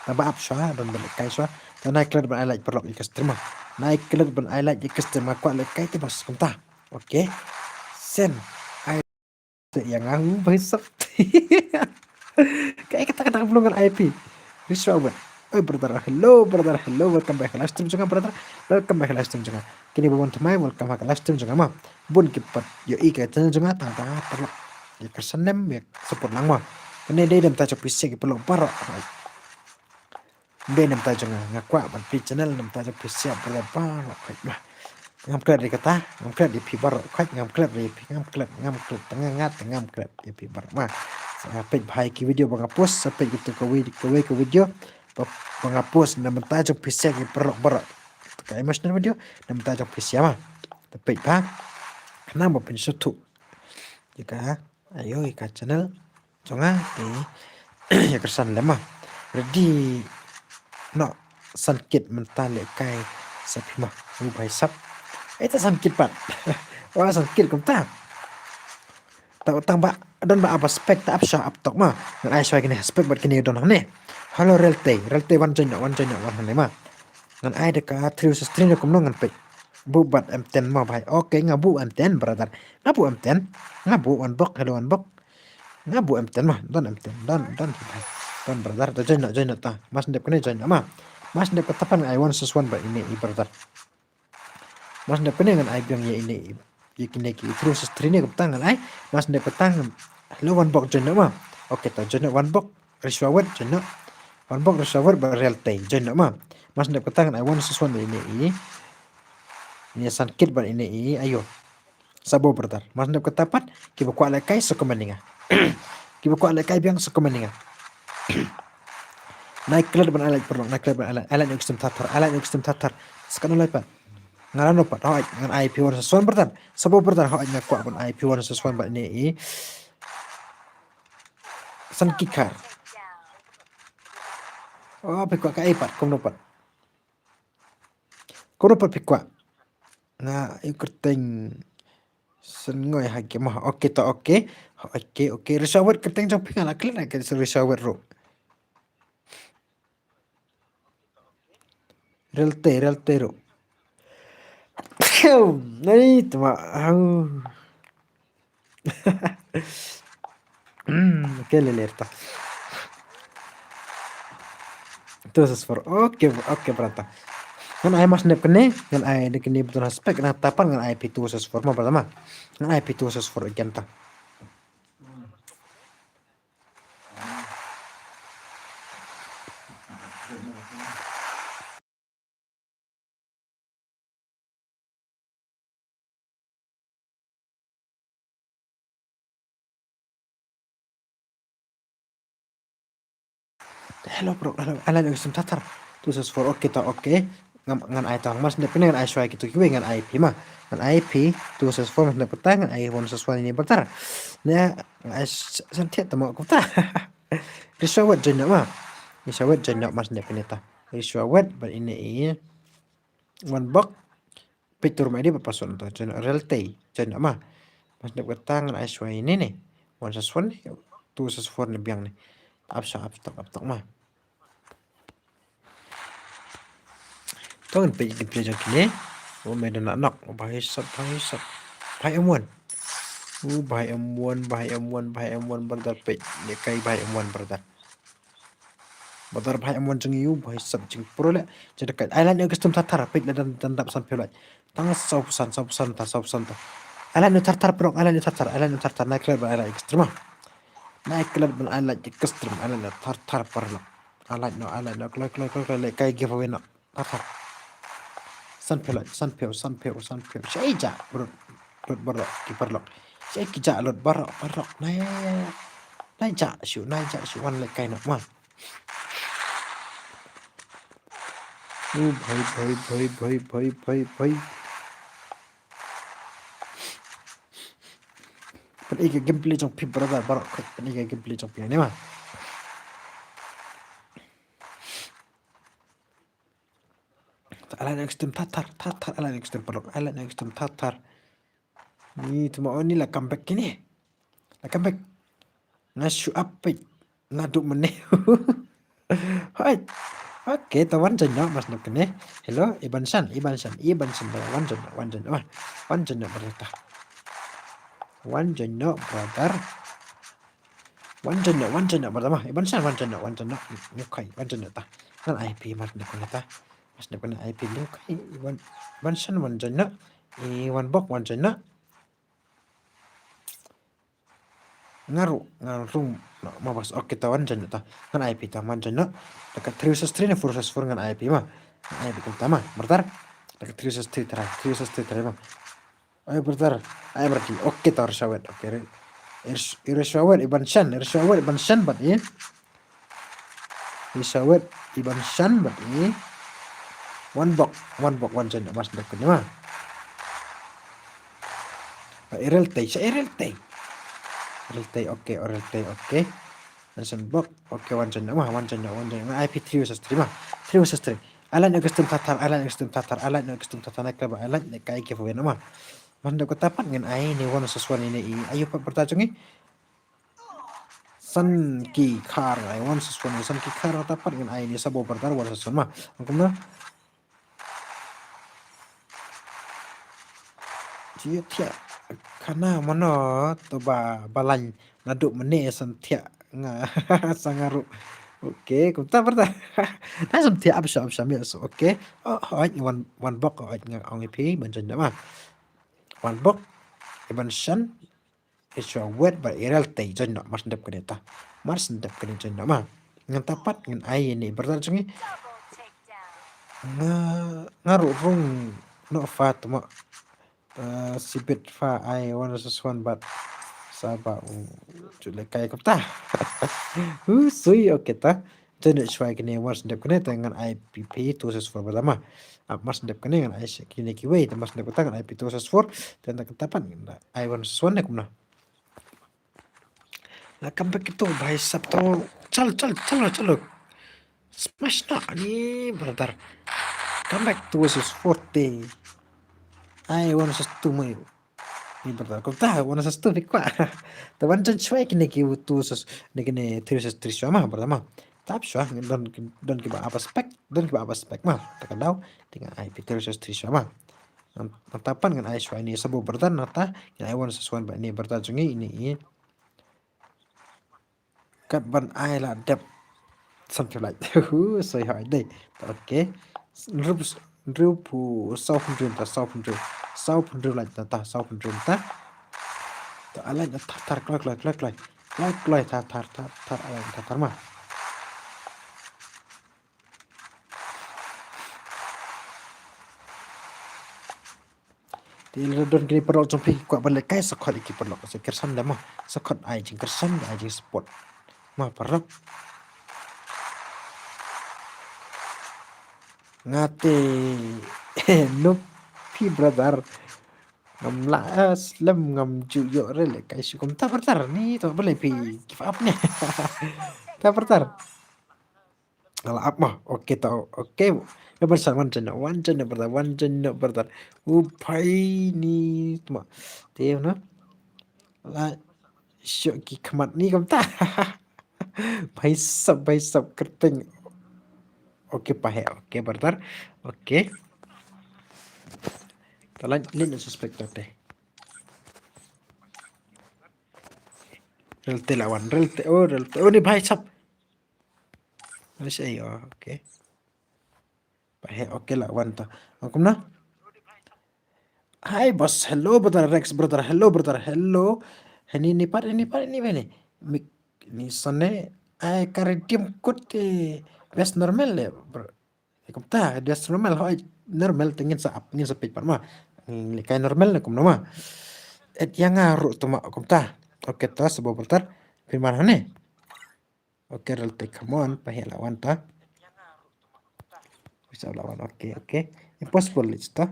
Tang ba ap shuwa, don ba lehkai shuwa. Tang nai klet ban ai like paralok ïa ka stream ma. Nai klet ban ai like ïa ka stream ma, kwah lehkai te bas kumta. Okay. Send. Ai te ïa nga, u bhai sab. Kaei kata kata ka blung ngan ai phi. Rishwa wet. Oi brother, hello brother, hello, welcome back live stream jong nga brother. Welcome back live stream jong nga. Kine ba wan thymmai, welcome ha ka live stream jong nga ma. Bun ki pat ïohi ka channel jong nga, tang ba paralok ïa ka sanem, ïa support lang ma. Kane dei na bynta jong phi sha ki paralok baroh. Dei na bynta jong nga, nga kwah ban plie channel na bynta jong phi sha brother baroh khoit ma. Ngam klet ïa kata, ngam klet ïa phi baroh khoit, ngam klet ïa phi, ngam klet, ngam klet, tang nga, nga te ngam klet ïa phi baroh ma. Sa peit bha ïa ki video ba nga post, sa peit kito kawei, kawei ka video ba, ba nga post na bynta jong phi sha ki paralok baroh. Ka emotional video na bynta jong phi sha ma. Te peit bha. Khnang ba phin sngewthuh ïa ka, aïu, ïa ka channel jong nga te ïa kyrshan lem ma. Ready noh san kit mynta lehkai sa phi ma. U bhai sab. Ai ta san kit pat. Wa san kit kumta. Ta tang ba don ba ap spec, ta ap sha ap tok ma. Ngan ai shuwa kine spec bad kine don hangne. Hello Relte, Relte wan join noh, wan join noh, wan hangne ma. Ngan ai da ka three versus three ne kumno ngan peit. Buh bad M ten ma bhai. Okay, nga buh M ten brother. Nga buh M ten. Nga buh one bok, hello one bok. Nga buh M ten ma, don M ten, don, don, don brother, da join noh, join noh ta. Mar shu dep kane join noh ma. Mar shu dep kata pat nga ai one versus one bad ine i brother. Mar shu dep kane ngan ai biang ïa ine i, ïa kine ki three versus three ne kumta ngan ai. Mar shu dep kata ngan, hello one bok join noh ma. Okay ta join noh one bok, Rishwa wet join noh. One bok Rishwa wet bad Relte join noh ma. Mar shu dep kata ngan ai one versus one bad ine i. Ine san kit bad ine i, aïu. Sabo brother. Mar shu dep kata pat, kiba kwah lehkai sa comment ïa nga. Kiba kwah lehkai biang sa comment ïa nga. Nai klet ban ai like paralok, nai klet ban ai like, ai like ïa ka stream thar thar, ai like ïa ka stream thar thar. Sa katno like pat. Nga la noh pat, hooid, ngan ai phi one versus one brother. Sabo brother, hooid nga kwah ban ai phi one versus one bad ine i. San Kikhar. Oh, phi kwah kaei pat, kumno pat. Kumno pat phi kwah. Nga ïa kyrteng Sngewbha ha ki ma. Okay, ta okay. Okay, okay. Rishawet, ka teng jong phi nga la klet na ka Rishawet ruh. Real te, real te ruh. Ai, tama. Au. Hmm, okay, le le ta. Two versus four. Okay, okay, brata. Ngan ai mas nep kane, ngan ai de kane betul aspek, ngan tapan ngan ai phi two versus four ma, brata ma. Ngan ai phi two versus four again ta. Hello bro, hello, ai lait ïa ka system thar thar. Two versus four, okay ta, okay. Ngam, ngan ai ta, mas nep kane ngan ai shuwa kito kiwei ngan ai phi ma. Ngan ai phi two versus four, mas nep kata ngan ai one versus one ine brother. Ne, ngan ai s-, s-, san thiah ta ma kumta. Rishawet join ma. Rishawet join mas nep kane ta. Rishawet bad ine i One Bok. Peit tur ma ide ba password to. Join real te. Join ma. Mas nep kata ngan ai shuwa ine ne. One versus one ne. Two versus four ne biang ne. Ap sha ap tok, ap tok ma. To ngan peit gameplay jong kine. Oh, me da nak nok. Bhai sab, bhai sab. Bhai M one. Oh, bhai M one, bhai M one, bhai M one brother peit. Lehkai bhai M one brother. Brother bhai M one jong i u, bhai sab jingpro leh. Jada ka ai lait ïa ka system thar thar, peit leh dang, dang dap san phew lait. Tang saw phew san, saw phew san ta, saw phew san ta. Ai lait ïa thar thar paralok, ai lait ïa thar thar, ai lait ïa thar thar, nai klet ban ai lait ïa ka stream ma. Nai klet ban ai lait ïa ka stream, ai lait ïa thar thar paralok. Ai lait noh, ai lait noh, kloi, kloi, kloi, kloi, lehkai giveaway noh. Thar thar. San phew lait, san phew, san phew, san phew. Shaei ja, bro. Lut baroh ki paralok. Shaei ki ja lut baroh, baroh. Nai, nai ja shu, nai ja shu wan lehkai noh ma. Oh, bhai, bhai, bhai. Peit ïa ka gameplay jong phi brother, baroh. Peit ïa ka gameplay jong phi ne ma. Ai lait ïa ka stream thar thar, thar thar, ai lait ïa ka stream paralok, ai lait ïa ka stream thar thar. Ni tuma oni la comeback kine. La comeback. Nga shu ap peit. Naduh mynne. Hoi. Okay, ta wan join noh, mas nep kane. Hello, Iban Shan, Iban Shan, Iban Shan, wan join noh, wan join noh, wan join noh, brother. Wan join noh, brother. Wan join noh, wan join noh, brother ma. Iban Shan, wan join noh, wan join noh. Ni kai, wan join noh ta. Ngan ai phi mas nep kane ta. Mas nep kane ai phi link kai. Wan, Iban Shan, wan join noh. I One Bok, wan join noh. Nga ruh, nga ruh, no, ma bas, okay, ta wan join noh ta. Ngan ai phi ta, wan join noh. Dekat three versus three ne four versus four ngan ai phi ma. Ngan ai phi kumta ma, brother. Dekat three versus three try, three versus three try ma. Ai, brother, ai, brother. Okay, ta Rishawet, okay, re-, Rish-, Rishawet, Iban Shan, Rishawet, Iban Shan, bad i. Rishawet, Iban Shan, bad i. One Bok, One Bok, wan join noh, mas nep kane ma. Bad i real te, shaei real te. Real te, okay, oh, real te, okay. One Bok, okay, wan join noh ma, wan join noh, wan join noh. Ai phi three versus three ma, three versus three. Ai lait ïa ka stream thar thar, ai lait ïa ka stream thar thar, ai lait ïa ka stream thar thar, nai klet ban ai lait, lehkai giveaway noh ma. Mas nep kata pat ngan ai ne one versus one ine i. Ayu pat brother jong i. San ki khar ngai one versus one, san ki khar ta pat ngan ai ni sabo brother one versus one ma. Kumno? Jia thiah khana mano to ba balang naduh mynne san thiah nga sa nga ruh. Okay, kumta brother. Na san thiah ap sha ap sha mi so, okay. Oh, oh, One, One Bok, oh, nga ong ïa phi ban join noh ma. One Bok, Iban Shan, Rishawet bad i real te join noh, mar sngewdep kane ta. Mar sngewdep kane join noh ma. Ngan ta pat ngan ai ïa i brother jong i. Nga, nga ruh rung noh fa tma. Eh, sibit fa ai one versus one bad. Saba u ju lehkai kumta. U sui, okay ta. Join noh shuwa kane, mar sngewdep kane te ngan ai phi two versus four bad ma. Ap mar sngewdep kane ngan ai sha kine kiwei, te mar sngewdep kata ngan ai phi two versus four, te nda kata pat ngan ai one versus one ne kumno. La comeback kito, bhai sab to. Chalo, chalo, chalo, chalo. Smash noh ni, brother. Comeback two versus four te. Ai one versus two mo. Brother, kumta, one versus two phi kwah. Te wan jan shuwa kine ki two versus, ne kine three versus three shuwa ma, brother ma. Tap shuwa, don, don kiba ap spec, don kiba ap spec ma. Te ka daw, te ngan ai phi three versus three shuwa ma. Ngan, ngan tapan ngan ai shuwa ine sabo brother, nangta, ngan ai one versus one bad ine brother jong ngi ine i. Kat ban ai la dep. Something like. Hu, soi hoi dei. Okay. Rup, rup, saw phew hynriew ta, saw phew hynriew. Saw phew hynriew like ta, saw phew hynriew ta. Ta alai ta thar, thar, kloi, kloi, kloi, kloi. Kloi, kloi, thar, thar, thar, thar, alai ta thar ma. Te lada don kine paralok jong phi kwah ban lehkai sa khot ïa ki paralok, sa kyrshan da ma, sa khot ai jingkyrshan, ai jingsupport. Ma paralok. Nga te noob phi brother. Ngam lah, eh, slem ngam ju ïoh re lehkai shuh kumta brother. Ni to balei phi give up ne. Ta brother. Ala ap ma. Okay to. Okay. Wan jan, wan jan, wan jan brother, wan jan brother. U bhai ni tma. Te na. La shuh ki khmat ni kumta. Bhai sab, bhai sab kyrteng. Okay pa he. Okay brother. Okay. Talan lin suspect te. Relte la wan, relte, oh, relte. Oh, ni bhai sab. Ni sei, oh, okay. Bhai, okay la wan ta. Ngam kumno? Hi boss, hello brother Rex, brother, hello brother, hello. Heni ni pat, ni pat, ni bene. Mik ni sane ai ka redeem code te best normal le, bro. Kumta, best normal, hoi normal te ngin sa ap, ngin sa peit pat ma. Ngin lehkai normal ne kumno ma. Et ïa nga ruh to ma kumta. Okay to sabo brother. Phi man hangne. Okay, relte, come on, pa he la wan ta. Bisa la wan, okay, okay. Impossible list to.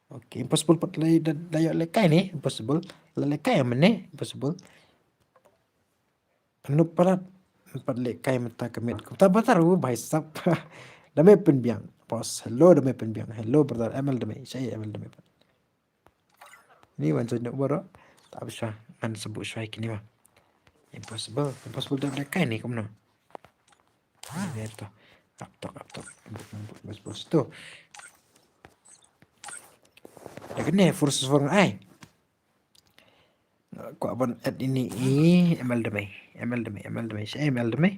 Okay, impossible pat lei da, da ïoh lehkai ne, impossible. La lehkai mane, impossible. Anu palat, pat lehkai mynta ka miet. Kumta brother, u bhai sab. Da me pynbiang. Boss, hello, da me pynbiang. Hello brother, M L da me. Sai M L da me pat. Ni wan join baroh. Tap shuwa, ngan shu buh shuwa kine ma. Impossible, impossible da lehkai ne kumno. Ni to. Ap tok, ap tok. Impossible tu. Da kane force force ai. Kwah ban add ine i M L da me. M L da me, M L da me. Sai M L da me.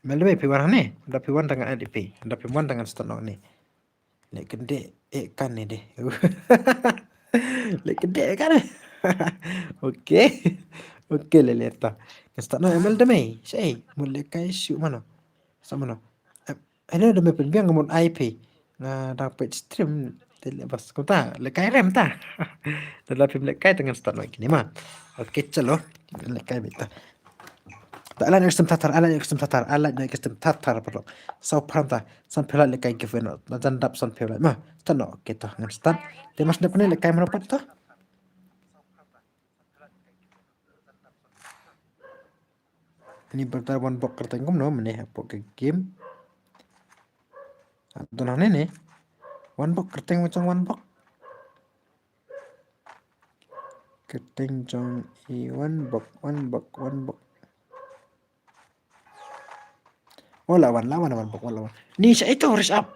M L da me phi wan hangne. Da phi wan da ngan add ïa phi. Da phi wan da ngan start noh ne. Leh kyndit eh kan ne de. Leh kyndit eh kan ne. Okay. Okay, leh leh ta. Ngan start noh M L da me. Sai mut lehkai shuh mano. Sa mano. Em, hello da me pynbiang, nga mut ai phi. Nga dang peit stream. Te leh bas kumta, lehkai rem ta. Te la phim lehkai te ngan start noh kine ma. Okay, chalo. Lehkai beit ta. Ta alai noh custom thar thar, alai noh custom thar thar, alai noh custom thar thar paralok. Saw phra ta, san phew lehkai giveaway noh. Na jan dap san phew ma. Start noh, okay to, ngan start. Te mas dep kane lehkai mano pat to. Ni brother, wan bok kyrteng kumno mynne hapoh ka game. Don hangne ne. Wan bok kyrteng, ma jong wan bok. Kyrteng jong i wan bok, wan bok, wan bok. Oh, la wan, la wan, wan bok, wan la wan. Ni sa ito, raise up.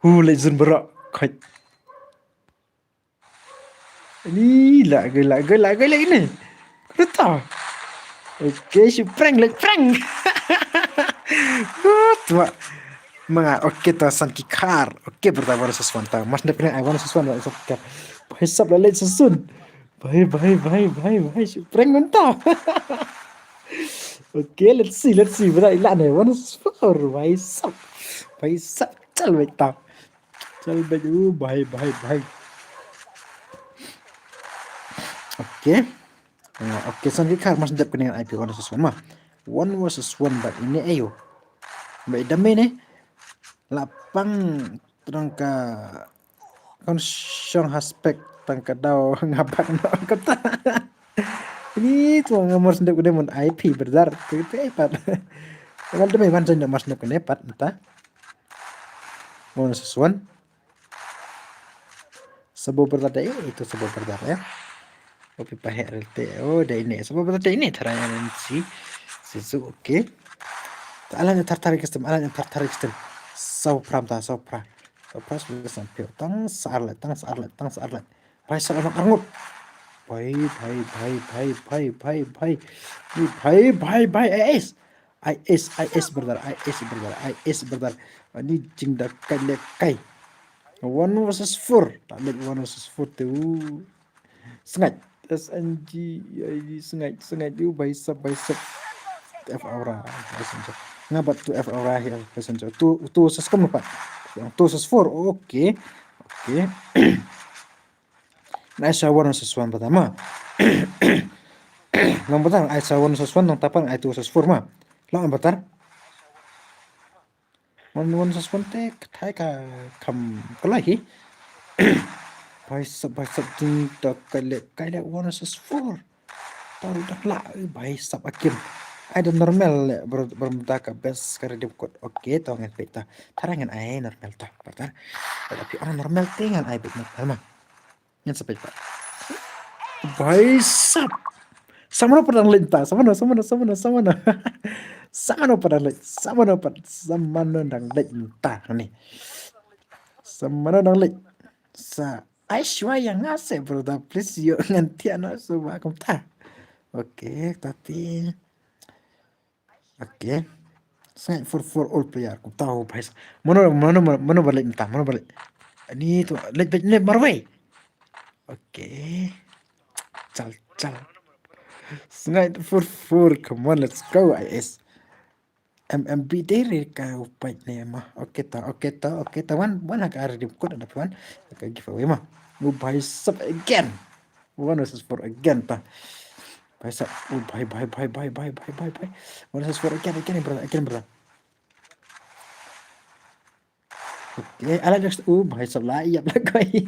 Hu, legend bro. Koi. Ni la ge, la ge, la ge, la ini. Kruta. Okay, shu prank, leh prank. Tuma. Manga, okay, ta san ki khar. Okay, brother, one versus one ta. Mas dep kena, I one versus one, one versus one. Bhai sab la leh susun. Bhai, bhai, bhai, bhai, bhai, shu prank mynta. Okay, let's see, let's see. Brother, ila ne, one versus four. Bhai sab. Bhai sab. Chal beta. Chal beta. Uh, bhai, bhai, bhai. Okay. Ah, okay, san ki khar mas dep kane ngan I P one versus one ma. One versus one bad ine ayo. Ba i dame ne. La pang tang ka kon shong haspek tang ka daw nga bak no kata. Ini tu nga mas dep kane mon I P berdar. Kete pat. Kan dame man san mas dep kane pat nta. One versus one. Sabo brother da ine, itu sabo brother ya. Opi pahe relte. Oh, da ine. Sabo brother da ine tara ya si. Sisu, okay. Ta alan tar tar custom, alan tar tar custom. Sau pram ta, sau pra. Sau pra sebagai sampai. Tang sa arlet, tang sa arlet, tang sa arlet. Bai sa anak arngut. Bai, bai, bai, bai, bai, bai, bai. Ni bai, bai, bai, I S. I S, I S brother, I S brother, I S brother. Ani jing da kai le kai. One versus four. Tak le one versus four tu. Sengat. S N G, I D sengat, sengat tu bai sap, bai sap. F aura, bai sap. Ngabat tu F aura ya, bai sap. Tu, tu versus kam lupa. Yang tu versus four, okay. Okay. Nice one versus one pertama. Long batar, ai sa one versus one, nang tapan ai two versus four ma. Long batar. One one versus one te, katai ka kam kalai hi. Bai sap, bai sap ding to kale, kale one versus four. Tau dak la, bai sap akim. Ai da normal le, ber, bermata ka best ka redeem code. Okay, to ngan pek ta. Tara ngan ai normal to, batar. Tapi ang normal te ngan ai bet normal ma. Ngan sa pek pat. Bai sap. Samano pat dang leit ta. Samano, samano, samano, samano. Samano pat dang leit. Samano pat. Samano dang leit ta ni. Samano dang leit. Sa ai shwa yang ngase brother, please yo ngan tiano suba kumta. Okay, tati. Okay. Sngai four four all player. Ku tahu bai. Mano, mano, mano, mano balik entah, mano balik. Ini tu late, late, late marway. Okay. Chal, chal. Sngai four four, come on, let's go, I S. M M B dere ka upai ne ma. Okay ta, okay ta, okay ta. One, one hak ada di kod ada one. Ka giveaway ma. Mu bai sap again. One versus four again ta. Bai sap. Oh, bai, bai, bai. One versus four again, again, brother, again, brother. Okay, ala next. Oh, bai sap la, iyap la koi.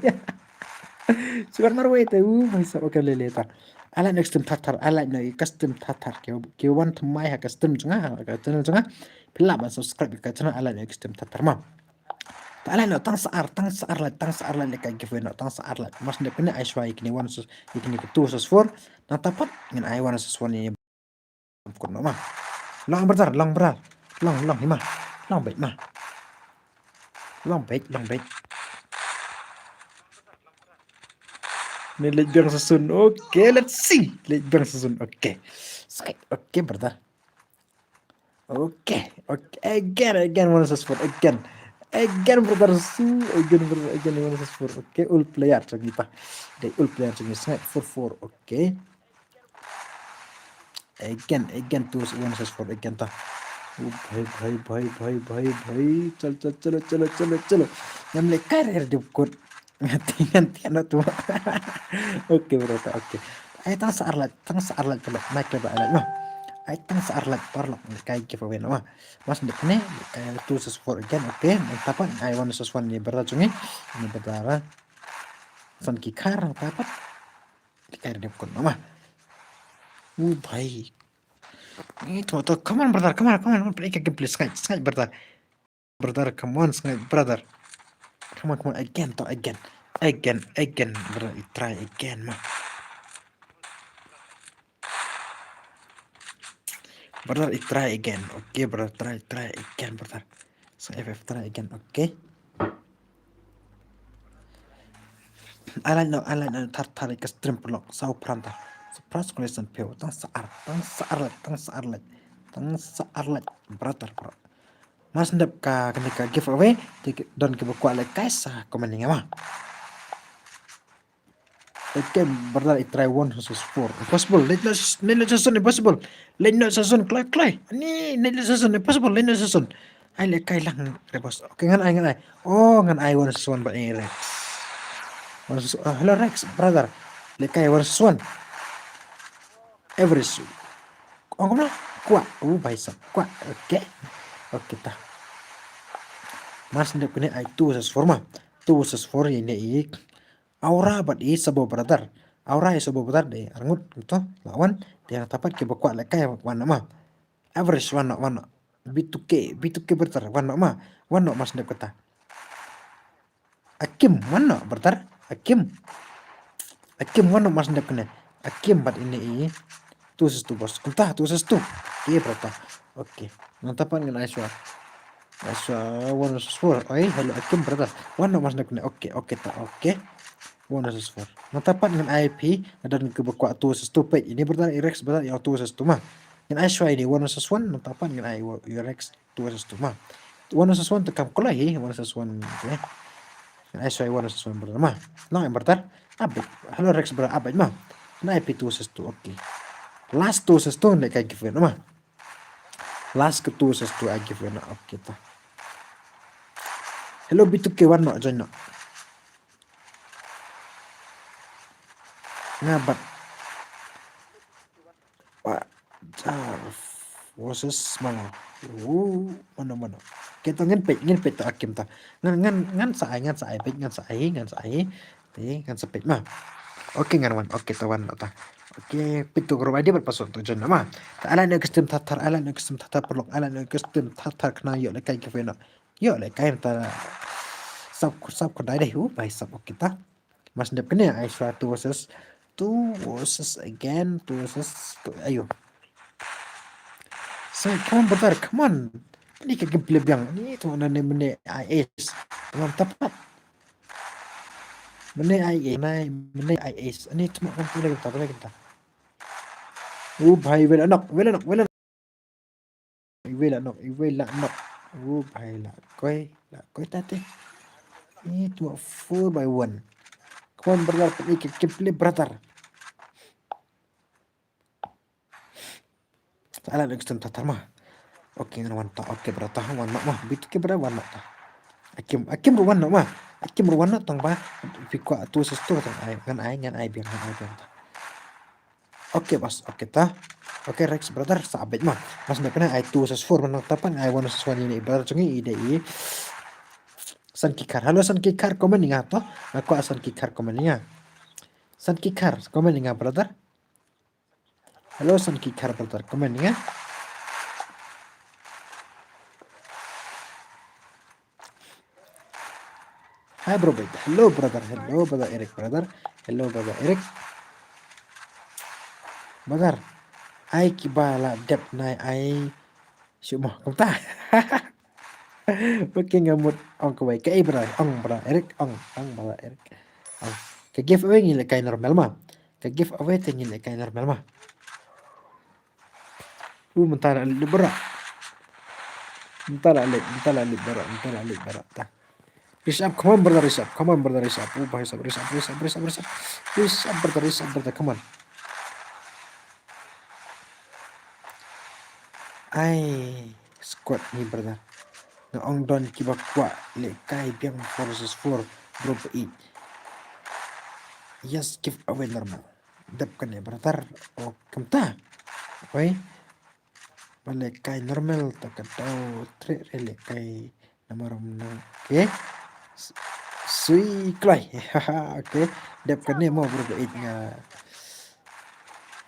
Sugar marway te. Oh, bai sap. Okay, le, le ta. Ala next time thatar, ala no custom thatar. Ke, ke wan thamai ha custom jnga, ha custom jnga. Pila ban subscribe ka channel ala next time thatar ma. Ta ala no tang sa ar, tang sa ar la, tang sa ar la le ka giveaway no, tang sa ar la. Mas ne kene ai shwa ikni one sus, ikni two sus four. Na tapat ngan ai one sus one ni. Kun no ma. Long brother, long brother. Long, long hima. Long bait ma. Long bait, long bait. Ni leit biang sasun. Okay, let's see. Leit biang sasun. Okay. Sakit. Okay, brother. Okay, okay, again, again, one versus four, again. Again, brother, su, again, brother, again, one versus four. Okay, all player jong ngi ta. Dei all player jong ngi, sngai four four, okay. Again, again, two one versus four, again ta. Oh, bhai, bhai, bhai, bhai, bhai, bhai. Chalo, chalo, chalo, chalo, chalo, chalo. Ngam leh kai re dip kut. Ngan tian, ngan tian tu. Okay, brother, okay. Ai tang sa ar lait, tang sa ar lait pala. Mai kle ba ai lait ma. Ai tang sa ar lait paralok. Kai giveaway no ma. Mas dep ne, kai two versus four again. Okay, nang tapat ai one versus one ni brother jong ngi. Ni brother. San ki kar nang tapat. Kai dep kun no ma. Oh, bhai. Ni to, to, come on, brother, come on, come on, come on, play ka game, please, sngai, sngai, brother. Brother, come on, sngai, brother. Come on, come on, again, to, again. Again, again, brother, i try again, ma. Brother, i try again. Okay, brother, try, try again, brother. Sngai F F, try again, okay. Ai lait no, ai lait no, thar, thar, ka stream paralok, saw phrang ta. Surprise collection phew, tang sa ar, tang sa ar lait, tang sa ar lait, tang sa ar lait, brother, bro. Mas ndep ka, kane ka giveaway, te ki, don kiba kwah leh kai sa comment ïa nga ma. Okay, brother, i try one versus four. Impossible. Leit no, leit no sasun, impossible. Leit no sasun, kloi, kloi. Ni, leit no sasun, impossible. Leit no sasun. Ai leh kai lang, rebos. Okay, ngan ai, ngan ai. Oh, ngan ai one versus one ba ni Rex. One versus, ah, hello Rex, brother. Leh kai one versus one. Average. Ong kumno? Kwah. Oh, bhai sab. Kwah. Okay. Okay, ta. Mas ndep kane ai two versus four ma. Two versus four ïa ine i Aura bad i Sabo brother. Aura i Sabo brother dei arngut to. La wan. Te nang tapat kiba kwah leh kai wan no ma. Average wan no, wan no. B two K, B two K brother, wan no ma. Wan no, mas ndep kata. Akim, wan no, brother. Akim. Akim, wan noh mar shen dep kane. Akim bad ine i. Two versus two, boss. Kumta, two versus two. Okay, brother. Okay. Nangta pat ngan ai shuwa. Ai shuwa, one versus four. Oi, hello, Akim, brother. Wan noh mar shen dep kane. Okay, okay, ta. Okay. One versus four. Nangta pat ngan ai phi. Don kiba kwah two versus two, peit. Ine, brother, i Rex, brother, ïa two versus two ma. Ngan ai shuwa ine, one versus one. Nangta pat ngan ai wa-, ïa Rex. Two versus two ma. One versus one te kam kloi hi, one versus one te. Ai shuwa one versus one, brother, ma. Long em, brother. Abit. Hello, Rex, brother, abit ma. Ngan ai phi two versus two, okay. Last two versus two ne ka giveaway ma. Last ka two versus two ai giveaway noh, okay ta. Hello, B two K, wan noh, join noh. Nga bat. Wa, jar, versus mano? Uh, mano, mano? Kita ngin peit, ngin peit ta Akim ta. Ngan, ngan, ngan sa ai, ngan sa ai, peit, ngan sa ai, ngan sa ai. Te, ngan sa peit ma. Okay, ngan wan. Okay, ta wan ta. Okay, peit tu group I D bad password tu join ma. Ta, ai lad noh ka stream thar thar, ai lad noh ka stream thar thar, paralok, ai lad noh ka stream thar thar, khnang ïoh lehkai giveaway noh. Ïoh lehkai ta. Sap, sap khyndai dei, uh, bai sap, okay ta. Mar shen dep kane ai shuwa two versus two versus again, two versus two. Ayo. So, come on, brother, come on. Ni ka gameplay biang. Ni tu na ne mene ai ace. Tang ba tap pat. Mene ai ace, mene, mene ai ace. Ni tu kam tu lagi ta, lagi ta. Oh, bhai, well knock, well knock, well knock. Iwei la knock, iwei la knock. Oh, bhai, la koi, la koi ta te. Ni tu four by one. Come on, brother, pynïaid ka gameplay, brother. Ai lad noh ka stream thar thar ma. Okay, ngan wan ta. Okay, brother, ta wan noh ma. B two K, brother, wan noh ta. Akim, Akim ruh wan noh ma. Akim ruh wan noh, tang ba phi kwah two versus two, tang ai, ngan ai, ngan ai biang, ngan ai biang ta. Okay, boss, okay ta. Okay, Rex, brother, sa beit ma. Mar shen dep kane ai two versus four, mynta pat ai one versus one ine i brother jong ngi, i dei i San Kikar. Hello, San Kikar, comment ïa nga to. Nga kwah San Kikar comment ïa nga. San Kikar, comment ïa nga, brother. Hello, San Kikar, brother, comment ïa nga. Hi, bro, bro. Hello, brother. Hello, brother Eric, brother. Hello, brother Eric. Brother, ai kiba la dep nai ai shu mo, kumta. Okay, nga mut ong kawei. Kaei, brother? Ong, brother Eric. Ong, ong, brother Eric. Ong. Ka giveaway ngi lehkai normal ma. Ka giveaway te ngi lehkai normal ma. Uh, mynta la leit baroh. Mynta la leit, mynta la leit baroh, mynta la leit baroh ta. Rise up, come on, brother, rise up. Come on, brother, rise up. Uh, bhai sab, rise up, rise up, rise up, rise up. Rise up, brother, rise up, brother, come on. Ai, squad ni, brother. Nga ong don kiba kwah lehkai biang four versus four, bro, ba ïeit. Yes, giveaway normal. Dep kane, brother. Oh, kumta. Oi. Ba lehkai normal ta ka dau treh re lehkai namar ong na. Okay. S-, sui kloi. Okay. Dep kane mo, bro, ba ïeit nga.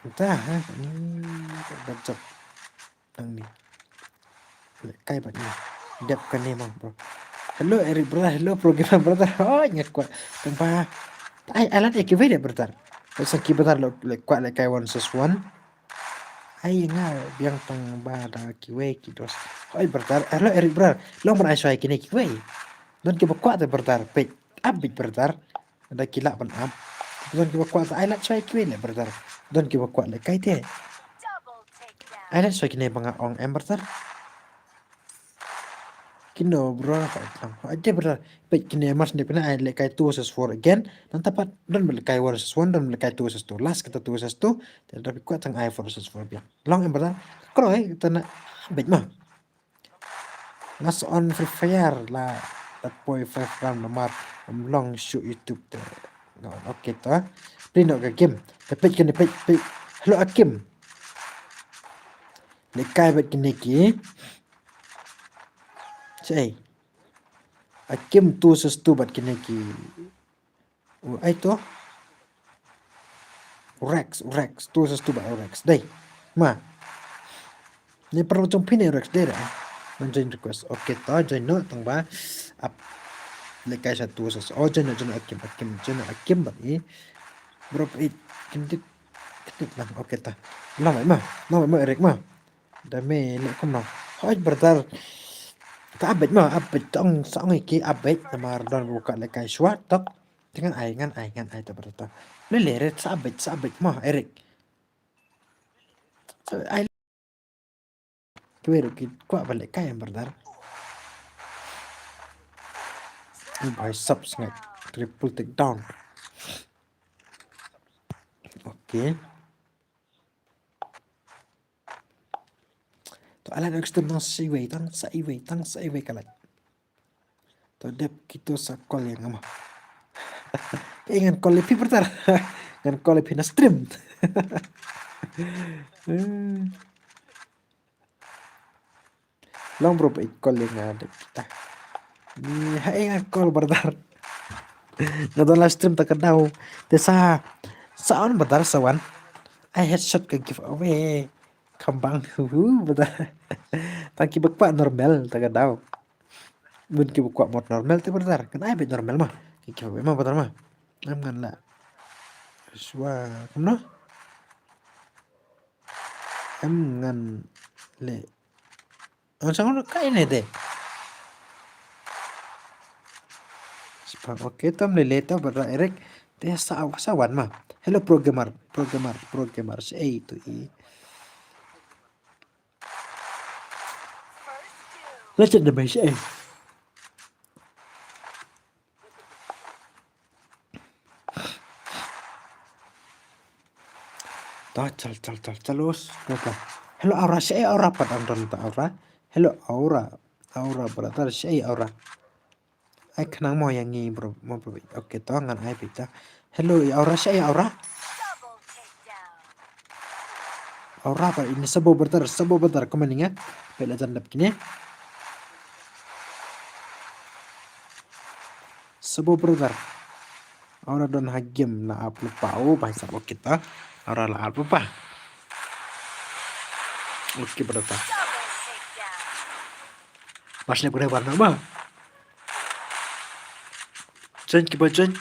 Kumta, ha. Ni, ba jop. Nang ni. Lehkai bad ni. Dep kane mo, bro. Hello, Eric, brother. Hello, Pro Gamer, brother. Oh, nga kwah. Tang ba. Ai, ai lad ïa kiwei de, brother. Sa ki, brother, lo, le, kwah lehkai one versus one. Ai nga biang tang ba da kiwei ki dos. Oi, brother. Hello, Eric, brother. Long ban ai shuwa ïa kine kiwei. Don kiba kwah te, brother. Peit. Ap beit, brother. Da ki lah ban ap. Don kiba kwah te ai lad shuwa ïa kiwei leh, brother. Don kiba kwah lehkai te. Ai lad shuwa ïa kine ba nga ong em, brother. Kino, bro, ha tang. Ai te, brother. Peit kine, mar shen dep kine ai lehkai two versus four again. Nangta pat don ba lehkai one versus one, don ba lehkai two versus two. Last kata two versus two. Te da phi kwah tang ai four versus four biang. Long em, brother. Kloi, te na beit ma. Nga sa on Free Fire la, la poi five round namar ym long shuh YouTube te. Nga on, okay ta. Play noh ka game. Te peit kine, peit, peit. Hello, Akim. Lehkai bad kine ki. Sei. Akim two versus two bad kine ki. U, ai to. U Rex, u Rex, two versus two bad u Rex. Dei. Ma. Ni paralok jong phi ne u Rex, dei da. Ban join request. Okay, to join noh tang ba. Ap. Lehkai sha tu sa. Oh, join, join Akim, Akim, join Akim bad i. Bro, i, kim dit, kim dit lang. Okay ta. Lang ma, lang ma, Eric ma. Da me leh kumno. Hoi, brother. Ta update ma, update tong sa ong ki update namar don buka lehkai shwa tok. Te ngan ai, ngan ai, ngan ai ta brother ta. Leh leh ret sa update, sa update ma, Eric. Sa ai. Kiwei ruh ki kwah ban lehkai em brother. Bhai sap sngai. Triple takedown. Okay. To ala nak stem tang sa iwei, tang sa iwei, tang sa iwei ka lait. To dep kito sa call ïa nga ma. Eh, ngan call ïa phi brother. Ngan call ïa phi na stream. Long bro, ba i call ïa nga dep kita. Ni ha, eh, ngan call brother. Nga don live stream ta ka daw. Te sa, sa on brother, sa wan. Ai headshot ka giveaway. Kambang, hu, hu, brother. Tang ki ba kwah normal ta ka daw. Bun ki ba kwah mode normal te brother. Kan ai beit normal ma. Ki, ki ba ma brother ma. Em ngan la. Swa, kumno? Em ngan le. Ngan sang ka ine de. Spang, okay, tam le le ta brother Eric. Te sa, sa wan ma. Hello programmer, programmer, programmer. Sa ei tu i. Legend da bai shi eh. Ta chal chal chal chal us. Hello Aura, shi eh Aura pat ang don ta Aura. Hello Aura, Aura brother shi eh Aura. Ai khnang mo ïa ngi bro, mo bro. Okay, to ngan ai phi ta. Hello, ïa Aura, sha ïa Aura. Aura ba ini sabo brother, sabo brother, kemana ya? Pela jan dap kini. Sabo brother. Aura don ha game na ap lupa. Oh, bhai sabo kita. Aura la ap lupa. Okay, brother. Mas le guna warna ma. Join ki ba join.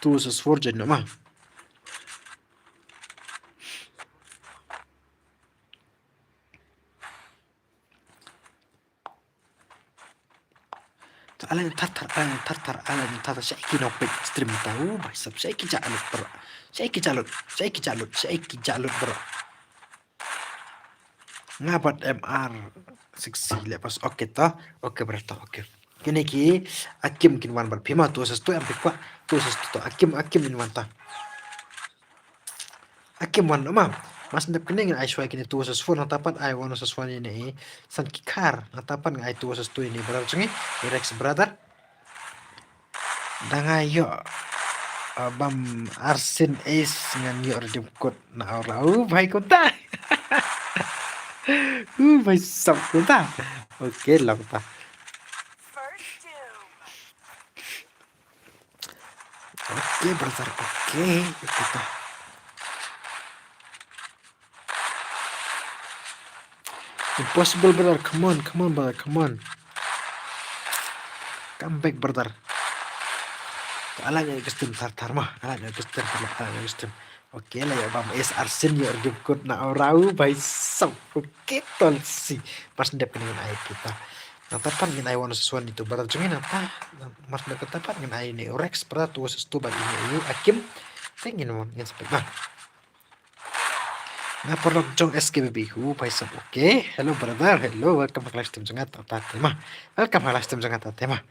Two versus four join ma. Ala tar tar, ala tar tar, ala tar tar. Shai ki nok pek stream ta. Oh, bhai sab, shai ki ja alut bro. Shai ki ja alut, shai ki ja alut, shai ki ja alut bro. Nga bat M R sixty le pas. Okay to. Okay brother, okay. Kini ki Akim kin wan bat pima tu ses tu em pikwa. Tu ses tu Akim, Akim in wan ta. Akim wan ma. Mas ndep kini ngin ai shwai kini tu ses four na tapat ai one ses one ini. San ki kar na tapat ngai tu ses tu ini brother chungi. Rex brother. Da nga ïoh, ah, bam arsien ace ngan ïoh redeem code na Aura. Uh, bhai kumta. Uh, bhai sab kumta. Okay, long ta. Okay, brother. Okay, kita. Impossible, brother. Come on, come on, brother. Come on. Come back, brother. Ala nya custom tar tar ma. Ala nya custom, ala nya custom. Okay, la ïa bam ace arsien ïa redeem code na Aura, bhai sab. Okay, tol si. Pas ndep kini ai kita. Na tapan ngin ai one versus one itu brother jong ngin apa. Mas ndep kata pat ngin ai ini Rex brother two versus two bad ini Akim. Te ngin wan ngin spek bang. Nga paralok jong S K B B hu bhai sab. Okay. Hello brother. Hello. Welcome back live stream jong nga ta tema. Welcome back live stream jong nga ta tema.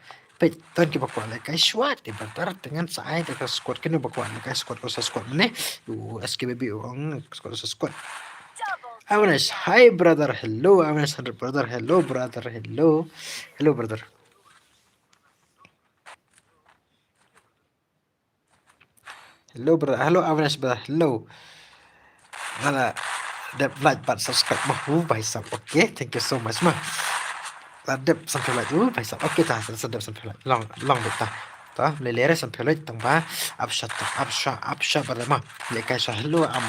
Peit ton ki ba kwah lehkai shwa te brother. Te ngan sa ai te ka squad kino ba kwah lehkai squad ko sa squad ne. U S K B B ong squad sa squad. Awanesh, hi brother. Hello Awanesh hundred brother. Hello brother. Hello. Hello brother. Hello brother. Hello Avinash brother. Hello. Nga la dep like bad subscribe ma. Uh, bhai sab. Okay, thank you so much ma. La dep sampai like. Uh, bhai sab. Okay ta, sa dep sampai like. Long long dep ta. Ta le le re sampai like tang ba. Absha ta, absha, absha brother ma. Le kai sa hello, I'm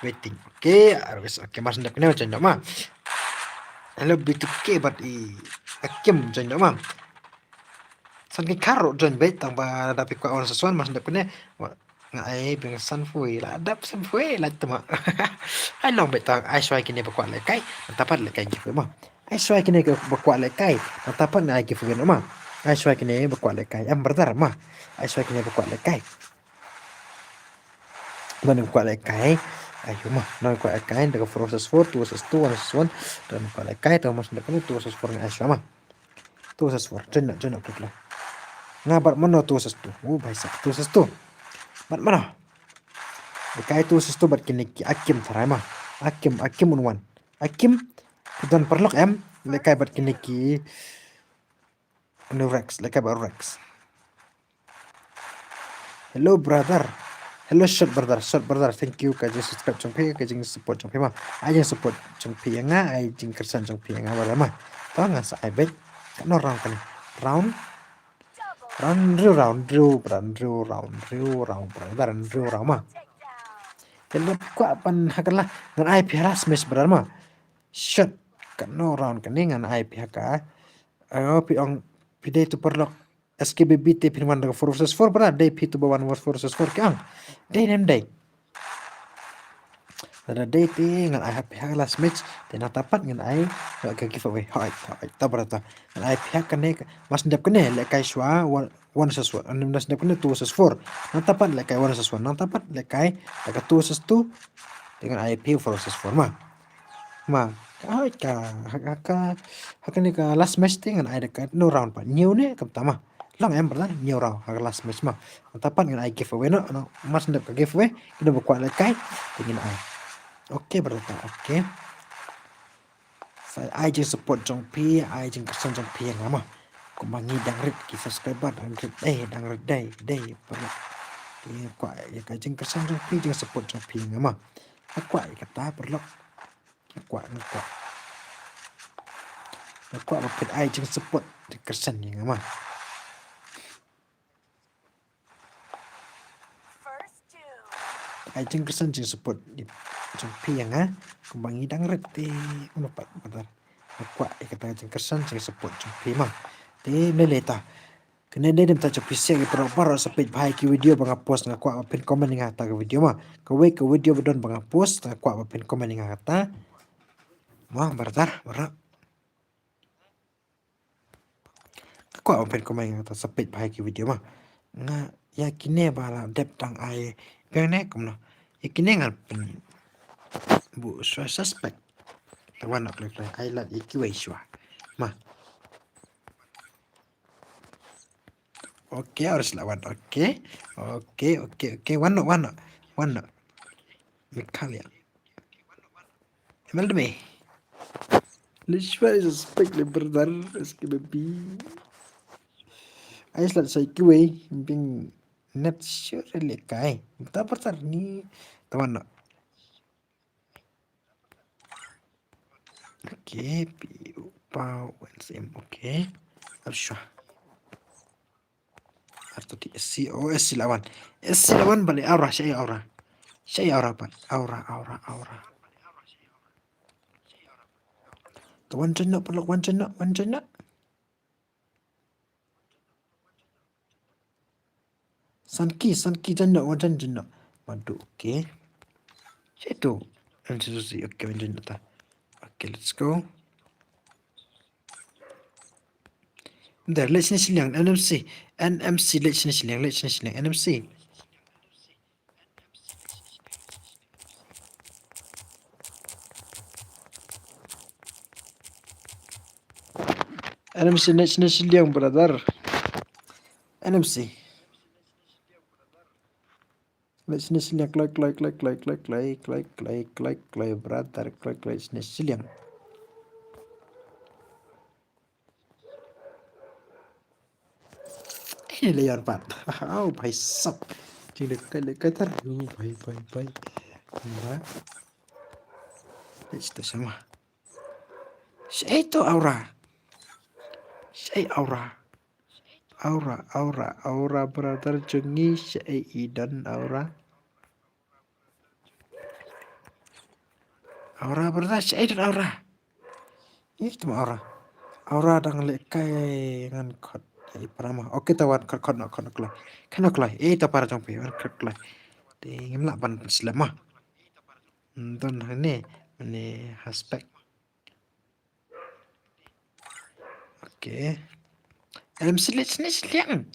waiting. Okay, always. Okay, mas dep kene macam ma. Hello B two K bad i Akim join ma. Tang ki kar ruh join beit tang ba da phi kwah wan sa swan mas dep kane. Wa, nga ai beng san phui la dep san phui la tama. Ai long beit tang ai shwa kine ba kwah lehkai. Nang tapat lehkai giveaway ma. Ai shwa kine ba kwah lehkai. Nang tapat nga ai giveaway ma. Ai shwa kine ba kwah lehkai. Em brother ma. Ai shwa kine ba kwah lehkai. Ba nang kwah lehkai. Ayo ma. Nang kwah lehkai. Daga four versus four, two versus two, one versus one. Nang kwah lehkai. Tang mas dep kane two versus four nga ai shwa ma. Two versus four. Join na, join na, quick la. Nga bad mano two versus two. Oh, bhai sahab, two versus two. Bad mano. Lehkai two versus two bad kine ki Akim tharai ma. Akim, Akim un wan. Akim. Don paralok em. Lehkai bad kine ki. Anu Rex. Lehkai bad Rex. Hello brother. Hello short brother, short brother. Thank you ka jing subscribe jong phi, ka jing support jong phi ma. Ai jing support jong phi ïa nga, ai jing kyrsan jong phi ïa nga brother ma. To nga sa ai beit. Katno round kane? Round. Round hynriew round, hynriew brother, hynriew round, hynriew round brother, hynriew round ma. Te lada kwah ban ha ka la ngan ai phi ha last match brother ma. Shot. Katno round kane ngan ai phi ha ka. Ayo phi ong phi dei tu paralok. S K B B te phin wan da ka four versus four brother, dei phi tu ba wan four versus four ki ong. Dei nem dei. Lada dei te ngan ai ha phi ha last match te nang tapat ngan ai ka giveaway. Hoi, hoi, ta brother. Ngan ai phi ha kane mas dep kane lehkai shwa one, one versus one. Anu mas dep kane two versus four. Nang tapat lehkai one versus one. Nang tapat lehkai lehkai two versus two. Te ngan ai phi four versus four ma. Ma, ka, ka, ka, ha kane ka last match te ngan ai da katno round pat? Hynñiew ne kumta ma. Long em brother, hynñiew round ha ka last match ma. Nang tapat ngan ai giveaway no, no, mas dep ka giveaway, kino ba kwah lehkai, te ngan ai. Okay brother, okay. Sa ai jing support jong phi, ai jing kyrsan jong phi ïa nga ma. Kumba ngi dang rit ki subscriber dang rit dei, dang rit dei, dei paralok. Te kwah ïa ka jing kyrsan jong phi, jing support jong phi ïa nga ma. Nga kwah ïa kata paralok. Nga kwah, nga kwah. Nga kwah ba phin ai jing support, jing kyrsan ïa nga ma. Ai jing kyrsan jing support jong phi ïa nga. Kumba ngi dang rit te kumno pat brother. Nga kwah ïa kata jing kyrsan jing support jong phi ma. Te ne lei ta. Kane dei dem ta jong phi sha ki paralok baroh sa peit bha ïa ki video ba nga post, nga kwah ba phin comment ïa nga kata ka video ma. Kawei ka video ba don ba nga post nga kwah ba phin comment ïa nga kata. Ma brother, baroh. Nga kwah ban peit comment ïa nga kata sa peit bha ïa ki video ma. Nga ïa kine ba la dep tang ai biang ne kumno. Ïa kine ngan pynbud shuwa suspect. Te wan noh khlem khlem ai lad ïa kiwei shuwa. Ma. Okay, harus lawan. Okay. Okay, okay, okay. Wan noh, wan noh. Wan noh. Meghalaya. Maldeme. Lishwa is a spek le brother, S K B B. Ai slat sai kiwei, bing net sure le kai. Ta brother ni. Tawan na. Okay, P U Pau, N C M, okay. Arsha. Arto ti S C, oh, S C lawan. S C lawan balik aura, syai aura. Syai aura pat. Aura, aura, aura. To wan jen nok, pelok wan jen nok, wan jen nok. Sanki, Sanki jen nok, wan jen jen nok. Madu, okay. Syai tu. N C C, okay, wan jen nok ta. Okay, let's go. Bentar, leit sini sini yang N M C. N M C, leit sini sini yang, leit sini sini yang N M C. N M C, leit sini sini yang, brother. N M C. Leit sini sini yang, kloi, kloi, kloi, brother, kloi, kloi, sini sini yang. Eh, layer pat. Oh, bhai sab. Jing lehkai, lehkai tar. Oh, bhai, bhai, bhai. Ba. Leit sini sama. Syai tu aura. Syai aura. Aura, aura, aura, brother jong ngi, syai i don aura. Aura, brother, syai don aura. Ih, tu aura. Aura dang lehkai ngan khot Ka i para ma. Okay, ta wan khot, khot noh, khot noh kloi. Khot noh kloi. Eh, ta para jong phi, wan khot kloi. Te ngim lah ban slem ma. Hmm, don hangne, hangne ha spec. Okay. Em, slet, slet, slet.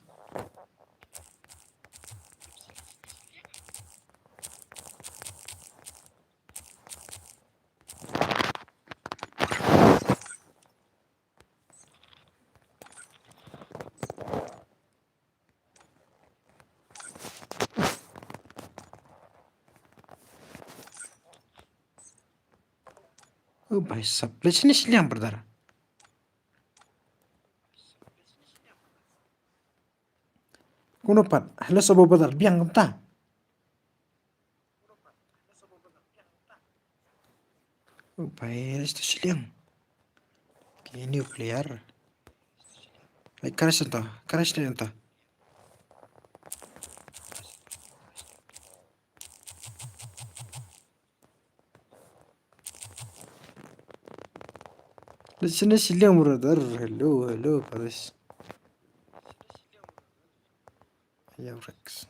Oh, bhai sahab, leh shane shiliang, brother. Kumno pat, hello sabo brother, biang kumta. Oh, bhai, leh shane shiliang. Okay, new player. Leh, courage nta, courage nta. Leh shane shiliang, brother. Hello, hello, Paris. Hello, Rex.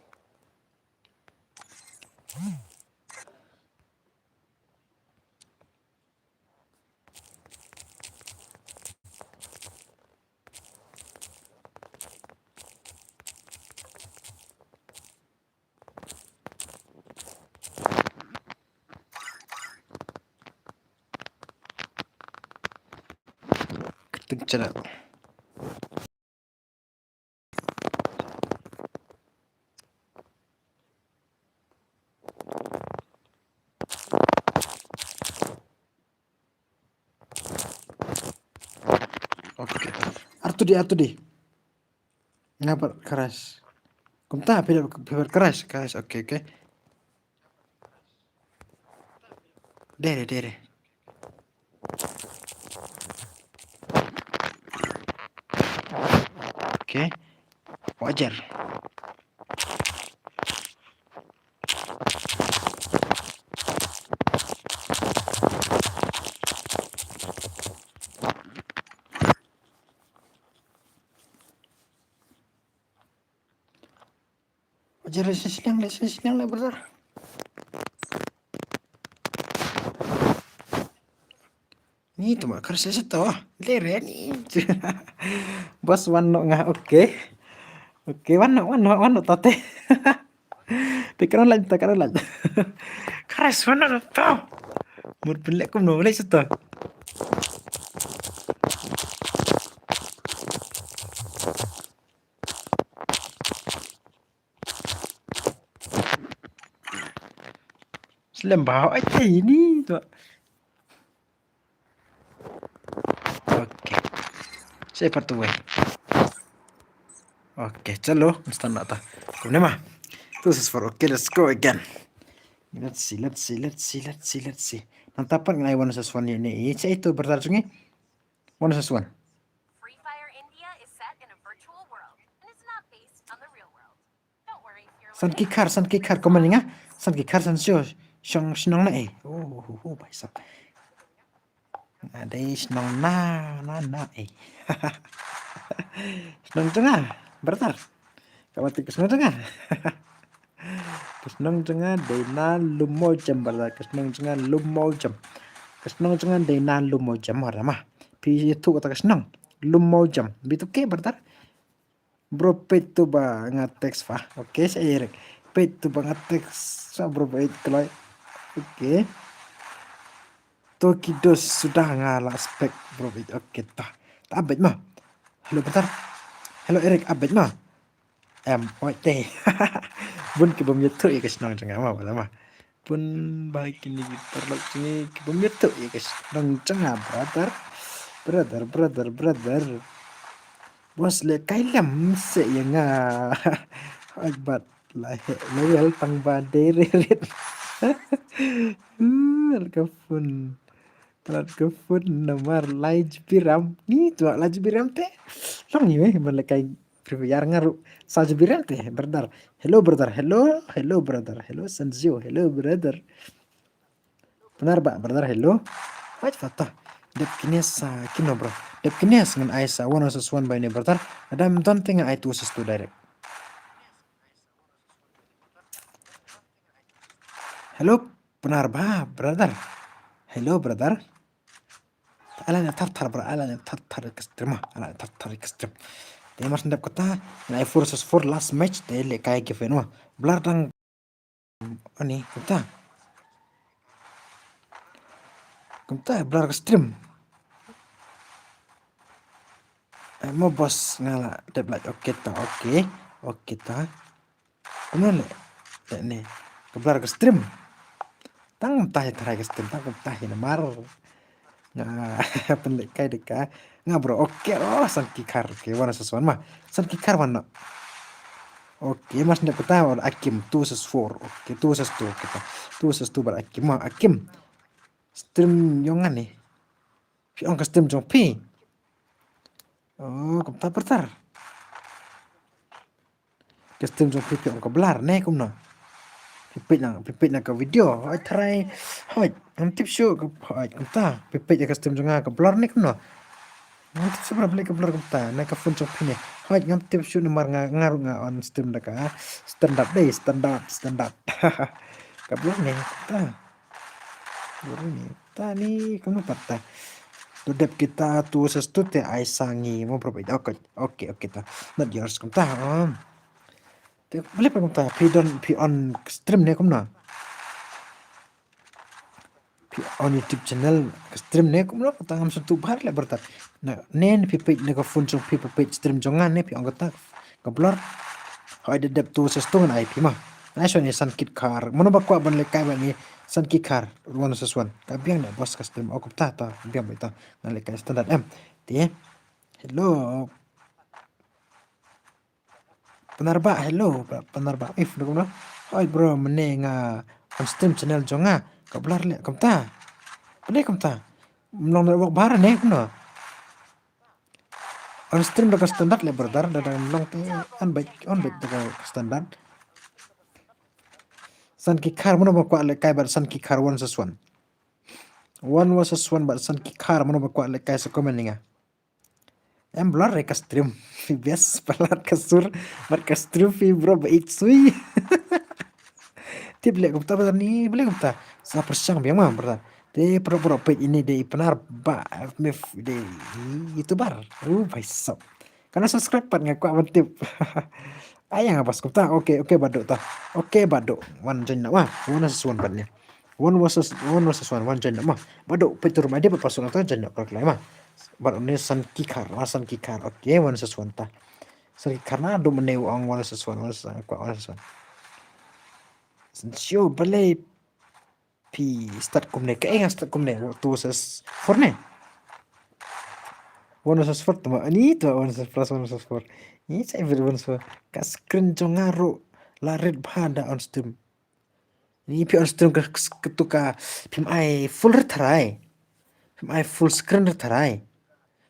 Kyrteng channel. Okay. Artu di, artu di. Nga pat crash. Kumta, phi, phi pat crash, crash. Okay, okay. Dere, dere. Okay. Wajar. Wajar, leh shane shiliang, leh shane shiliang leh, brother. Ni tu ma, kar sa sa to. Leh re ni. Bos, wan noh nga, okay. Okay, wan noh, wan noh, wan noh tate. Te kar leh ta, kar leh. Kar sa wan noh to. Mut pynleh kumno, leh sa to. Slem bha, ai, te ini tu. Okay. Sa pat tu wei. Okay, chalo, instan na ta. Kumne ma. Two is for, okay, let's go again. Let's see, let's see, let's see, let's see, let's see. Nangta pat ngan ai one versus one ni, ni. Sa itu bertar sungi. One versus one. Free Fire India is set in a virtual world, and it's not based on the real world. Don't worry, fearless. San ki khar, san ki khar, comment nga. San ki khar, san sio, shong shnong na eh. Oh, oh, oh, bhai sahab. Nga dei shnong na, na, na eh. Shnong jong nga, brother. Ka mut ka shnong jong nga. Ka shnong jong nga dei na Lum Mawjam, brother. Ka shnong jong nga Lum Mawjam. Ka shnong jong nga dei na Lum Mawjam, brother, ma. Phi ïathuh kata ka shnong. Lum Mawjam. Bit okay, brother. Bro, peit tu ba nga text fa. Okay, sa Eric. Peit tu ba nga text sa bro, peit kloi. Okay. To ki dos suda nga la spec, bro, beit. Okay, ta. Ta update ma. Hello, brother. Hello, Eric, update ma. Em, oi te. Bun ki bym ïathuh ïa ka shnong jong nga ma, wala ma. Bun ba kine ki paralok jong ngi ki bym ïathuh ïa ka shnong jong nga, brother. Brother, brother, brother. Bos, leh kai lem se ïa nga. Ai bad la heh level tang ba dei rit. Hmm, ka phone. Trat ka phone namar lai G B RAM. Ni tu lai G B RAM te. Long ni weh, man la kai Free Fire nga ruh. Sa G B RAM te, brother. Hello, brother. Hello, hello, brother. Hello, Sanzio. Hello, brother. Benar ba, brother. Hello. Wait, fata. Dep kine sa kino, bro. Dep kine ngan ai sa one versus one ba ine brother. Lada ym don te ngan ai two versus two direct. Hello, Pnar ba, brother. Hello, brother. Ala ne thar thar bra, ala ne thar thar ka stream, ala ne thar thar ka stream. Te mar sndep kata, ngan ai four versus four last match, te lehkai giveaway noh. Blur dang, ani, kumta. Kumta, blur ka stream. Ai mo boss nga la dep like, okay ta, okay, okay ta. Kumno leh, leh ne, ka blur ka stream. Tang kumta hi tharai ka stream, tang kumta hi namar nga pynlehkai da ka, nga bro, okay, oh, San Ki Khar, okay, one versus one ma. San Ki Khar wan noh. Okay, mar sndep kata, Akim, two versus four, okay, two versus two, okay, two versus two bad Akim ma, Akim. Stream jong nga ne. Phi ong ka stream jong phi. Oh, kumta brother. Ka stream jong phi phi ong ka blur ne kumno. Phi peit na, phi peit na ka video. Hooid tharai. Hooid, ngam tip shuh ka, hooid kumta. Phi peit ka stream jong nga ka blur ne kumno. Ngam tip shuh ba balei ka blur kumta. Na ka phone jong phi ne. Hooid, ngam tip shuh namar nga, nga ruh nga on stream da ka standard dei, standard, standard. Ka blur ne kumta. Uri ni. Ta ni kumno pat ta. To dep kita two versus two te ai sa ngi mo bro. Okay, okay, okay ta. Not yours kumta. Um. Te balei pat kumta. Phi don phi on stream ne kumno. Phi on YouTube channel stream ne kumno ta ngam sngewthuh bha leh brother. Na nen phi peit na ka phone jong phi phi peit stream jong nga ne phi ong kata ka blur. Hooid da dep two versus two ngan ai phi ma. Nice one, San Ki Khar. Mano ba kwah ban lehkai bad ngi San Ki Khar one versus one. Ka biang da boss ka stream. Oh, kumta ta. Biang ba ita. Ngan lehkai standard em. Te. Hello. Pnar ba, hello. Pnar ba. If, kumno. Hooid bro, mynne nga on stream channel jong nga. Ka blur leh kumta. Balei kumta. Ym long network bha ne kumno. On stream da ka standard leh brother, da dang long te on beit, on beit da ka standard. San Ki Khar mano ba kwah lehkai bad San Ki Khar one versus one. One versus one bad San Ki Khar mano ba kwah lehkai sa comment ïa nga. Em blur re ka stream. Phi best palat ka sur bad ka stream phi bro ba itsui. Tip leh kumta ba ni, balei kumta. Sa pyrshang biang ma brother. Te pro pro peit ini dei Pnar ba mif dei YouTuber. Oh, bhai sab. Kana subscribe pat nga kwah ban tip. Ai nga bas kumta. Okay, okay, Badu ta. Okay, Badu. Wan join na wa. Wan sa suan ban ni. One versus one versus one, wan join na ma. Badu peit tur ma dei ba pasung ta join na kar klai ma. Bad ni San Ki Khar, la San Ki Khar. Okay, one versus one ta. San Ki Khar na du mynne ong one versus one, one versus one, kwah one versus one. Sio balei phi start kumne, ka eng start kumne, two versus four ne. One versus four tu ma, ani tu one versus plus one versus four. Ni sa every one versus four. Ka screen jong nga ruh la red bha da on stream. Ni phi on stream ka, ka, ka tu ka phim ai full re tharai. Phim ai full screen re tharai.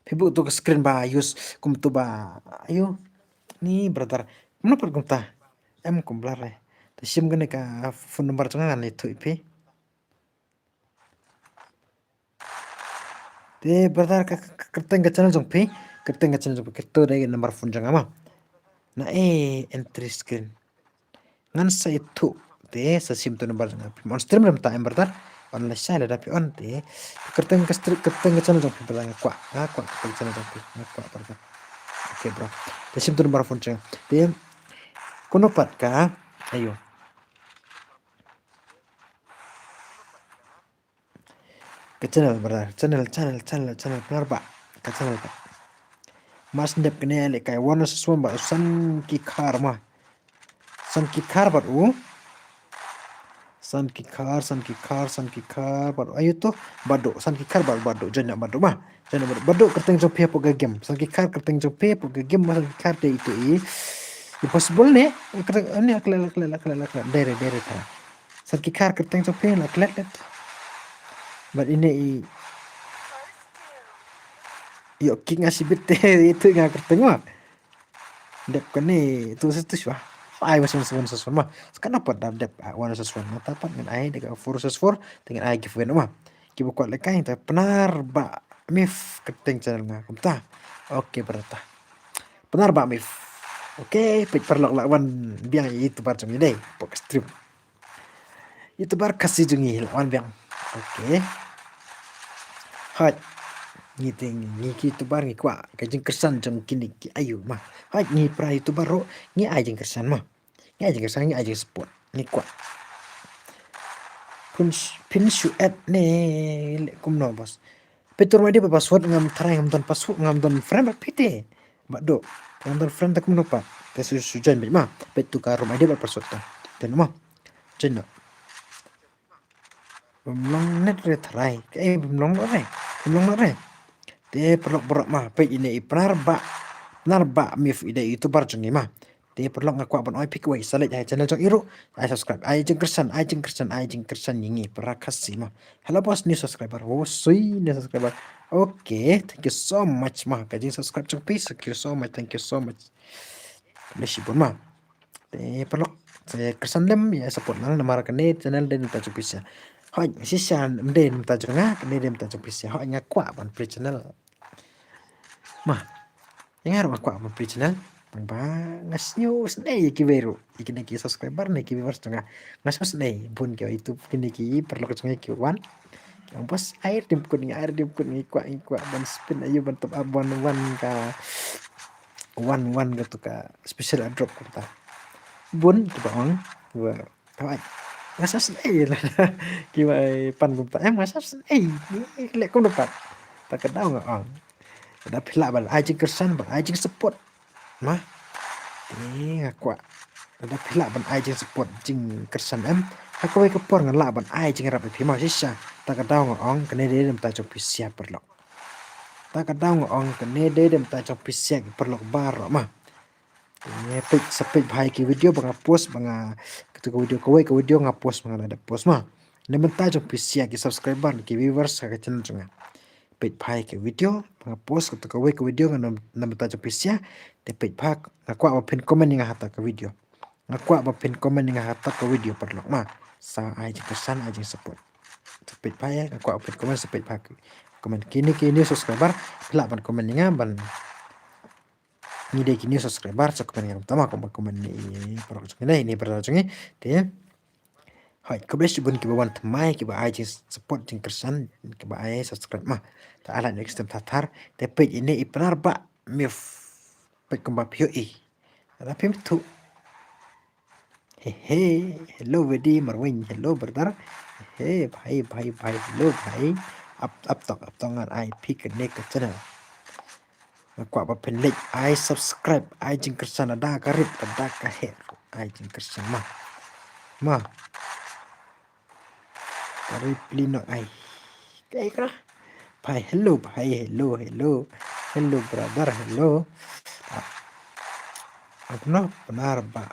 Phi buk tu ka screen ba use kum tu ba. Ayo. Ni brother. Mano pat kumta. Em kum blur re. Ta shim kane ka phone number jong nga ngan ïathuh ïa phi. Te brother ka, ka, ka kyrteng ka channel jong phi, kyrteng ka channel jong phi, kito dei number phone jong nga ma. Na e entry screen. Ngan sa ïathuh te sa shim tu number jong nga. Phi on stream rem ta em brother. On la shai lada phi on te. Kyrteng ka stri-, kyrteng ka channel jong phi brother nga kwah. Nga kwah kyrteng channel jong phi. Nga kwah brother. Okay bro. Te shim tu number phone jong nga. Te kuno pat ka. Ayo. Ka channel brother, channel, channel, channel, channel, Pnar ba, ka channel ka. Mas ndep kane lehkai one versus one ba San Ki Khar ma. San Ki Khar bad u. San Ki Khar, San Ki Khar, San Ki Khar bad u. Ayo tu, Badu, San Ki Khar bad Badu, join na Badu ma. Join na Badu. Badu kyrteng jong phi hapoh ka game. San Ki Khar kyrteng jong phi hapoh ka game ma San Ki Khar te itu i. Impossible ne? Kyrteng ne akle akle akle akle. Dere dere ta. San Ki Khar kyrteng jong phi la klet let. Bad ine i ïoh kick nga shibit te itu nga kyrteng wa. Dep kane tu sa tu shwa. Ai wa sa sa sa ma. Sa kana pat da dep wa sa sa ma. Ta pat ngan ai de ka four sa four te ngan ai giveaway ma. Ki ba kwah lehkai ta Pnar ba. Mif, kyrteng channel nga kumta. Okay, brother. Pynarba Mif. Okay, peit paralok, la wan biang ïa YouTuber jong ngi dei hapoh ka stream. YouTuber Khasi jong ngi la wan biang. Okay. Hooid. Ngi te ngi ki YouTuber ngi kwah ka jingkyrshan jong kine ki aïu ma. Hooid, ngi para YouTuber ruh ngi ai jingkyrshan ma. Ngi ai jingkyrshan, ngi ai jingsupport. Ngi kwah. Phin sh-, phin shu add ne leh kumno, boss? Peit tu room ID bad password, ngam tharai, ngam don password, ngam don friend bad phi te. Bad dei ngam don friend te kumno pat? Te shu, shu join beit ma. Peit tu ka room ID bad password ta. Te no ma. Join noh. Bym long net re tharai. Kaei, bym long noh re. Bym long noh re. Te paralok baroh ma, peit ine i Pynarba. Pynarba Mif, i dei YouTuber jong ngi ma. Te paralok, nga kwah ban ong ïa phi kawei, sa leit ha channel jong i ruh, ai subscribe, ai jingkyrshan, ai jingkyrshan, ai jingkyrshan ïa ngi para Khasi ma. Hello boss, new subscriber. Oh, sweet, new subscriber. Okay, thank you so much ma. Ka jingsubscribe jong phi, thank you so much, thank you so much. Khublei shibun ma. Te paralok, sa kyrshan lem, ïa support lang namar kane channel dei na bynta jong phi shisha. Hooid, shisha ym dei na bynta jong nga, kane dei na bynta jong phi shisha. Hooid, nga kwah ban plie channel. Ma, ïa nga ruh nga kwah ban plie channel. Tang ba nga sngew sngewsynei ïa kiwei ruh, ïa kine ki subscriber ne ki viewers jong nga. Nga sngew sngewsynei bun ki YouTube, kine ki paralok jong ngi ki wan. Ki ong, boss, ai rim kut ngi, ai rim kut ngi, kwah, ngi kwah ban spin aïu ban top up one one ka, one one ka tu ka special airdrop kumta. Bun kiba ong, kiba, kiba ai. Nga sngew sngewsynei lada kiba ai pan kumta. Em, nga sngew sngewsynei. Ngi leh kumno pat? Ta ka daw nga ong, lada phi lah ban ai jingkyrshan, ban ai jingsupport ma. Te nga kwah lada phi lah ban ai jingsupport, jingkyrshan, em, ha kawei ka por ngan lah ban ai jingïarap ïa phi ma shisha. Ta ka daw nga ong, kane dei na bynta jong phi shisha paralok. Ta ka daw nga ong, kane dei na bynta jong phi shisha ki paralok baroh ma. Te peit, sa peit bha ïa ki video ba nga post, ba nga, katu ka video, kawei ka video nga post, ba nga la dep post ma. Na bynta jong phi shisha ki subscriber, ki viewers ha ka channel jong nga. Peit bha ïa ki video ba nga post, katu kawei ka video nga na, na bynta jong phi shisha. Te peit bha, nga kwah ba phin comment ïa nga ha ta ka video. Nga kwah ba phin comment ïa nga ha ta ka video paralok ma. Sa ai jingkyrshan, ai jingsupport. Sa peit bha ïa, nga kwah ba phin comment, sa peit bha. Comment kine ki new subscriber, phi lah ban comment ïa nga ban, ngi dei ki new subscriber, sa comment ïa nga kumta ma, kumba comment ïa i paralok jong ngi, ïa i brother jong ngi. Te hooid, khublei shibun kiba wan thymmai, kiba ai jingsupport, jingkyrshan, kiba ai subscribe ma. Te ai like, share, subscribe, thar thar. Te peit ine i Pynarba Mif. Peit kumba phi ïohi. Lada phim ithuh. He he, hello Wedi Marweiñ, hello brother. He he, bhai, bhai, bhai, hello bhai. Ap, ap tang, ap tang, ngan ai phi kane ka channel. Nga kwah ba phin leit ai subscribe, ai jingkyrshan, lada ka rit, lada ka heh, ai jingkyrshan ma. Ma. Ka reply noh ai. Kaei ka? Bhai, hello, bhai, hello, hello. Hello, brother, hello. Ah, ano, Pynarba.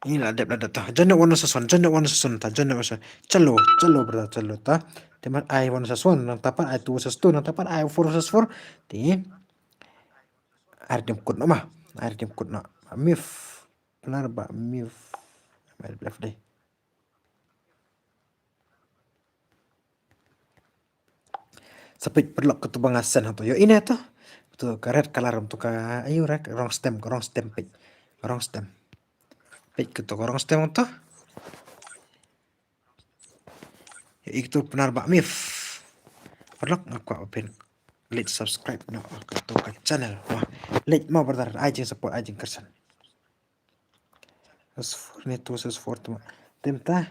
Ngi la dep la dep ta. Join one versus one, join one versus one ta, join one versus one. Chalo, chalo brother, chalo ta. Te mar ai one versus one, nangta pat ai two versus two, nangta pat ai four versus four. Te. Ai rim kut noh ma. Ai rim kut noh. Mif. Pynarba Mif. Ai left deh. Sa peit paralok katu ba nga send hato. Ïohi ne to. Katu ka red color, katu ka, aïu re, wrong stem, wrong stem peit. Wrong stem. Peit katu ka wrong stem to. Ïohi katu Pynarba Mif. Paralok nga kwah ba phin leit subscribe noh katu ka channel. Wah, leit mo brother, ai jingsupport, ai jingkyrshan. Versus four ne, two versus four tu ma. Te mynta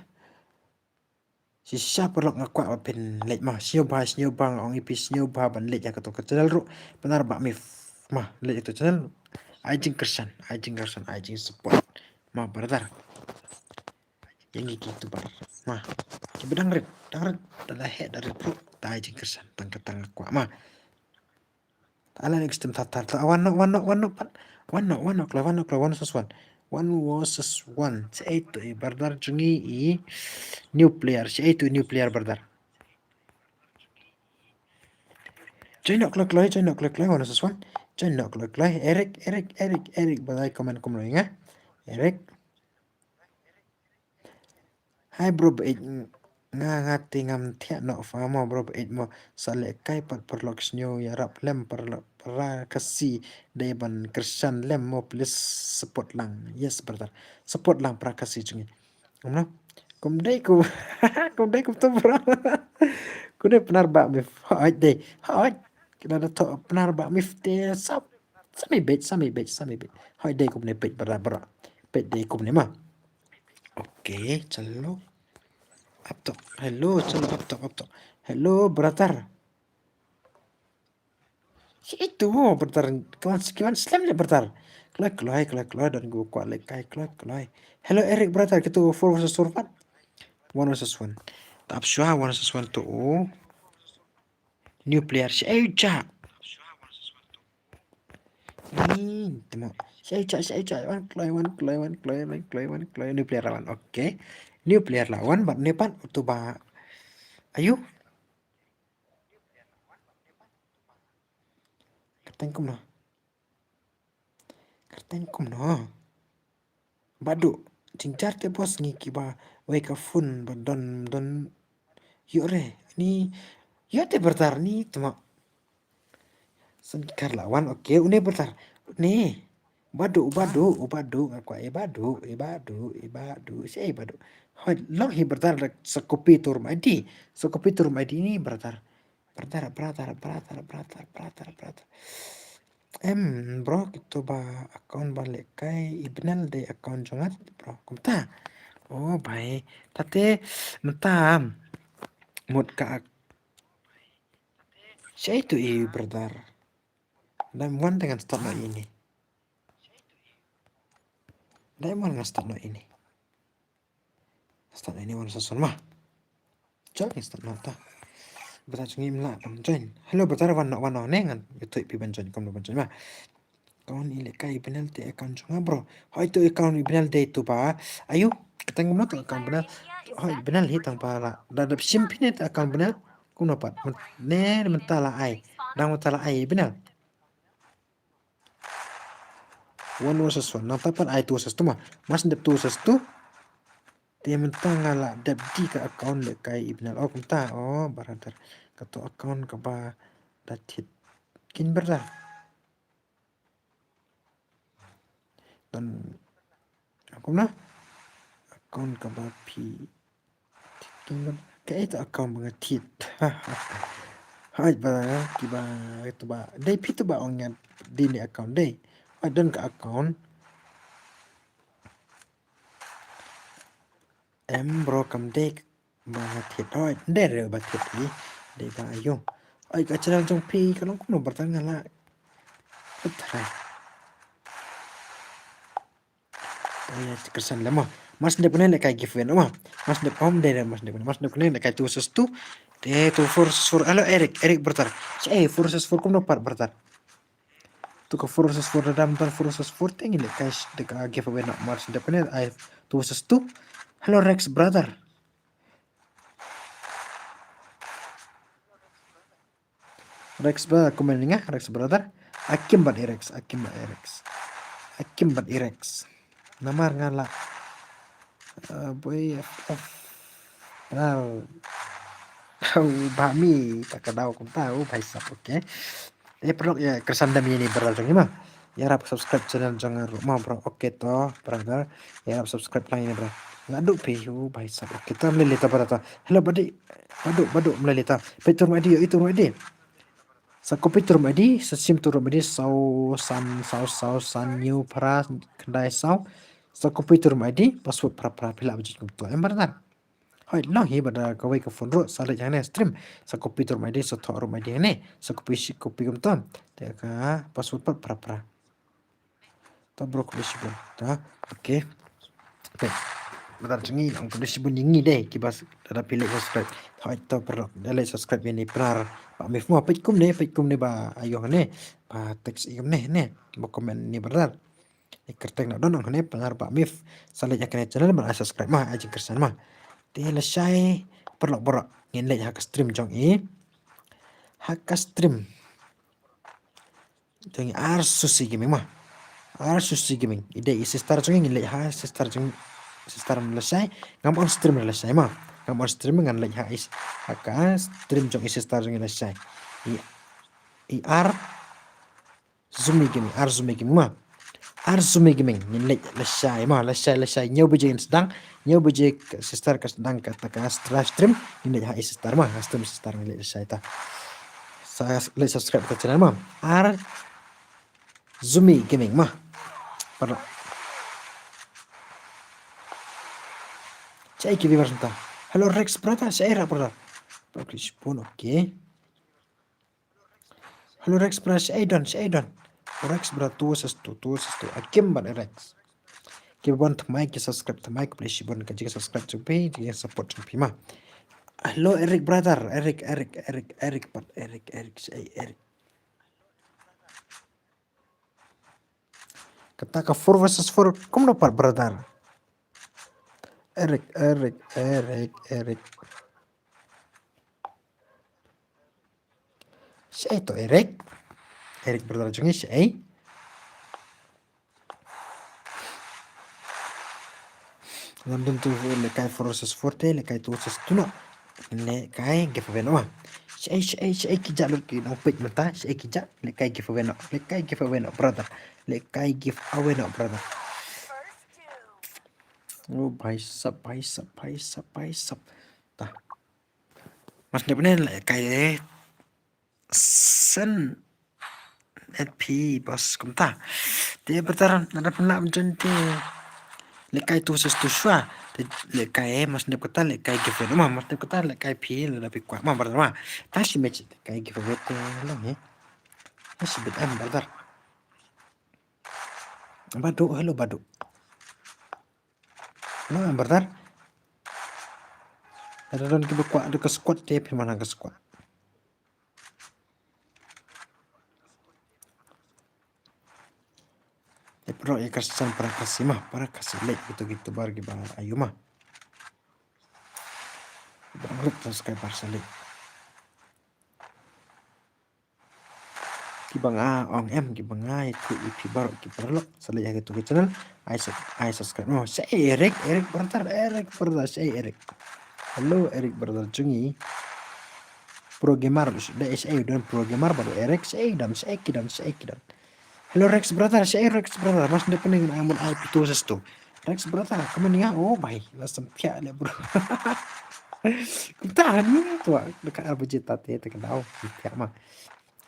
shisha paralok nga kwah ba phin leit ma. Sngewbha, sngewbha, nga ong ïa phi sngewbha ban leit ïa katu ka channel ruh. Pynarba Mif. Ma, leit ïa katu channel. Ai jingkyrshan, ai jingkyrshan, ai jingsupport. Ma brother. Ïa ngi ki YouTuber. Ma. Kiba dang rit, dang rit, da la heh, da rit ruh. Ta ai jingkyrshan, tang kata nga kwah ma. Ala next time thar thar thar. One noh, one noh, one noh pat. One noh, one noh, kloi, one noh, kloi, one versus one. One versus one. Shaei to i brother jong ngi i new player. Shaei to i new player brother. Join noh kloi kloi, join noh kloi kloi, one versus one. Join noh kloi kloi. Eric, Eric, Eric, Eric, ba dei comment kumno ïa nga. Eric. Hi bro, ba ïeit nga, nga te ngam thiah noh fa mo bro, ba ïeit mo. Sa lehkai pat paralok sniew ïarap lem, paralok para Khasi dei ban kyrshan lem mo, please support lang. Yes brother. Support lang para Khasi jong ngi. Kumno? Kum dei kum, kum dei kumto bro. Kumno Pnar Bah Mif? Hooid dei. Hooid. Kina da thoh Pnar Bah Mif te sap. Sa mih beit, sa mih beit, sa mih beit. Hooid dei kumne beit brother bro. Beit dei kumne ma. Okay, chalo. Aptok. Hello, chalo aptok, aptok. Hello brother. Shi itu brother. Kawan, kawan slem le brother. Kloi kloi, kloi kloi, don gu kwah lehkai, kloi kloi. Hello Eric brother, kito four versus four pat. One versus one. Tap shwa one versus one to. New player. Shi ayu cha. Ni, temo. Shi ayu cha, shi ayu cha. Wan kloi, wan kloi, wan kloi, wan kloi, wan kloi. New player la wan. Okay. New player la wan, bad ne pat uto ba. Ayu. Kyrteng kumno? Kyrteng kumno? Badu, jingjar te boss ngi kiba wei ka phone ba don, don. Ïoh re, ni, ïoh te brother ni, temo. San kar la wan, okay, une brother. Ne. Badu, badu, badu, nga kwah, eh, badu, eh, badu, eh, badu. Shi, eh, badu. Hoi, long hi brother, sa copy to room I D. Sa copy to room I D ni brother. Brother, brother, brother, brother, brother, brother. Em, bro, kito ba account ba lehkai i Bnel dei account jong nga bro. Kumta. Oh, bhai. Tate, mynta mut ka ak-, shai tu i brother. Dai mon te ngan start noh ine. Dai mon ngan start noh ine. Start noh ine one versus one ma. Join start noh ta. Brother jong ngi mla ban join. Hello brother, wan noh, wan noh ne ngan. Ïathuh phi ban join, kumno ban join ma. Account i lehkai i Bnel te account jong nga bro. Hoi tu account i Bnel dei tu ba. Ayu, kyrteng kumno tu account Bnel. Hoi Bnel hi tang ba la. Da dep shim phi ne tu account Bnel. Kumno pat. Men-, ne mynta la ai. Dang mynta la ai i Bnel. One versus one. Nangta pat ai two versus two ma. Mas dep two versus two. Te mynta nga la dep di ka account lehkai i Bnel. Oh, kumta. Oh, brother. Kato account kaba da thied. Kin brother. Dan kumno? Account kaba phi Kingdom. Kaei tu account ba nga thied. Hai ba kiba tu ba. Dei phi tu ba ong nga dei ne account dei. Hai don ka account. Em bro kam dei ba nga thied. Hai dei re ba thied hi. Dei ba ayo. Hai ka channel jong phi ka long kumno brother nga la. Putrai. Oh ya, kyrsan lem ma. Mas dep ne lehkai giveaway ma. Mas dep hom de mas dep ne. Mas dep ne lehkai two versus two. Te two versus four. Hello Eric, Eric brother. Eh, four versus four kumno pat brother. Tu ka four versus four da dam dan four versus four te ngi lehkai de ka giveaway na mas dep ne ai two versus two. Hello Rex brother. Rex ba comment nga, Rex brother. Akim bad Rex, Akim bad Rex. Akim bad Rex. Namar nga la. Uh, boy F F. Benar. Tahu bami tak kadau kum tahu bhai sab, okay. Eh, paralok ïa kyrsan dam ïa ini brother jong ngi ma. Ïarap subscribe channel jong nga ruh ma bro. Okay to brother. Ïarap subscribe lang ïa ini bro. Nga duh phi u bhai sab. Okay to mlei lita brother. Hello buddy. Badu badu mlei lita. Peit to room I D ïa, ito room I D. Sa copy to room I D, sa sim to room I D, saw san saw saw san hynñiew phra khyndai saw. Sa copy to room I D, password phra phra phi lah ban jied kumto. Em brother. Hoi, long hi ba da kawei ka phone ruh, sa leit hangne stream. Sa copy to room I D, sa thoh room I D hangne. Sa copy shi copy kumto. Te ka password pat phra phra. Ta bro khublei shibun. Ta, okay. Okay. Brother jong ngi long khublei shibun ïa ngi dei kiba s-, da phi leh subscribe. Hoi ta bro, da leh subscribe ïa ini Pnar. Ba mif mo peit kumne, peit kumne ba ayo hangne. Ba text ïa kumne ne. Ba comment ni brother. Ni kyrteng na don hangne Pnar Bah Mif. Sa leit ha kane channel ban ai subscribe ma, ai jingkyrsan ma. Te lashai paralok baroh ngin leit ha ka stream jong i. Ha ka stream. Jong i Ar Susi Gaming ma. Ar Susi Gaming. I dei i sister jong i, ngin leit ha sister jong i. Sister lashai. Ngam on stream lashai ma. Ngam on stream, ngan leit ha i s-, ha ka stream jong i sister jong i lashai. I, i Ar Zumi Gaming, Ar Zumi Gaming ma. Ar Zumi Gaming, ngin leit lashai ma, lashai, lashai. Hynñiew baje ngin sdang, hynñiew baje ka sister ka sdang kata ka live stream, ngin leit ha i sister ma, ha stream sister ngin leit lashai ta. Sa leit subscribe ka channel ma. Ar Zumi Gaming ma. Pardon. Shaei ki viewers mynta. Hello Rex brother, shaei Rex brother. Okay, shipun, okay. Hello Rex brother, shaei don, shaei don. Rex brother, tu versus tu, tu versus tu. Akim bad Rex. Ki wan thymmai ki subscribe thymmai, khublei shibun ka jingïasubscribe jong phi, jingïasupport jong phi ma. Hello Eric brother, Eric, Eric, Eric, Eric, bad Eric, Eric, shaei Eric. Kata ka four versus four, kumno pat brother? Eric, Eric, Eric, Eric. Shaei to Eric? Eric brother jong ngi shaei? Lam dum tu lehkai four versus four te, lehkai two versus two noh. Lehkai giveaway noh. Shaei, shaei, shaei ki jah lut ki nongpeit mynta, shaei ki jah, lehkai giveaway noh, lehkai giveaway noh, brother. Lehkai giveaway noh, brother. Oh, bhai sab, bhai sab, bhai sab, bhai sab. Ta. Mas dep ne lehkai eh. Sen. Net phi bas kumta. Te brother, nada pun lah mention te. Lehkai tu ses tu sua. Te lehkai eh, mas dep kata lehkai giveaway ma, mas dep kata lehkai phi, lada phi kwah ma brother ma. Ta shi match lehkai giveaway te long eh. Shi bit em brother. Badu, hello Badu. Hello em brother. Ada don kiba kwah da ka squad te phi man ha ka squad. Ïa pyrshah ïa ka shan para Khasi ma, para Khasi leit kito kito bar kiba ayu ma. Ba ngut subscriber sa leit. Kiba nga ong em, kiba nga ïathuh ïa phi baroh ki paralok sa leit ha kito ki channel. Ai sub-, ai subscribe. Oh, shaei Eric, Eric brother, Eric brother, shaei Eric. Hello Eric brother jong ngi. Pro gamer, da shaei don pro gamer bad Eric, shaei don, shaei ki don, shaei ki don. Hello Rex brother, shaei Rex brother, mas dep ne ngan ai mon ai phi tu ses tu. Rex brother, kumne nga, oh bhai, la sam thiah le bro. Kumta ni tu, da ka ar baje ta te, te ka dau, thiah ma.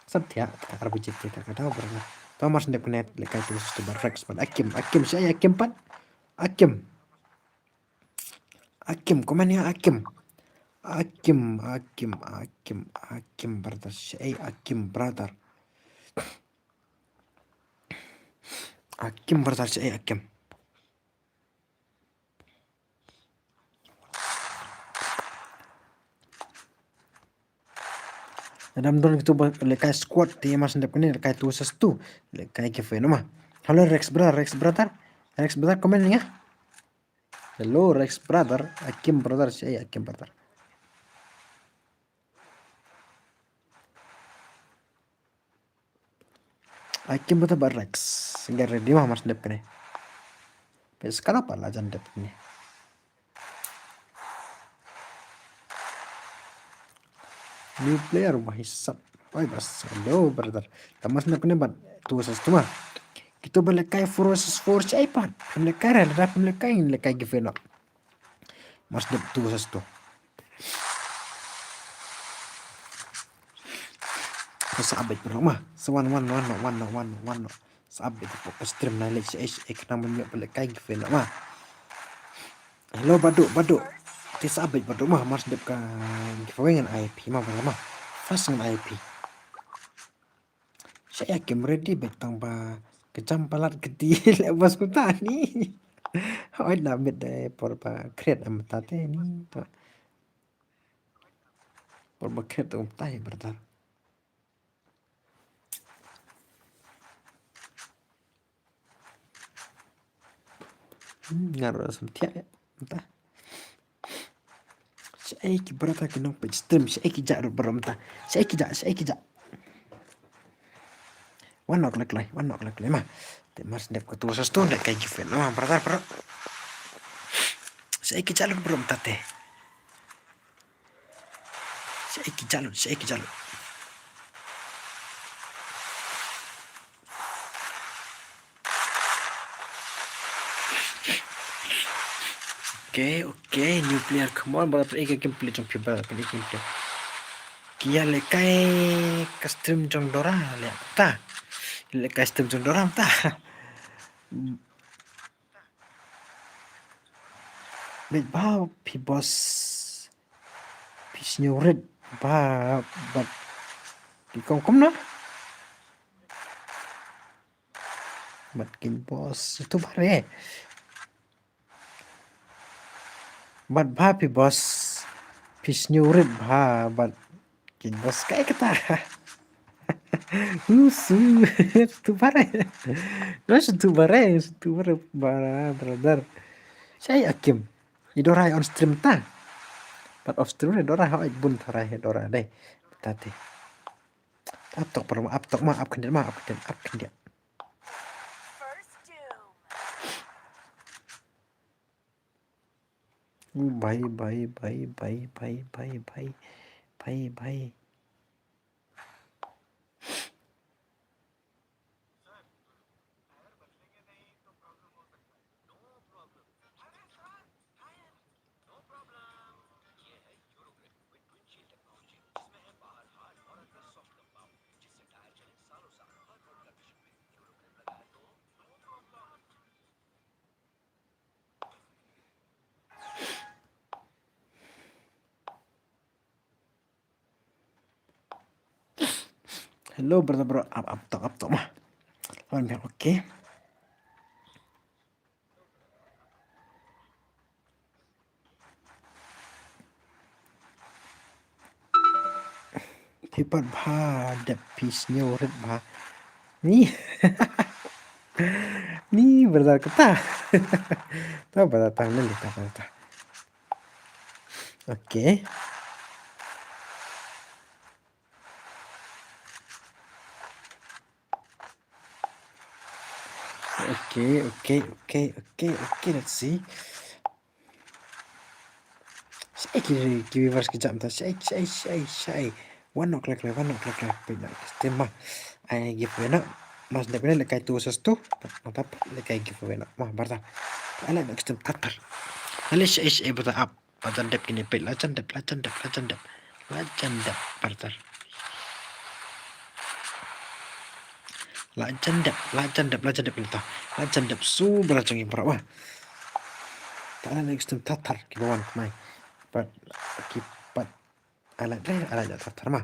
Sam thiah, da ka ar baje te, te ka dau brother. Tu mas dep ne lehkai tu ses tu bad Rex bad Akim, Akim shaei Akim pat. Akim. Akim, kumne nga Akim. Akim, Akim, Akim, Akim brother, shaei Akim brother. Akim brother shaei Akim. Adam don kito ba lehkai squad te mas dep kane lehkai tu ses tu. Lehkai giveaway noh ma. Hello Rex brother, Rex brother. Rex brother kumne nga. Hello Rex brother, Akim brother, shaei Akim brother. Akim brother bad Rex. Get ready ma, mas dep kane. Pes kala pa la jan dep kane. New player, wah, hisap. Oi bas, hello brother. Tamas na kene bat tu versus tu ma. Kito ba lehkai four versus four shaei pat. Pynlehkai ra, lada pynlehkai, lehkai giveaway noh. Mas dep tu versus tu. Sa update pynlong ma. Sa wan, wan, wan, wan, wan, wan, wan. Sa update pynlong stream na leh shaei, shaei khnang ban ïoh pynlehkai giveaway noh ma. Hello Badu, Badu. Te sa update Badu ma, mas dep ka giveaway ngan ai phi ma, Badu ma. Fast ngan ai phi. Shaei Akim ready bad tang ba ka jam palat kti leh bas kumta ni. Oi na mit dei por ba create am ta te ni. To. Por ba create um tai brother. Hmm, nga ruh sam thiah ïa mynta. Shaei ki brother ki nongpeit stream, shaei ki jah ruh baroh mynta. Shaei ki jah, shaei ki jah. Wan nok lek lai, wan nok lek lai ma. Te mar sendep ka tu sa stu dek kai gift no ma brother bro. Sa iki jalur bro mtate. Sa iki jalur, sa iki jalur. Okay, okay, new player, come on, brother, play game play jong phi brother, play game play. Ki ïa lehkai ka stream jong Dora leh ta. Lehkai stream jong Dora ta. Bit ba phi boss. Phi sñiawrit ba, ba. Phi kong kumno? Bad kin boss tu bare. Bad ba phi boss. Phi sñiawrit ba, bad kin boss kai kata. Usu tu bare. No tu bare, tu bare bara brother. Sai akim. I Dora on stream ta. But off stream ne Dora ha ai bun tharai he Dora dei. Tati. Ap tok perlu ap tok ma ap kendit ma ap kendit ap kendit. Bye bye bye bye bye bye bye bye bye. Hello brother bro, ap ap tok ap tok ma. Wan biang okay. Phi pat bha dep phi sñiawrit bha. Ni. Ni brother kata. Ta brother ta lele ta brother ta. Okay. Okay, okay, okay, okay, okay, let's see. Shai ki, ki viewers ki jam ta. Shai, shai, shai, shai. Wan nok lek lek, wan nok lek lek. Pina ki stream ma. Ai giveaway na. Mas dep ne lek kai tu ses tu. Mata lek kai giveaway na. Ma barta. Ai lek stream tatar. Ale shai shai barta ap. La jan dep kine peit, la jan dep, la jan dep, la jan dep. La jan dep, brother. La jan dep, la jan dep, la jan dep kine ta. La jan dep su bra jong i bra wa. Ta la next time tatar ki bawan kmai. Pat ki pat ala dre ala ja tatar ma.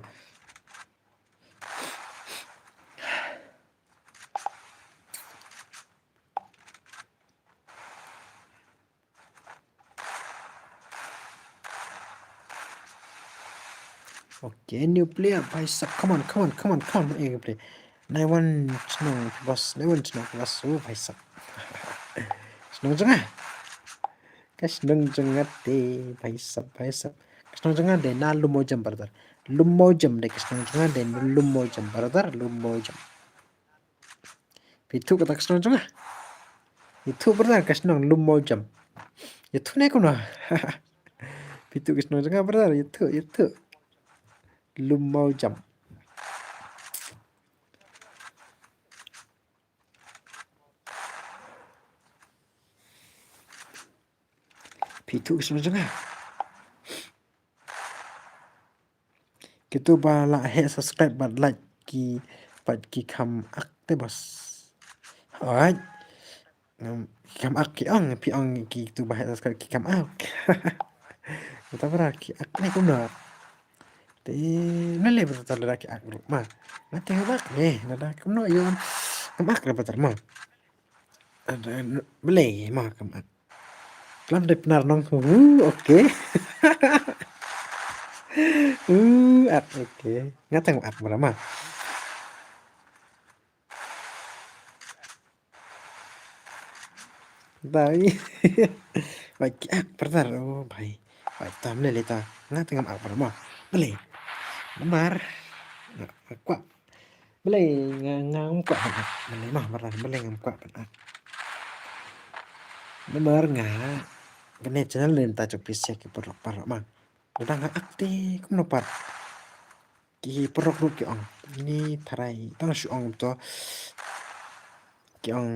Okay, new player, bhai sab. Come on, come on, come on, come on. Eh, play. Nai wan chnong boss, nai wan chnong boss. Oh, bhai sab. Chnong jong nga. Ka chnong jong nga te, bhai sab, bhai sab. Ka chnong jong nga de na Lum Mawjam, brother. Lum Mawjam de ka chnong jong nga de Lum Mawjam, brother. Lum Mawjam. Phi thuh kata ka shnong jong nga. Ïathuh brother ka shnong Lum Mawjam. Ïathuh ne kumno. Phi thuh ka shnong jong nga brother, ïathuh, ïathuh. Lum Mawjam. Phi thuh ka shnong jong nga. Kitu ba la heh subscribe bad like ki pat ki kham ak te boss. Alright. Ngam, ki kham ak ki ong, phi ong kitu ba heh subscribe ki kham ak. Kata bra ki ak ne kumno. Te na le bra ta lada ki ak bro ma. Nga te ba ne lada kumno ïa kham ak le bra ta ma. Balei ma kham ak. Klam dei Pnar Nong. Hu, okay. Hu, ak, okay. Nga tang ak bra ma. Dai. Bai ki ak brother. Oh, bai. Bai tam le le ta. Nga tang ak bra ma. Balei. Namar. Nga kwah. Balei nga, nga ngam kwah ban ak? Balei ma, balei, balei ngam kwah ban ak? Namar nga, kane channel ne mynta jong phi sha ki paralok paralok ma. Lada nga ak te kumno pat? Ki paralok ruh ki ong, ni tharai tang shu ong to. Ki ong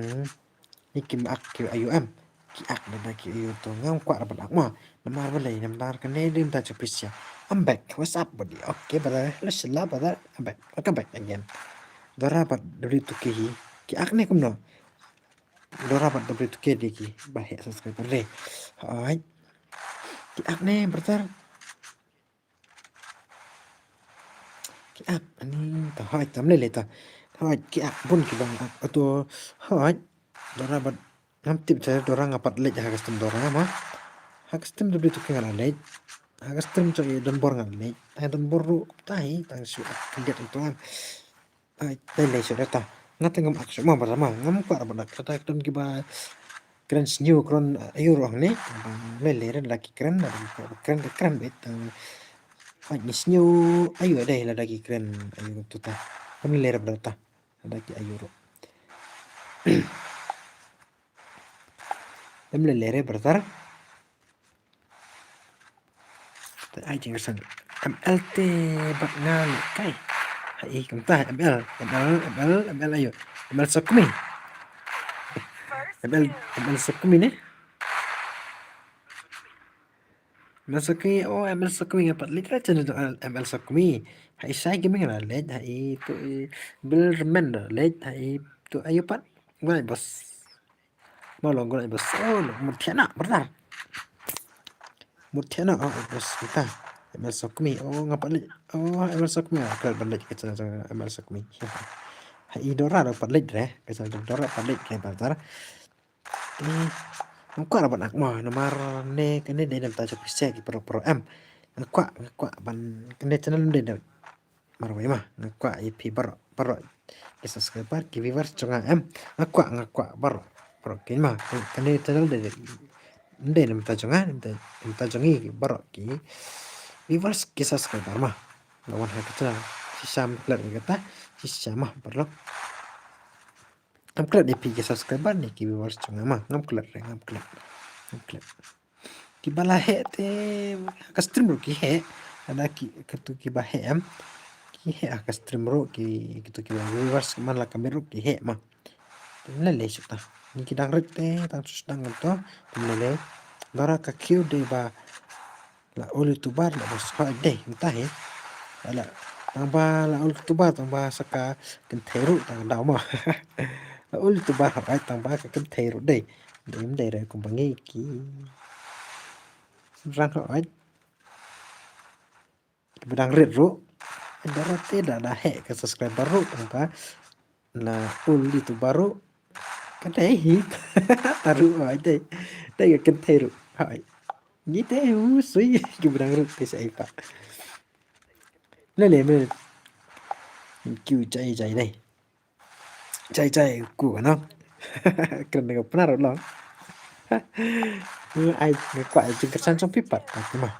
ni kim ak ki aiu em. Ki ak lada ki aiu to ngam kwah ban ak ma. Namar balei, namar kane dei mynta jong phi sha. I'm back. What's up, buddy? Okay, brother. Hello, Sheila, brother. I'm back. Welcome back again. Dora bad W two K hi. Ki ak ne kumno? Dora bad W two K dei kiba heh subscriber dei. Hooid. Ki ak ne, brother. Ki ak, ani, ta hooid, tam lei lei ta. Hooid, ki ak bun kiba ak, ato, hooid. Dora bad, ngam tip te Dora nga pat leit ha ka stream Dora ma. Ha ka stream W two K nga la leit. Ha ka stream jong i Donbor nga la leit. Ha Donbor ruh kumta hi, tang shu ak khyndiat uto em. Ai, lei lei shuh da ta. Nga te ngam ak shuh ma, ba ma ngam kwah ban ak, kata don kiba kren sniew, kren, eh, aiu ruh hangne. Lei lei re lada ki kren, lada ki kren, ki kren beit, eh, ai, ngi sniew aiu dei lada ki kren aiu ruh, to ta. Kren lei lei re ba ta. Lada ki aiu ruh. Em lei lei re, brother. Te ai jingkyrsan M L te bad nga lehkai. Hai, kumta, M L, M L, M L, M L aiu. M L Sokmi. M L, M L Sokmi ne? M L Sokmi, oh, M L Sokmi nga pat leit ra channel jong M L Sokmi. Hai, Shai Gaming ra leit, hai, to, eh, Bill Remen ra leit, hai, to, aiu pat. Wai, boss. Mo long gulai bas. Oh, Mut Thiana, brother. Mut Thiana, oh, bas kita. M L Sokmi, oh, nga pat leit. Oh, M L Sokmi, ah, klet ban leit ka channel jong M L Sokmi. Ha i Dora ruh pat leit re, ka channel jong Dora pat leit re, brother. Ni, ngam kwah ban ak ma, namar ne, kane dei na bynta jong phi sha ki paralok paralok em. Nga kwah, nga kwah ban, kane channel dei na Marwei ma, nga kwah ïa phi baroh, baroh ki subscriber, ki viewers jong nga em. Nga kwah, nga kwah baroh, baroh ki ma. Kane channel dei, dei na bynta jong nga, na bynta, na bynta jong ngi baroh ki viewers, ki subscriber ma. Nga wan ha ka channel shisha, klet ïa kata shisha ma, baroh. Ngam klet ïa phi ki subscriber ne ki viewers jong nga ma, ngam klet re, ngam klet. Ngam klet. Kiba la heh te, ha ka stream ruh ki heh. Lada ki, kito kiba heh em. Ki heh ha ka stream ruh ki, kito kiba viewers man la ka miet ruh ki heh ma. Te lei lei shuh ta. Ngi ki dang rit te, tang shu sdang to. Te lei lei. Dora ka kiew dei ba la ul YouTuber la bos, hooid dei, mynta hi. La, tang ba la ul YouTuber, tang ba sa ka kynthei ruh tang daw ma. La ul YouTuber, hooid, tang ba ka kynthei ruh dei. Dei, ym dei re kumba ngi ki shynrang, hooid. Kiba dang rit ruh. Dora te da, da heh ka subscriber ruh, tang ba la ul YouTuber ruh. Ka dei hi. Ta ruh, hooid, dei. Dei ka kynthei ruh, hooid. Ngi te u sui kiba dang rit te sa ai pa. Lei lei, lei lei. Thank you, jai jai dei. Jai jai ku ano. Kren da ka Pnar ruh long. Ai, nga kwah ïa jingkyrshan jong phi pat, ma.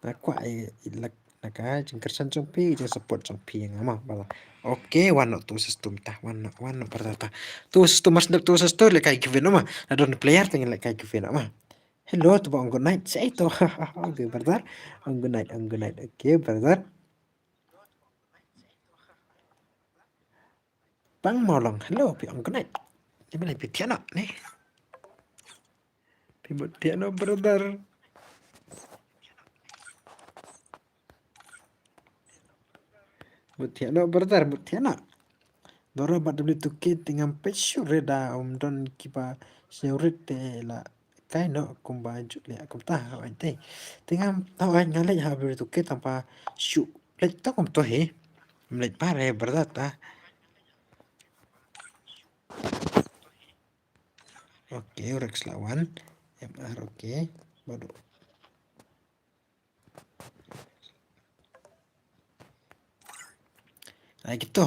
Nga kwah ïa, ïa lak, na ka jingkyrshan jong phi, jingsupport jong phi ïa nga ma, ba la. Okay, wan noh tu sa stum ta, wan noh, wan noh brother ta. Tu sa stum, mas dep tu sa stum, lehkai given noh ma. Na don player te ngin lehkai given noh ma. Hello, to ba ong good night. Sa ïa to. Okay, brother. Ong good night, ong good night. Okay, brother. Bang mo long. Hello, phi ong good night. Ni balei phi thiah noh, ni. Phi mut thiah noh, brother. Mut thiah noh, brother, mut thiah noh. Dora bad W two K te ngam peit shuh re da, ym don kiba sngewbha re te la kai noh kumba ju leh kumta, hooid te. Te ngam, hooid nga leit ha W two K tang ba shu leit to kumto hi. Ym leit ba re brother ta. Okay, Rex la wan. M R, okay. Badu. Ai kito.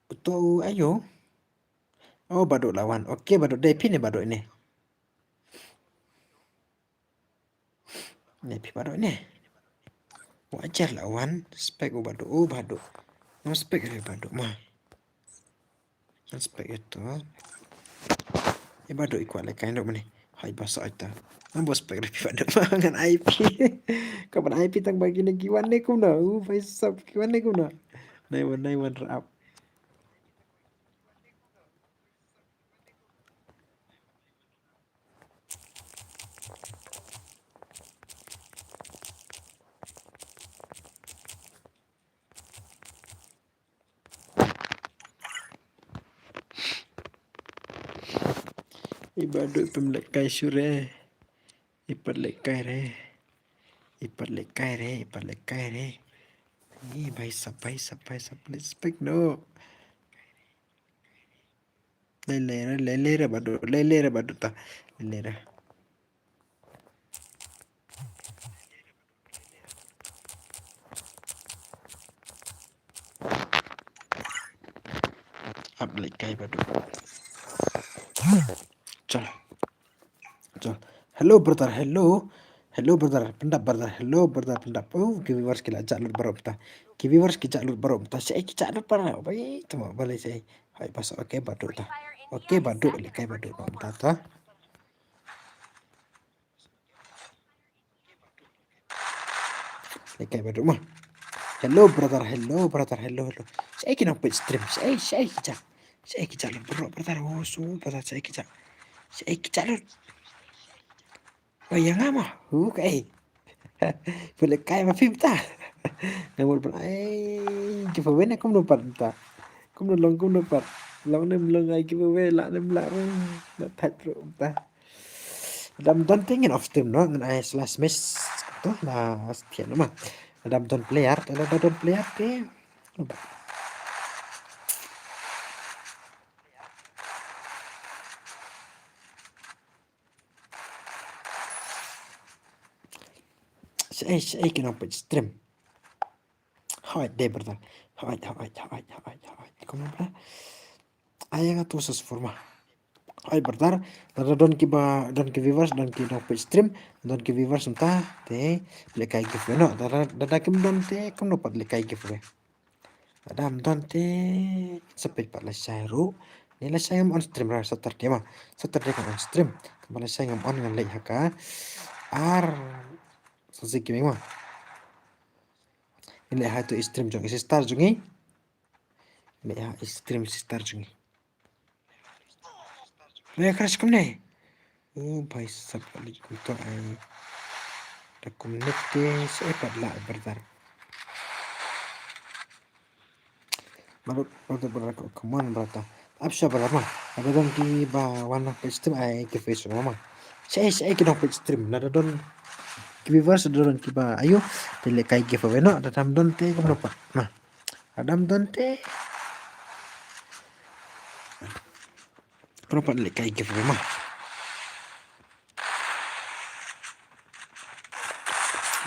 Uto u ayo. Oh, Badu la wan. Okay, Badu dei phi ne Badu ine. Ne phi Badu ine. Wajar la wan. Spek u Badu, u Badu. Ngam spek re Badu ma. Respect ïa to. Ïa Baduk i kwah lehkai noh mane. Hai ba sa ita. Ngan ba respect ïa Baduk ma ngan ai phi. Ka ban ai phi tang ba kine ki wan ne kumno. U bai sap ki wan ne kumno. Nai wan nai wan rap. I Baduk pym lehkai shuh re. I pat lehkai re. I pat lehkai re. I pat lehkai re. I bai sap bai sap bai sap. Let's pick no. Lele re lele re Baduk lele re Baduk ta. Lele re. Ap lehkai Baduk. Chal. Chal. Hello brother, hello. Hello brother, pyndap brother, hello brother, pyndap. Oh, ki viewers ki la jah lut baroh mynta. Ki viewers ki jah lut baroh mynta. Shaei ki jah lut baroh. Bai, tama balei shaei. Hai pas, okay Baduk ta. Okay Baduk, lehkai Baduk mynta ta. Lehkai Baduk ma. Hello brother, hello brother, hello hello. Shaei ki nang peit stream, shaei shaei ki jah. Shaei ki jah lut baroh brother. Oh su brother, shaei ki jah. Shaei ki jah lut. Wei ïa nga ma. Hu kaei. Pule kai ma phim ta. Nga mut ban ai giveaway ne kumno pat mynta. Kumno long kumno pat. Long ne ym long ai giveaway, lah ne ym lah. Na thait ruh mynta. Lada ym don te ngin off stream noh, ngin ai slash match. To la stia noh ma. Lada ym don player, lada don player te. Shaei shaei ki nang peit stream. Hooid dei brother. Hooid hooid hooid hooid hooid. Kumno brother? Ai nga tu sa sforma. Hooid brother. Lada don kiba, don ki viewers, don ki nang peit stream, don ki viewers mynta te lehkai giveaway noh. Lada, lada kim don te kumno pat lehkai giveaway. Lada ym don te sa peit pat lashai ruh. Ni lashai ngam on stream ra Saturday ma. Saturday ngam on stream. Kaba lashai ngam on ngan leit ha ka ar sa zik ki ma. Ngan leit ha tu i stream jong i sister jong i. Leit ha i stream sister jong i. Leit ha crash kumne. Oh bhai sab ka leit kumto ai. Da kumne te shaei pat lah brother. Baru baru baru come on brother. Ap sha brother ma. Ada don kiba wan nang peit stream ai ki face ma. Shaei shaei ki nang peit stream. Lada don ki viewers, lada don kiba ayu te lehkai giveaway noh, lada ym don te kumno pat. Nah. Lada ym don te. Kumno pat lehkai giveaway ma.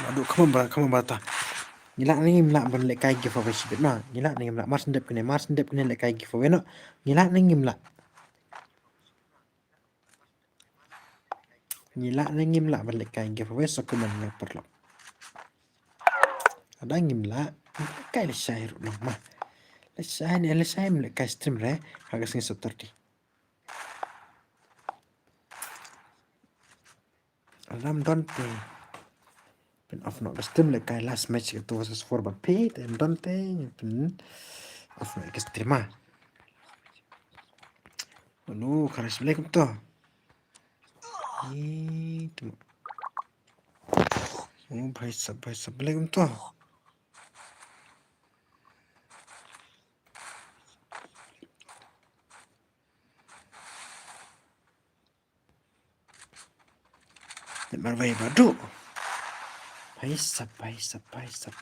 Aduh, come on brother, come on brother. Ngi lah ne ngim lah ban lehkai giveaway shibit ma. Ngi lah ne ngim lah, mar shen dep kine, mar shen dep kine lehkai giveaway noh. Ngi lah ne ngim lah. Ngi lah ne ngim lah ban lehkai giveaway sa comment nga paralok. Lada ngim lah, kai lashai ruh lang ma. Lashai ne lashai, ym lehkai stream re ha ka sngi Saturday. Lada ym don te pyn off noh ka stream, lehkai last match ka two versus four bad phi, te ym don te pyn off noh ka stream ma. Anu kharas blek kumto. Ih, tu. Oh bhai sab, bhai sab, blek kumto. Namar ba ïa Baduk. Bhai sab, bhai sab, bhai sab.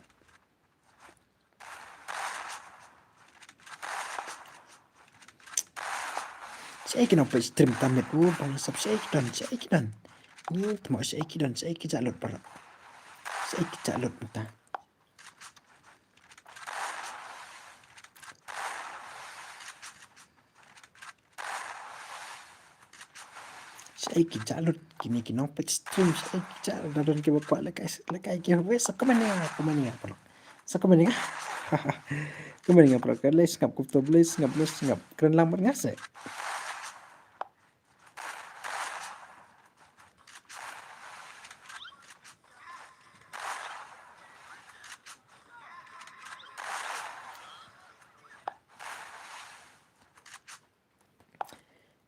Shaei ki nang peit stream ta met. Oh bhai sab, shaei ki don, shaei ki don. Ni tmo shaei ki don, shaei ki jah lut para. Shaei ki jah lut mynta. Shaei ki jah lut, kine ki nang peit stream, shaei ki jah lut, da don kiba kwah lehkai, lehkai giveaway, sa comment ïa nga, comment ïa nga, paralok. Sa comment ïa nga. Kumne nga pura ka lei sngap kumto, lei sngap, lei sngap. Kren lang bad nga se.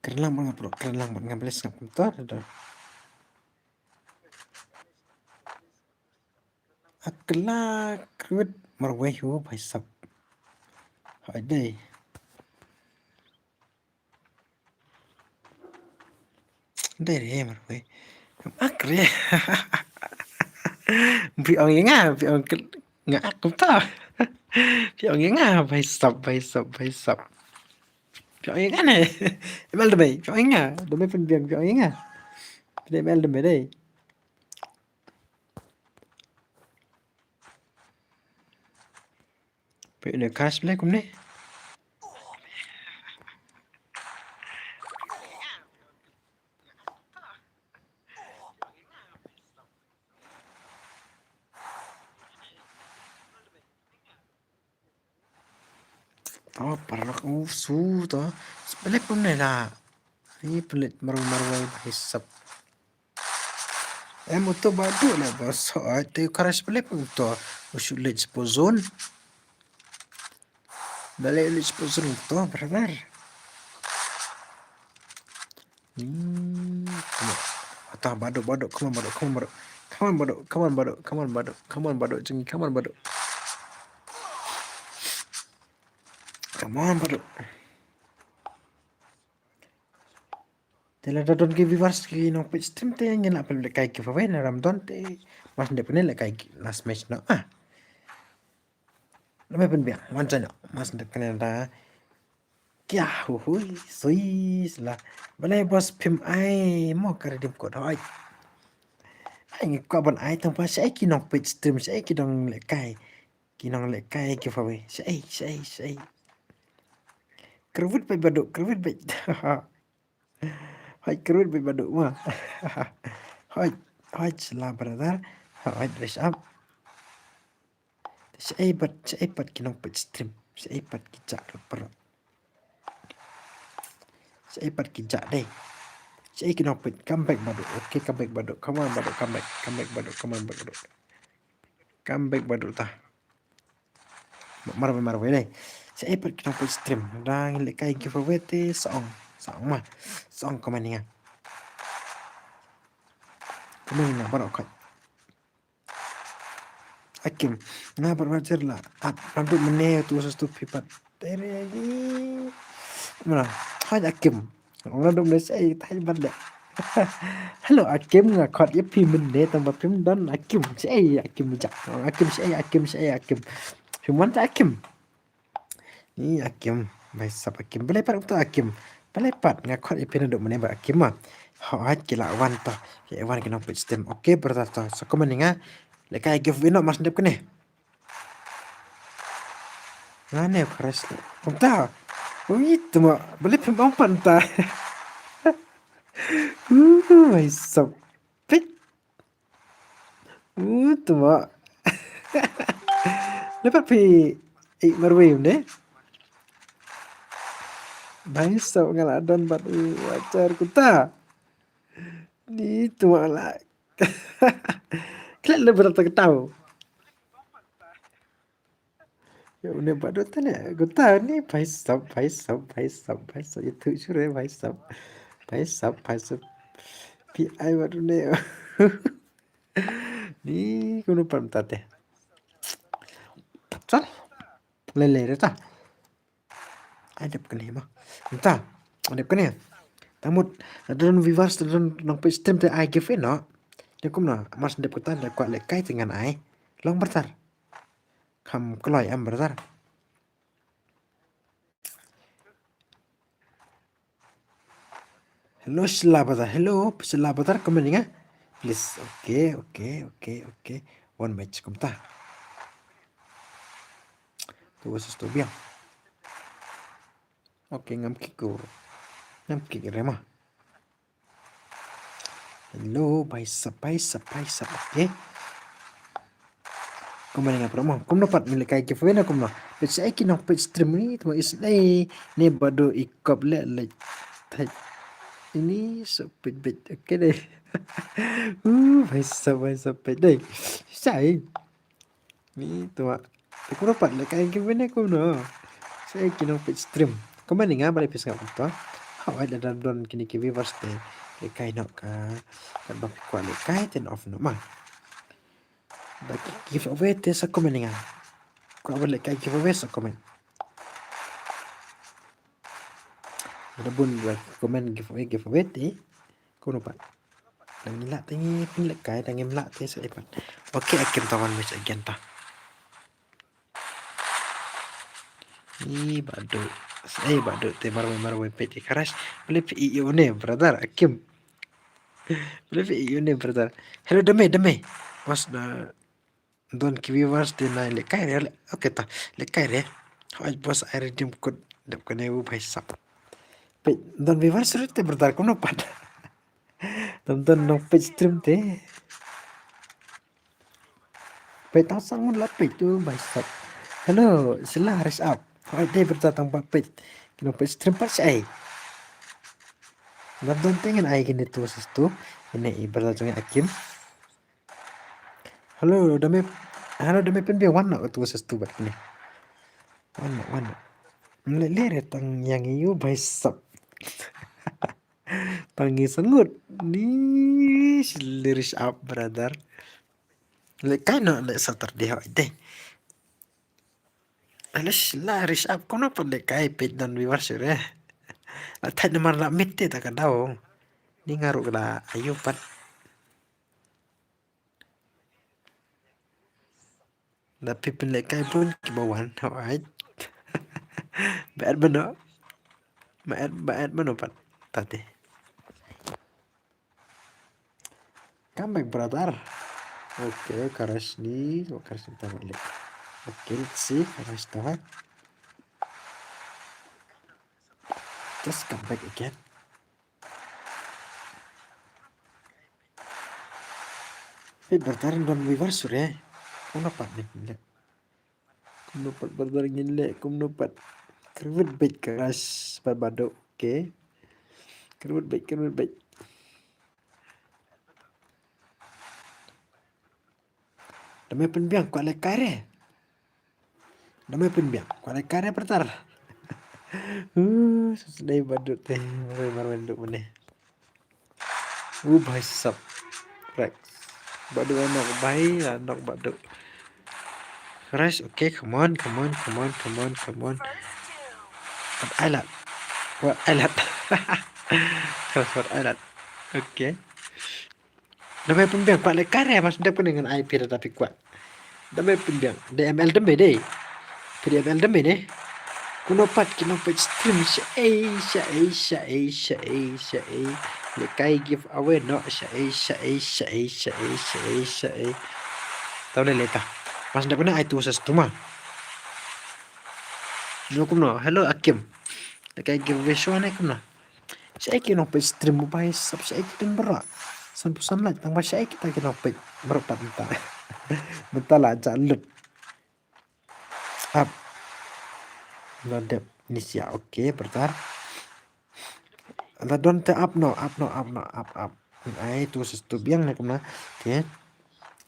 Kren lang bad nga pura, kren lang bad nga, lei sngap kumto da. Akla krut marwei hu bhai sab. Hai dei. Dei re marwei. Akre. Bi ong ïa nga, bi ong ke-, nga ak kumta. Bi ong ïa nga bhai sab, bhai sab, bhai sab. Bi ong ïa nga ne. Em el dei, bi ong ïa nga. Dei pynbiang, bi ong ïa nga. Dei em el dei dei. Peit ne crash play kumne. Oh, paralok, uh, su to. Spelek pun ne la. Ni pelit maru maru ai bhai sab. Em uto badu le bos. Oh, te karas pelit pun to. Usu lej spozon. Dale lej spozon to, brother. Hmm, come on. Ata badu, badu, come on, badu, come on, badu. Come on, badu, come on, badu, come on, badu, come on, badu, jingi, come on, badu. Come on, badu. Te lada don ki viewers ki nongpeit stream te ngin lah pynlehkai giveaway, lada ym don te mas ndep kane lehkai last match noh. Ah. Lada me pynbiang, wan sa noh. Mas ndep kane da. Kia hu hui, sui sla. Balei bos phim ai mo ka redeem code hoi. Ai ngi kwah ban ai tang ba shaei ki nongpeit stream, shaei ki nonglehkai. Ki nonglehkai giveaway. Shaei, shaei, shaei. Kyrwit beit badu, kyrwit beit. Hoi, kyrwit beit badu ma. Hoi, hoi, sla brother. Hoi, dress up. Shaei pat, shaei pat ki nongpeit stream. Shaei pat ki jah ka paralok. Shaei pat ki jah dei. Shaei ki nongpeit, come back badu. Okay, come back badu. Come on badu, come back. Come back badu, come on badu. Come back badu ta. Marwei, marwei dei. Shaei pat ki nongpeit stream. Dang lehkai giveaway te sa ong. Sa ong ma. Sa ong kumne nga. Kumne nga baroh khoit. Akim. Nga baroh baroh jer la. At, naduh mynne tu sus tu phi pat. Tere agi. Mana? Hoi Akim. Nga dum ne shaei tai ban de. Hello Akim, nga khot ïa phi mynne tang ba phim don. Akim, shaei Akim jak. Akim, shaei Akim, shaei Akim. Phim wan ta Akim. Ni Akim, bhai sab Akim. Balei pat uto Akim. Balei pat nga khot ïa phi naduh mynne ba Akim ma. Hoi ki la wan to. Ki wan ki nongpeit stream. Okay brother to. Sa kumne nga lehkai giveaway noh mas ndep kane. Nga ne crash. Kumta. Ui, tuma. Balei phim ong pat ta. Uh, bhai sab. Pik. Uh, tuma. Lepas phi. Eh, marwei ne. Bhai sab nga la don bad u wajar kumta. Ni tuma la. Klet le berata ketau. Ya une badu tane gota ni bhai sab, bhai sab, bhai sab, bhai sab. Itu sure bhai sab. Bhai sab, bhai sab. Pi ai badu ne. Ni kunu pam tate. Chal. Lele reta. Ai dep kane ma. Nta. Ai dep kane. Tamut don viewers don nongpeit stream te ai giveaway noh. Te kumno mas dep kata da kwah lehkai te ngan ai. Long brother. Kham kloi em brother. Hello, sla brother. Hello, sla brother, kumne nga. Please. Okay, okay, okay, okay. One match kumta. Tu versus tu biang. Okay, ngam kick ko. Ngam kick re ma. Hello, bhai sab, bhai sab, bhai sab. Okay. Kumno nga promo. Kumno pat ngi lehkai giveaway ne kumno. Peit shaei ki nongpeit stream ni, tuma isynei ne Baduh i kop leh leh. Thait. Ini sa peit peit. Okay dei. Uh, bhai sab, bhai sab peit dei. Shaei. Ni tuma. Kumno pat lehkai giveaway ne kumno. Shaei ki nongpeit stream. Kumno nga ba leh peit sngap kumto. Hawai da don kine ki viewers te. Lehkai noh ka. Katba phi kwah lehkai te noh off noh ma. Ba ki giveaway te sa comment nga. Kwah ban lehkai giveaway sa comment. Ada bun ba comment giveaway, giveaway te. Kumno pat. Dang ngi lah te ngi pynlehkai, dang ngim lah te sa i pat. Okay, Akim ta wan match again ta. Ni Baduh. Eh, Baduh te marwei marwei peit i Kharas. Balei phi ïoh ne brother Akim. Balei phi ïoh ne brother. Hello Dame, Dame. Bos da don ki viewers te na lehkai re. Okay ta. Lehkai re. Hoi bos ai redeem code. Dep kane u bhai sab. Peit don viewers re te brother kumno pat. Don don nongpeit stream te. Peit tang sang ngun la peit tu bhai sab. Hello, sila rise up. Hoi dei brother tang ba peit. Ki nongpeit stream pat shaei. Don don te ngan ai kine tu sa stu. Ine i brother jong i Akim. Hello, Dame. Hello, Dame pynbiang wan noh tu sa stu bad kine. Wan noh, wan noh. Leh leh re tang ïa ngi u bhai sab. Tang ngi sa ngut. Ni sila rise up brother. Lehkai noh leh Saturday hoi dei. Alis la rise up kumno pat lehkai peit don viewers re. La thait namar la miet te ta ka daw. Ni nga ruh ka la ayu pat. Da phi pynlehkai bun kiba wan hoi. Ba et mano. Ba et, ba et mano pat. Ta te. Come back, brother. Okay, Kharas ni, oh, Kharas ni ta balik. Okay, let's see, Kharas ta. Just come back again. Hey, brother, don viewers re. Kumno pat ne? Kumno pat brother ngin leh, kumno pat. Kyrwit beit Kharas bad Baduh, okay. Kyrwit beit, kyrwit beit. Dame pynbiang kwah lehkai re. Dame pynbiang kwah lehkai re brother. Uh, dei Baduh te, marwei marwei Baduh mane. U bhai sab. Rex. Baduh la nok bhai, la nok Baduh. Kharas, okay, come on, come on, come on, come on, come on. Wat ai lad. Wat ai lad. Kharas wat ai lad. Okay. Dame pynbiang kwah lehkai re mas dep kane ngan ai phi da phi kwah. Dame pynbiang. Dei M L dame dei. Phi dei M L dame ne. Kumno pat ki nongpeit stream shaei, shaei, shaei, shaei, shaei. Lehkai giveaway noh shaei, shaei, shaei, shaei, shaei, shaei. Tau leh leh ta. Mas dep kane ai tu sa stu ma. No kumno. Hello Akim. Lehkai giveaway show ne kumno. Shaei ki nongpeit stream u bhai sab shaei ki don baroh. Sanphew san lait tang ba shaei kita ki nongpeit baroh pat mynta. Mynta la jah lut. Up. La dep ni sia, okay brother. La don te up noh, up noh, up noh, up, up. Ai tu sa stu biang ne kumno. Okay.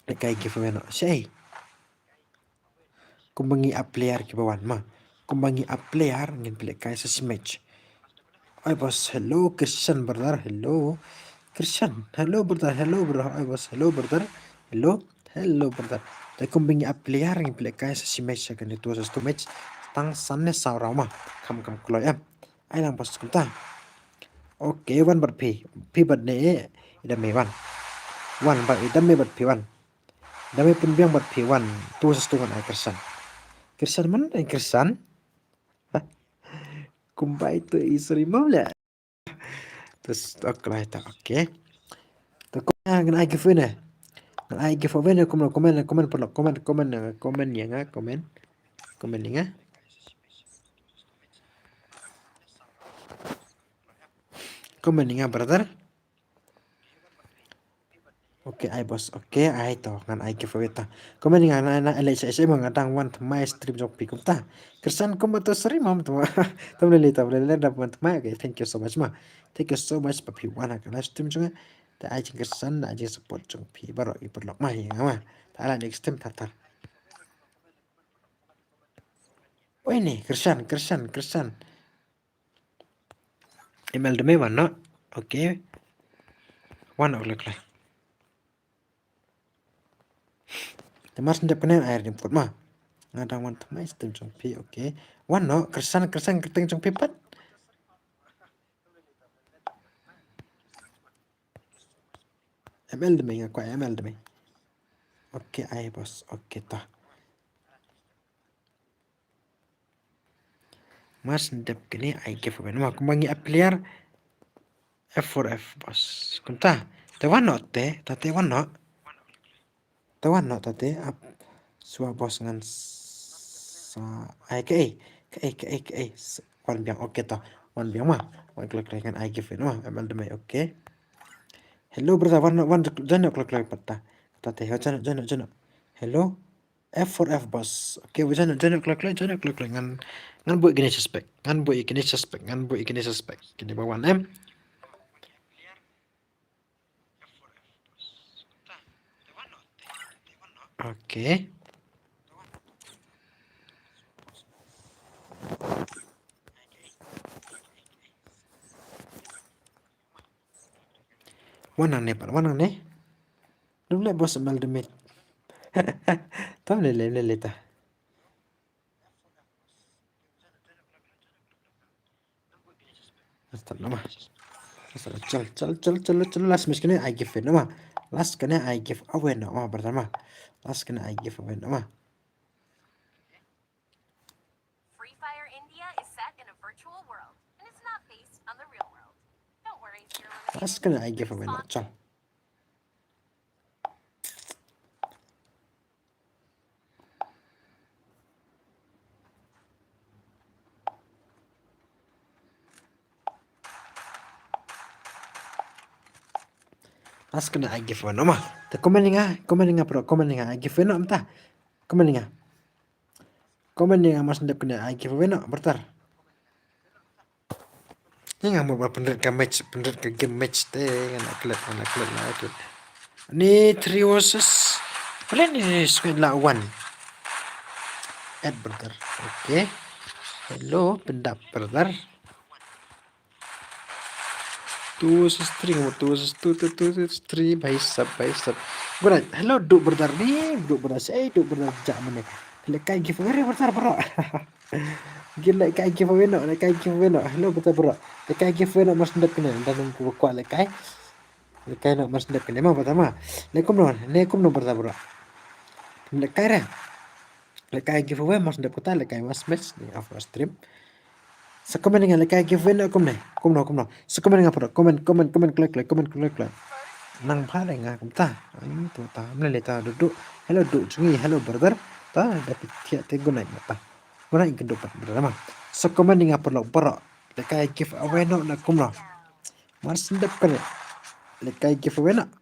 Lehkai giveaway noh shaei. Kumba ngi ap player kiba wan ma. Kumba ngi ap player ngin pynlehkai sa shi match. Oi boss, hello Krishan brother, hello. Krishan, hello brother, hello brother. Oi boss, hello brother. Hello, hello brother. Te kumba ngi ap player ngin pynlehkai sa shi match sa kane tu sa stu match. Tang san ne saw round ma. Kham kham kloi em. Ai lang boss kumta. Okay, wan bad phi. Phi bad ne, eh, i Dame wan. Wan bad i Dame bad phi wan. Dame pynbiang bad phi wan. Tu sa stu ngan ai Krishan. Krishan man ai Krishan. Kumba ito i suri mam le. Tu stok lai ta, okay. Tu ko ngan ai giveaway ne. Ngan ai giveaway ne kumno comment, comment paralok, comment, comment, comment ïa nga, comment. Comment ïa nga. Comment ïa nga brother. Okay, ai boss. Okay, ai to ngan ai giveaway ta. Kumne nga na na ele sa sa ma nga dang wan thymmai stream jong phi kumta. Kyrsan kumba to sri mam to. Tam lele tam lele da wan thymmai. Okay, thank you so much ma. Thank you so much ba phi wan ha ka live stream jong nga. Ta ai jingkyrsan da ai jingsupport jong phi baroh i paralok ma ïa nga ma. Ta la next time ta ta. Oi ne kyrsan kyrsan kyrsan. Email de me wan noh. Okay. Wan noh kloi kloi. Te mar shu dep kane ai report ma. Nga dang wan thymmai stream jong phi, okay. Wan noh, kyrsan kyrsan kyrteng jong phi pat. Email de me nga kwah email de me. Okay, ai boss. Okay ta. Mar shu dep kane ai giveaway noh ma kumba ngi a player F four F boss. Kumta. Te wan noh te, ta te wan noh. Te wan noh ta te ap. Sua boss ngan sa ai kaei, kaei, kaei, kaei. Wan biang, okay to. Wan biang ma. Wan kloi kloi ngan ai giveaway noh ma. Email de me, okay. Hello brother, wan noh, wan join noh kloi kloi pat ta. Ta te, join noh, join noh, join noh. Hello. F four F boss. Okay, join, join kloi kloi, join kloi kloi. Ngan ngan buh ïa kine suspect. Ngan buh ïa kine suspect. Ngan buh ïa kine suspect. Kine ba wan em. Okay. Wan nangne pat, wan nangne. Dum le boss mal demit. Tam le le le le ta. Start nama. Start, chal chal chal chal chal last match kane ai giveaway nama. Last kane ai giveaway nama brother ma. Last kane ai giveaway nama. Free Fire India is set in a virtual world, and it's not based on the real world. Don't worry, Zero Limit Last kane ai giveaway nama, chal. Last kane ai giveaway nama. Te comment ïa nga, comment ïa nga bro, comment ïa nga ai giveaway nama ta. Comment ïa nga. Comment ïa nga mar shu dep kane ai giveaway noh brother. Ïa nga mo ba pynrit ka match, pynrit ka game match te nga la klet, nga la klet, nga la klet. Ni three versus. Pynrit ni ni sngewbha la one. Add brother. Okay. Hello, pyndap brother. Two versus three, two versus two, two, two versus three, bhai sab, bhai sab. Good night. Hello, Duke brother ni, Duke brother, say Duke brother, ja mane. Lehkai giveaway brother bro. Gil lehkai giveaway noh, lehkai giveaway noh. Hello brother bro. Lehkai giveaway noh, mar shu dep kane, dan ku kwah lehkai. Lehkai noh, mar shu dep kane, ma brother ma. Leh kumno, leh kumno brother bro. Lehkai re. Lehkai giveaway, mar shu dep kata, lehkai last match ni after stream. Sa comment ïa nga lehkai giveaway noh kumne. Kumno, kumno. Sa comment ïa nga bro, comment, comment, comment kloi kloi, comment kloi kloi. Nang pha leh nga kumta. Ai to ta, mle le ta Duke. Hello Duke jong ngi, hello brother. Ta da phi thiah te good night ta. Good night kynduh pat brother ma. Sa comment ïa nga paralok baroh. Lehkai giveaway noh na kumno. Mar shu dep kane. Lehkai giveaway noh.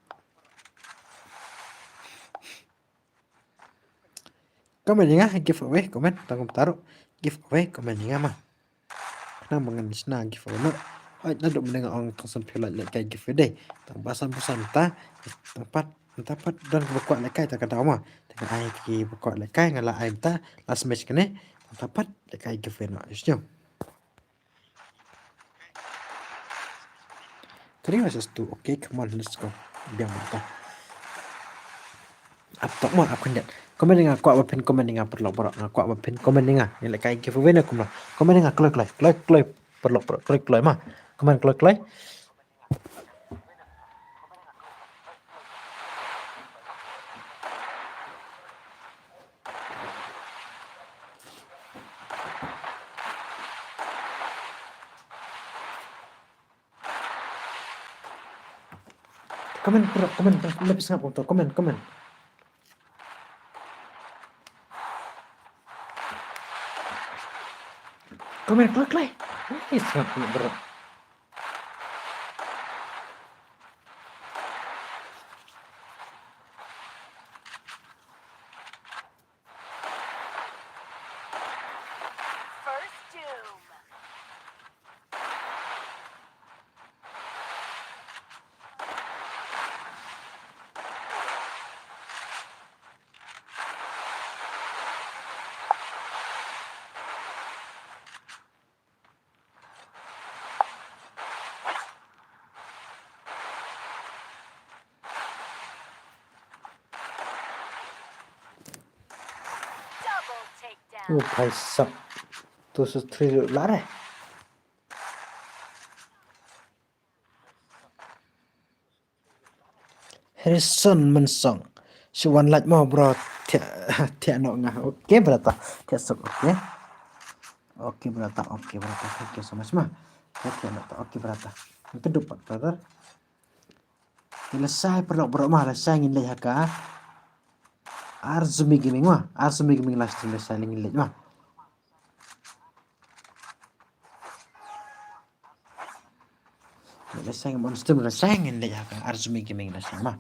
Comment ïa nga giveaway, comment tang kumta ruh. Giveaway, comment ïa nga ma. Khnang ba ngan shna giveaway noh. Hooid naduh mynne nga ong tang san phew lait lehkai giveaway dei. Tang ba san phew san ta. Tang pat, tang pat don kiba kwah lehkai ta ka daw ma. Te nga ai kiba kwah lehkai nga la ai mynta last match kane. Tang pat lehkai giveaway noh. Ïa shu. Three versus two. Okay, come on, let's go. Biang mynta. Ap tok mo, ap khyndiat. Comment ïa nga, kwah ba phin comment ïa nga paralok baroh. Nga kwah ba phin comment ïa nga. Ïa lehkai giveaway ne kumno. Comment ïa nga kloi kloi, kloi kloi paralok baroh, kloi kloi ma. Comment kloi kloi. Comment bro, comment bro, lep sngap bro, comment, comment. Comment kloi kloi. Ih, sngap bro. Oh, bhai sab. Two six three la re. Harrison Mensong. Shi wan like mo bro. Thiah, thiah noh nga. Okay brother. Thiah sok, okay. Okay brother, okay brother. Thank you so much ma. Thiah noh, okay brother. Ngi kyndup pat brother. Te lashai paralok baroh ma, lashai ngin leit ha ka Arzumi Gaming ma. Arzumi Gaming live stream lashai ngin leit ma. Lashai ngam on stream, lashai ngin leit ha ka Arzumi Gaming lashai ma.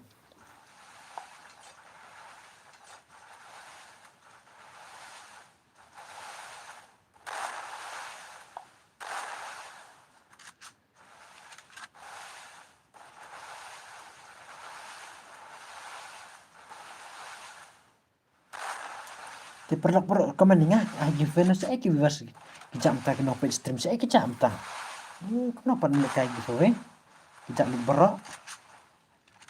Te paralok baroh comment ïa nga, ai giveaway noh shaei ki viewers. Ki jah mynta ki nongpeit stream shaei ki jah mynta. Hmm, kumno pat ngi leh kai giveaway. Ki jah lut baroh.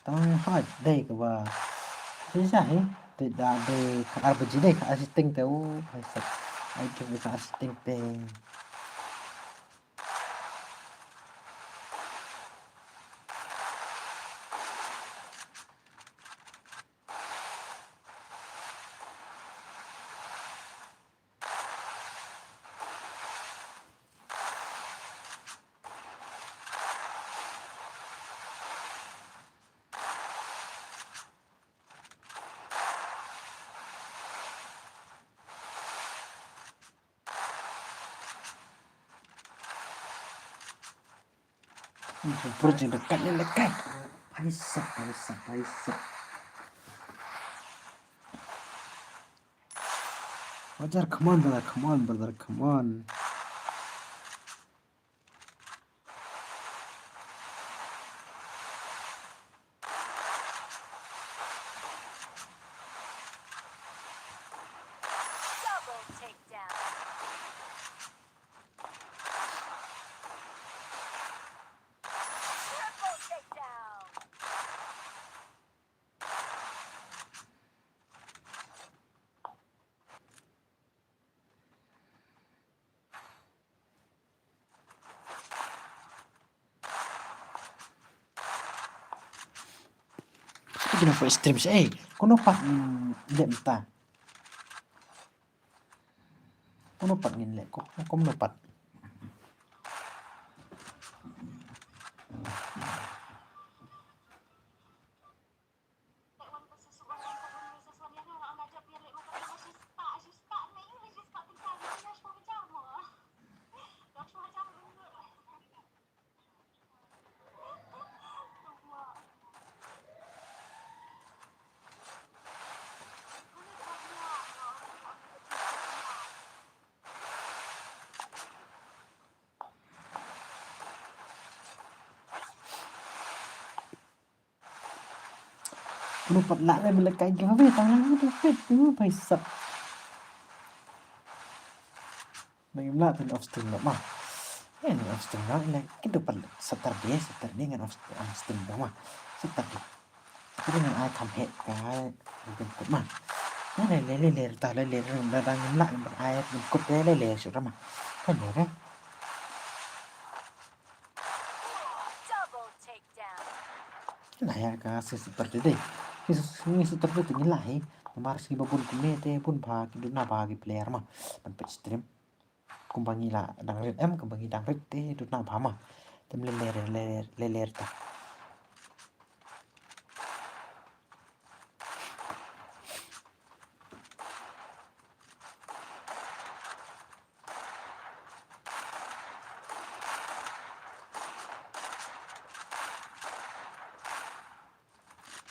Tang hoi dei kaba. Te jah hi. Te da dei khatar baje dei khatar shiteng te u. Ai sat. Ai giveaway khatar shiteng te. Project dekat ni dekat. Paisa, paisa, paisa. Wajar, come on brother, come on brother, come on. Double takedown. Triple takedown. Kino pa stream shaei? Kumno pat, mm, leh mynta? Kumno pat ngin leh, kumno pat? Kumno pat lah leh ba leh kai giveaway tang lang tu pet tu paisa. Nang im lah pyn off stream noh ma. Eh, nang off stream noh, leh kito pat Saturday, Saturday ngan off, off stream noh ma. Saturday. Saturday ngan ai kham heh ka, ngan kut ma. Leh, leh, leh, leh, ta leh, leh, leh, leh, dang im lah, ngan ai, ngan kut leh, leh, leh, shu ma. Kan leh, leh. Double takedown. Lah ïa ka sngi Saturday dei. Sngi, sngi Saturday te ngi lah hi. Namar sngi ba bun kumne te bun bha ki duna bha ki player ma. Ban peit stream. Kumba ngi la dang rit em, kumba ngi dang rit te duna bha ma. Te ym leh ler, ler, ler, ler ta.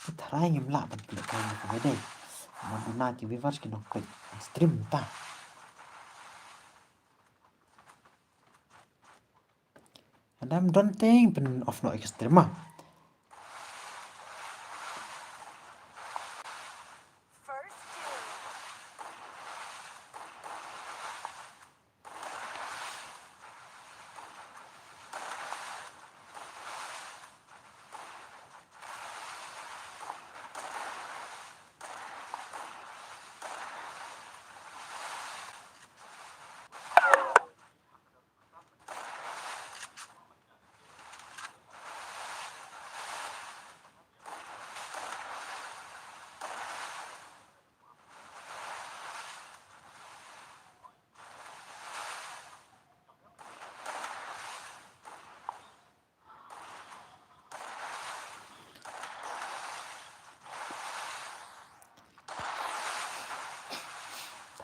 Te tharai ngim lah ban pynleh kai ïa kawei dei. Namar duna ki viewers ki nongpeit stream ta. Hadam don teng pyn off noh ïa ka stream ma.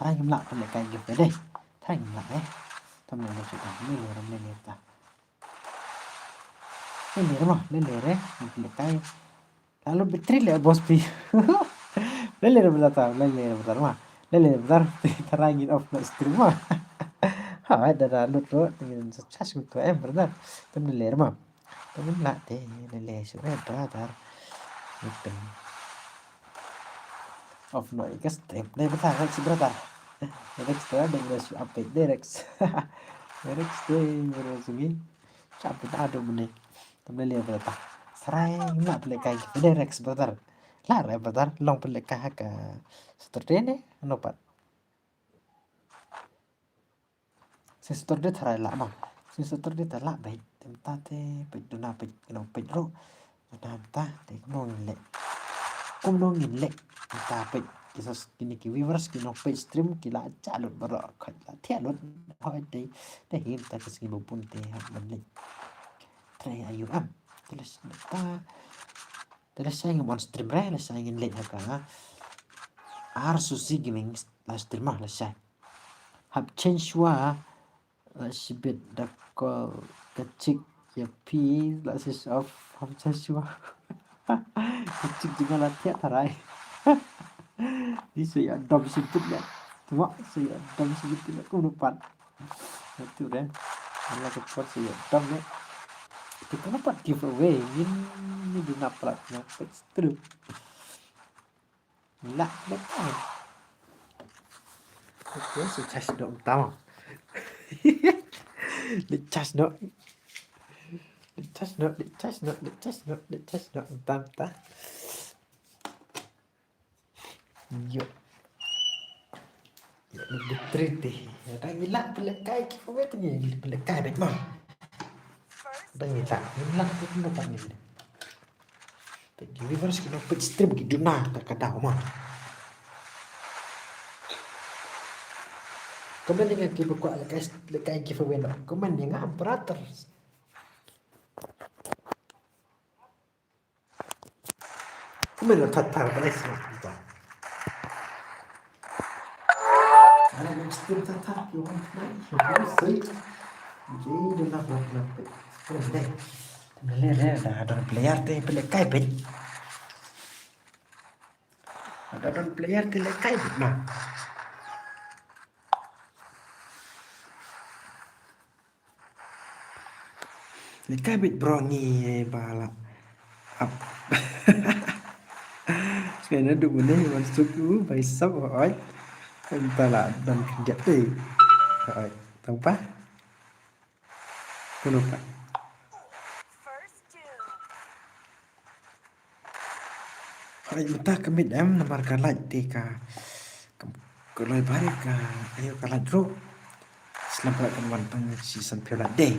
Trai ngim lah pynlehkai giveaway dei. Trai ngim lah eh. Tam leh leh shuh ta. Leh leh ram leh leh ta. Leh leh ram leh leh re. Ngim pynlehkai. Lalu battery leh boss pi. Leh leh ram ta. Leh leh ram ta ma. Leh leh ram ta. Trai ngin off na stream ma. Ha da da lut lut ngin sa charge tu em brother. Tam leh leh ram. Tam lah te leh leh shuh eh brother. Ngin pyn Off noh ïa ka stream. Dei brother, Rex brother. Rex brother, dei brother shu update dei Rex. Rex dei brother shu ngi. Shu update ado mane. Tam leh leh brother. Trai ngim lah pynlehkai dei Rex brother. Lah re brother, long pynlehkai ha ka Saturday ne, ano pat. Sngi Saturday tharai lah ma. Sngi Saturday te lah beit. Te mynta te peit duna peit kino peit ruh. Duna mynta te kumno ngin leh. Kumno ngin leh. Mynta peit ki sa kine ki viewers kino peit stream ki la jah lut baroh, khot la thiah lut. Hoi te te hi mynta ka sngi ba bun te hap ban leh. Trai ayu am. Te lashai mynta te lashai ngin on stream re, lashai ngin leh ha ka R C C Gaming live stream ma lashai. Hap change wa la shibit da call ka chick ïa phi la switch off hap change wa. Ka chick jong nga la thiah tharai. Ni sa ïa dom shibit ne. Tuma sa ïa dom shibit ne kumno pat. Ïa tu re. Ala ka por sa ïa dom ne. Te kumno pat giveaway ngin ni duna plat na pet strip. Lah, lah. Oke, sukses dong tau. Lecas dong. Lecas dong, lecas dong, lecas dong, lecas dong. Tam ta. Yo. Yo, ni di triti. Ada ngilak pelekai ki pawai tu ni, pelekai dek mah. Ada ngilak, ngilak tu kena tak ngilak. Peit ki viewers ki nong peit stream ki duna ta ka daw ma. Comment ïa nga kiba kwah lehkai, lehkai giveaway noh. Comment ïa nga brother. Comment ïa nga brother. Ana ngam stream brother. Yo kan kena. Yo kan sei. Jadi dah nak nak nak. Comment deh. Leh leh da don player te pynlehkai beit. Da don player te lehkai beit ma. Lehkai beit bro ngi ba la. Ap. Skena du mane wan suk u bai sab oi. Entah la don kejap te. Oi. Tang pa? Kuno pat. Hoi mynta ka mid em namar ka light te ka, ka, ka loi bha ka, ayo ka light ruh. Slam ka kan wan tang shi san phew light dei.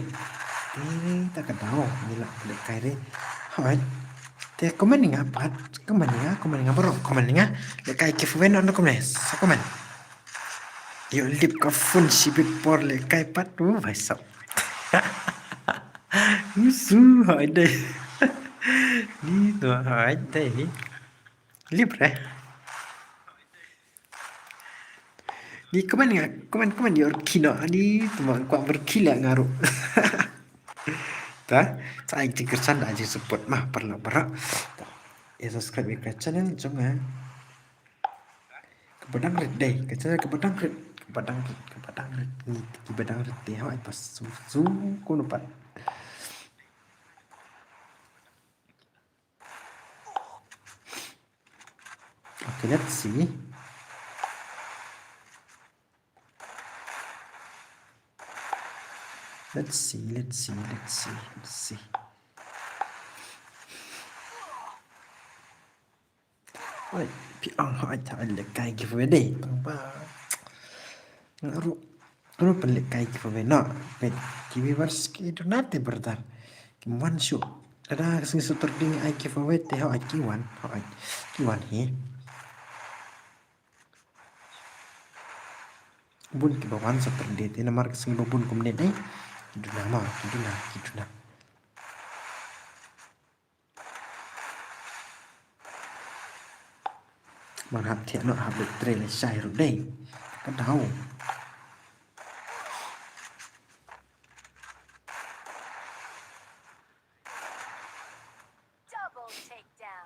Te ta ka daw ngi la lehkai re. Hoi. Te comment ïa nga pat, comment ïa nga, comment ïa nga baroh, comment ïa nga. Lehkai giveaway noh kumne. Sa comment. Ïoh lip ka phone shibit por lehkai pat. Uh, bhai sab. Usu, hoi dei. Ni to hoi dei. Lip re. Ni comment nga, comment, comment ïoh rkhie noh. Ani tu ma kwah berkhie leh nga ruh. Ta, sa ai jingkyrshan da jingsupport ma paralok baroh. Ta, ïa subscribe ïa ka channel jong nga. Kaba dang rit dei, ka channel kaba dang rit, kaba dang rit, kaba dang rit, ngi kiba dang rit te hoi pas su su kumno pat. Okay, let's see. Let's see, let's see, let's see, let's see. Oi, phi ong hoi ta lehkai giveaway dei. Tang ba. Nga ruh, nga ruh pynlehkai giveaway noh. Peit ki viewers ki duna te brother. Kim wan shuh. Lada ka sngi Saturday ngi ai giveaway te hoi ki wan, hoi ki wan hi. Bun kiba wan Saturday te namar ka sngi ba bun kumne dei. Ki duna ma, ki duna, ki duna. Man hap thiah noh hap leit trei lashai ruh dei. Ka daw.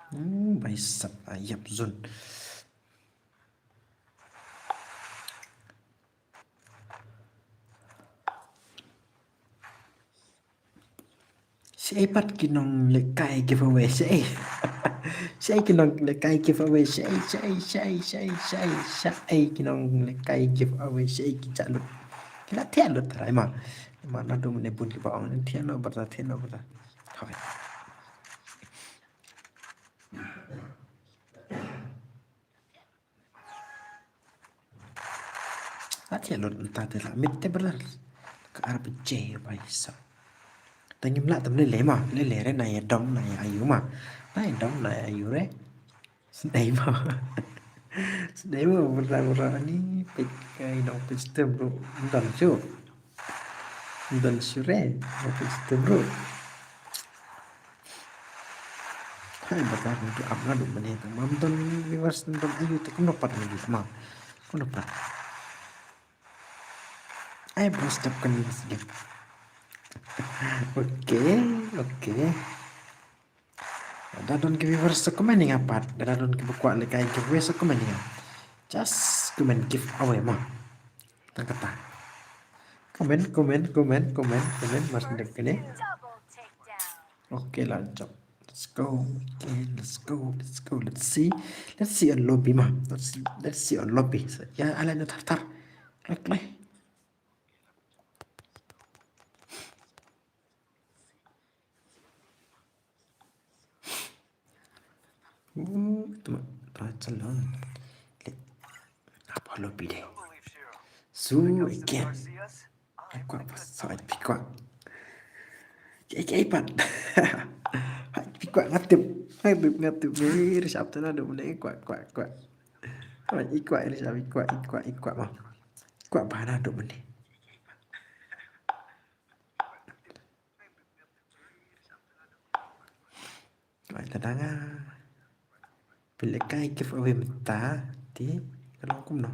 Hmm, bai sap, ah, yap zone. Shaei pat ki nonglehkai giveaway, shaei. Shaei ki nonglehkai giveaway, shaei, shaei, shaei, shaei, shaei, shaei ki nonglehkai giveaway, shaei ki jah lut. Ki la thiah lut tharai ma. Ma naduh mynne bun kiba ong thiah noh brother, thiah noh brother. Hoi. Ati lut mynta te la mit te brother. Ka ar baje bai sa. Te ngim lah tam lele ma, lele re na ïa dom na ïa ayu ma. Na ïa dom na ïa ayu re. Sdei ma. Sdei ma brother brother ani pik kai dong pik stem bro. Ym don shuh. Ym don shuh re. Dong pik stem bro. Hai bata ngi tu ap naduh mynne tang ma ym don viewers ym don ayu te kumno pat ngi tu ma. Kumno pat. Ai bro step kan ni sdep. Okay, okay. Da don ki viewers sa comment ïa nga pat. Da don kiba kwah lehkai giveaway sa comment ïa nga. Just comment giveaway ma. Tang kata. Comment, comment, comment, comment, comment. Mar sdep kane. Okay, la jump. Let's go. Okay, let's go. Let's go. Let's see. Let's see on lobby ma. Let's let's see on lobby. So, ïa, alai na thar thar. Klik klik. Uh, tu tu chalon. Klik. Apa lobby deh? Su again. Ai kwah pas sa ai pi kwah. Ai ai pat. Ai pi kwah nga tip. Nga tip nga tip. Ni ri sap tana do ne kwah kwah kwah. Ai i kwah ri sap i kwah i kwah i kwah ma. Kwah bana do ne. Ai lada nga pynlehkai giveaway mynta te ka long kumno.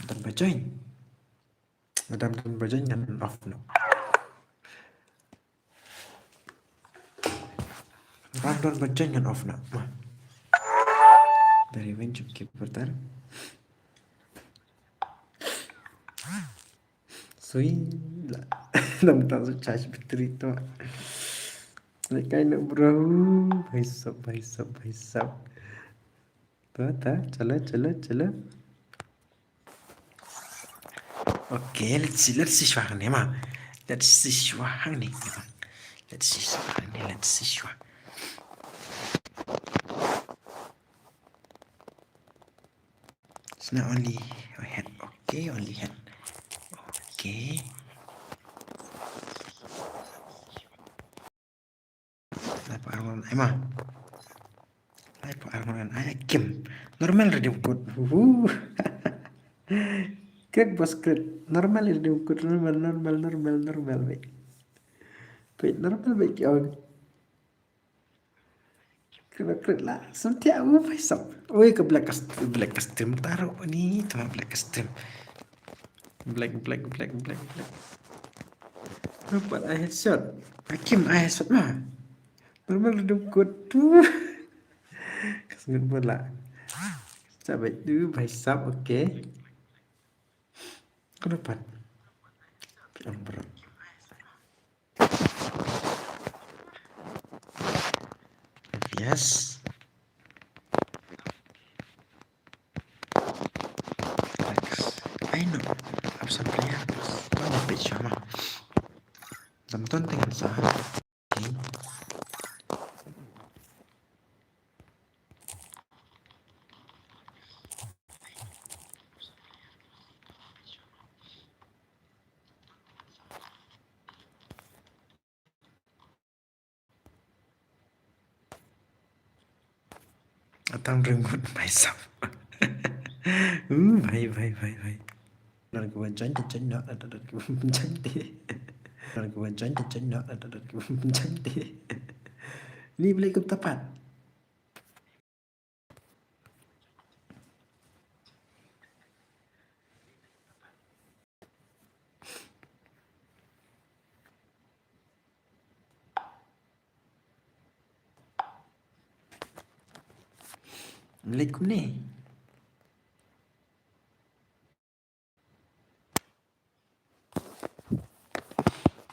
Don ba join. Lada don ba join ngan off noh. Lada don ba join ngan off noh. Ma. Dari wen chup ki putar. Sui la. Namta su charge battery to. Lehkai noh bro. Bhai sab, bhai sab, bhai sab. To ta, chalo, chalo, chalo. Okay, let's see, let's see shuwa hangne ma. Let's see shuwa hangne. Let's see shuwa hangne, let's see shuwa. It's not only head. Okay, only head. Okay. Lai pa arngon ai ma. Lai pa arngon ai kim. Normal redeem code. Huhu. Great boss great. Normal redeem code. Normal, normal, normal, normal. Wait. Wait, normal wait. Kena kret lah. Santiak apa paisap. Oi, ke black custom, black custom taruh ni, tama black custom. Black, black, black, black, black. Nampak ai headshot. Hakim ai headshot mah. Normal dukut tu. Kesengut bola. Cabai tu paisap, okay. Kena pat. Piang berat. Yes. Next. I know. Absent player. Mana page sama. Jam ton dengan sah. Okay. Atang ringut paisap. Uh, bhai, bhai, bhai, bhai. Don kiba join te join noh, don kiba join te. Don kiba join te join noh, don kiba join te. Ni beli kup tapat. Leh kumne.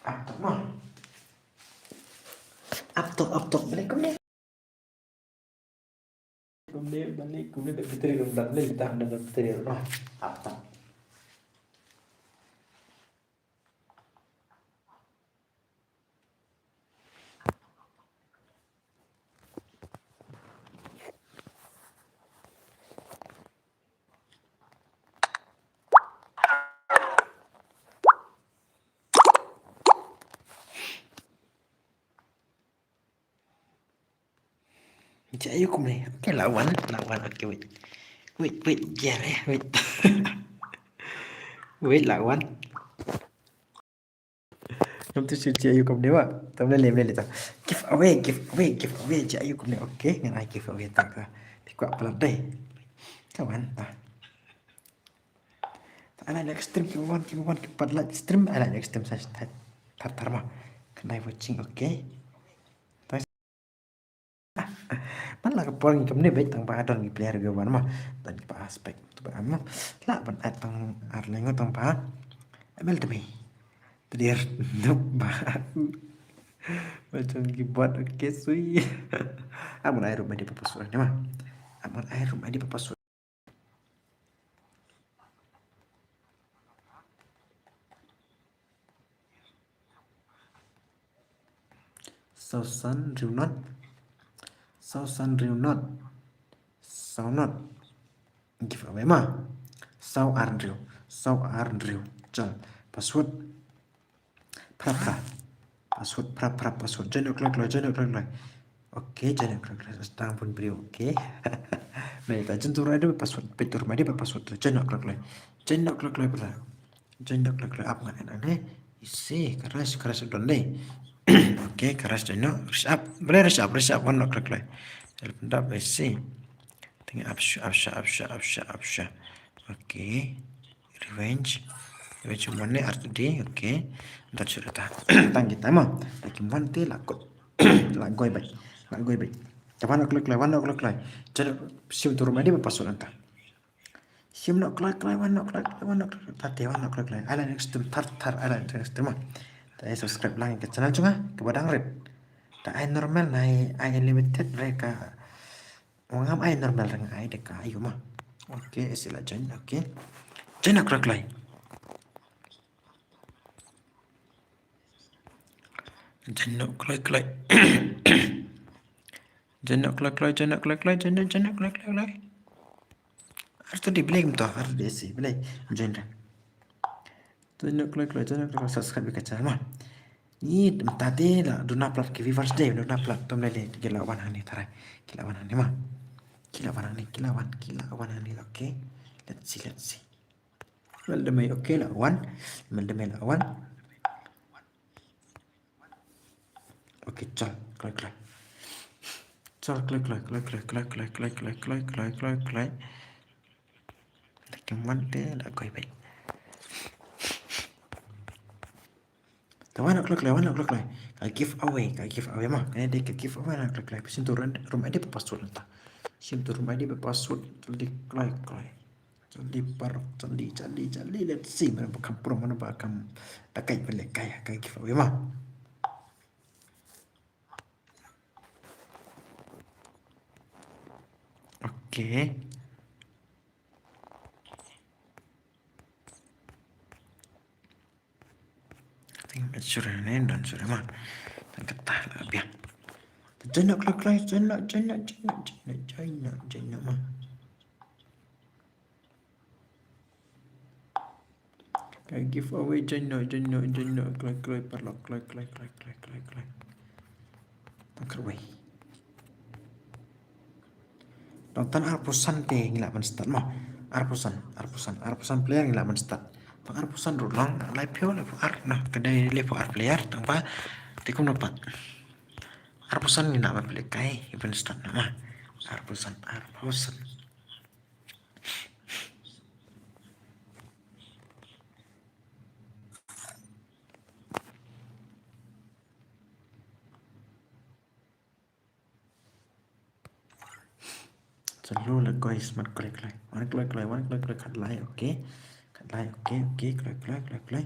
Ap tok mo. Ap tok, ap tok, balik kumne. Kumne, balik kumne, balik kumne, balik kumne, balik kumne. Ap tok. Jia aïu kumne? Okay, la wan, la wan. Okay, wait. Wait, wait, jia re, wait. Wait, la wan. Ngam tip shuh jia aïu kumne ba. Tam le, le, le, tam. Giveaway, giveaway, giveaway, jia aïu kumne. Okay, ngan ai giveaway tang ka. Phi kwah palat dei. Ka wan ta. Ai like next stream, ki wan, ki wan, ki pat like stream, ai like next stream sa thar, thar, thar ma. Kane watching, okay. Man la ka por ngi kumne beit tang ba don ki player ki wan ma. Don ki ba aspect tu ba am. La ban add tang ar lyngngoh tang ba. Amel demi. Tdir nup ba. Macam ki bot, okay, sui. Amun ai rup ma di ba password ne ma. Amun ai rup ma di ba password. Saw san hynriew not. Saw san hynriew not. Saw not. Giveaway ma. Saw ar hynriew. Saw ar hynriew. Chal. Password. Phra phra. Password phra phra password. Join kloi kloi, join kloi kloi. Okay, join kloi kloi. Tang bun briew, okay. Nai ta join tu rai de password, peit tu rai de password. Join kloi kloi. Join kloi kloi phra. Join kloi kloi. Ap ngan ne. Isi, ka rush, ka rush don dei. Okay, ka rush join. Rush up. Boleh rush up, rush up. Wan kloi kloi. Telepon dap, isi. Tengah up sha, up sha, up sha, up sha, up sha. Okay. Revenge. Revenge one ne ar tu di, okay. Ntar shuh ta. Tang kita mo. Lagi one te la kot. La goi bai. La goi bai. Ta wan kloi kloi, wan kloi kloi. Jadi sim tu rai de ba password nta. Sim no kloi kloi, wan no kloi kloi, wan no kloi kloi. Ta te wan no kloi kloi. Ai like next time, thar thar, ai like next time mo. Ta ai subscribe lang ka channel jong nga, ka ba dang rit. Ta ai normal nai, ai unlimited re ka. Ngam ai normal, dang ai de ka aïu ma. Okay, isi la join, okay. Join kloi kloi. Join kloi kloi. Join kloi kloi, join kloi kloi, join, join kloi kloi. Ar tu di balik mynta, ar tu di isi, balik. Join re. Join kloi kloi, join kloi kloi, subscribe ka channel ma. Ni mynta te la duna palat ki viewers de, duna palat, tam le le, ki la wan hangne tharai. Ki la wan hangne ma. Ki la wan hangne, ki la wan, ki la wan hangne, okay. Let's see, let's see. Mel de mei, okay, la wan. Mel de mei, la wan. Okay, chal, kloi kloi. Chal, kloi kloi, kloi kloi, kloi kloi, kloi kloi, kloi kloi, kloi kloi. Lagi one te la goi beit. Ta wan kloi kloi, wan kloi kloi. Ka giveaway, ka giveaway ma. Kane dei ka giveaway, wan kloi kloi. Sim tu rai, ruh ma dei ba password nta. Sim tu rai de ba password, jyldi kloi kloi. Jyldi paralok, jyldi, jyldi, jyldi. Let's see, mano ba kham pro, mano ba kham dakai, ba lehkai ha ka giveaway ma. Okay. Tang ka shuh ne, don shuh ma. Tang kata la biang. Join kloi kloi, join, join, join, join, join ma. Ka giveaway, join, join, join, kloi kloi, paralok, kloi kloi, kloi kloi, kloi kloi. Tang kawei. Dang tang arphew san te ngi lah ban start mo. Arphew san, arphew san, arphew san player ngi lah ban start. Tang arphew san ruh long, laiphew, laiphew ar, na, ka dei laiphew ar player, tang ba, te kumno pat. Arphew san ngi lah ban pynlehkai, ban start na ma. Arphew san, arphew san. Sa lu la guys, mat kloi kloi. Wan kloi kloi, wan kloi kloi, khatlai, okay. Khatlai, okay, okay, kloi kloi, kloi kloi.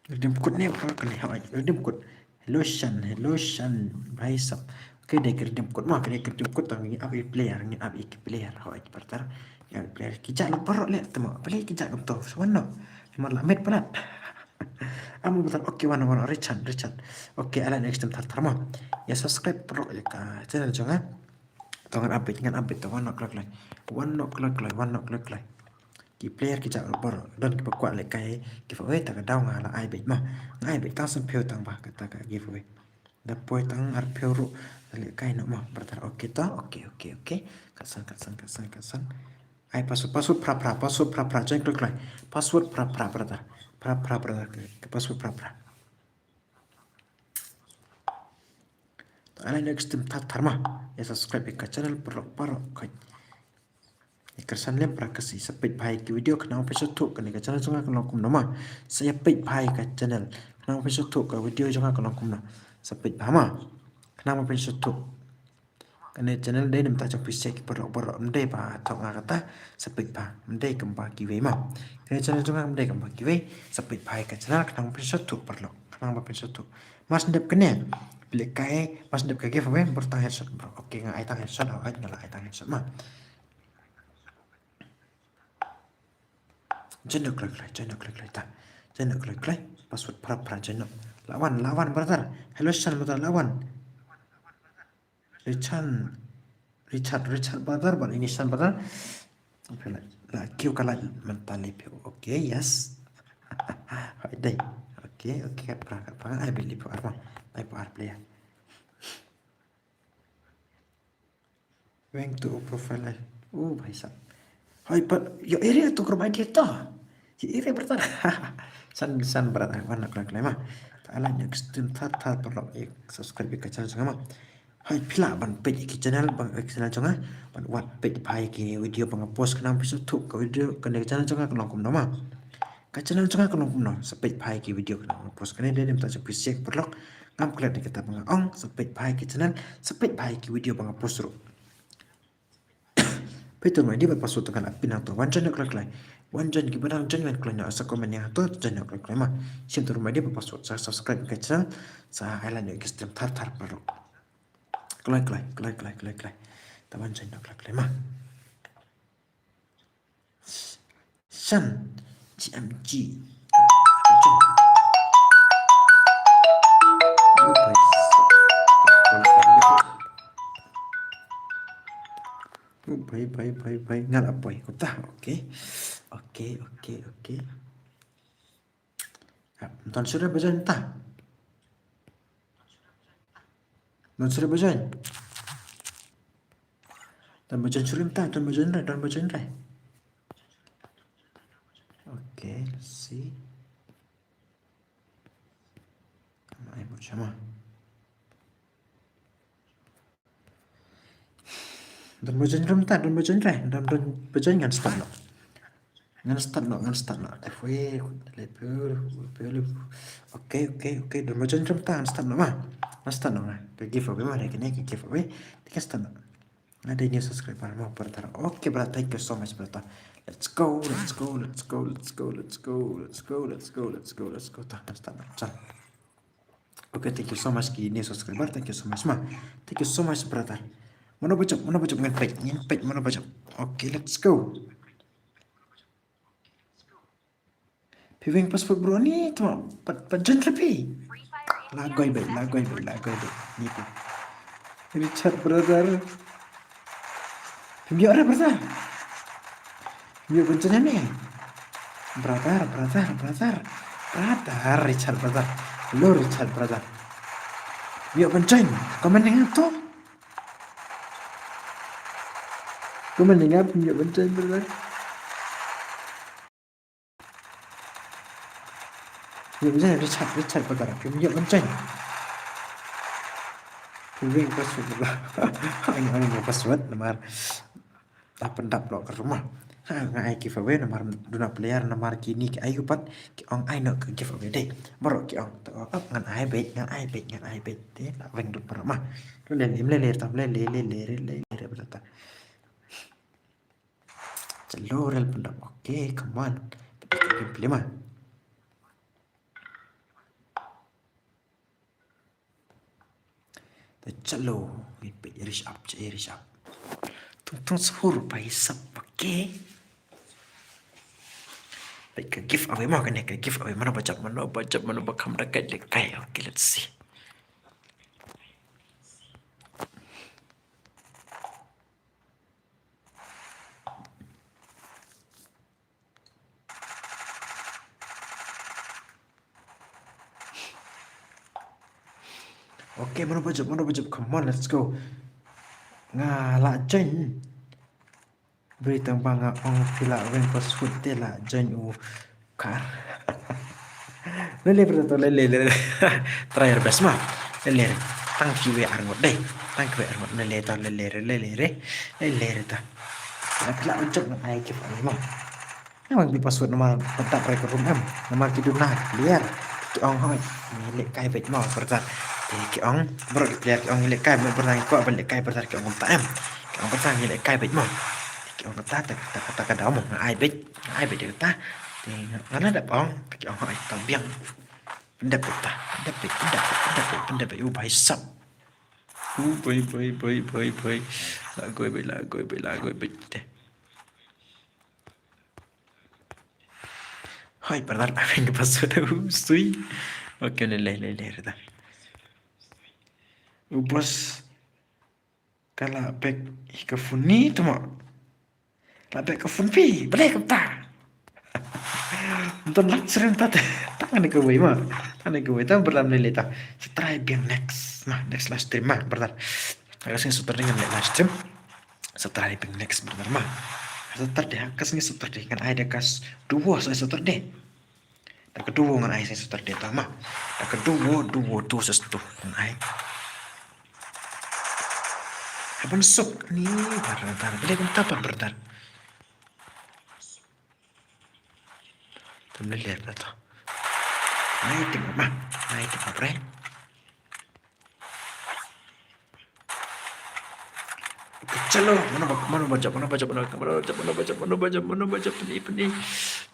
Redeem code ne, bro, kane, ha, redeem code. Hello Shan, hello Shan, bhai sab. Okay, dei ka redeem code ma, ka dei ka redeem code, tang ngi ap ïa ki player, ngi ap ïa ki player, hoi, brother. Ïa ki player, ki jah lut baroh leh, te ma, balei ki jah kumto, sa wan noh. Namar la met palat. Am, brother, okay, wan, wan, Richard, Richard. Okay, ai lad ïa ka stream thar thar ma. Ïa subscribe baroh ïa ka channel jong nga. To ngan update, ngan update, to wan noh kloi kloi. Wan noh kloi kloi, wan noh kloi kloi. Ki player ki jah lut baroh, don kiba kwah lehkai giveaway, ta ka daw nga la ai beit ma. Nga ai beit tang sanphew tang ba kata ka giveaway. Da poi tang arphew ruh, lehkai noh ma, brother. Okay to, okay, okay, okay. Kat san, kat san, kat san, kat san. Ai password, password phra phra, password phra phra, join kloi kloi. Password phra phra, brother. Phra phra, brother, ka, ka password phra phra. To ai lad ïa ka stream thar thar ma. Ïa subscribe ïa ka channel baroh baroh, koi. Ïa kyrshan lem para Khasi, sa peit bha ïa ki video khnang ba phin sngewthuh kane ka channel jong nga ka long kumno ma. Sa ïa peit bha ïa ka channel khnang ba phin sngewthuh ka video jong nga ka long kumno. Sa peit bha ma. Khnang ba phin sngewthuh. Kane channel dei na bynta jong phi seh ki paralok baroh, ym dei ba thoh nga kata, sa peit bha, ym dei kumba kiwei ma. Kane channel jong nga ym dei kumba kiwei, sa peit bha ïa ka channel khnang ba phin sngewthuh paralok, khnang ba phin sngewthuh. Mar shu dep kane, phi lehkai, mar shu dep ka giveaway, bor tang headshot bro. Okay, nga ai tang headshot, oh, ai nga la ai tang headshot ma. Join noh kloi kloi, join noh kloi kloi ta. Join noh kloi kloi. Password phra phra, join noh. La wan, la wan brother. Hello Shan brother, la wan. Richard, Richard, Richard brother, bad ini Shan brother. Okay, la, la kiew ka la mynta liphew. Okay, yes. Hai dei. Okay, okay, kat phra, kat phra. Ai beit liphew ar ma. Ai phew ar player. Weng to profile ai. Oh, bhai sahab. Hai, pat, ïoh area to group I D to. Ïoh area brother. San, san brother, wan kloi kloi ma. Ta ai lad ïa ka stream thar thar paralok, ïa subscribe ïa ka channel jong nga ma. Hai, phi lah ban peit ïa ki channel, ban, ïa ki channel jong nga. Ban wad peit bha ïa ki video ba nga post khnang ba phin sngewthuh ka video, kane ka channel jong nga ka long kumno ma. Ka channel jong nga ka long kumno, sa peit bha ïa ki video khnang ba nga post. Kane dei na bynta jong phi seh paralok. Ngam klet ïa kata ba nga ong, sa peit bha ïa ki channel, sa peit bha ïa ki video ba nga post ruh. Peit to ruh ma ïa dei bad password to kan ap pin hangto. Wan join noh kloi kloi. Wan join, kiba dang join wan kloi noh, sa comment ïa hangto, join noh kloi kloi ma. Shim to ruh ma ïa dei bad password, sa subscribe ïa ka channel, sa ai lad ïa ka stream thar thar paralok. Kloi kloi, kloi kloi, kloi kloi. Ta wan join noh kloi kloi ma. Shan, G M G. Oh, bhai, bhai, bhai, bhai. Nga la poi kumta. Okay. Okay, okay, okay. Don shuh re ba join ta. Don shuh re ba join. Don ba join shuh re mynta, don ba join re, don ba join re. Okay, let's see. Kam ai bud shama. Don ba join re mynta, don ba join re, don, don ba join, ngan start noh. Ngan start noh, ngan start noh. F W, late view, late view. Okay, okay, okay. Don ba join re mynta, ngan start noh ma. Ngan start noh ma. Ka giveaway ma, dei kane ka giveaway. Dei ka start noh. Nga dei new subscriber mo brother. Okay brother, thank you so much brother. Let's go, let's go, let's go, let's go, let's go, let's go, let's go, let's go, let's go. Ta, ngan start noh. Sa. Okay, thank you so much ki new subscriber. Thank you so much ma. Thank you so much brother. Mano ba jop, mano ba jop, ngan peit, ngan peit mano ba jop. Okay, let's go. Phi weng password bro ni to, pat, pat join re phi. La goi beit, la goi beit, la goi beit. Ni phi. Richard brother. Phim ïoh re brother. Phim ïoh ban join ne. Brother, brother, brother. Brother, Richard brother. Hello Richard brother. Phim ïoh ban join. Comment ïa nga to. Comment ïa nga, phim ïoh ban join brother. Phim ïoh ban join, Richard, Richard brother, phim ïoh ban join. Phim weng password brother. Ai nga ong password namar da pyndap lok ka rumah. Ha, nga ai giveaway namar duna player namar kini ki ai u pat ki ong ai noh ka giveaway dei. Baroh ki ong to ap ngan ai beit, ngan ai beit, ngan ai beit. Te la weng dut baroh ma. Tu le lim le le tam le le le le le le le le le. Chalo rel pyndap. Okay, come on. Gameplay ma. Te chalo, ngin peit ris ap, che ris ap. Tung tung sahur pa hisap, okay. Peit ka giveaway mo, kane ka giveaway, mano ba jop, mano ba jop, mano ba kham da kai, da kai. Okay, let's see. Okay, mano ba jop, mano ba jop. Come on, let's go. Nga la join. Bri tang ba nga ong phi la weng password te la join u kar. Lele bri to lele lele. Try your best ma. Lele re. Tang kiwei ar ngut dei. Tang kiwei ar ngut lele to lele re lele re. Lele re to. La phi la jop ngan ai giveaway ma. Namar ki password namar pat dap re ka room em. Namar ki duna ki player. Ki ong hoi. Ngi leh kai beit mo brother. Te ki ong baroh ki player ki ong ngi leh kai mo brother, ngi kwah ban leh kai brother, ki ong kumta em. Ki ong brother ngi leh kai beit mo. Te ki ong kata, ta kata kata ka daw mo nga ai beit. Nga ai beit kata. Te nga la dep ong. Te ki ong hoi ta biang. Pyndep kata. Pyndep beit, pyndep beit, pyndep beit, pyndep beit. U bhai sab. U bhai bhai bhai bhai bhai. La goi beit, la goi beit, la goi beit. Te. Hai, brother, apa yang kepasut aku sui. Okay, lele lele lele. U bos. Ka la bek ka phone ni tu ma. La bek ka phone phi, balei kumta. Nton lak seren ta. Tang ne kawei ma. Tang ne kawei ta berlam lele ta. Sa try biang next. Ma, next live stream ma, brother. Ka sngi Saturday ngan leh live stream. Sa try biang next brother ma. Saturday ha, ka sngi Saturday ngan ai da ka duo sa Saturday. Da ka duo ngan ai sa Saturday ta ma. Da ka duo, duo tu sa stu ngan ai. Haban suk ni brother, brother. Balei kumta pat brother. Tam lele brother. Nai tengok ma. Nai tengok bre. Chalo, mano ba, mano ba jop, mano ba jop, mano ba jop, mano ba jop, mano ba jop, mano ba jop, mano ba jop, pyni, pyni.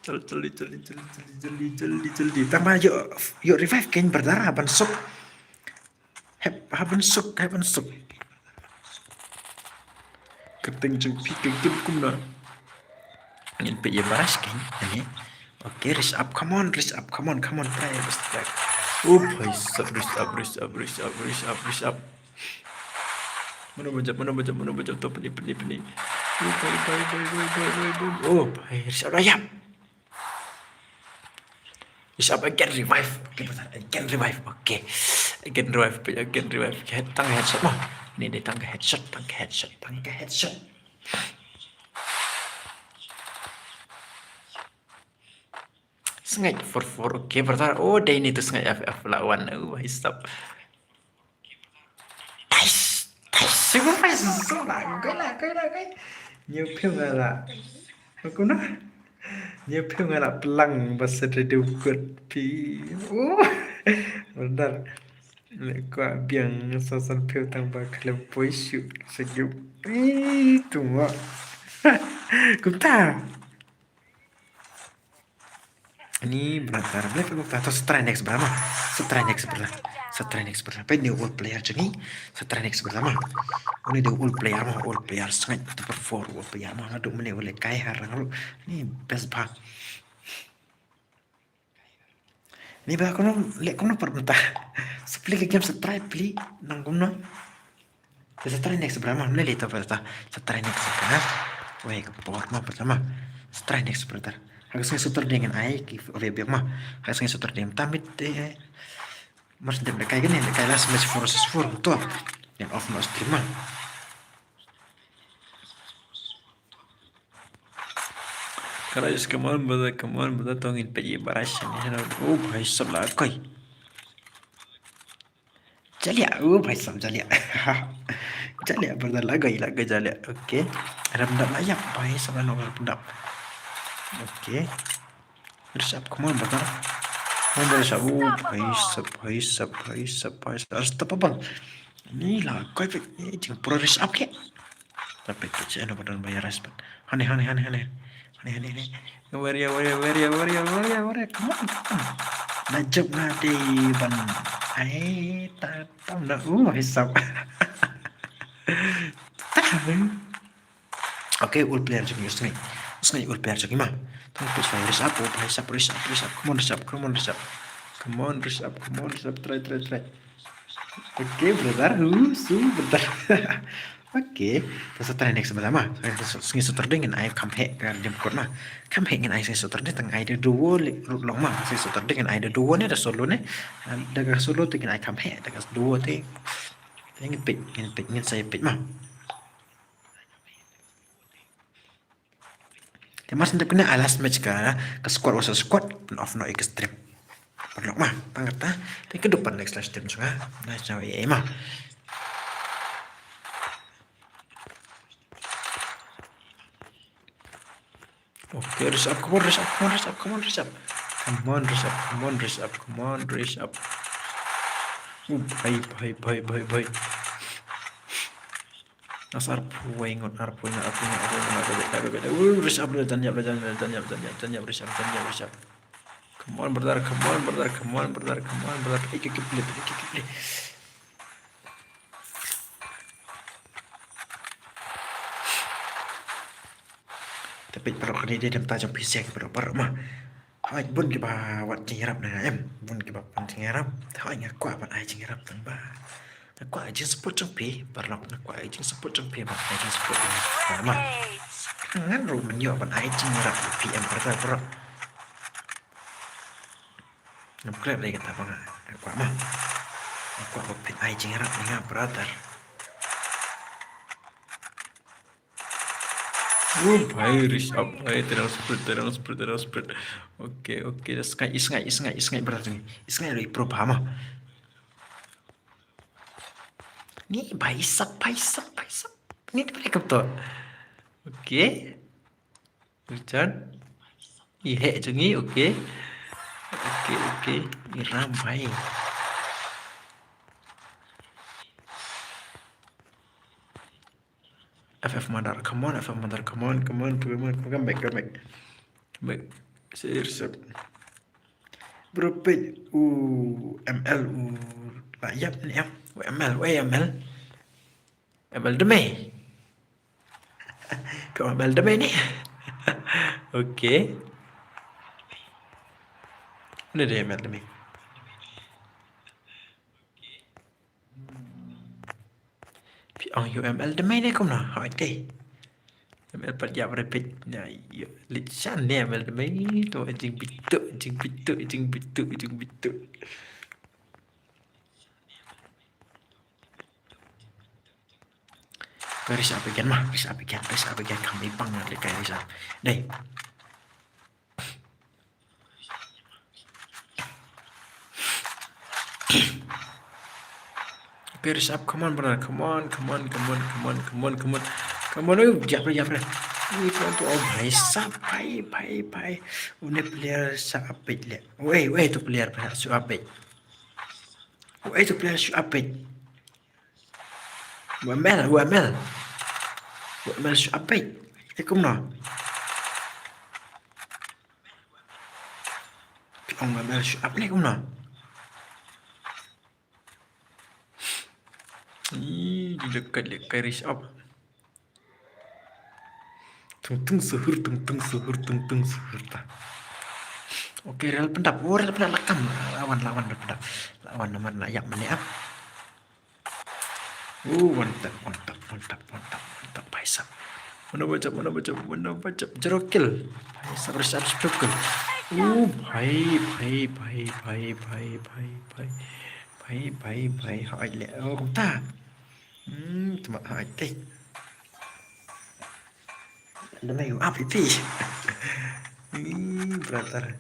Chal, jali, jali, jali. Tang ba ïoh, ïoh revive kein brother, haban suk. Hep, haban suk, haban suk. Kyrteng jong phi ka game kumno? Ngin peit ïa Barrage kein, ani. Okay, raise up, come on, raise up, come on, come on, try, raise up. Oh, bhai sab, raise up, raise up, raise up, raise up, raise up. Mano ba jop, mano ba jop, mano ba jop, to pyni, pyni, pyni. Oh, bhai, bhai, bhai. Oh, bhai, raise up, raise up. Raise up again, revive. Okay, brother, again revive. Okay. Again revive, again revive. Head, tang headshot ma. Ni dei tang headshot, tang headshot, tang headshot. Sngaid four four, okay brother. Oh, dei ni tu sngaid F F la wan. Oh, hisap. Tais, tais, siapa tais? Kau lah, kau lah, kau lah, kau. Nyew phew nga la. Aku na. Nyew phew nga la plang ba sa da deu kut pi. Oh. Brother. Lek kwah biang sa san phew tang ba khlem poi shu sa giu. Ih, tu ma. Kumta. Ni brother, boleh pun kita. Sa try next brother. Sa try next brother. Sa try next brother. Peit ni u old player jong ngi. Sa try next brother ma. Uni dei u old player ma, old player sngaid, tu perform old player ma. Naduh mynne u leh kai ha rang ruh. Ni best ba. Ni ba kumno, leh kumno pat mynta. Sa plie ka game sa try plie nang kumno. Te sa try next brother ma, leh leh to brother. Sa try next brother. Wei ka por ma brother ma. Sa try next brother. Ha ka sngi Saturday ngan ai giveaway biang ma. Ha ka sngi Saturday mynta mid, eh. Mar sdem da kai kane, da kai last match four versus four to. Ngan off noh stream ma. Guys, come on brother, come on brother, to ngin peit ïa Barrage ni. Oh bhai sab la koi. Jalia, oh bhai sab jalia. Jale, brother, lagai, lagai, jale. Okay. Rem dap lah, ya. Bhai, sabar, no, rem dap. Okay. Rise up, come on, brother. Come on, rise up. Oh, bhai sab, bhai sab, bhai sab, bhai sab. Unstoppable. Ni lah, koi pek, eh, jing pura rise up ke. Tapi kecil, no, brother, bayar respect. Honey, honey, honey, honey. Honey, honey, honey. Warrior, warrior, warrior, warrior, warrior, warrior. Come on, come on. Na jump na di ban. Ai, ta, tam na. Uh, hisap. Okay, ul player jong ngi, sngi. Sngi ul player jong ngi ma. Tang tu, rise up, oh, rise up, rise up, rise up. Come on, rise up, come on, rise up. Come on, rise up, come on, rise up. Try, try, try. Okay, brother. Hu, su, brother. Okay. Ta sa try next, brother ma. Sngi Saturday ngin ai kham heh ka dim kot ma. Kham heh ngin ai sngi Saturday, tang ai da duo le, rut long ma. Sngi Saturday ngin ai da duo ne, da solo ne. Da ka solo te ngin ai kham heh, da ka duo te. Te ngin peit, ngin peit, ngin sa ïa peit ma. Te mas nda kena last match ka, ka squad versus squad, pyn off noh ïa ka stream. Paralok ma, tang kata, te ka dei ban next live stream jong nga. Nice jong nga, eh, ma. Okay, rise up, come on, rise up, come on, rise up, come on, rise up. Come on, rise up, come on, rise up, come on, rise up. Oh, bhai, bhai, bhai, bhai, bhai. Nas arphew wei ngut, arphew wei ngut, arphew wei ngut, arphew wei ngut, arphew wei ngut, arphew wei ngut. Uh, rise up, rise up, rise up, rise up, rise up, rise up, rise up, rise up. Come on, brother, come on, brother, come on, brother, come on, brother. Peit ka kit play, peit ka kit play. Te peit paralok, kane dei dem ta jong phi seng paralok, paralok ma. Hooid, bun kiba wad jingïarap na nga em, bun kiba pun jingïarap. Te hooid, nga kwah ban ai jingïarap tang ba. Nga kwah ai jingsupport jong phi, paralok, nga kwah ai jingsupport jong phi, ban ai jingsupport jong phi ma. Ngan ruh mynta ban ai jingïarap ïa phi em, brother, paralok. Ngam klet lei kata ba nga, nga kwah ma. Nga kwah ba phin ai jingïarap ïa nga, brother. Oh, bhai, rise up, bhai, te dang split, te dang split, te dang split. Okay, okay, da sngaid, i sngaid, i sngaid, i sngaid, brother, i sngaid, i pro bha ma. Ni, bhai sab, bhai sab, bhai sab. Ni, da bhai kam to. Okay. Richard. I heh jong ngi, okay. Okay, okay. I ram, bhai. F F mother, come on, F F mother, come on, come on, come on, come back, come back. Come back. Serious. Bro, peit u M L u la ïap ne em. U M L, u M L. M L de mei. Phi ong M L de mei ne. Okay. Une de M L de mei. Phi ong u M L de mei ne kumno? Hooid te. M L pat ïap re peit. Na ïa lit shan ne M L de mei. To jingbitu, jingbitu, jingbitu, jingbitu. Ka rise up again ma, rise up again, rise up again. Kam i pang na le ka rise up. Dei. Okay, rise up, come on, brother, come on, come on, come on, come on, come on, come on. Come on, oh, jump, jump. Ini pun tu, oh, bhai sab, bhai, bhai, bhai. Une player sa update le. Wei, wei, tu player bhai sa update. Wei, tu player sa update. U M L, u M L. U M L sa update. Te kumno? Phi ong u M L sa update kumno? Ih, di dekat le ka rise up. Tung tung suhur, tung tung suhur, tung tung suhur ta. Okay, Real pyndap. Oh, Real pyndap, lakam. Lawan, lawan Real pyndap. Lawan namar na ïap mane ah. Oh, one tap, one tap, one tap, one tap, one tap, bhai sab. Mana bachap, mana bachap, mana bachap. Zero kill. Bhai sab, Real sab, zero kill. Oh, bhai, bhai, bhai. Bhai, bhai, bhai. Hooid le. Oh, kumta. Hmm, tama hooid te. Lemai u ap ipi. Hmm, brother.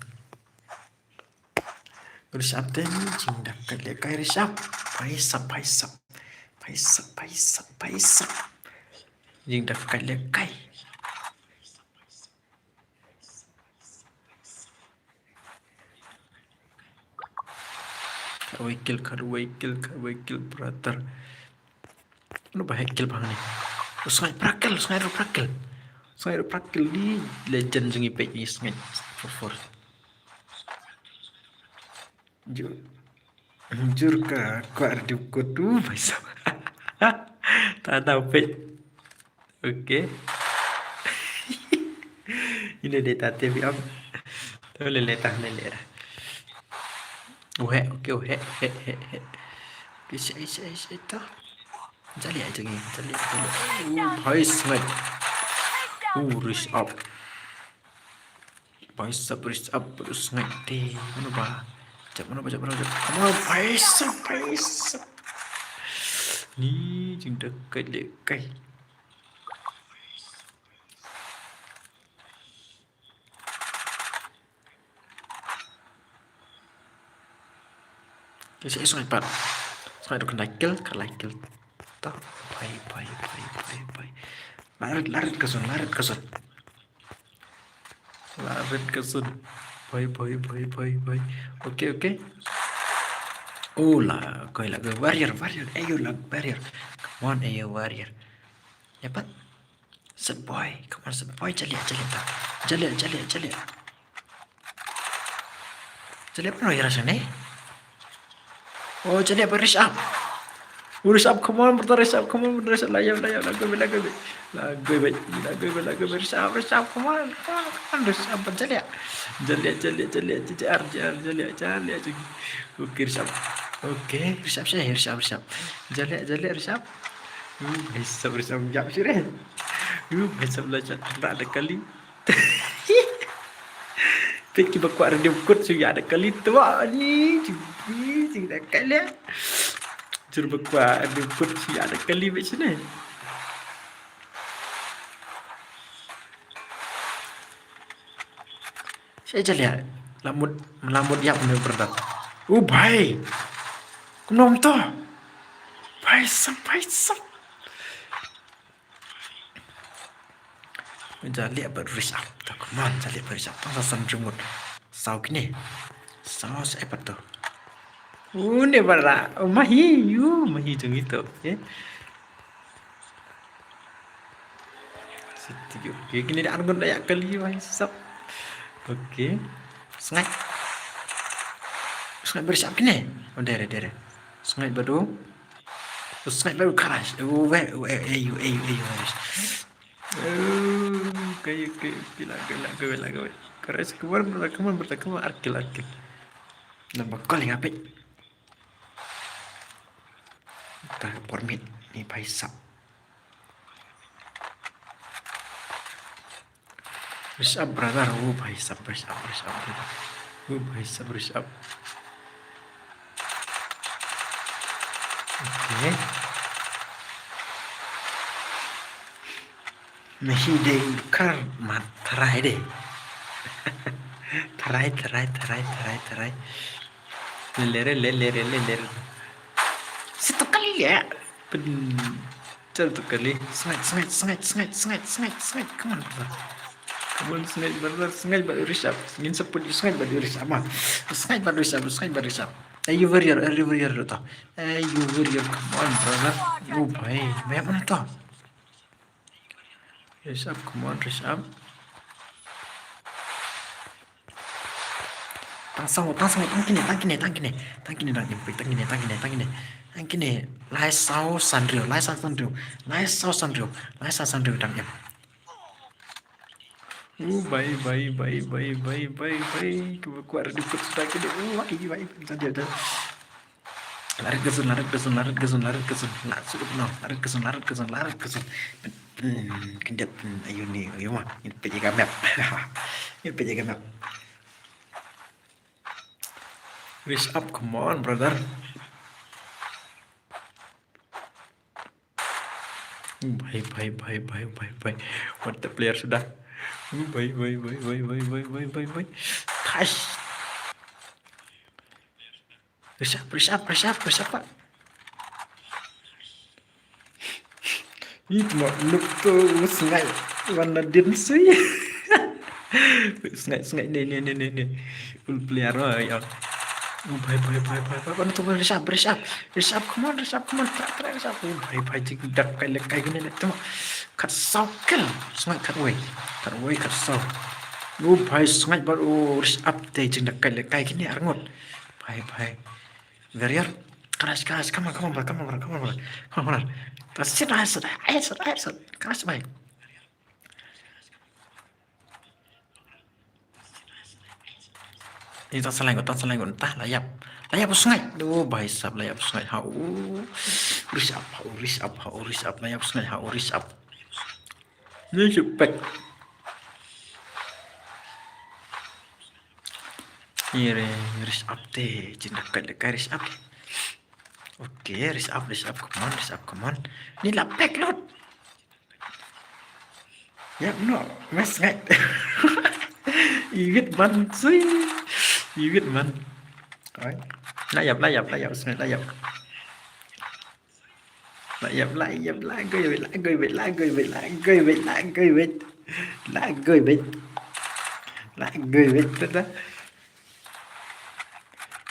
Rise up te, jingdap kat le kai rise up. Bhai sab, bhai sab. Paisa, paisa, paisa. Jingdap kai le kai. Kawai kill, kawai kill, kawai kill, brother. Ano ba hek kill bang ni? Usngai prakel, usngai ro prakel. Usngai ro prakel ni legend jong i pek ni usngai. For for. Jur. Jur ka kwah redup kot tu paisa. Ta ta pek. Okay. Ini data te bi am. Tu le le ta le le. Uhe, okay, uhe, he, he, he. Bisa, bisa, bisa ta. Jali aja ni, jali, jali. Uh, bhai sngai. Uh, rush up. Bhai sab, rush up, rush sngai te. Mana ba? Jap, mana ba, jap, mana ba, jap. Mana bhai sab, bhai sab. Ni jingdap kai le kai. Kasi isong ipat. Isong itu kena kill, kena kill. Tah, bhai, bhai, bhai, bhai, bhai. Larit, larit ka sun, larit ka sun. Larit ka sun. Bhai, bhai, bhai, bhai, bhai. Okay, okay. Oh la, koi la, warrior, warrior. Ayo la, warrior. Come on, ayo warrior. Dapat. Set boy, come on, set boy, jali, jali ta. Jali, jali, jali. Jali apa yang rasa ni? Oh, jali apa, rush up? Rush up, come on, brother, rush up, come on, brother, rush up, layap, layap, lagu, lagu, lagu, lagu, lagu, rush up, rush up, come on, come on, come on, rush up, jali. Jali, jali, jali, jali, jali, jali, jali. Okay, rush up. Okay, rush up, rush up, rush up. Jali, jali, rush up. Uh, bhai sab, bhai sab, jap sih, eh. Uh, bhai sab, la chat, tak ada kali. Pik kiba kwah redup kot shu ïa da kali tu ani. Jing da kali. Jur ba kwah redup kot shu ïa da kali ba sini. Sha jalia. Lamut, lamut ïa pun berdak. Uh, bhai. Kumno to? Bhai sab, bhai sab. Jali apa rush up. Ta, come on, jali apa rush up. Tang sa san jumut. Saw kine. Saw sa apa to? Une bara. Oh, mahi, yu, mahi jong itu. Okay. Siti, okay, kini dah argun dah yak kali, bhai sab. Okay. Sngai. Sngai ba rush up kine. Oh, dere, dere. Sngai badu. Sngai badu, karash. Oh, eh, eh, eh, you, eh, you, eh, you, eh, you. Oh, okay, okay, okay, lagu, lagu, lagu. Karash, come on, brother, come on, brother, come on, arkil, arkil. Nampak kau lagi apa? Dah permit ni, bhai sab. Rush up, brother. Oh, bhai sab, rush up, rush up, brother. Oh, bhai sab, rush up. Okay. Nahi de kar mat try de. Try, try, try, try, try. Lelere, lelere, lelere. Satu kali ya. Pen. Satu kali. Sngai, sngai, sngai, sngai, sngai, sngai, sngai. Come on, brother. Come on, sngai, brother. Sngai, ba rush up. Ngin support you, sngai, ba rush up, ma. Sngai, ba rush up, sngai, ba rush up. Are you warrior? Are you warrior, brother? Are you warrior? Come on, brother. Oh, bhai. Bhai, mana to? Rush up, come on, rush up. Tang saw, tang saw, tang kine, tang kine, tang kine. Tang kine, tang kine, tang kine, tang kine, tang kine. Tang kine, lai saw san hynriew, lai saw san hynriew, lai saw san hynriew, lai saw san hynriew dang em. Uh, bhai, bhai, bhai. Kiba kwah redup kot suda kine. Uh, bhai, bhai, jada, jada. Larit ka sun, larit ka sun, larit ka sun, larit ka sun. Larit ka sun, larit ka sun, larit ka sun. Hmm, kendap, hmm, ayo ni, ayo ma. Ngin peit ïa ka map. Ngin peit ïa ka map. Rush up, come on, brother. Bhai, bhai, bhai. What the player sudah. Bhai, bhai, bhai. Thai. Rush up, rush up, rush up, rush up, Pak. Ih, tma nuk tu sngai. Wan na din sui. Sngai, sngai, ne, ne, ne, ne, ne. Ul player, oh, ya. Oh, bhai, bhai, bhai, bhai, bhai. Wan tu, rise up, rise up. Rise up, come on, rise up, come on. Try, try, rise up. Oh, bhai, bhai, jingdakkai lehkai kine ne, tma. Khatsaw kill. Sngai khatwei. Khatwei, khatsaw. Oh, bhai, sngai bar, oh, rise up te jingdakkai lehkai kine arngut. Bhai, bhai. Warrior. Crash, crash. Come on, come on, bro. Come on, bro. Come on, bro. Come on, bro. Sit, sit, sit. Crash, bhai. Ni tang saleng, tang saleng, tang la ïap. La ïap u sngai. Oh, bhai sab, la ïap u sngai. Ha u. Rise up, ha u, rise up, ha u, rise up. La ïap u sngai, ha u, rise up. Ni shu pek. Ni re, rise up te, jingdakkai lehkai rise up. Okay, rise up, rise up, come on, rise up, come on. Ni la pek lut. Ïap noh, mes ngai. Iwit man, sui. Iwit man. Oi. La ïap, la ïap, la ïap, sngai, la ïap. La ïap, la ïap, la goi wit, la goi wit, la goi wit, la goi wit, la goi wit. La goi wit. La goi wit, tata.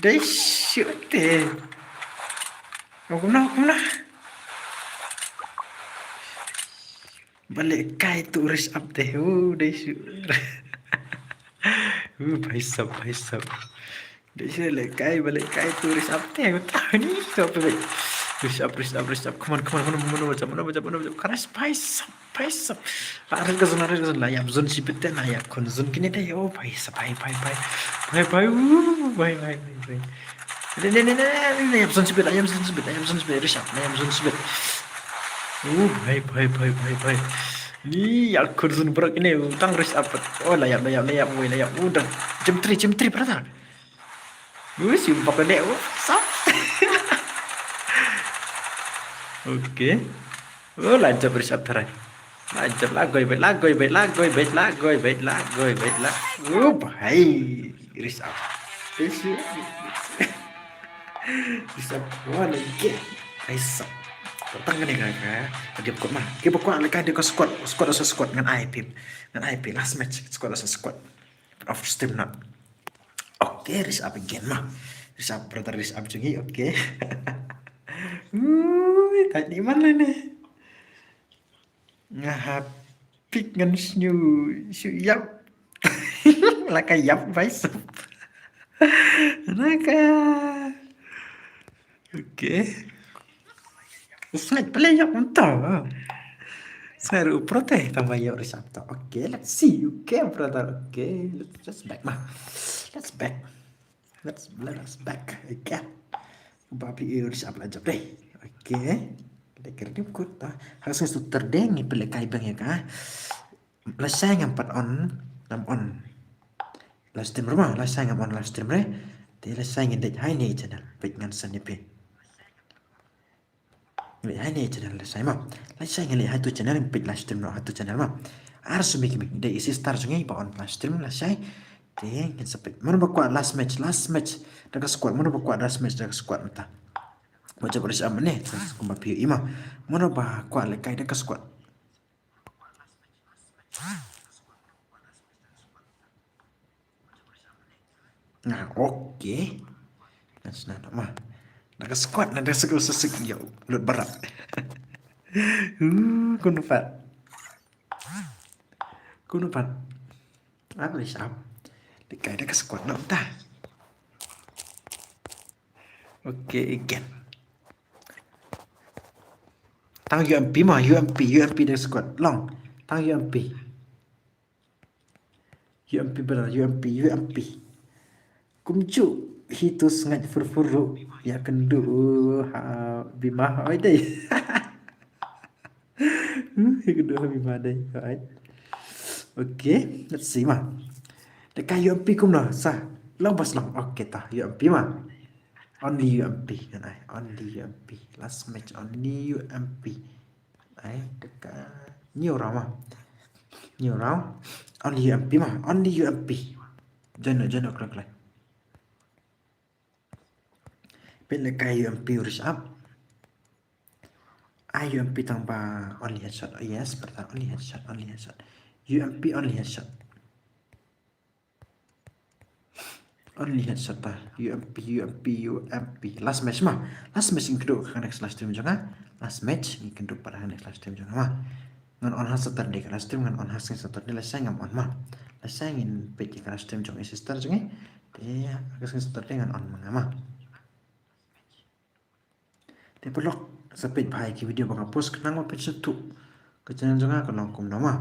Dei shu te. Oh, kumno, kumno. Ba lehkai tu rise up te. Oh, dei shu. Oh, bhai sab, bhai sab. Dei shu lehkai, ba lehkai tu rise up te. Ko ta ni to pe. Rise up, rise up, rise up. Come on, come on, come on, come on, come on, come on, come on. Kharas, bhai sab, bhai sab. La rit ka zone, la rit ka zone, la ïap zone shibit te, la ïap khun zone kine te. Oh, bhai sab, bhai, bhai, bhai. Bhai, bhai, uh, bhai, bhai, bhai, bhai. Ne, ne, ne, ne, ne, ne, ïap zone shibit, la ïap zone shibit, la ïap zone shibit, rise up, la ïap zone shibit. Uh, bhai, bhai, bhai, bhai, bhai. Ni ïa khun zone baroh kine, uh, tang rise up. Oh, la ïap, la ïap, la ïap, wei, la ïap. Uh, dang. Jam three, jam three, brother. Uh, sim bak ne, uh, sap. Okay. Oh, la jab rise up tharai. La jab, la goi beit, la goi beit, la goi beit, la goi beit, la goi beit, la. Oh, bhai. Rise up. Rise up. Rise up. Wah, lagi. Rise up. Tang kane ka, ka. Dia kuat mah. Kita kuat lagi dia ka squad. Squad asal squad ngan ai pip. Ngan ai pip last match. Squad asal squad. Off stream na. Okay, rise up again mah. Rise up, brother, rise up jong ngi, okay. Ui, tadi mana ni? Nga hap pik ngan snyu, snyu ïap. La ka ïap bhai sab. La ka. Okay. Sngai pele ïap mynta. Sngai ruh protect tang ba ïap rise up to. Okay, let's see. Okay, brother. Okay, let's just back mah. Let's back. Let's, let us back again. Ba phi ïa rise up la jab dei. Okay. Dei kyrdim kut ta. Ha sngi su terdeng ngi pele kai beng ïa ka. Lashai ngam pat on, ngam on. Live stream re ma, lashai ngam on live stream re. Te lashai ngin dei hai ne channel, peit ngan send ïa phi. Ngin dei hai ne channel lashai ma. Lashai ngin dei hai tu channel, ngin peit live stream noh ha tu channel ma. Ar sumi kimi, dei isi star jong ngi ba on live stream lashai. Te ngin sa peit. Mano ba kwah last match, last match. Da ka squad, mano ba kwah last match da ka squad mynta. Ba jab rise up ne, kumba phi ïohi ma. Mano ba kwah lehkai da ka squad. Nga, okay. Ngan sna ma. Na ka squad, na ka squad sa sik ïa u lut barak. Uh, kumno pat. Kumno pat. Ar rise up. Lehkai da ka squad na mynta. Okay, again. Tang U M P ma, U M P, U M P da squad. Long. Tang U M P. U M P brother, U M P, U M P. Kumjuh hi tu sngaid fur fur ruh. Ïa kynduh ha Bima oi dei. Ïa kynduh ha Bima dei. Alright. Okay, let's see ma. Lehkai U M P kumno sa. Long bas long. Okay ta U M P ma. Only U M P ngan ai. Only U M P. Last match only U M P. Ai, deka new round ma. New round. Only U M P ma. Only U M P. Join no, join no, klik, klik. Peit lehkai U M P u rise up. Ai U M P tang ba only headshot. Oh yes, brother, only headshot, only headshot. U M P only headshot. Only headshot ta. U M P, U M P, U M P. Last match ma. Last match ngin kynduh ha ka next live stream jong nga. Last match ngin kynduh pat ha ka next live stream jong nga ma. Ngan on ha Saturday ka live stream, ngan on ha Saturday, lashai ngam on ma. Lashai ngin peit ïa ka live stream jong i sister jong ngi. Te ha ka Saturday ngan on ma nga ma. Te paralok, sa peit bha ïa ki video ba nga post, khnang ba phin sngewthuh ka channel jong nga ka long kumno ma.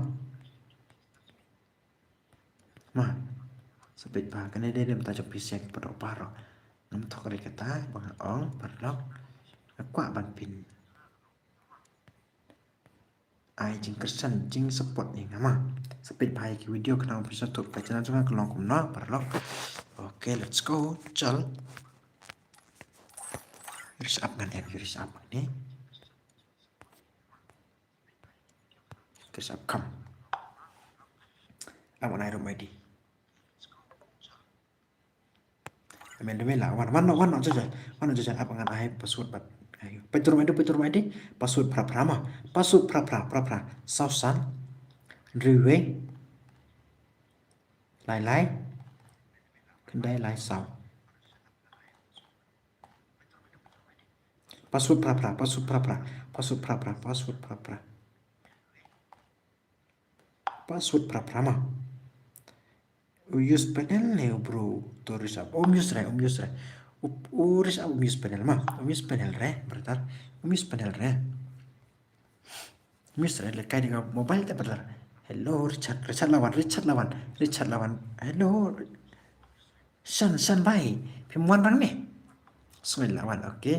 Ma, sa peit bha, kane dei na ka bynta jong phi sha ki paralok baroh. Ngam thok re kata ba nga ong paralok, nga kwah ban pyn ai jingkyrshan, jingsupport ïa nga ma. Sa peit bha ïa ki video khnang ba phin sngewthuh ka channel jong nga ka long kumno paralok. Okay, let's go. Chal. Ris ap ngan em, ris ap ngan em. Ris ap kam. Ap ngan ai room I D. Amen, amen la. Wan, wan, wan, wan, jajan. Wan, jajan, ap ngan ai password bad. Ayo. Peit room I D, peit room I D. Password phra phra ma. Password phra phra, phra phra. Saw san. Hynriew wei. Lai lai. Khyndai lai saw. Password phra phra, password phra phra, password phra phra, password phra phra. Password phra phra ma. U use panel ne u bro to ris ap. Um use re, um use re. U, u ris ap um use panel ma. Um use panel re, brother. Um use panel re. Mister, lehkai da ka mobile te brother. Hello, Richard, Richard Lawan, Richard Lawan, Richard Lawan. Hello. Shan, Shan bai. Phim wan rang ne? Sngewbha wan, okay.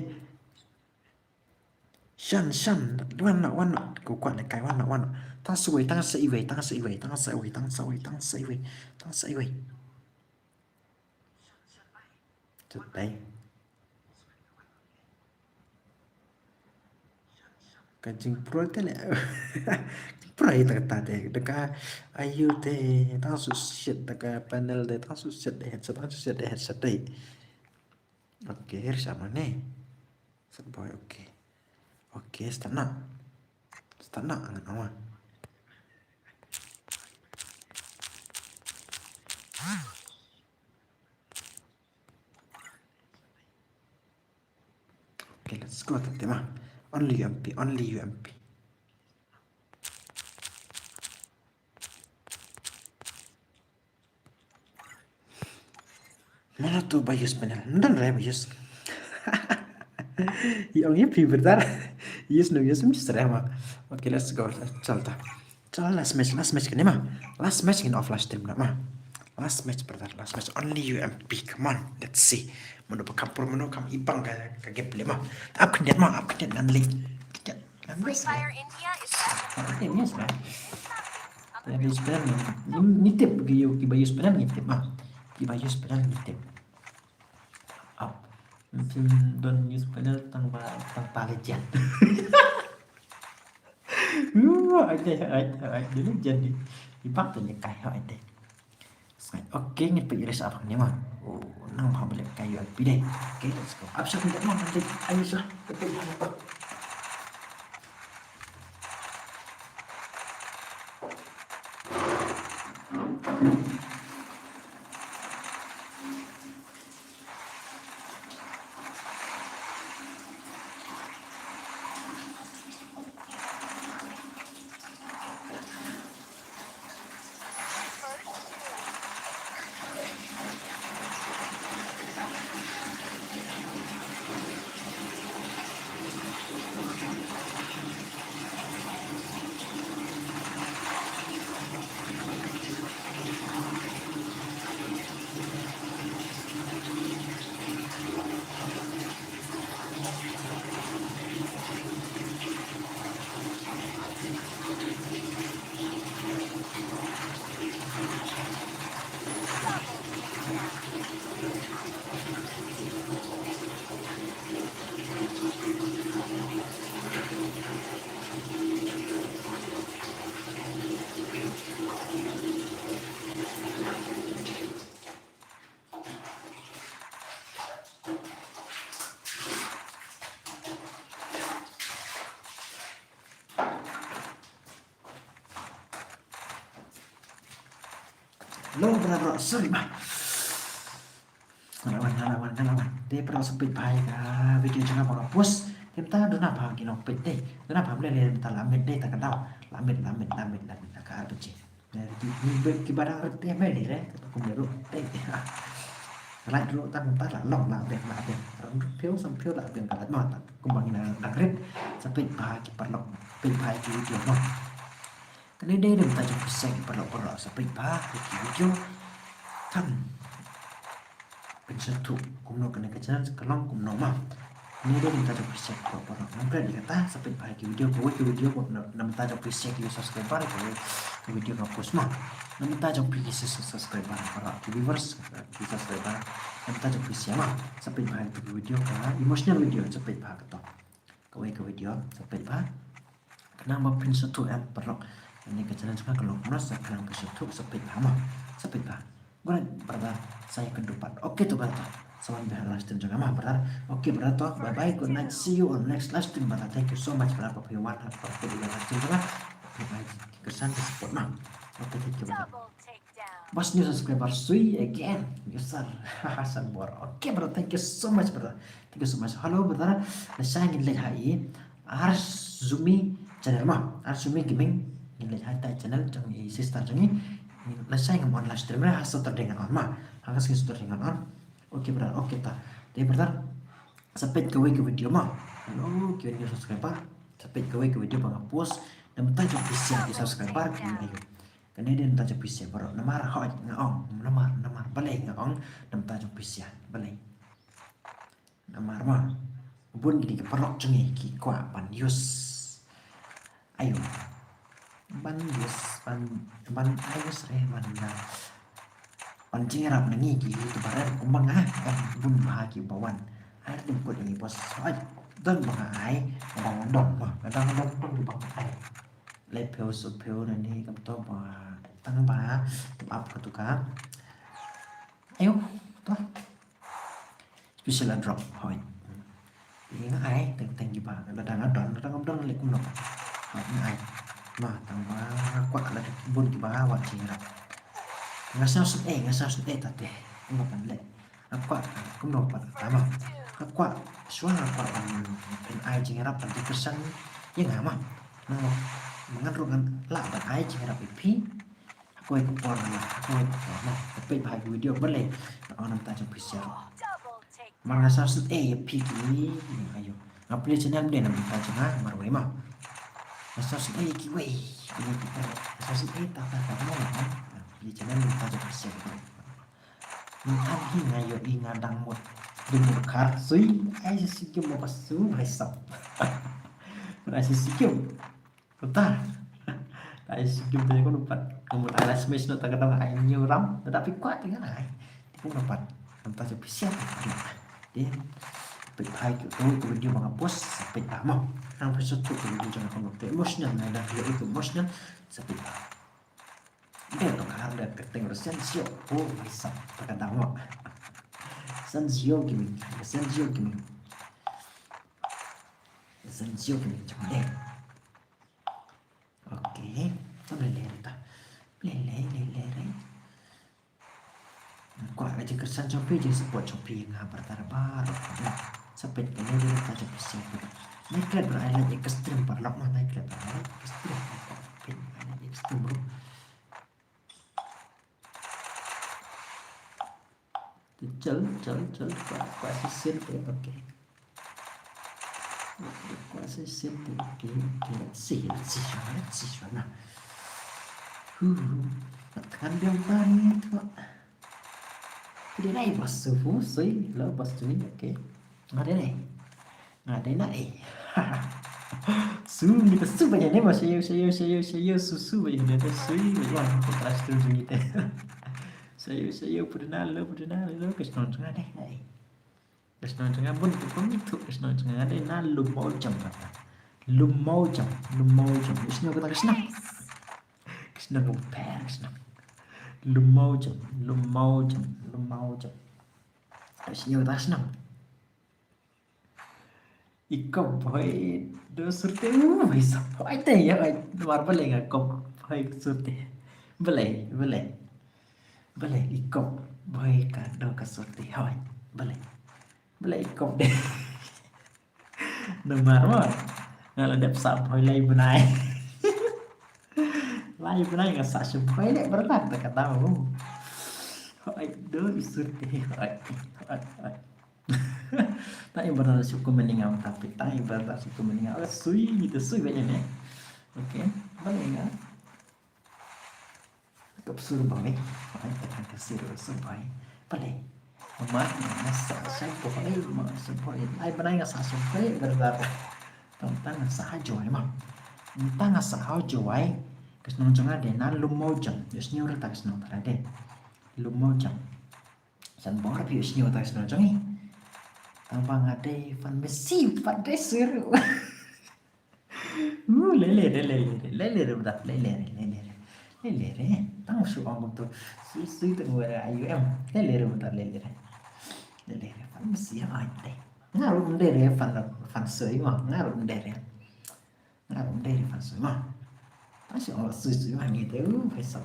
Shan, Shan, wan noh, wan noh. Ko kwah lehkai, wan noh, wan noh. Tang sa iwei, tang sa iwei, tang sa iwei, tang sa iwei, tang sa iwei, tang sa iwei, tang sa iwei. Tutai. Ka jingpura te le. Pura ita kata te. Deka ayu te. Tang su shit deka panel te. Tang su shit de headset. Tang su shit de headset te. Okay, here sama ne. Set boy, okay. Okay, start na. Start na, ngan ong. Okay, let's go, tante ma. Only U M P, only U M P. Mano tu ba use panel? Ndan re ba use. Ïa ong ïa phi brother. Use no use, use re ma. Okay, let's go. Chal ta. Chal, last match, last match kane ma. Last match ngin off live stream na ma. Last match brother, last match. Only U M P. Come on, let's see. Mano ba kam pro, mano kam ibang ka, ka gameplay ma. Ap khyndiat ma, ap khyndiat ngan link. Khyndiat ngan link. Free Fire India is back. Ap khyndiat, yes, man. Ïa, ba use panel ngi, ngi tip, ki ïa, ki ba use panel ngi tip ma. Ki ba use panel ngi tip. Ap. Sim don use panel tang ba, tang ba legend. Lu, ai te, ai te, ai te, legend ni. Ipak tu ni kai, ai te. Sngai. Okay, ngin peit ris ap hangne ma. Oh, nang ba balik kai U M P dei. Okay, let's go. Ap sha peit ma, nanti. Ayo sha. Lo bra bra, sorry ma. Nga la wan, nga la wan, nga la wan. Te para sa peit bha ïa ka video jong nga ba nga post. Te mynta duna bha ki nongpeit te. Duna bha mlei lei mynta la miet te ta ka daw. La miet, la miet, la miet, la miet, la ka ar baje. Te ki, ki, ki ba dang rit te mlei lei re. Te kum ne ruh te. Te. Ka lait ruh tang mynta la long la biang, la biang. Ram ruh phew, sam phew la biang ka lait ma ta. Kum ba ngi na dang rit. Sa peit bha ki paralok. Peit bha ïa ki video ma. Kane dei na bynta jong phi sha ki paralok paralok sa peit bha ïa ki video. Tang pynsngewthuh kumno kane ka channel ka long kumno ma. Kane dei na bynta jong phi sha ki paralok paralok. Ngam kren ïa kata, sa peit bha ïa ki video, kawei ka video na, na bynta jong phi sha ki subscriber, kawei ka video nga post ma. Na bynta jong phi ki subscriber paralok, ki viewers, ki subscriber. Na bynta jong phi sha ma. Sa peit bha ïa ki video ka emotional video, sa peit bha kato. Kawei ka video, sa peit bha. Khnang ba phin sngewthuh em paralok. Kane ka channel jong nga ka long kumno, sa khnang phin sngewthuh, sa peit bha ma. Sa peit bha. Alright brother, sa ïakynduh pat. Okay to brother. Sa wan bha live stream jong nga ma brother. Okay brother to. Bye bye. Good night. See you on next live stream brother. Thank you so much brother. Phi wan ha phi live stream jong nga. Bye bye. Thank you so much support ma. Okay, thank you brother. Bos new subscriber sui again. Yes sir. Hasan Bor. Okay brother. Thank you so much brother. Thank you so much. Hello brother. Lashai ngin leit ha i Arsumi channel ma. Arsumi Gaming. Ngin leit ha i tai channel jong i sister jong i. Lashai ngam on live stream re ha Saturday ngan on ma. Ha ka sngi Saturday ngan on. Okay brother. Okay ta. Te brother. Sa peit kawei ka video ma. Hello ki new subscriber. Sa peit kawei ka video ba nga post. Na bynta jong phi sha ki subscriber ki ayu. Kane dei na bynta jong phi sha baroh. Namar hoi nga ong. Namar, namar balei nga ong. Na bynta jong phi sha balei. Namar ma bun kine ki paralok jong ngi ki kwah ban use. Ayo. Ban use, ban, ban use re, ban, uh, ban jingïarap na ngi ki YouTuber re, kumba nga, kan bun bha ki ba wan. Ai, dim kut ngi bos. Ai, don ba nga ai, ba nga don, ba nga don, don, don ba nga ai. Lai phew, saw phew na ni, kam to ba, tang ba, tang ap ka tu ka. Ayo, to. Special airdrop, hoi. Nga ai, teng teng kiba, lada nga don, lada ngam don leh kumno. Hoi, nga ai. Ma, tang ba kwah lada bun kiba wad jingïarap. Nga sngew sngewsih, nga sngew sngewsih ta te. Kumno ban leh. Nga kwah, kumno ban, ta ma. Nga kwah, shuwa nga kwah ban, ban ai jingïarap ban jingkyrshan ïa nga ma. Ngan ruh ngan lah ban ai jingïarap ïa phi. Ha kawei ka por, ha kawei ka por, ma. Peit bha ïa ki video balei. Nga ong na bynta jong phi sha. Mar nga sngew sngewsih ïa phi ki, ayo. Nga plie channel mynta na bynta jong nga, marwei ma. Nga sngew sngewsih ïa kiwei, kiwei ki por. Nga sngew sngewsih ta ta ta ma. Nga plie channel mynta jong phi sha. Mynta hi nga ïohi nga dang mut. Dang mut khar sui, ai shisha ki mo ka su, bhai sab. Ai shisha ki. Mynta. Ai shisha ki mynta ko pat. Ka mut ai la smash noh ta ka dang ai ñiew ram. Tetapi kwah te nga ai. Te ko pat. Mynta jong phi sha. Te peit bha ïa ka video ba nga post, sa peit bha mo. Nang phi sngewthuh ka video jong nga kumno. Te emotional, nga dang ïohi emotional, sa peit bha. Dei tang har dei ka teng Sensio. Oh, bhai sab, ta ka dang mo. Sensio Gaming, Sensio Gaming. Sensio Gaming, jong dei. Okay, ta lei lei ta. Lei lei, lei lei re. Kwah ka jingkyrshan jong phi, jingsupport jong phi ïa nga brother baroh. Sa peit kane dei ka jingkyrshan jong phi. Nai klet ba ai like ïa ka stream paralok ma, nai klet ba ai like ïa ka stream. Peit ai like ïa ka stream bro. Chal, chal, chal, kwah, kwah shisien te, okay. Kwah shisien te, okay, okay, let's see, let's see, let's see, na. Hu, hu, kat kan biang tani tu. Phi dei nai bos su fu sui, lo bos sui, okay. Nga dei nai. Nga dei nai. Su ngi ta su ba ïa ne ma sha ïew, sha ïew, sha ïew, sha ïew, su su ba ïa ne ta sui ba ïa ko ta sui jong ngi te. Sha ïew, sha ïew, pudna lo, pudna lo, ka shnong jong nga dei nai. Ka shnong jong nga bun ka pun tu, ka shnong jong nga dei na Lumawjam. Lumawjam, Lumawjam. Ka shnong ka ta ka shnong. Ka shnong ka pher ka shnong. Lumawjam, Lumawjam, Lumawjam. Ka shnong ka ta ka shnong. I kop hoi do surte u hoi sap hoi te ya hoi. Mar balei nga kop hoi surte. Balei, balei. Balei i kop bhoi ka dei ka sur te hoi. Balei. Balei i kop de. Namar mo. Nga la dep sah bhoi lai bnai. Lai bnai nga sah shu bhoi le brother ta ka dau. Hoi do i sur te hoi. Hoi hoi. Ta i brother shu comment nga ta pi ta i brother shu comment nga. Sui ni te sui ba ne. Okay. Balei nga. Kop sur bhoi. Ai ta ka sur sur bhoi. Balei. Mama nga sah sah bhoi ma sur bhoi. Ai bnai nga sah sur bhoi brother. Tang tang nga sah joi ma. Tang nga sah joi. Ka shnong jong nga de na Lum Mawjang. Ïohsngew ruh ta ka shnong ta de. Lum Mawjang. San bor phi ïohsngew ta ka shnong jong i. Tang ba nga de fan mesi fan de sur. Uh, lele re, lele re, lele re, buda, lele re, lele re. Lele re, tang shu ong kumto. Sui, sui tang wera I U M. Lele re, buda, lele re. Lele re, fan masi ai te. Nga ruh ym dei re, fan, fan sui ma, nga ruh ym dei re. Nga ruh ym dei re, fan sui ma. Tang shu ong sui, sui ma, ngi te, uh, phaisa.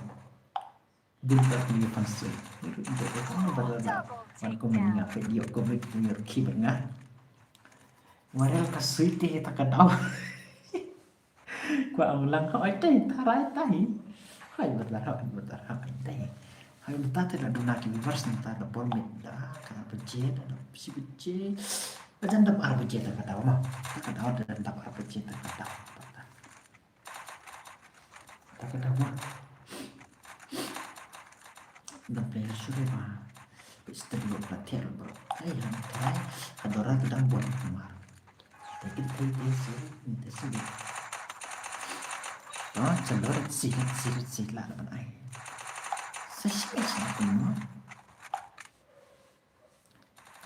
Din pat ni fan sui. Ni ruh ym dei re, fan ba la la. Fan comment nga, peit ïoh comment, ïoh ki ba nga. Warel ka sui te ta ka dau. Kwah ong lang hoi te, ta rai ta hi. Hoi bata, hoi bata, hoi te. Hoi bata te la duna ki viewers nangta da por miet da ka ar baje da da shi baje. Ba jan dap ar baje ta ka dau ma. Ta ka dau da dap ar baje ta ka dau. Ta ka dau ma. Dang player shuh ba. Peit step lo ka thiah bro. Ai, han trai. Ka dora ka dang buan kamar. Te kit te te shuh, te shuh. Ah, chalor si, si, si la ban ai. Sa shi shi kumno.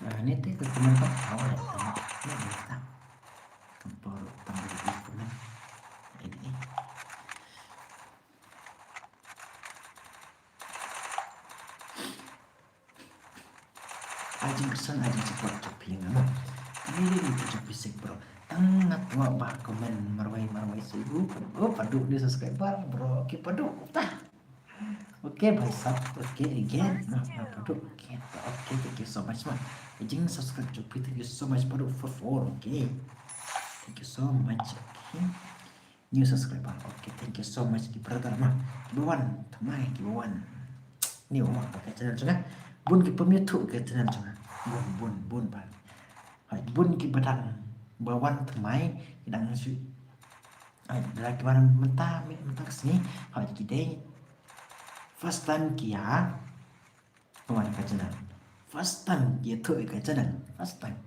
Ah, ni te ka comment ka power. Ni ni ta. Ka power tang di comment. Ini. Ai jingkyrsan, ai jingsupport jong phi nga mo. Kane dei ka jingkyrsan jong phi seh bro. Tang nga twa ba comment marwei marwei seh. Oh, padu ni subscriber bro. Ki padu ta. Okay, bhai sab. Okay, again. Nga padu. Okay, okay, thank you so much ma. Ai jingsubscribe jong phi, thank you so much padu for four. Okay. Thank you so much. Okay. New subscriber. Okay, thank you so much ki brother ma. Ki ba wan thymmai, ki ba wan. New ma ka channel jong nga. Bun ki pynmih thuh ka channel jong nga. Bun bun bun ba. Hai bun ki ba dang ba wan thymmai ki dang shu. Hai da ki wan mynta mynta ka sngi. Hai ki dei first time ki ïa. Ka wan ka channel. First time ïathuh ïa ka channel. First time.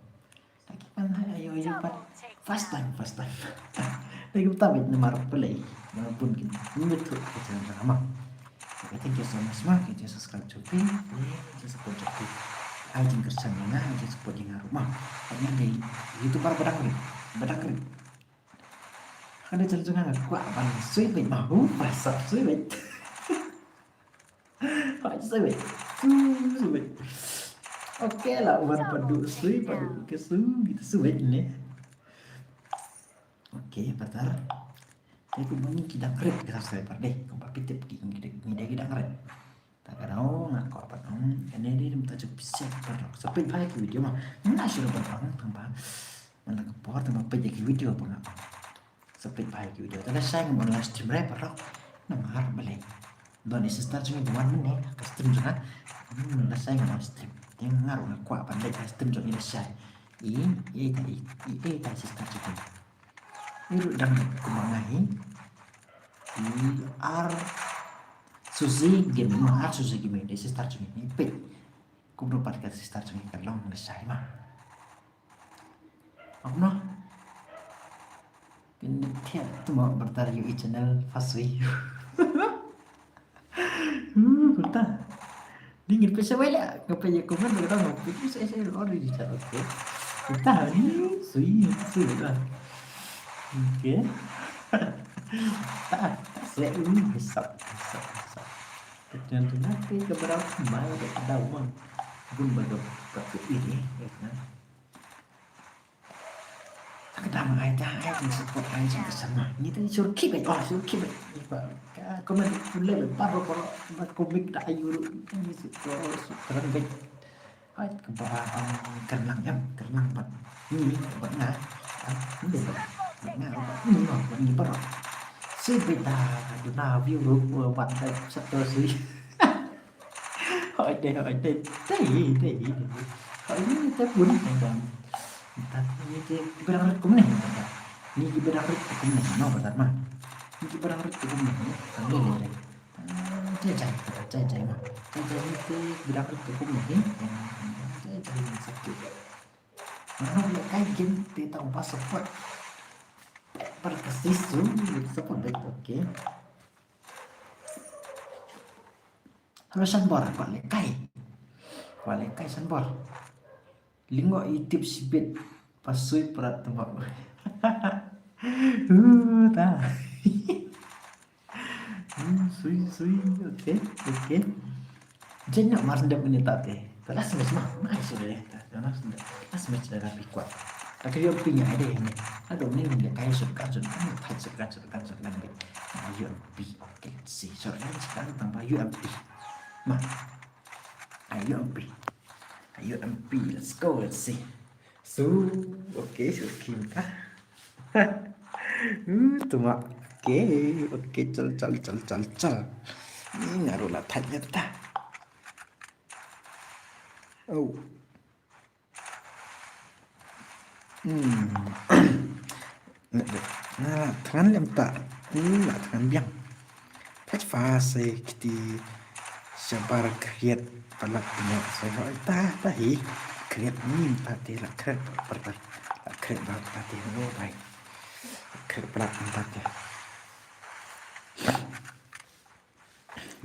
Lagi kan hai ayo ayo pat. First time, first time. Lagi uta bit namar play. Namar bun kin. Ïathuh ïa ka channel jong nga ma. Okay, thank you so much ma. Ki jingsupport jong phi. Ki jingsupport jong phi. Ai jingkyrsan ïa nga, ai jingsupport ïa nga ruh ma. Ai nga dei YouTuber ba dang rit. Ba dang rit. Hynrei channel jong nga nga kwah ban sui beit ma. Hu, ba sap sui beit. Hai sui beit. Sui beit. Okay la wan padu sui padu ke sui kita sui beit ne. Okay, patar. Te kumba ngi ki dang rit ki subscriber dei. Kumba phi tip ki ngi dei ki dang rit. Ta ka daw nga kwah pat ong kane dei mynta jong phi seh paralok. Sa peit bha ïa ki video ma. Nga shu ban ong tang ba man la ka por tang ba peit ïa ki video ba nga ong. Sa peit bha ïa ki video. Te lashai ngam ong live stream re paralok. Namar balei. Don i sister jong ngi ba wan mynne ka stream jong nga. Hmm, lashai ngam ong stream. Te nga ruh nga kwah ban leit live stream jong i lashai. I, i ta i, i, i ta sister jong ngi. I ruh dang kumba nga hi. I ar Suzy Gaming, ar Suzy Gaming, dei sister jong ngi, peit. Kumno pat ka sister jong ngi ka long lashai ma. Kumno? Pynthia tu ma bertar ïa i channel Fasui. Hmm, kuta. Dingin pesa wala, ngapa ya komen berapa mau pikir saya saya already chat okay. Kuta ni sui sui lah. Okay. Tak tak saya ini besar besar besar. Kemudian tu nanti ke berapa mai ada daun. Bun baga ke ini ya kan. Ka dang ai ta, ai jingsupport, ai jingkyrpad ma. Ngi te suruh keep it, oh, suruh keep it. Ngi ba, ka comment pule ba baroh baroh, ba komik da ayu ruh. Ngi suruh, suruh kren bad. Ai, kaba, um, kren lang em, kren lang bad. Ngi, bad nga. Ah, ngi bad, bad nga, bad ngi, bad ngi baroh. Si beta, duna view ruh, bad, bad, satu si. Hoi de, hoi de. Dei, dei, dei. Hoi ni te bun, dei, dei. Ta ni te kiba dang rit kumne, dei. Ni kiba dang rit kumne, no, ba tat ma. Ni kiba dang rit kumne, dei. Tang dei, dei. Ah, jai, jai, jai, jai, ma. Jai, jai, ni te kiba dang rit kumne, dei. Jai, jai, ni sakit. Mana boleh kai game te tau ba support. Bar ka sisu, support dei, okay. Halo Sanbor, kwah leh kai. Kwah leh kai Sanbor. Lyngngoh i tip shibit, pasoi prat tembak. Uh, ta. Hmm, sui, sui. Okay, okay. Jeng nak mar sendap ni ta te. Ta last match mah. Mai sudah deh. Ta last match. Last match dah rapi kuat. Ta kri pi nya ai deh ni. Aduh ni ni kai shot kan shot kan, thai shot kan shot kan shot kan. Ayo pi. Okay, let's see. Shot kan shot kan tambah U M P. Ma. Ayo pi. Ayo pi. Let's go. Let's see. So, okay, so kim ta. Uh, tu ma. Okay, okay, chal, chal, chal, chal, chal. Ni nga ruh la thait ïa ta. Oh. Hmm. Nga la thngan lem ta. Hmm, la thngan biang. Thait fa se kiti shabar kriat palat pynïoh se hoi ta ta hi. Kriat ni ta te la kriat palat. La kriat ba ta te ho bai. Kriat palat ta te.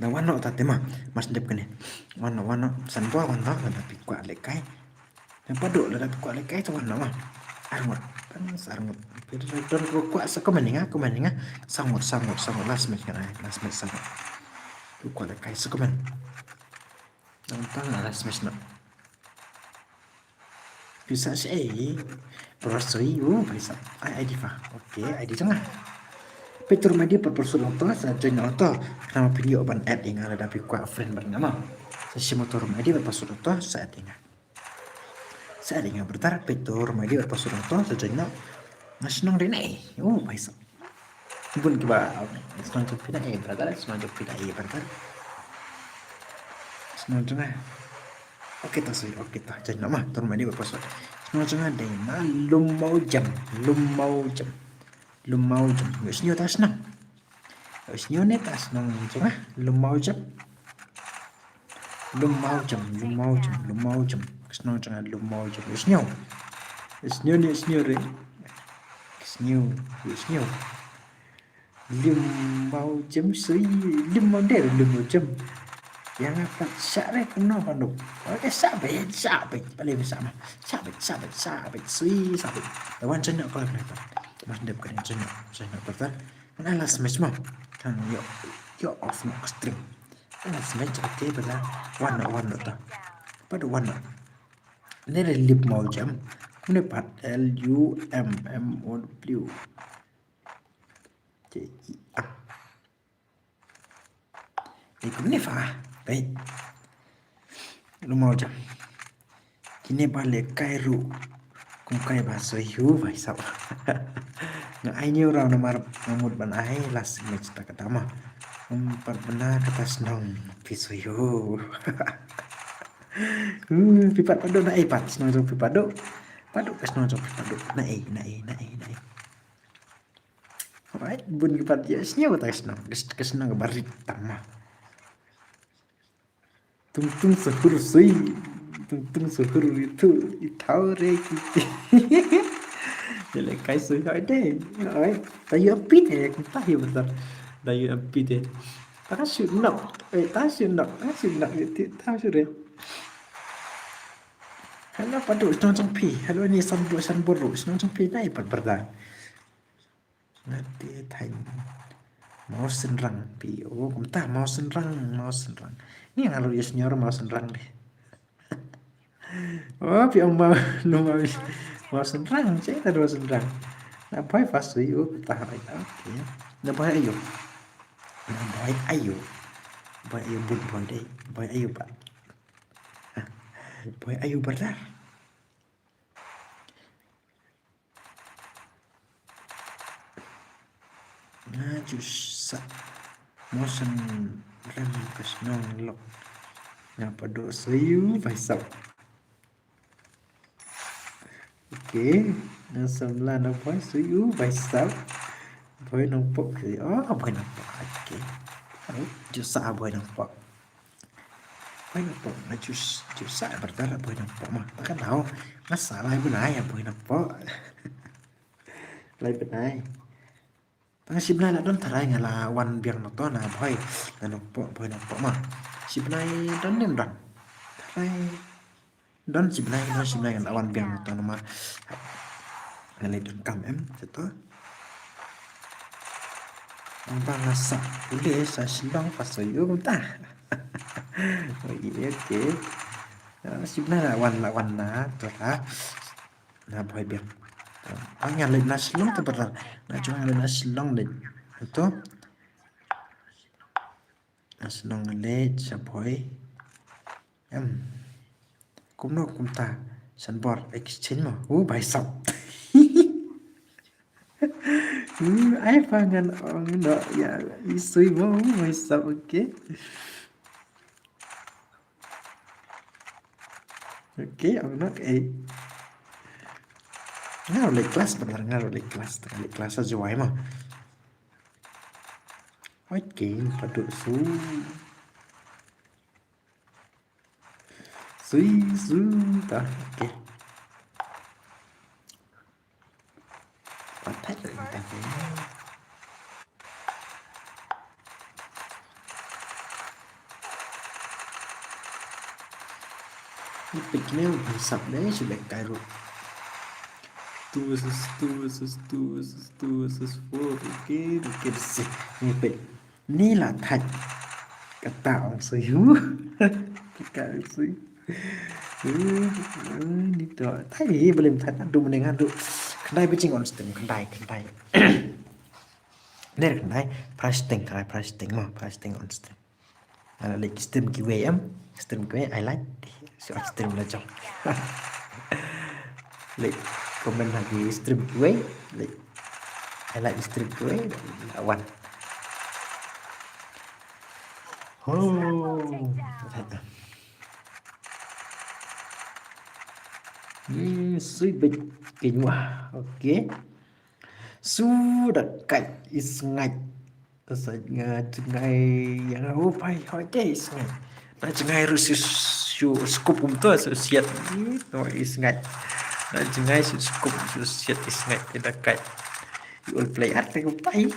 Da wan noh ta te ma, mas dep kane. Wan noh, wan noh, Sanbor wan noh, lada phi kwah leh kai. Lada phi kwah leh kai, to wan noh ma. Arngut, pas arngut. Phi don kwah sa comment ïa nga, comment ïa nga. Sangut, sangut, sangut, last match kane, last match sangut. Phi kwah leh kai sa comment. Nang tang last match noh. Pisa shaei. Brosoi, oh, pisa. Ai, I D fa. Okay, I D jong nga. Peit ruh ma I D pat password ong to, sa join ong to. Khnang phin ïoh ban add ïa nga lada phi kwah friend bad nga ma. Sa shim ong to ruh ma I D pat password ong to, sa add ïa nga. Sa add ïa nga brother, peit ruh ma I D pat password ong to, sa join noh. Nga shnong dei naei. Oh, pisa. Bun kiba shnong jong phi na ei brother, shnong jong phi na ei brother. Shnong jong nga. Okay ta soi, okay ta jong nga ma, tur ma dei ba password. Shnong jong nga dei na Lwmawjam, Lwmawjam. Lwmawjam. Ïohsngew ta shnong. Ïohsngew ne ta shnong jong nga, Lwmawjam. Lwmawjam, Lwmawjam, Lwmawjam. Ka shnong jong nga Lwmawjam. Ïohsngew. Ïohsngew ne ïohsngew re. Ïohsngew, ïohsngew. Lwmawjam soi, Lwmawjam, Lwmawjam. Ïa nga pat shah re kumno kumno. Okay, shah beit, shah beit. Balei ba shah ma. Shah beit, shah beit, shah beit. Soi, shah beit. Te wan join noh ka live. Mas dep ka join noh, join noh ka. Ngan last match mo. Kan ïoh, ïoh off noh ka stream. Last match, okay, bala. Wan noh, wan noh ta. Pat wan noh. Ne re Lwmawjam. Kumne pat L U M M O W. J I A. Ei kumne fa. Peit. Lwmawjam. Kine ba leh kai ruh. Kum kai ba soi hu bai sap. Nga ai new round namar nga mut ban ai last match ta kata ma. Kum pat bna kata shnong phi soi hu. Hmm, phi pat pat dei na ei pat shnong jong phi pat dei. Pat dei ka shnong jong phi pat dei. Na ei, na ei, na ei, na ei. Alright, bun ki pat ïohsngew ta ka shnong. Ka shnong kaba rit tam ma. Tung tung sahur sui. Tung tung sahur itu. Itau re ki. Jale kai sui hai de. Alright. Ta ïoh pit eh. Ta ïoh betul. Ta ïoh pit eh. Ta ka shu nok. Eh, ta shu nok. Ta shu nok itu. Ta shu re. Hello, padu, shnong jong phi. Hello, ni san bu, san buru. Shnong jong phi dei pat berdang. Ngati thaiñ. Mawsynrang phi. Oh, kumta Mawsynrang, Mawsynrang. Ni nga ruh ïohsngew Mawsynrang dei. Oh, phi ong ma, no ma. Wa Sundram, ceh ta wa Sundram. Na Boy fa sui u ta ha ai ta. Okay. Na Boy ayu. Na Boy ayu. Boy ayu bun Boy dei. Boy ayu ba. Boy ayu brother. Nga ju sa motion rem ka shnong lok. Nga pado sayu bai sap. Okay. Nga samla na Boy sayu bai sap. Boy nongpok. Oh, Boy nongpok. Okay. Ju sa Boy nongpok. Boy nongpok na ju, ju sa brother Boy nongpok ma. Takkan tau. Nga sa lai bnai Boy nongpok. Lai bnai. Tang shi bnai la don tharai nga la wan biang na to na Boy. Na nongpok Boy nongpok ma. Shi bnai don nim don. Tharai don shi bnai, don shi bnai nga la wan biang na to na ma. Nga leh don kam em, sa to. Bang bang nga sa pule sa Shillong pa so yu ta. Okay, okay. Ah, shi bnai la wan, la wan na to la. Na Boy biang. Ah, nga leh na Shillong to brother. Na jong nga leh na Shillong leh. To. Na Shillong leh sa Boy. Em. Kumno kumta. San bor exchange mo. U bai sap. U ai pa ngan ong no ya i sui mo u bai sap, okay. Okay, ong no eh. Nga leh class brother, nga leh class, nga leh class sa juai mo. Okay, padu su. Sui, sui, ta. Okay. Patat ta. Ni pik ni un sap deh, shu leh kai ruh. Two versus two versus two versus two versus four. Okay, okay, sih. Ni pik. Ni la thait. Kata ong sui hu. Kata ong sui. Ni to thait hi, blim thait adu mending adu. Khandai bejing on stream, khandai, khandai. Ner khandai, price ting, khandai price ting mo, price ting on stream. Ala lek stream giveaway em, stream giveaway, I like. So stream la jong. Lek comment lagi stream giveaway, lek. I like stream giveaway, la wan. Oh. Hmm, sui bej kenywa. Okay. Su da kai is ngai. Sa nga jngai ïa nga u pai hoi te sngai. Na jngai ruh su su skup um to su siat. No is ngai. Na jngai su skup su siat is ngai te da kai. You all play art te ku pai.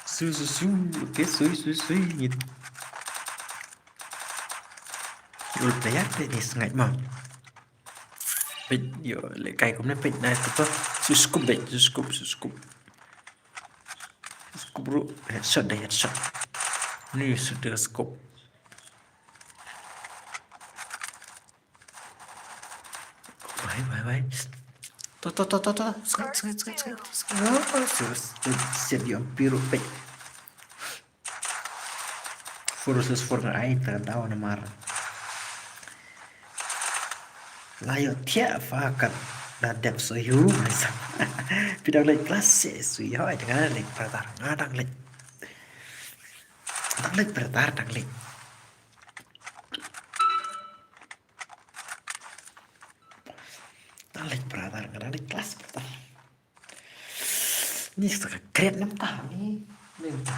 Su su su. Okay, sui sui sui. You all play art te is ngai ma. Peit, ïoh, leh kai kumne peit na tu pa. Su scoop beit, su scoop, su scoop. Su scoop bro, headshot deh, headshot. Ni su deh scoop. Bye, bye, bye. To, to, to, to, to. Sngap, sngap, sngap, sngap, sngap. Oh, su, su, su, ïoh, biru peit. Four versus four nga ai ta daw namar. La ïoh thiah fa kat da dep so yu mai sa. Phi dang leit class six so yu ai dang leit brother nga dang leit. Dang leit brother dang leit. Dang leit brother nga dang leit class brother. Ni sa ka kret nam ta ni. Ni ta.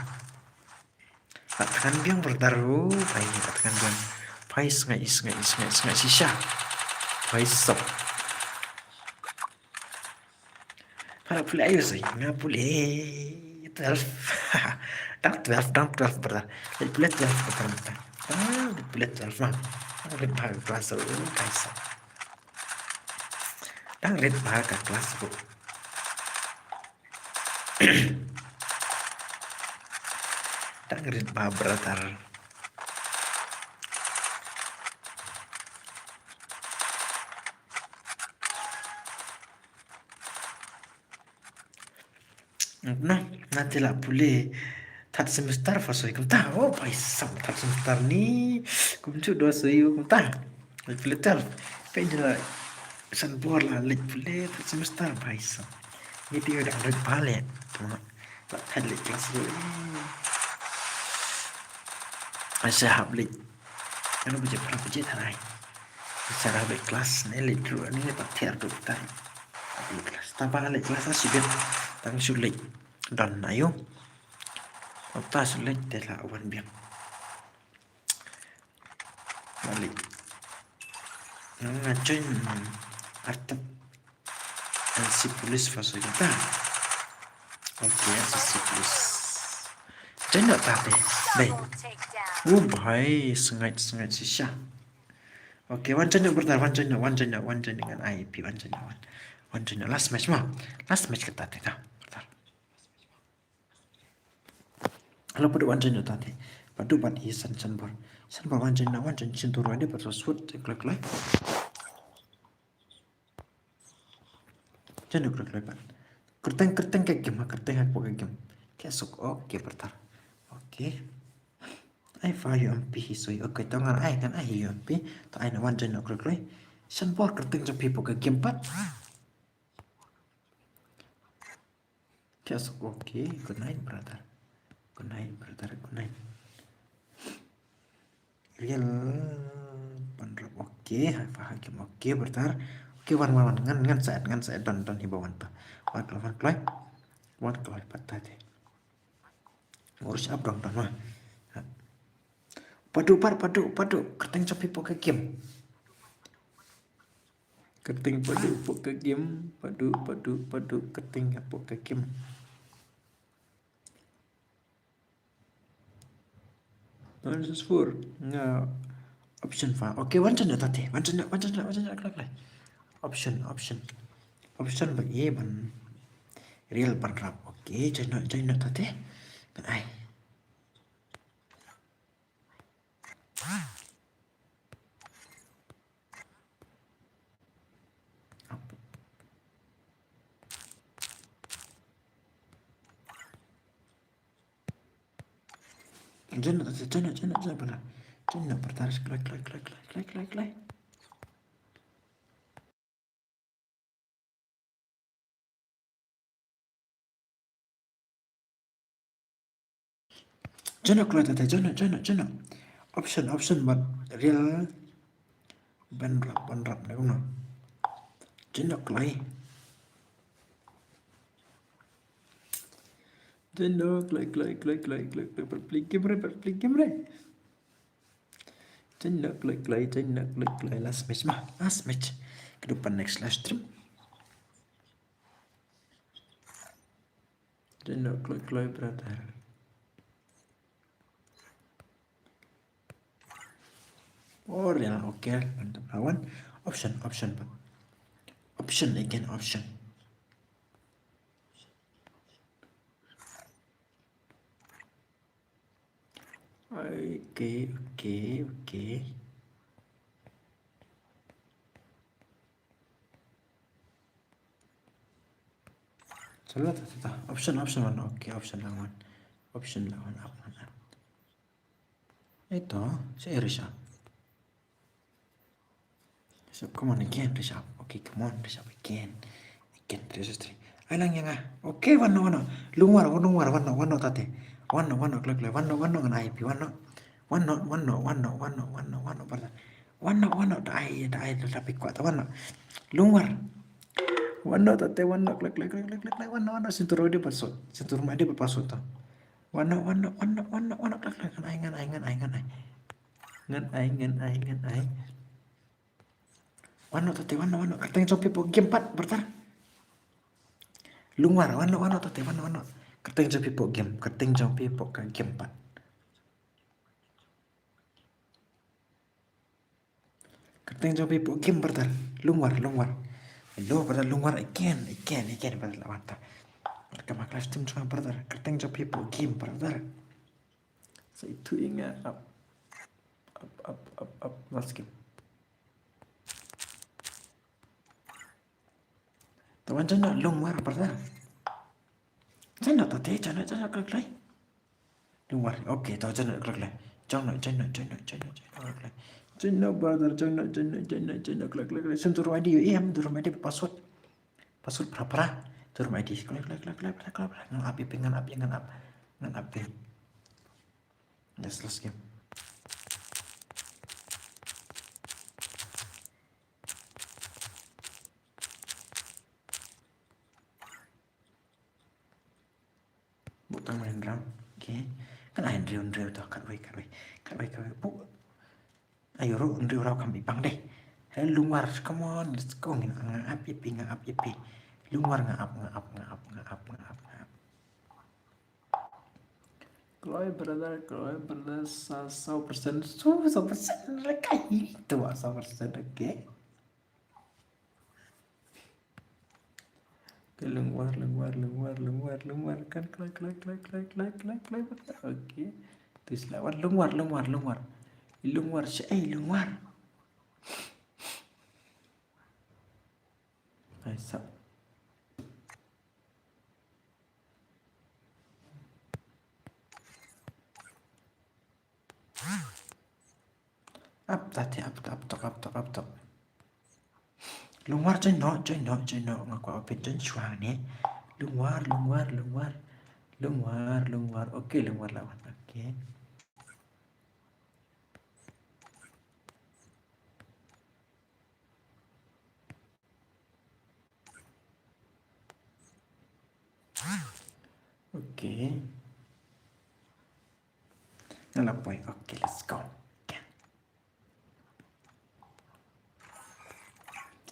Ka tkan biang brother ru, pai ka tkan biang. Pai sngai sngai sngai sngai shisha. Pai sop. Para pule ayo sai, nga pule twelve. Dang twelve, dang twelve brother. Leit pule twelve brother. Dang pule twelve ma. Dang leit bha class ru, pai sop. Dang rit bha ka class ru. Dang rit bha brother. Na, na te la pule third semester first week kumta. Oh, bhai sahab, third semester ni kumjuh do soi kumta. Pule third. Pynjela san bor la leit pule third semester, bhai sahab. Ni te da leit pale. Tama. La thad leit class ruh. Ai sa hap leit. Ano baje, phra baje tharai. Sa hap leit class ne leit ruh ne pat ther ruh ta. Leit class. Tang ba leit class la sibit. Tang shu leit. Don ayo. Ota shu leit te la wan biang. Balik. Nga join artep N C C Police first kita. Okay, N C C Police. Join noh ta te. Dei. Oh bhai, sngewbha sngewbha shisha. Okay, wan join noh brother, wan join noh, wan join noh, wan join noh ngan I P, wan join noh, wan. Wan join noh last match ma. Last match kata te ta. Brother. Halo padu wan join noh ta te. Padu ban i san san bor. San bor wan join noh, wan join shin turu ade pat sut kloi kloi. Join noh kloi kloi pat. Kyrteng kyrteng ka game, kyrteng hapoh ka game. Ka suk, okay brother. Okay. Ai fa U M P hi soi. Okay, to ngan ai ngan ai U M P. To ai na wan join noh kloi kloi. San bor kyrteng jong phi hapoh ka game pat. Yes, okay. Good night, brother. Good night, brother. Good night. Real Panrap. Okay, hai fa hakim. Okay, brother. Okay, wan wan wan. Ngan ngan saet ngan saet don don hi ba wan ta. Wan kloi wan kloi. Wan kloi pat ta te. Ngurus up don don wah. Padu par padu padu. Kyrteng jong phi hapoh ka game. Kyrteng padu hapoh ka game, padu padu padu kyrteng hapoh ka game. Nine six four nga option fa. Okay, wan join noh ta te, wan join noh, wan join noh, wan join noh, kloi kloi. Option, option. Option ba ye ban Real Panrap. Okay, join noh, join noh ta te. Kan ai. Join noh, join noh, join noh, join noh, brother. Join noh, brother. Kloi, kloi, kloi. Join noh kloi ta te, join noh, join noh, join noh. Option, option bad Real Panrap, Panrap ne kumno. Join noh kloi. Join noh kloi, kloi, kloi, kloi, kloi, kloi, pat plie game re, pat plie game re. Join noh kloi kloi, join noh kloi kloi. Last match ma, last match. Ka dei ban next live stream. Join noh kloi kloi, brother. Oh, Real, okay. Mantap lawan. Option, option, bud. Option again, option. Okay, okay, okay. Salah ta, ta, ta. Option, option wan. Okay, option la wan. Option la wan, up wan, up. Eto, sa eri sa. So, come on again, Rishabh. Okay, come on, Rishabh, again. Again, three six three. Ai lang ïa nga. Okay, wan noh, wan noh. Lungwar, wan noh, wan noh, wan noh, wan noh, tate. Wan noh, wan noh, kloi, kloi. Wan noh, wan noh, ngan I P, wan noh. Wan noh, wan noh, wan noh, wan noh, wan noh, wan noh, brother. Wan noh, wan noh, da ai, da ai, da ai, phi kwah, ta wan noh. Lungwar. Wan noh, tate, wan noh, kloi, kloi, wan noh, wan noh, sintur ma dei pat sut. Sintur ma dei pat sut, ta. Wan noh, wan noh, wan noh, wan noh, wan noh, kloi, kloi, ngan ai, ngan ai, ngan ai, ngan ai. Ngan ai, ngan ai, ngan ai. Wan noh tate, wan noh, wan noh. Kyrteng jong phi hapoh game pat, brother. Lungwar, wan noh, wan noh tate, wan noh, wan noh. Kyrteng jong phi hapoh game, kyrteng jong phi hapoh ka game pat. Kyrteng jong phi hapoh game, brother. Lungwar, lungwar. Hello, brother, lungwar again, again, again, brother, la wan ta. Ka ma class team jong nga, brother. Kyrteng jong phi hapoh game, brother. Sa itu inga up, up, up, up, up, last game. Tawan jana lungwar, brother. Join noh, to te, join noh, join noh, klik, klik. Don't worry. Okay, to join noh, klik, klik. Join noh, join noh, join noh, join noh, join noh, klik, klik. Join noh, brother, join noh, join noh, join noh, join noh, klik, klik, klik. Send to room I D, eh, em, to room I D, password. Password pra, pra. To room I D, klik, klik, klik, klik, klik, klik. Ngan ap, ap, ngan ap, ngan ap. Ngan ap, eh. Let's, let's game. Buk tang main drum. Okay. Kan ai hynriew hynriew to, katwei, katwei. Katwei, katwei. Buk. Ayo ruh hynriew rau kam ipang dei. Hey, Lungwar, come on, let's go. Ngin nga ap ïa phi, nga ap ïa phi. Lungwar nga ap, nga ap, nga ap, nga ap, nga ap, nga ap. Kloi brother, kloi brother, sa, saw percent, su, saw percent, la kai, tu, saw percent, okay. Okay, Lungwar, Lungwar, Lungwar, Lungwar, Lungwar, kan, kloi, kloi, kloi, brother, okay. Tu sila, wan, Lungwar, Lungwar, Lungwar. Lungwar, sha, eh, Lungwar. Ai, sa. Ap, ta te, ap, ap, tok, ap, tok, ap, tok. Lungwar, join noh, join noh, join noh. Nga kwah open join shuwa ne. Lungwar, Lungwar, Lungwar. Lungwar, Lungwar. Okay, Lungwar lawan. Okay. Okay. Nga la poi. Okay, let's go. Okay.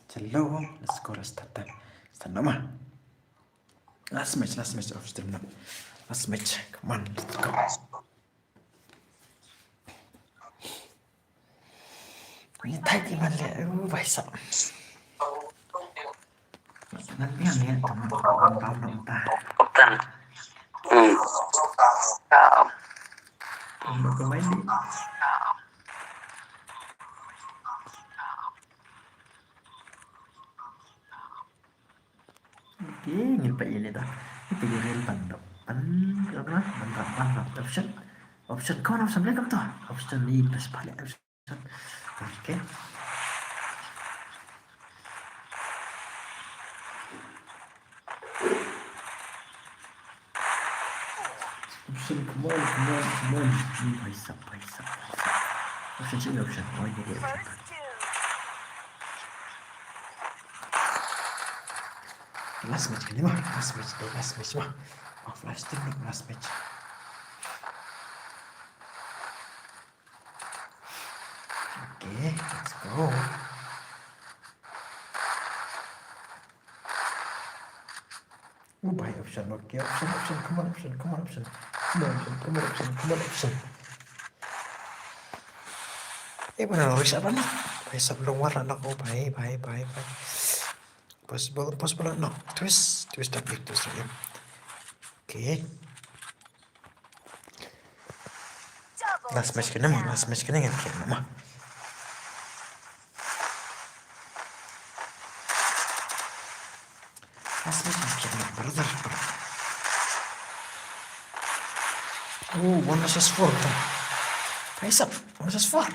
Chalo, let's go, let's start. Start nama. Last match, last match of stream na. Last match. Come on, let's go. Ni thait i man le, uh, bhai sahab. Ngan piang ïa, tang bam bam bam ta. Kaptan. Hmm. Bam bam bam ni. Okay, ngin peit ïa lei ta. Ngin peit ïa lei ban dap. Ban, ban, ban, ban, ban, ban. Option. Option, come on, option, lei kam to. Option ni, press balik option. Okay. Option, come on, come on, come on. Ni, bhai sahab, bhai sahab, bhai sahab. Option, sini option. Oh, ini dia option. Last match kane mo. Last match, eh, last match mo. Off live stream, last match. Okay, let's go. Oh, bhai, option, okay, option, option, come on, option, come on, option. Come on, option, come on, option, come on, option. Eh, mana Loris apa nak? Bhai sahab, Lungwar nak, oh, bhai, bhai, bhai, bhai. Possible, possible nak. Twist, twist, tapi twist, ya. Okay. Last match kane mo, last match kane ngan kit mo. Last match ngan kit mo, brother, brother. Oh, one versus four, brother. Nice up, one versus four.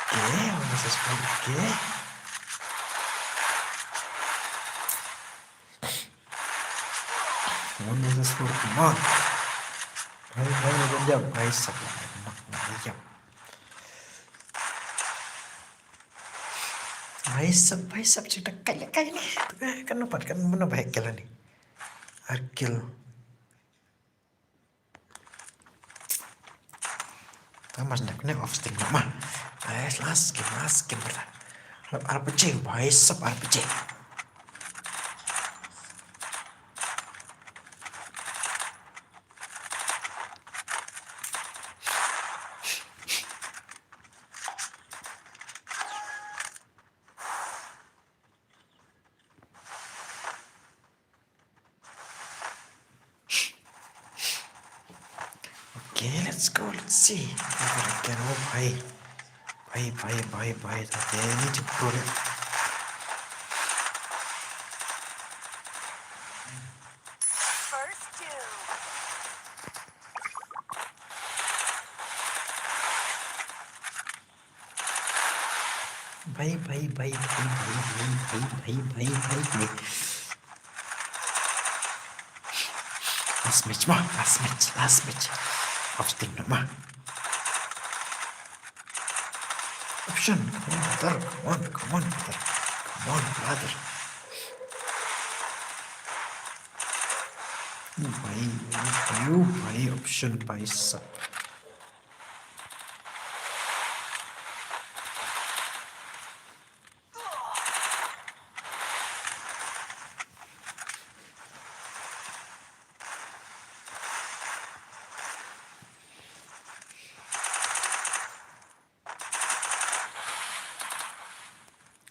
Okay, one versus four, okay. One versus four, come on. Bhai, bhai, na jam, bhai sahab, na, na jam. Bhai sahab, bhai sahab, cerita kaya, kaya ni. Kan dapat, kan mana bhai kela ni. Arkil. Tama senda kena off stream nama. Guys, last game, last game, brother. R P G, bhai sahab, R P G. Okay, let's go, let's see. Bhai, bhai, bhai, bhai, bhai, bhai, bhai, bhai, bhai, bhai, bhai, bhai. Bhai, bhai, bhai. Last match ma, last match, last match. Option ma. Option, come on, brother, come on, come on, brother. Come on, brother. Oh bhai, oh bhai, option bhai sab.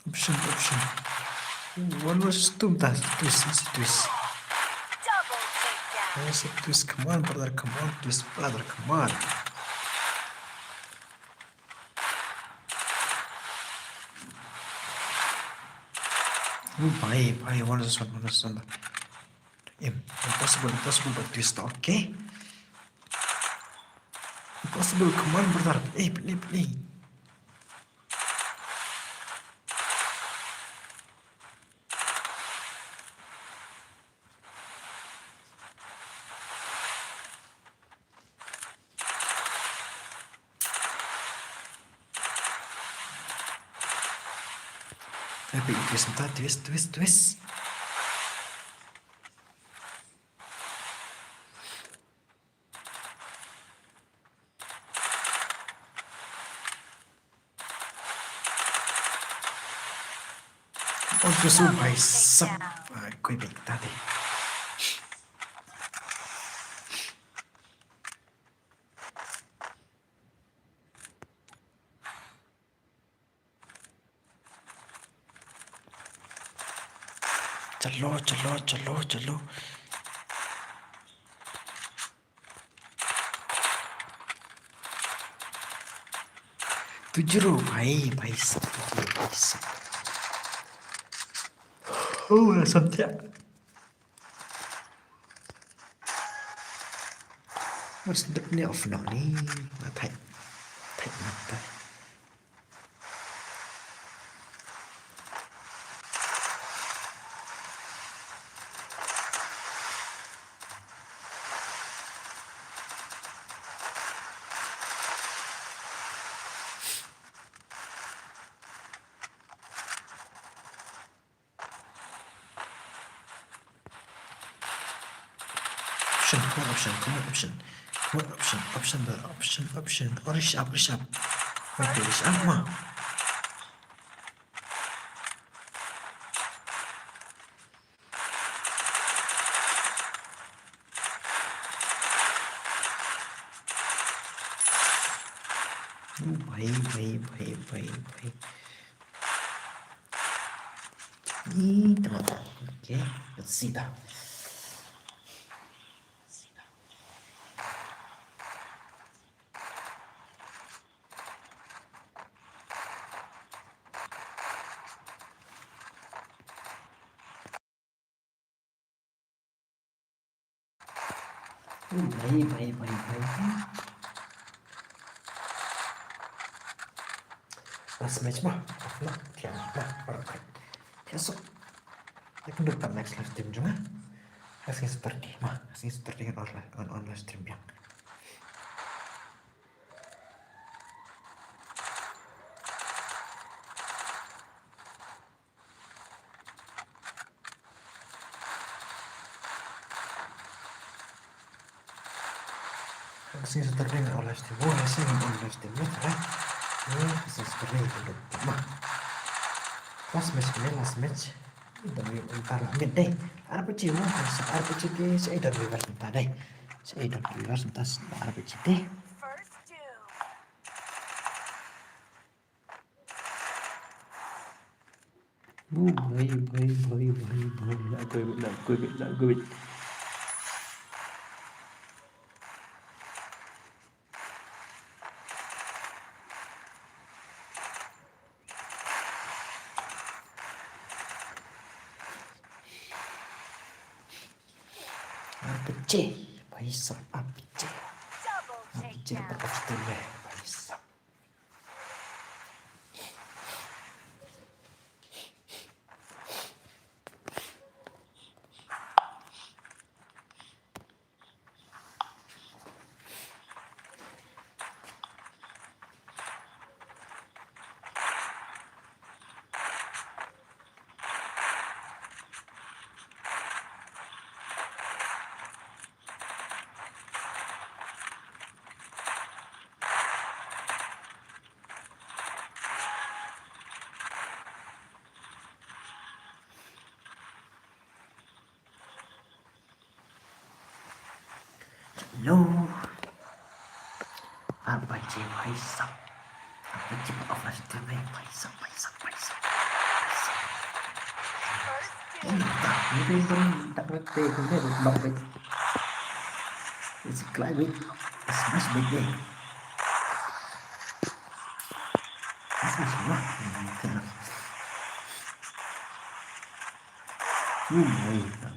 Option, option. One versus two, tas twist, twist. Double takedown. Yes, twist. Come on, brother. Come on, twist, brother. Come on. Oh bhai, bhai, one versus one, one versus one. Im, impossible, impossible, but twist, okay? Impossible, come on, brother. Play, play, play. Epic twist, twist, twist, twist. Oh, twist, oh bhai sab. Ah, koi bek ta de. Chalo, chalo, chalo, chalo. Two zero, bhai, bhai sab, two zero, bhai sab. Oh, samtya. Mas dep ni off no ni. Ma thai. Thai mata. Option, come on, option, come on, option. Come on, option, option, brother, option, option. Hurry up, hurry up. Wait, hurry up, ma. Oh, bhai, bhai, bhai, bhai, bhai. Ih, tamam. Okay, let's see that. Bhai, bhai, bhai, bhai. Last match ma. Off na. Thiang ma. Baroh khat. Thiang so. Ïa kynduh pat next live stream jong nga. Ka sngi Saturday ma. Ka sngi Saturday ngan on live, ngan on live stream biang. Ka sngi Saturday ngan on live stream. Oh, ka sngi ngan on live stream. Ka sngi Saturday ngan on live stream. Last match kane, last match. Don wi, mynta la mid dei. R P G mo, sa R P G te, sa don viewers mynta dei. Sa don viewers mynta sa R P G te. Oh, bhai, bhai, bhai, bhai, bhai. Nak koi, nak koi, nak koi. R P G, bhai sab, R P G. R P G dapat Australia, bhai sab. Hello. Ar baje bhai sahab. Ar baje bhai sahab, bhai sahab, bhai sahab, bhai sahab. Dah, ini pun dah berhenti, kemudian dah berhenti. It's a climate. It's much big day. It's much work. Hmm, boy.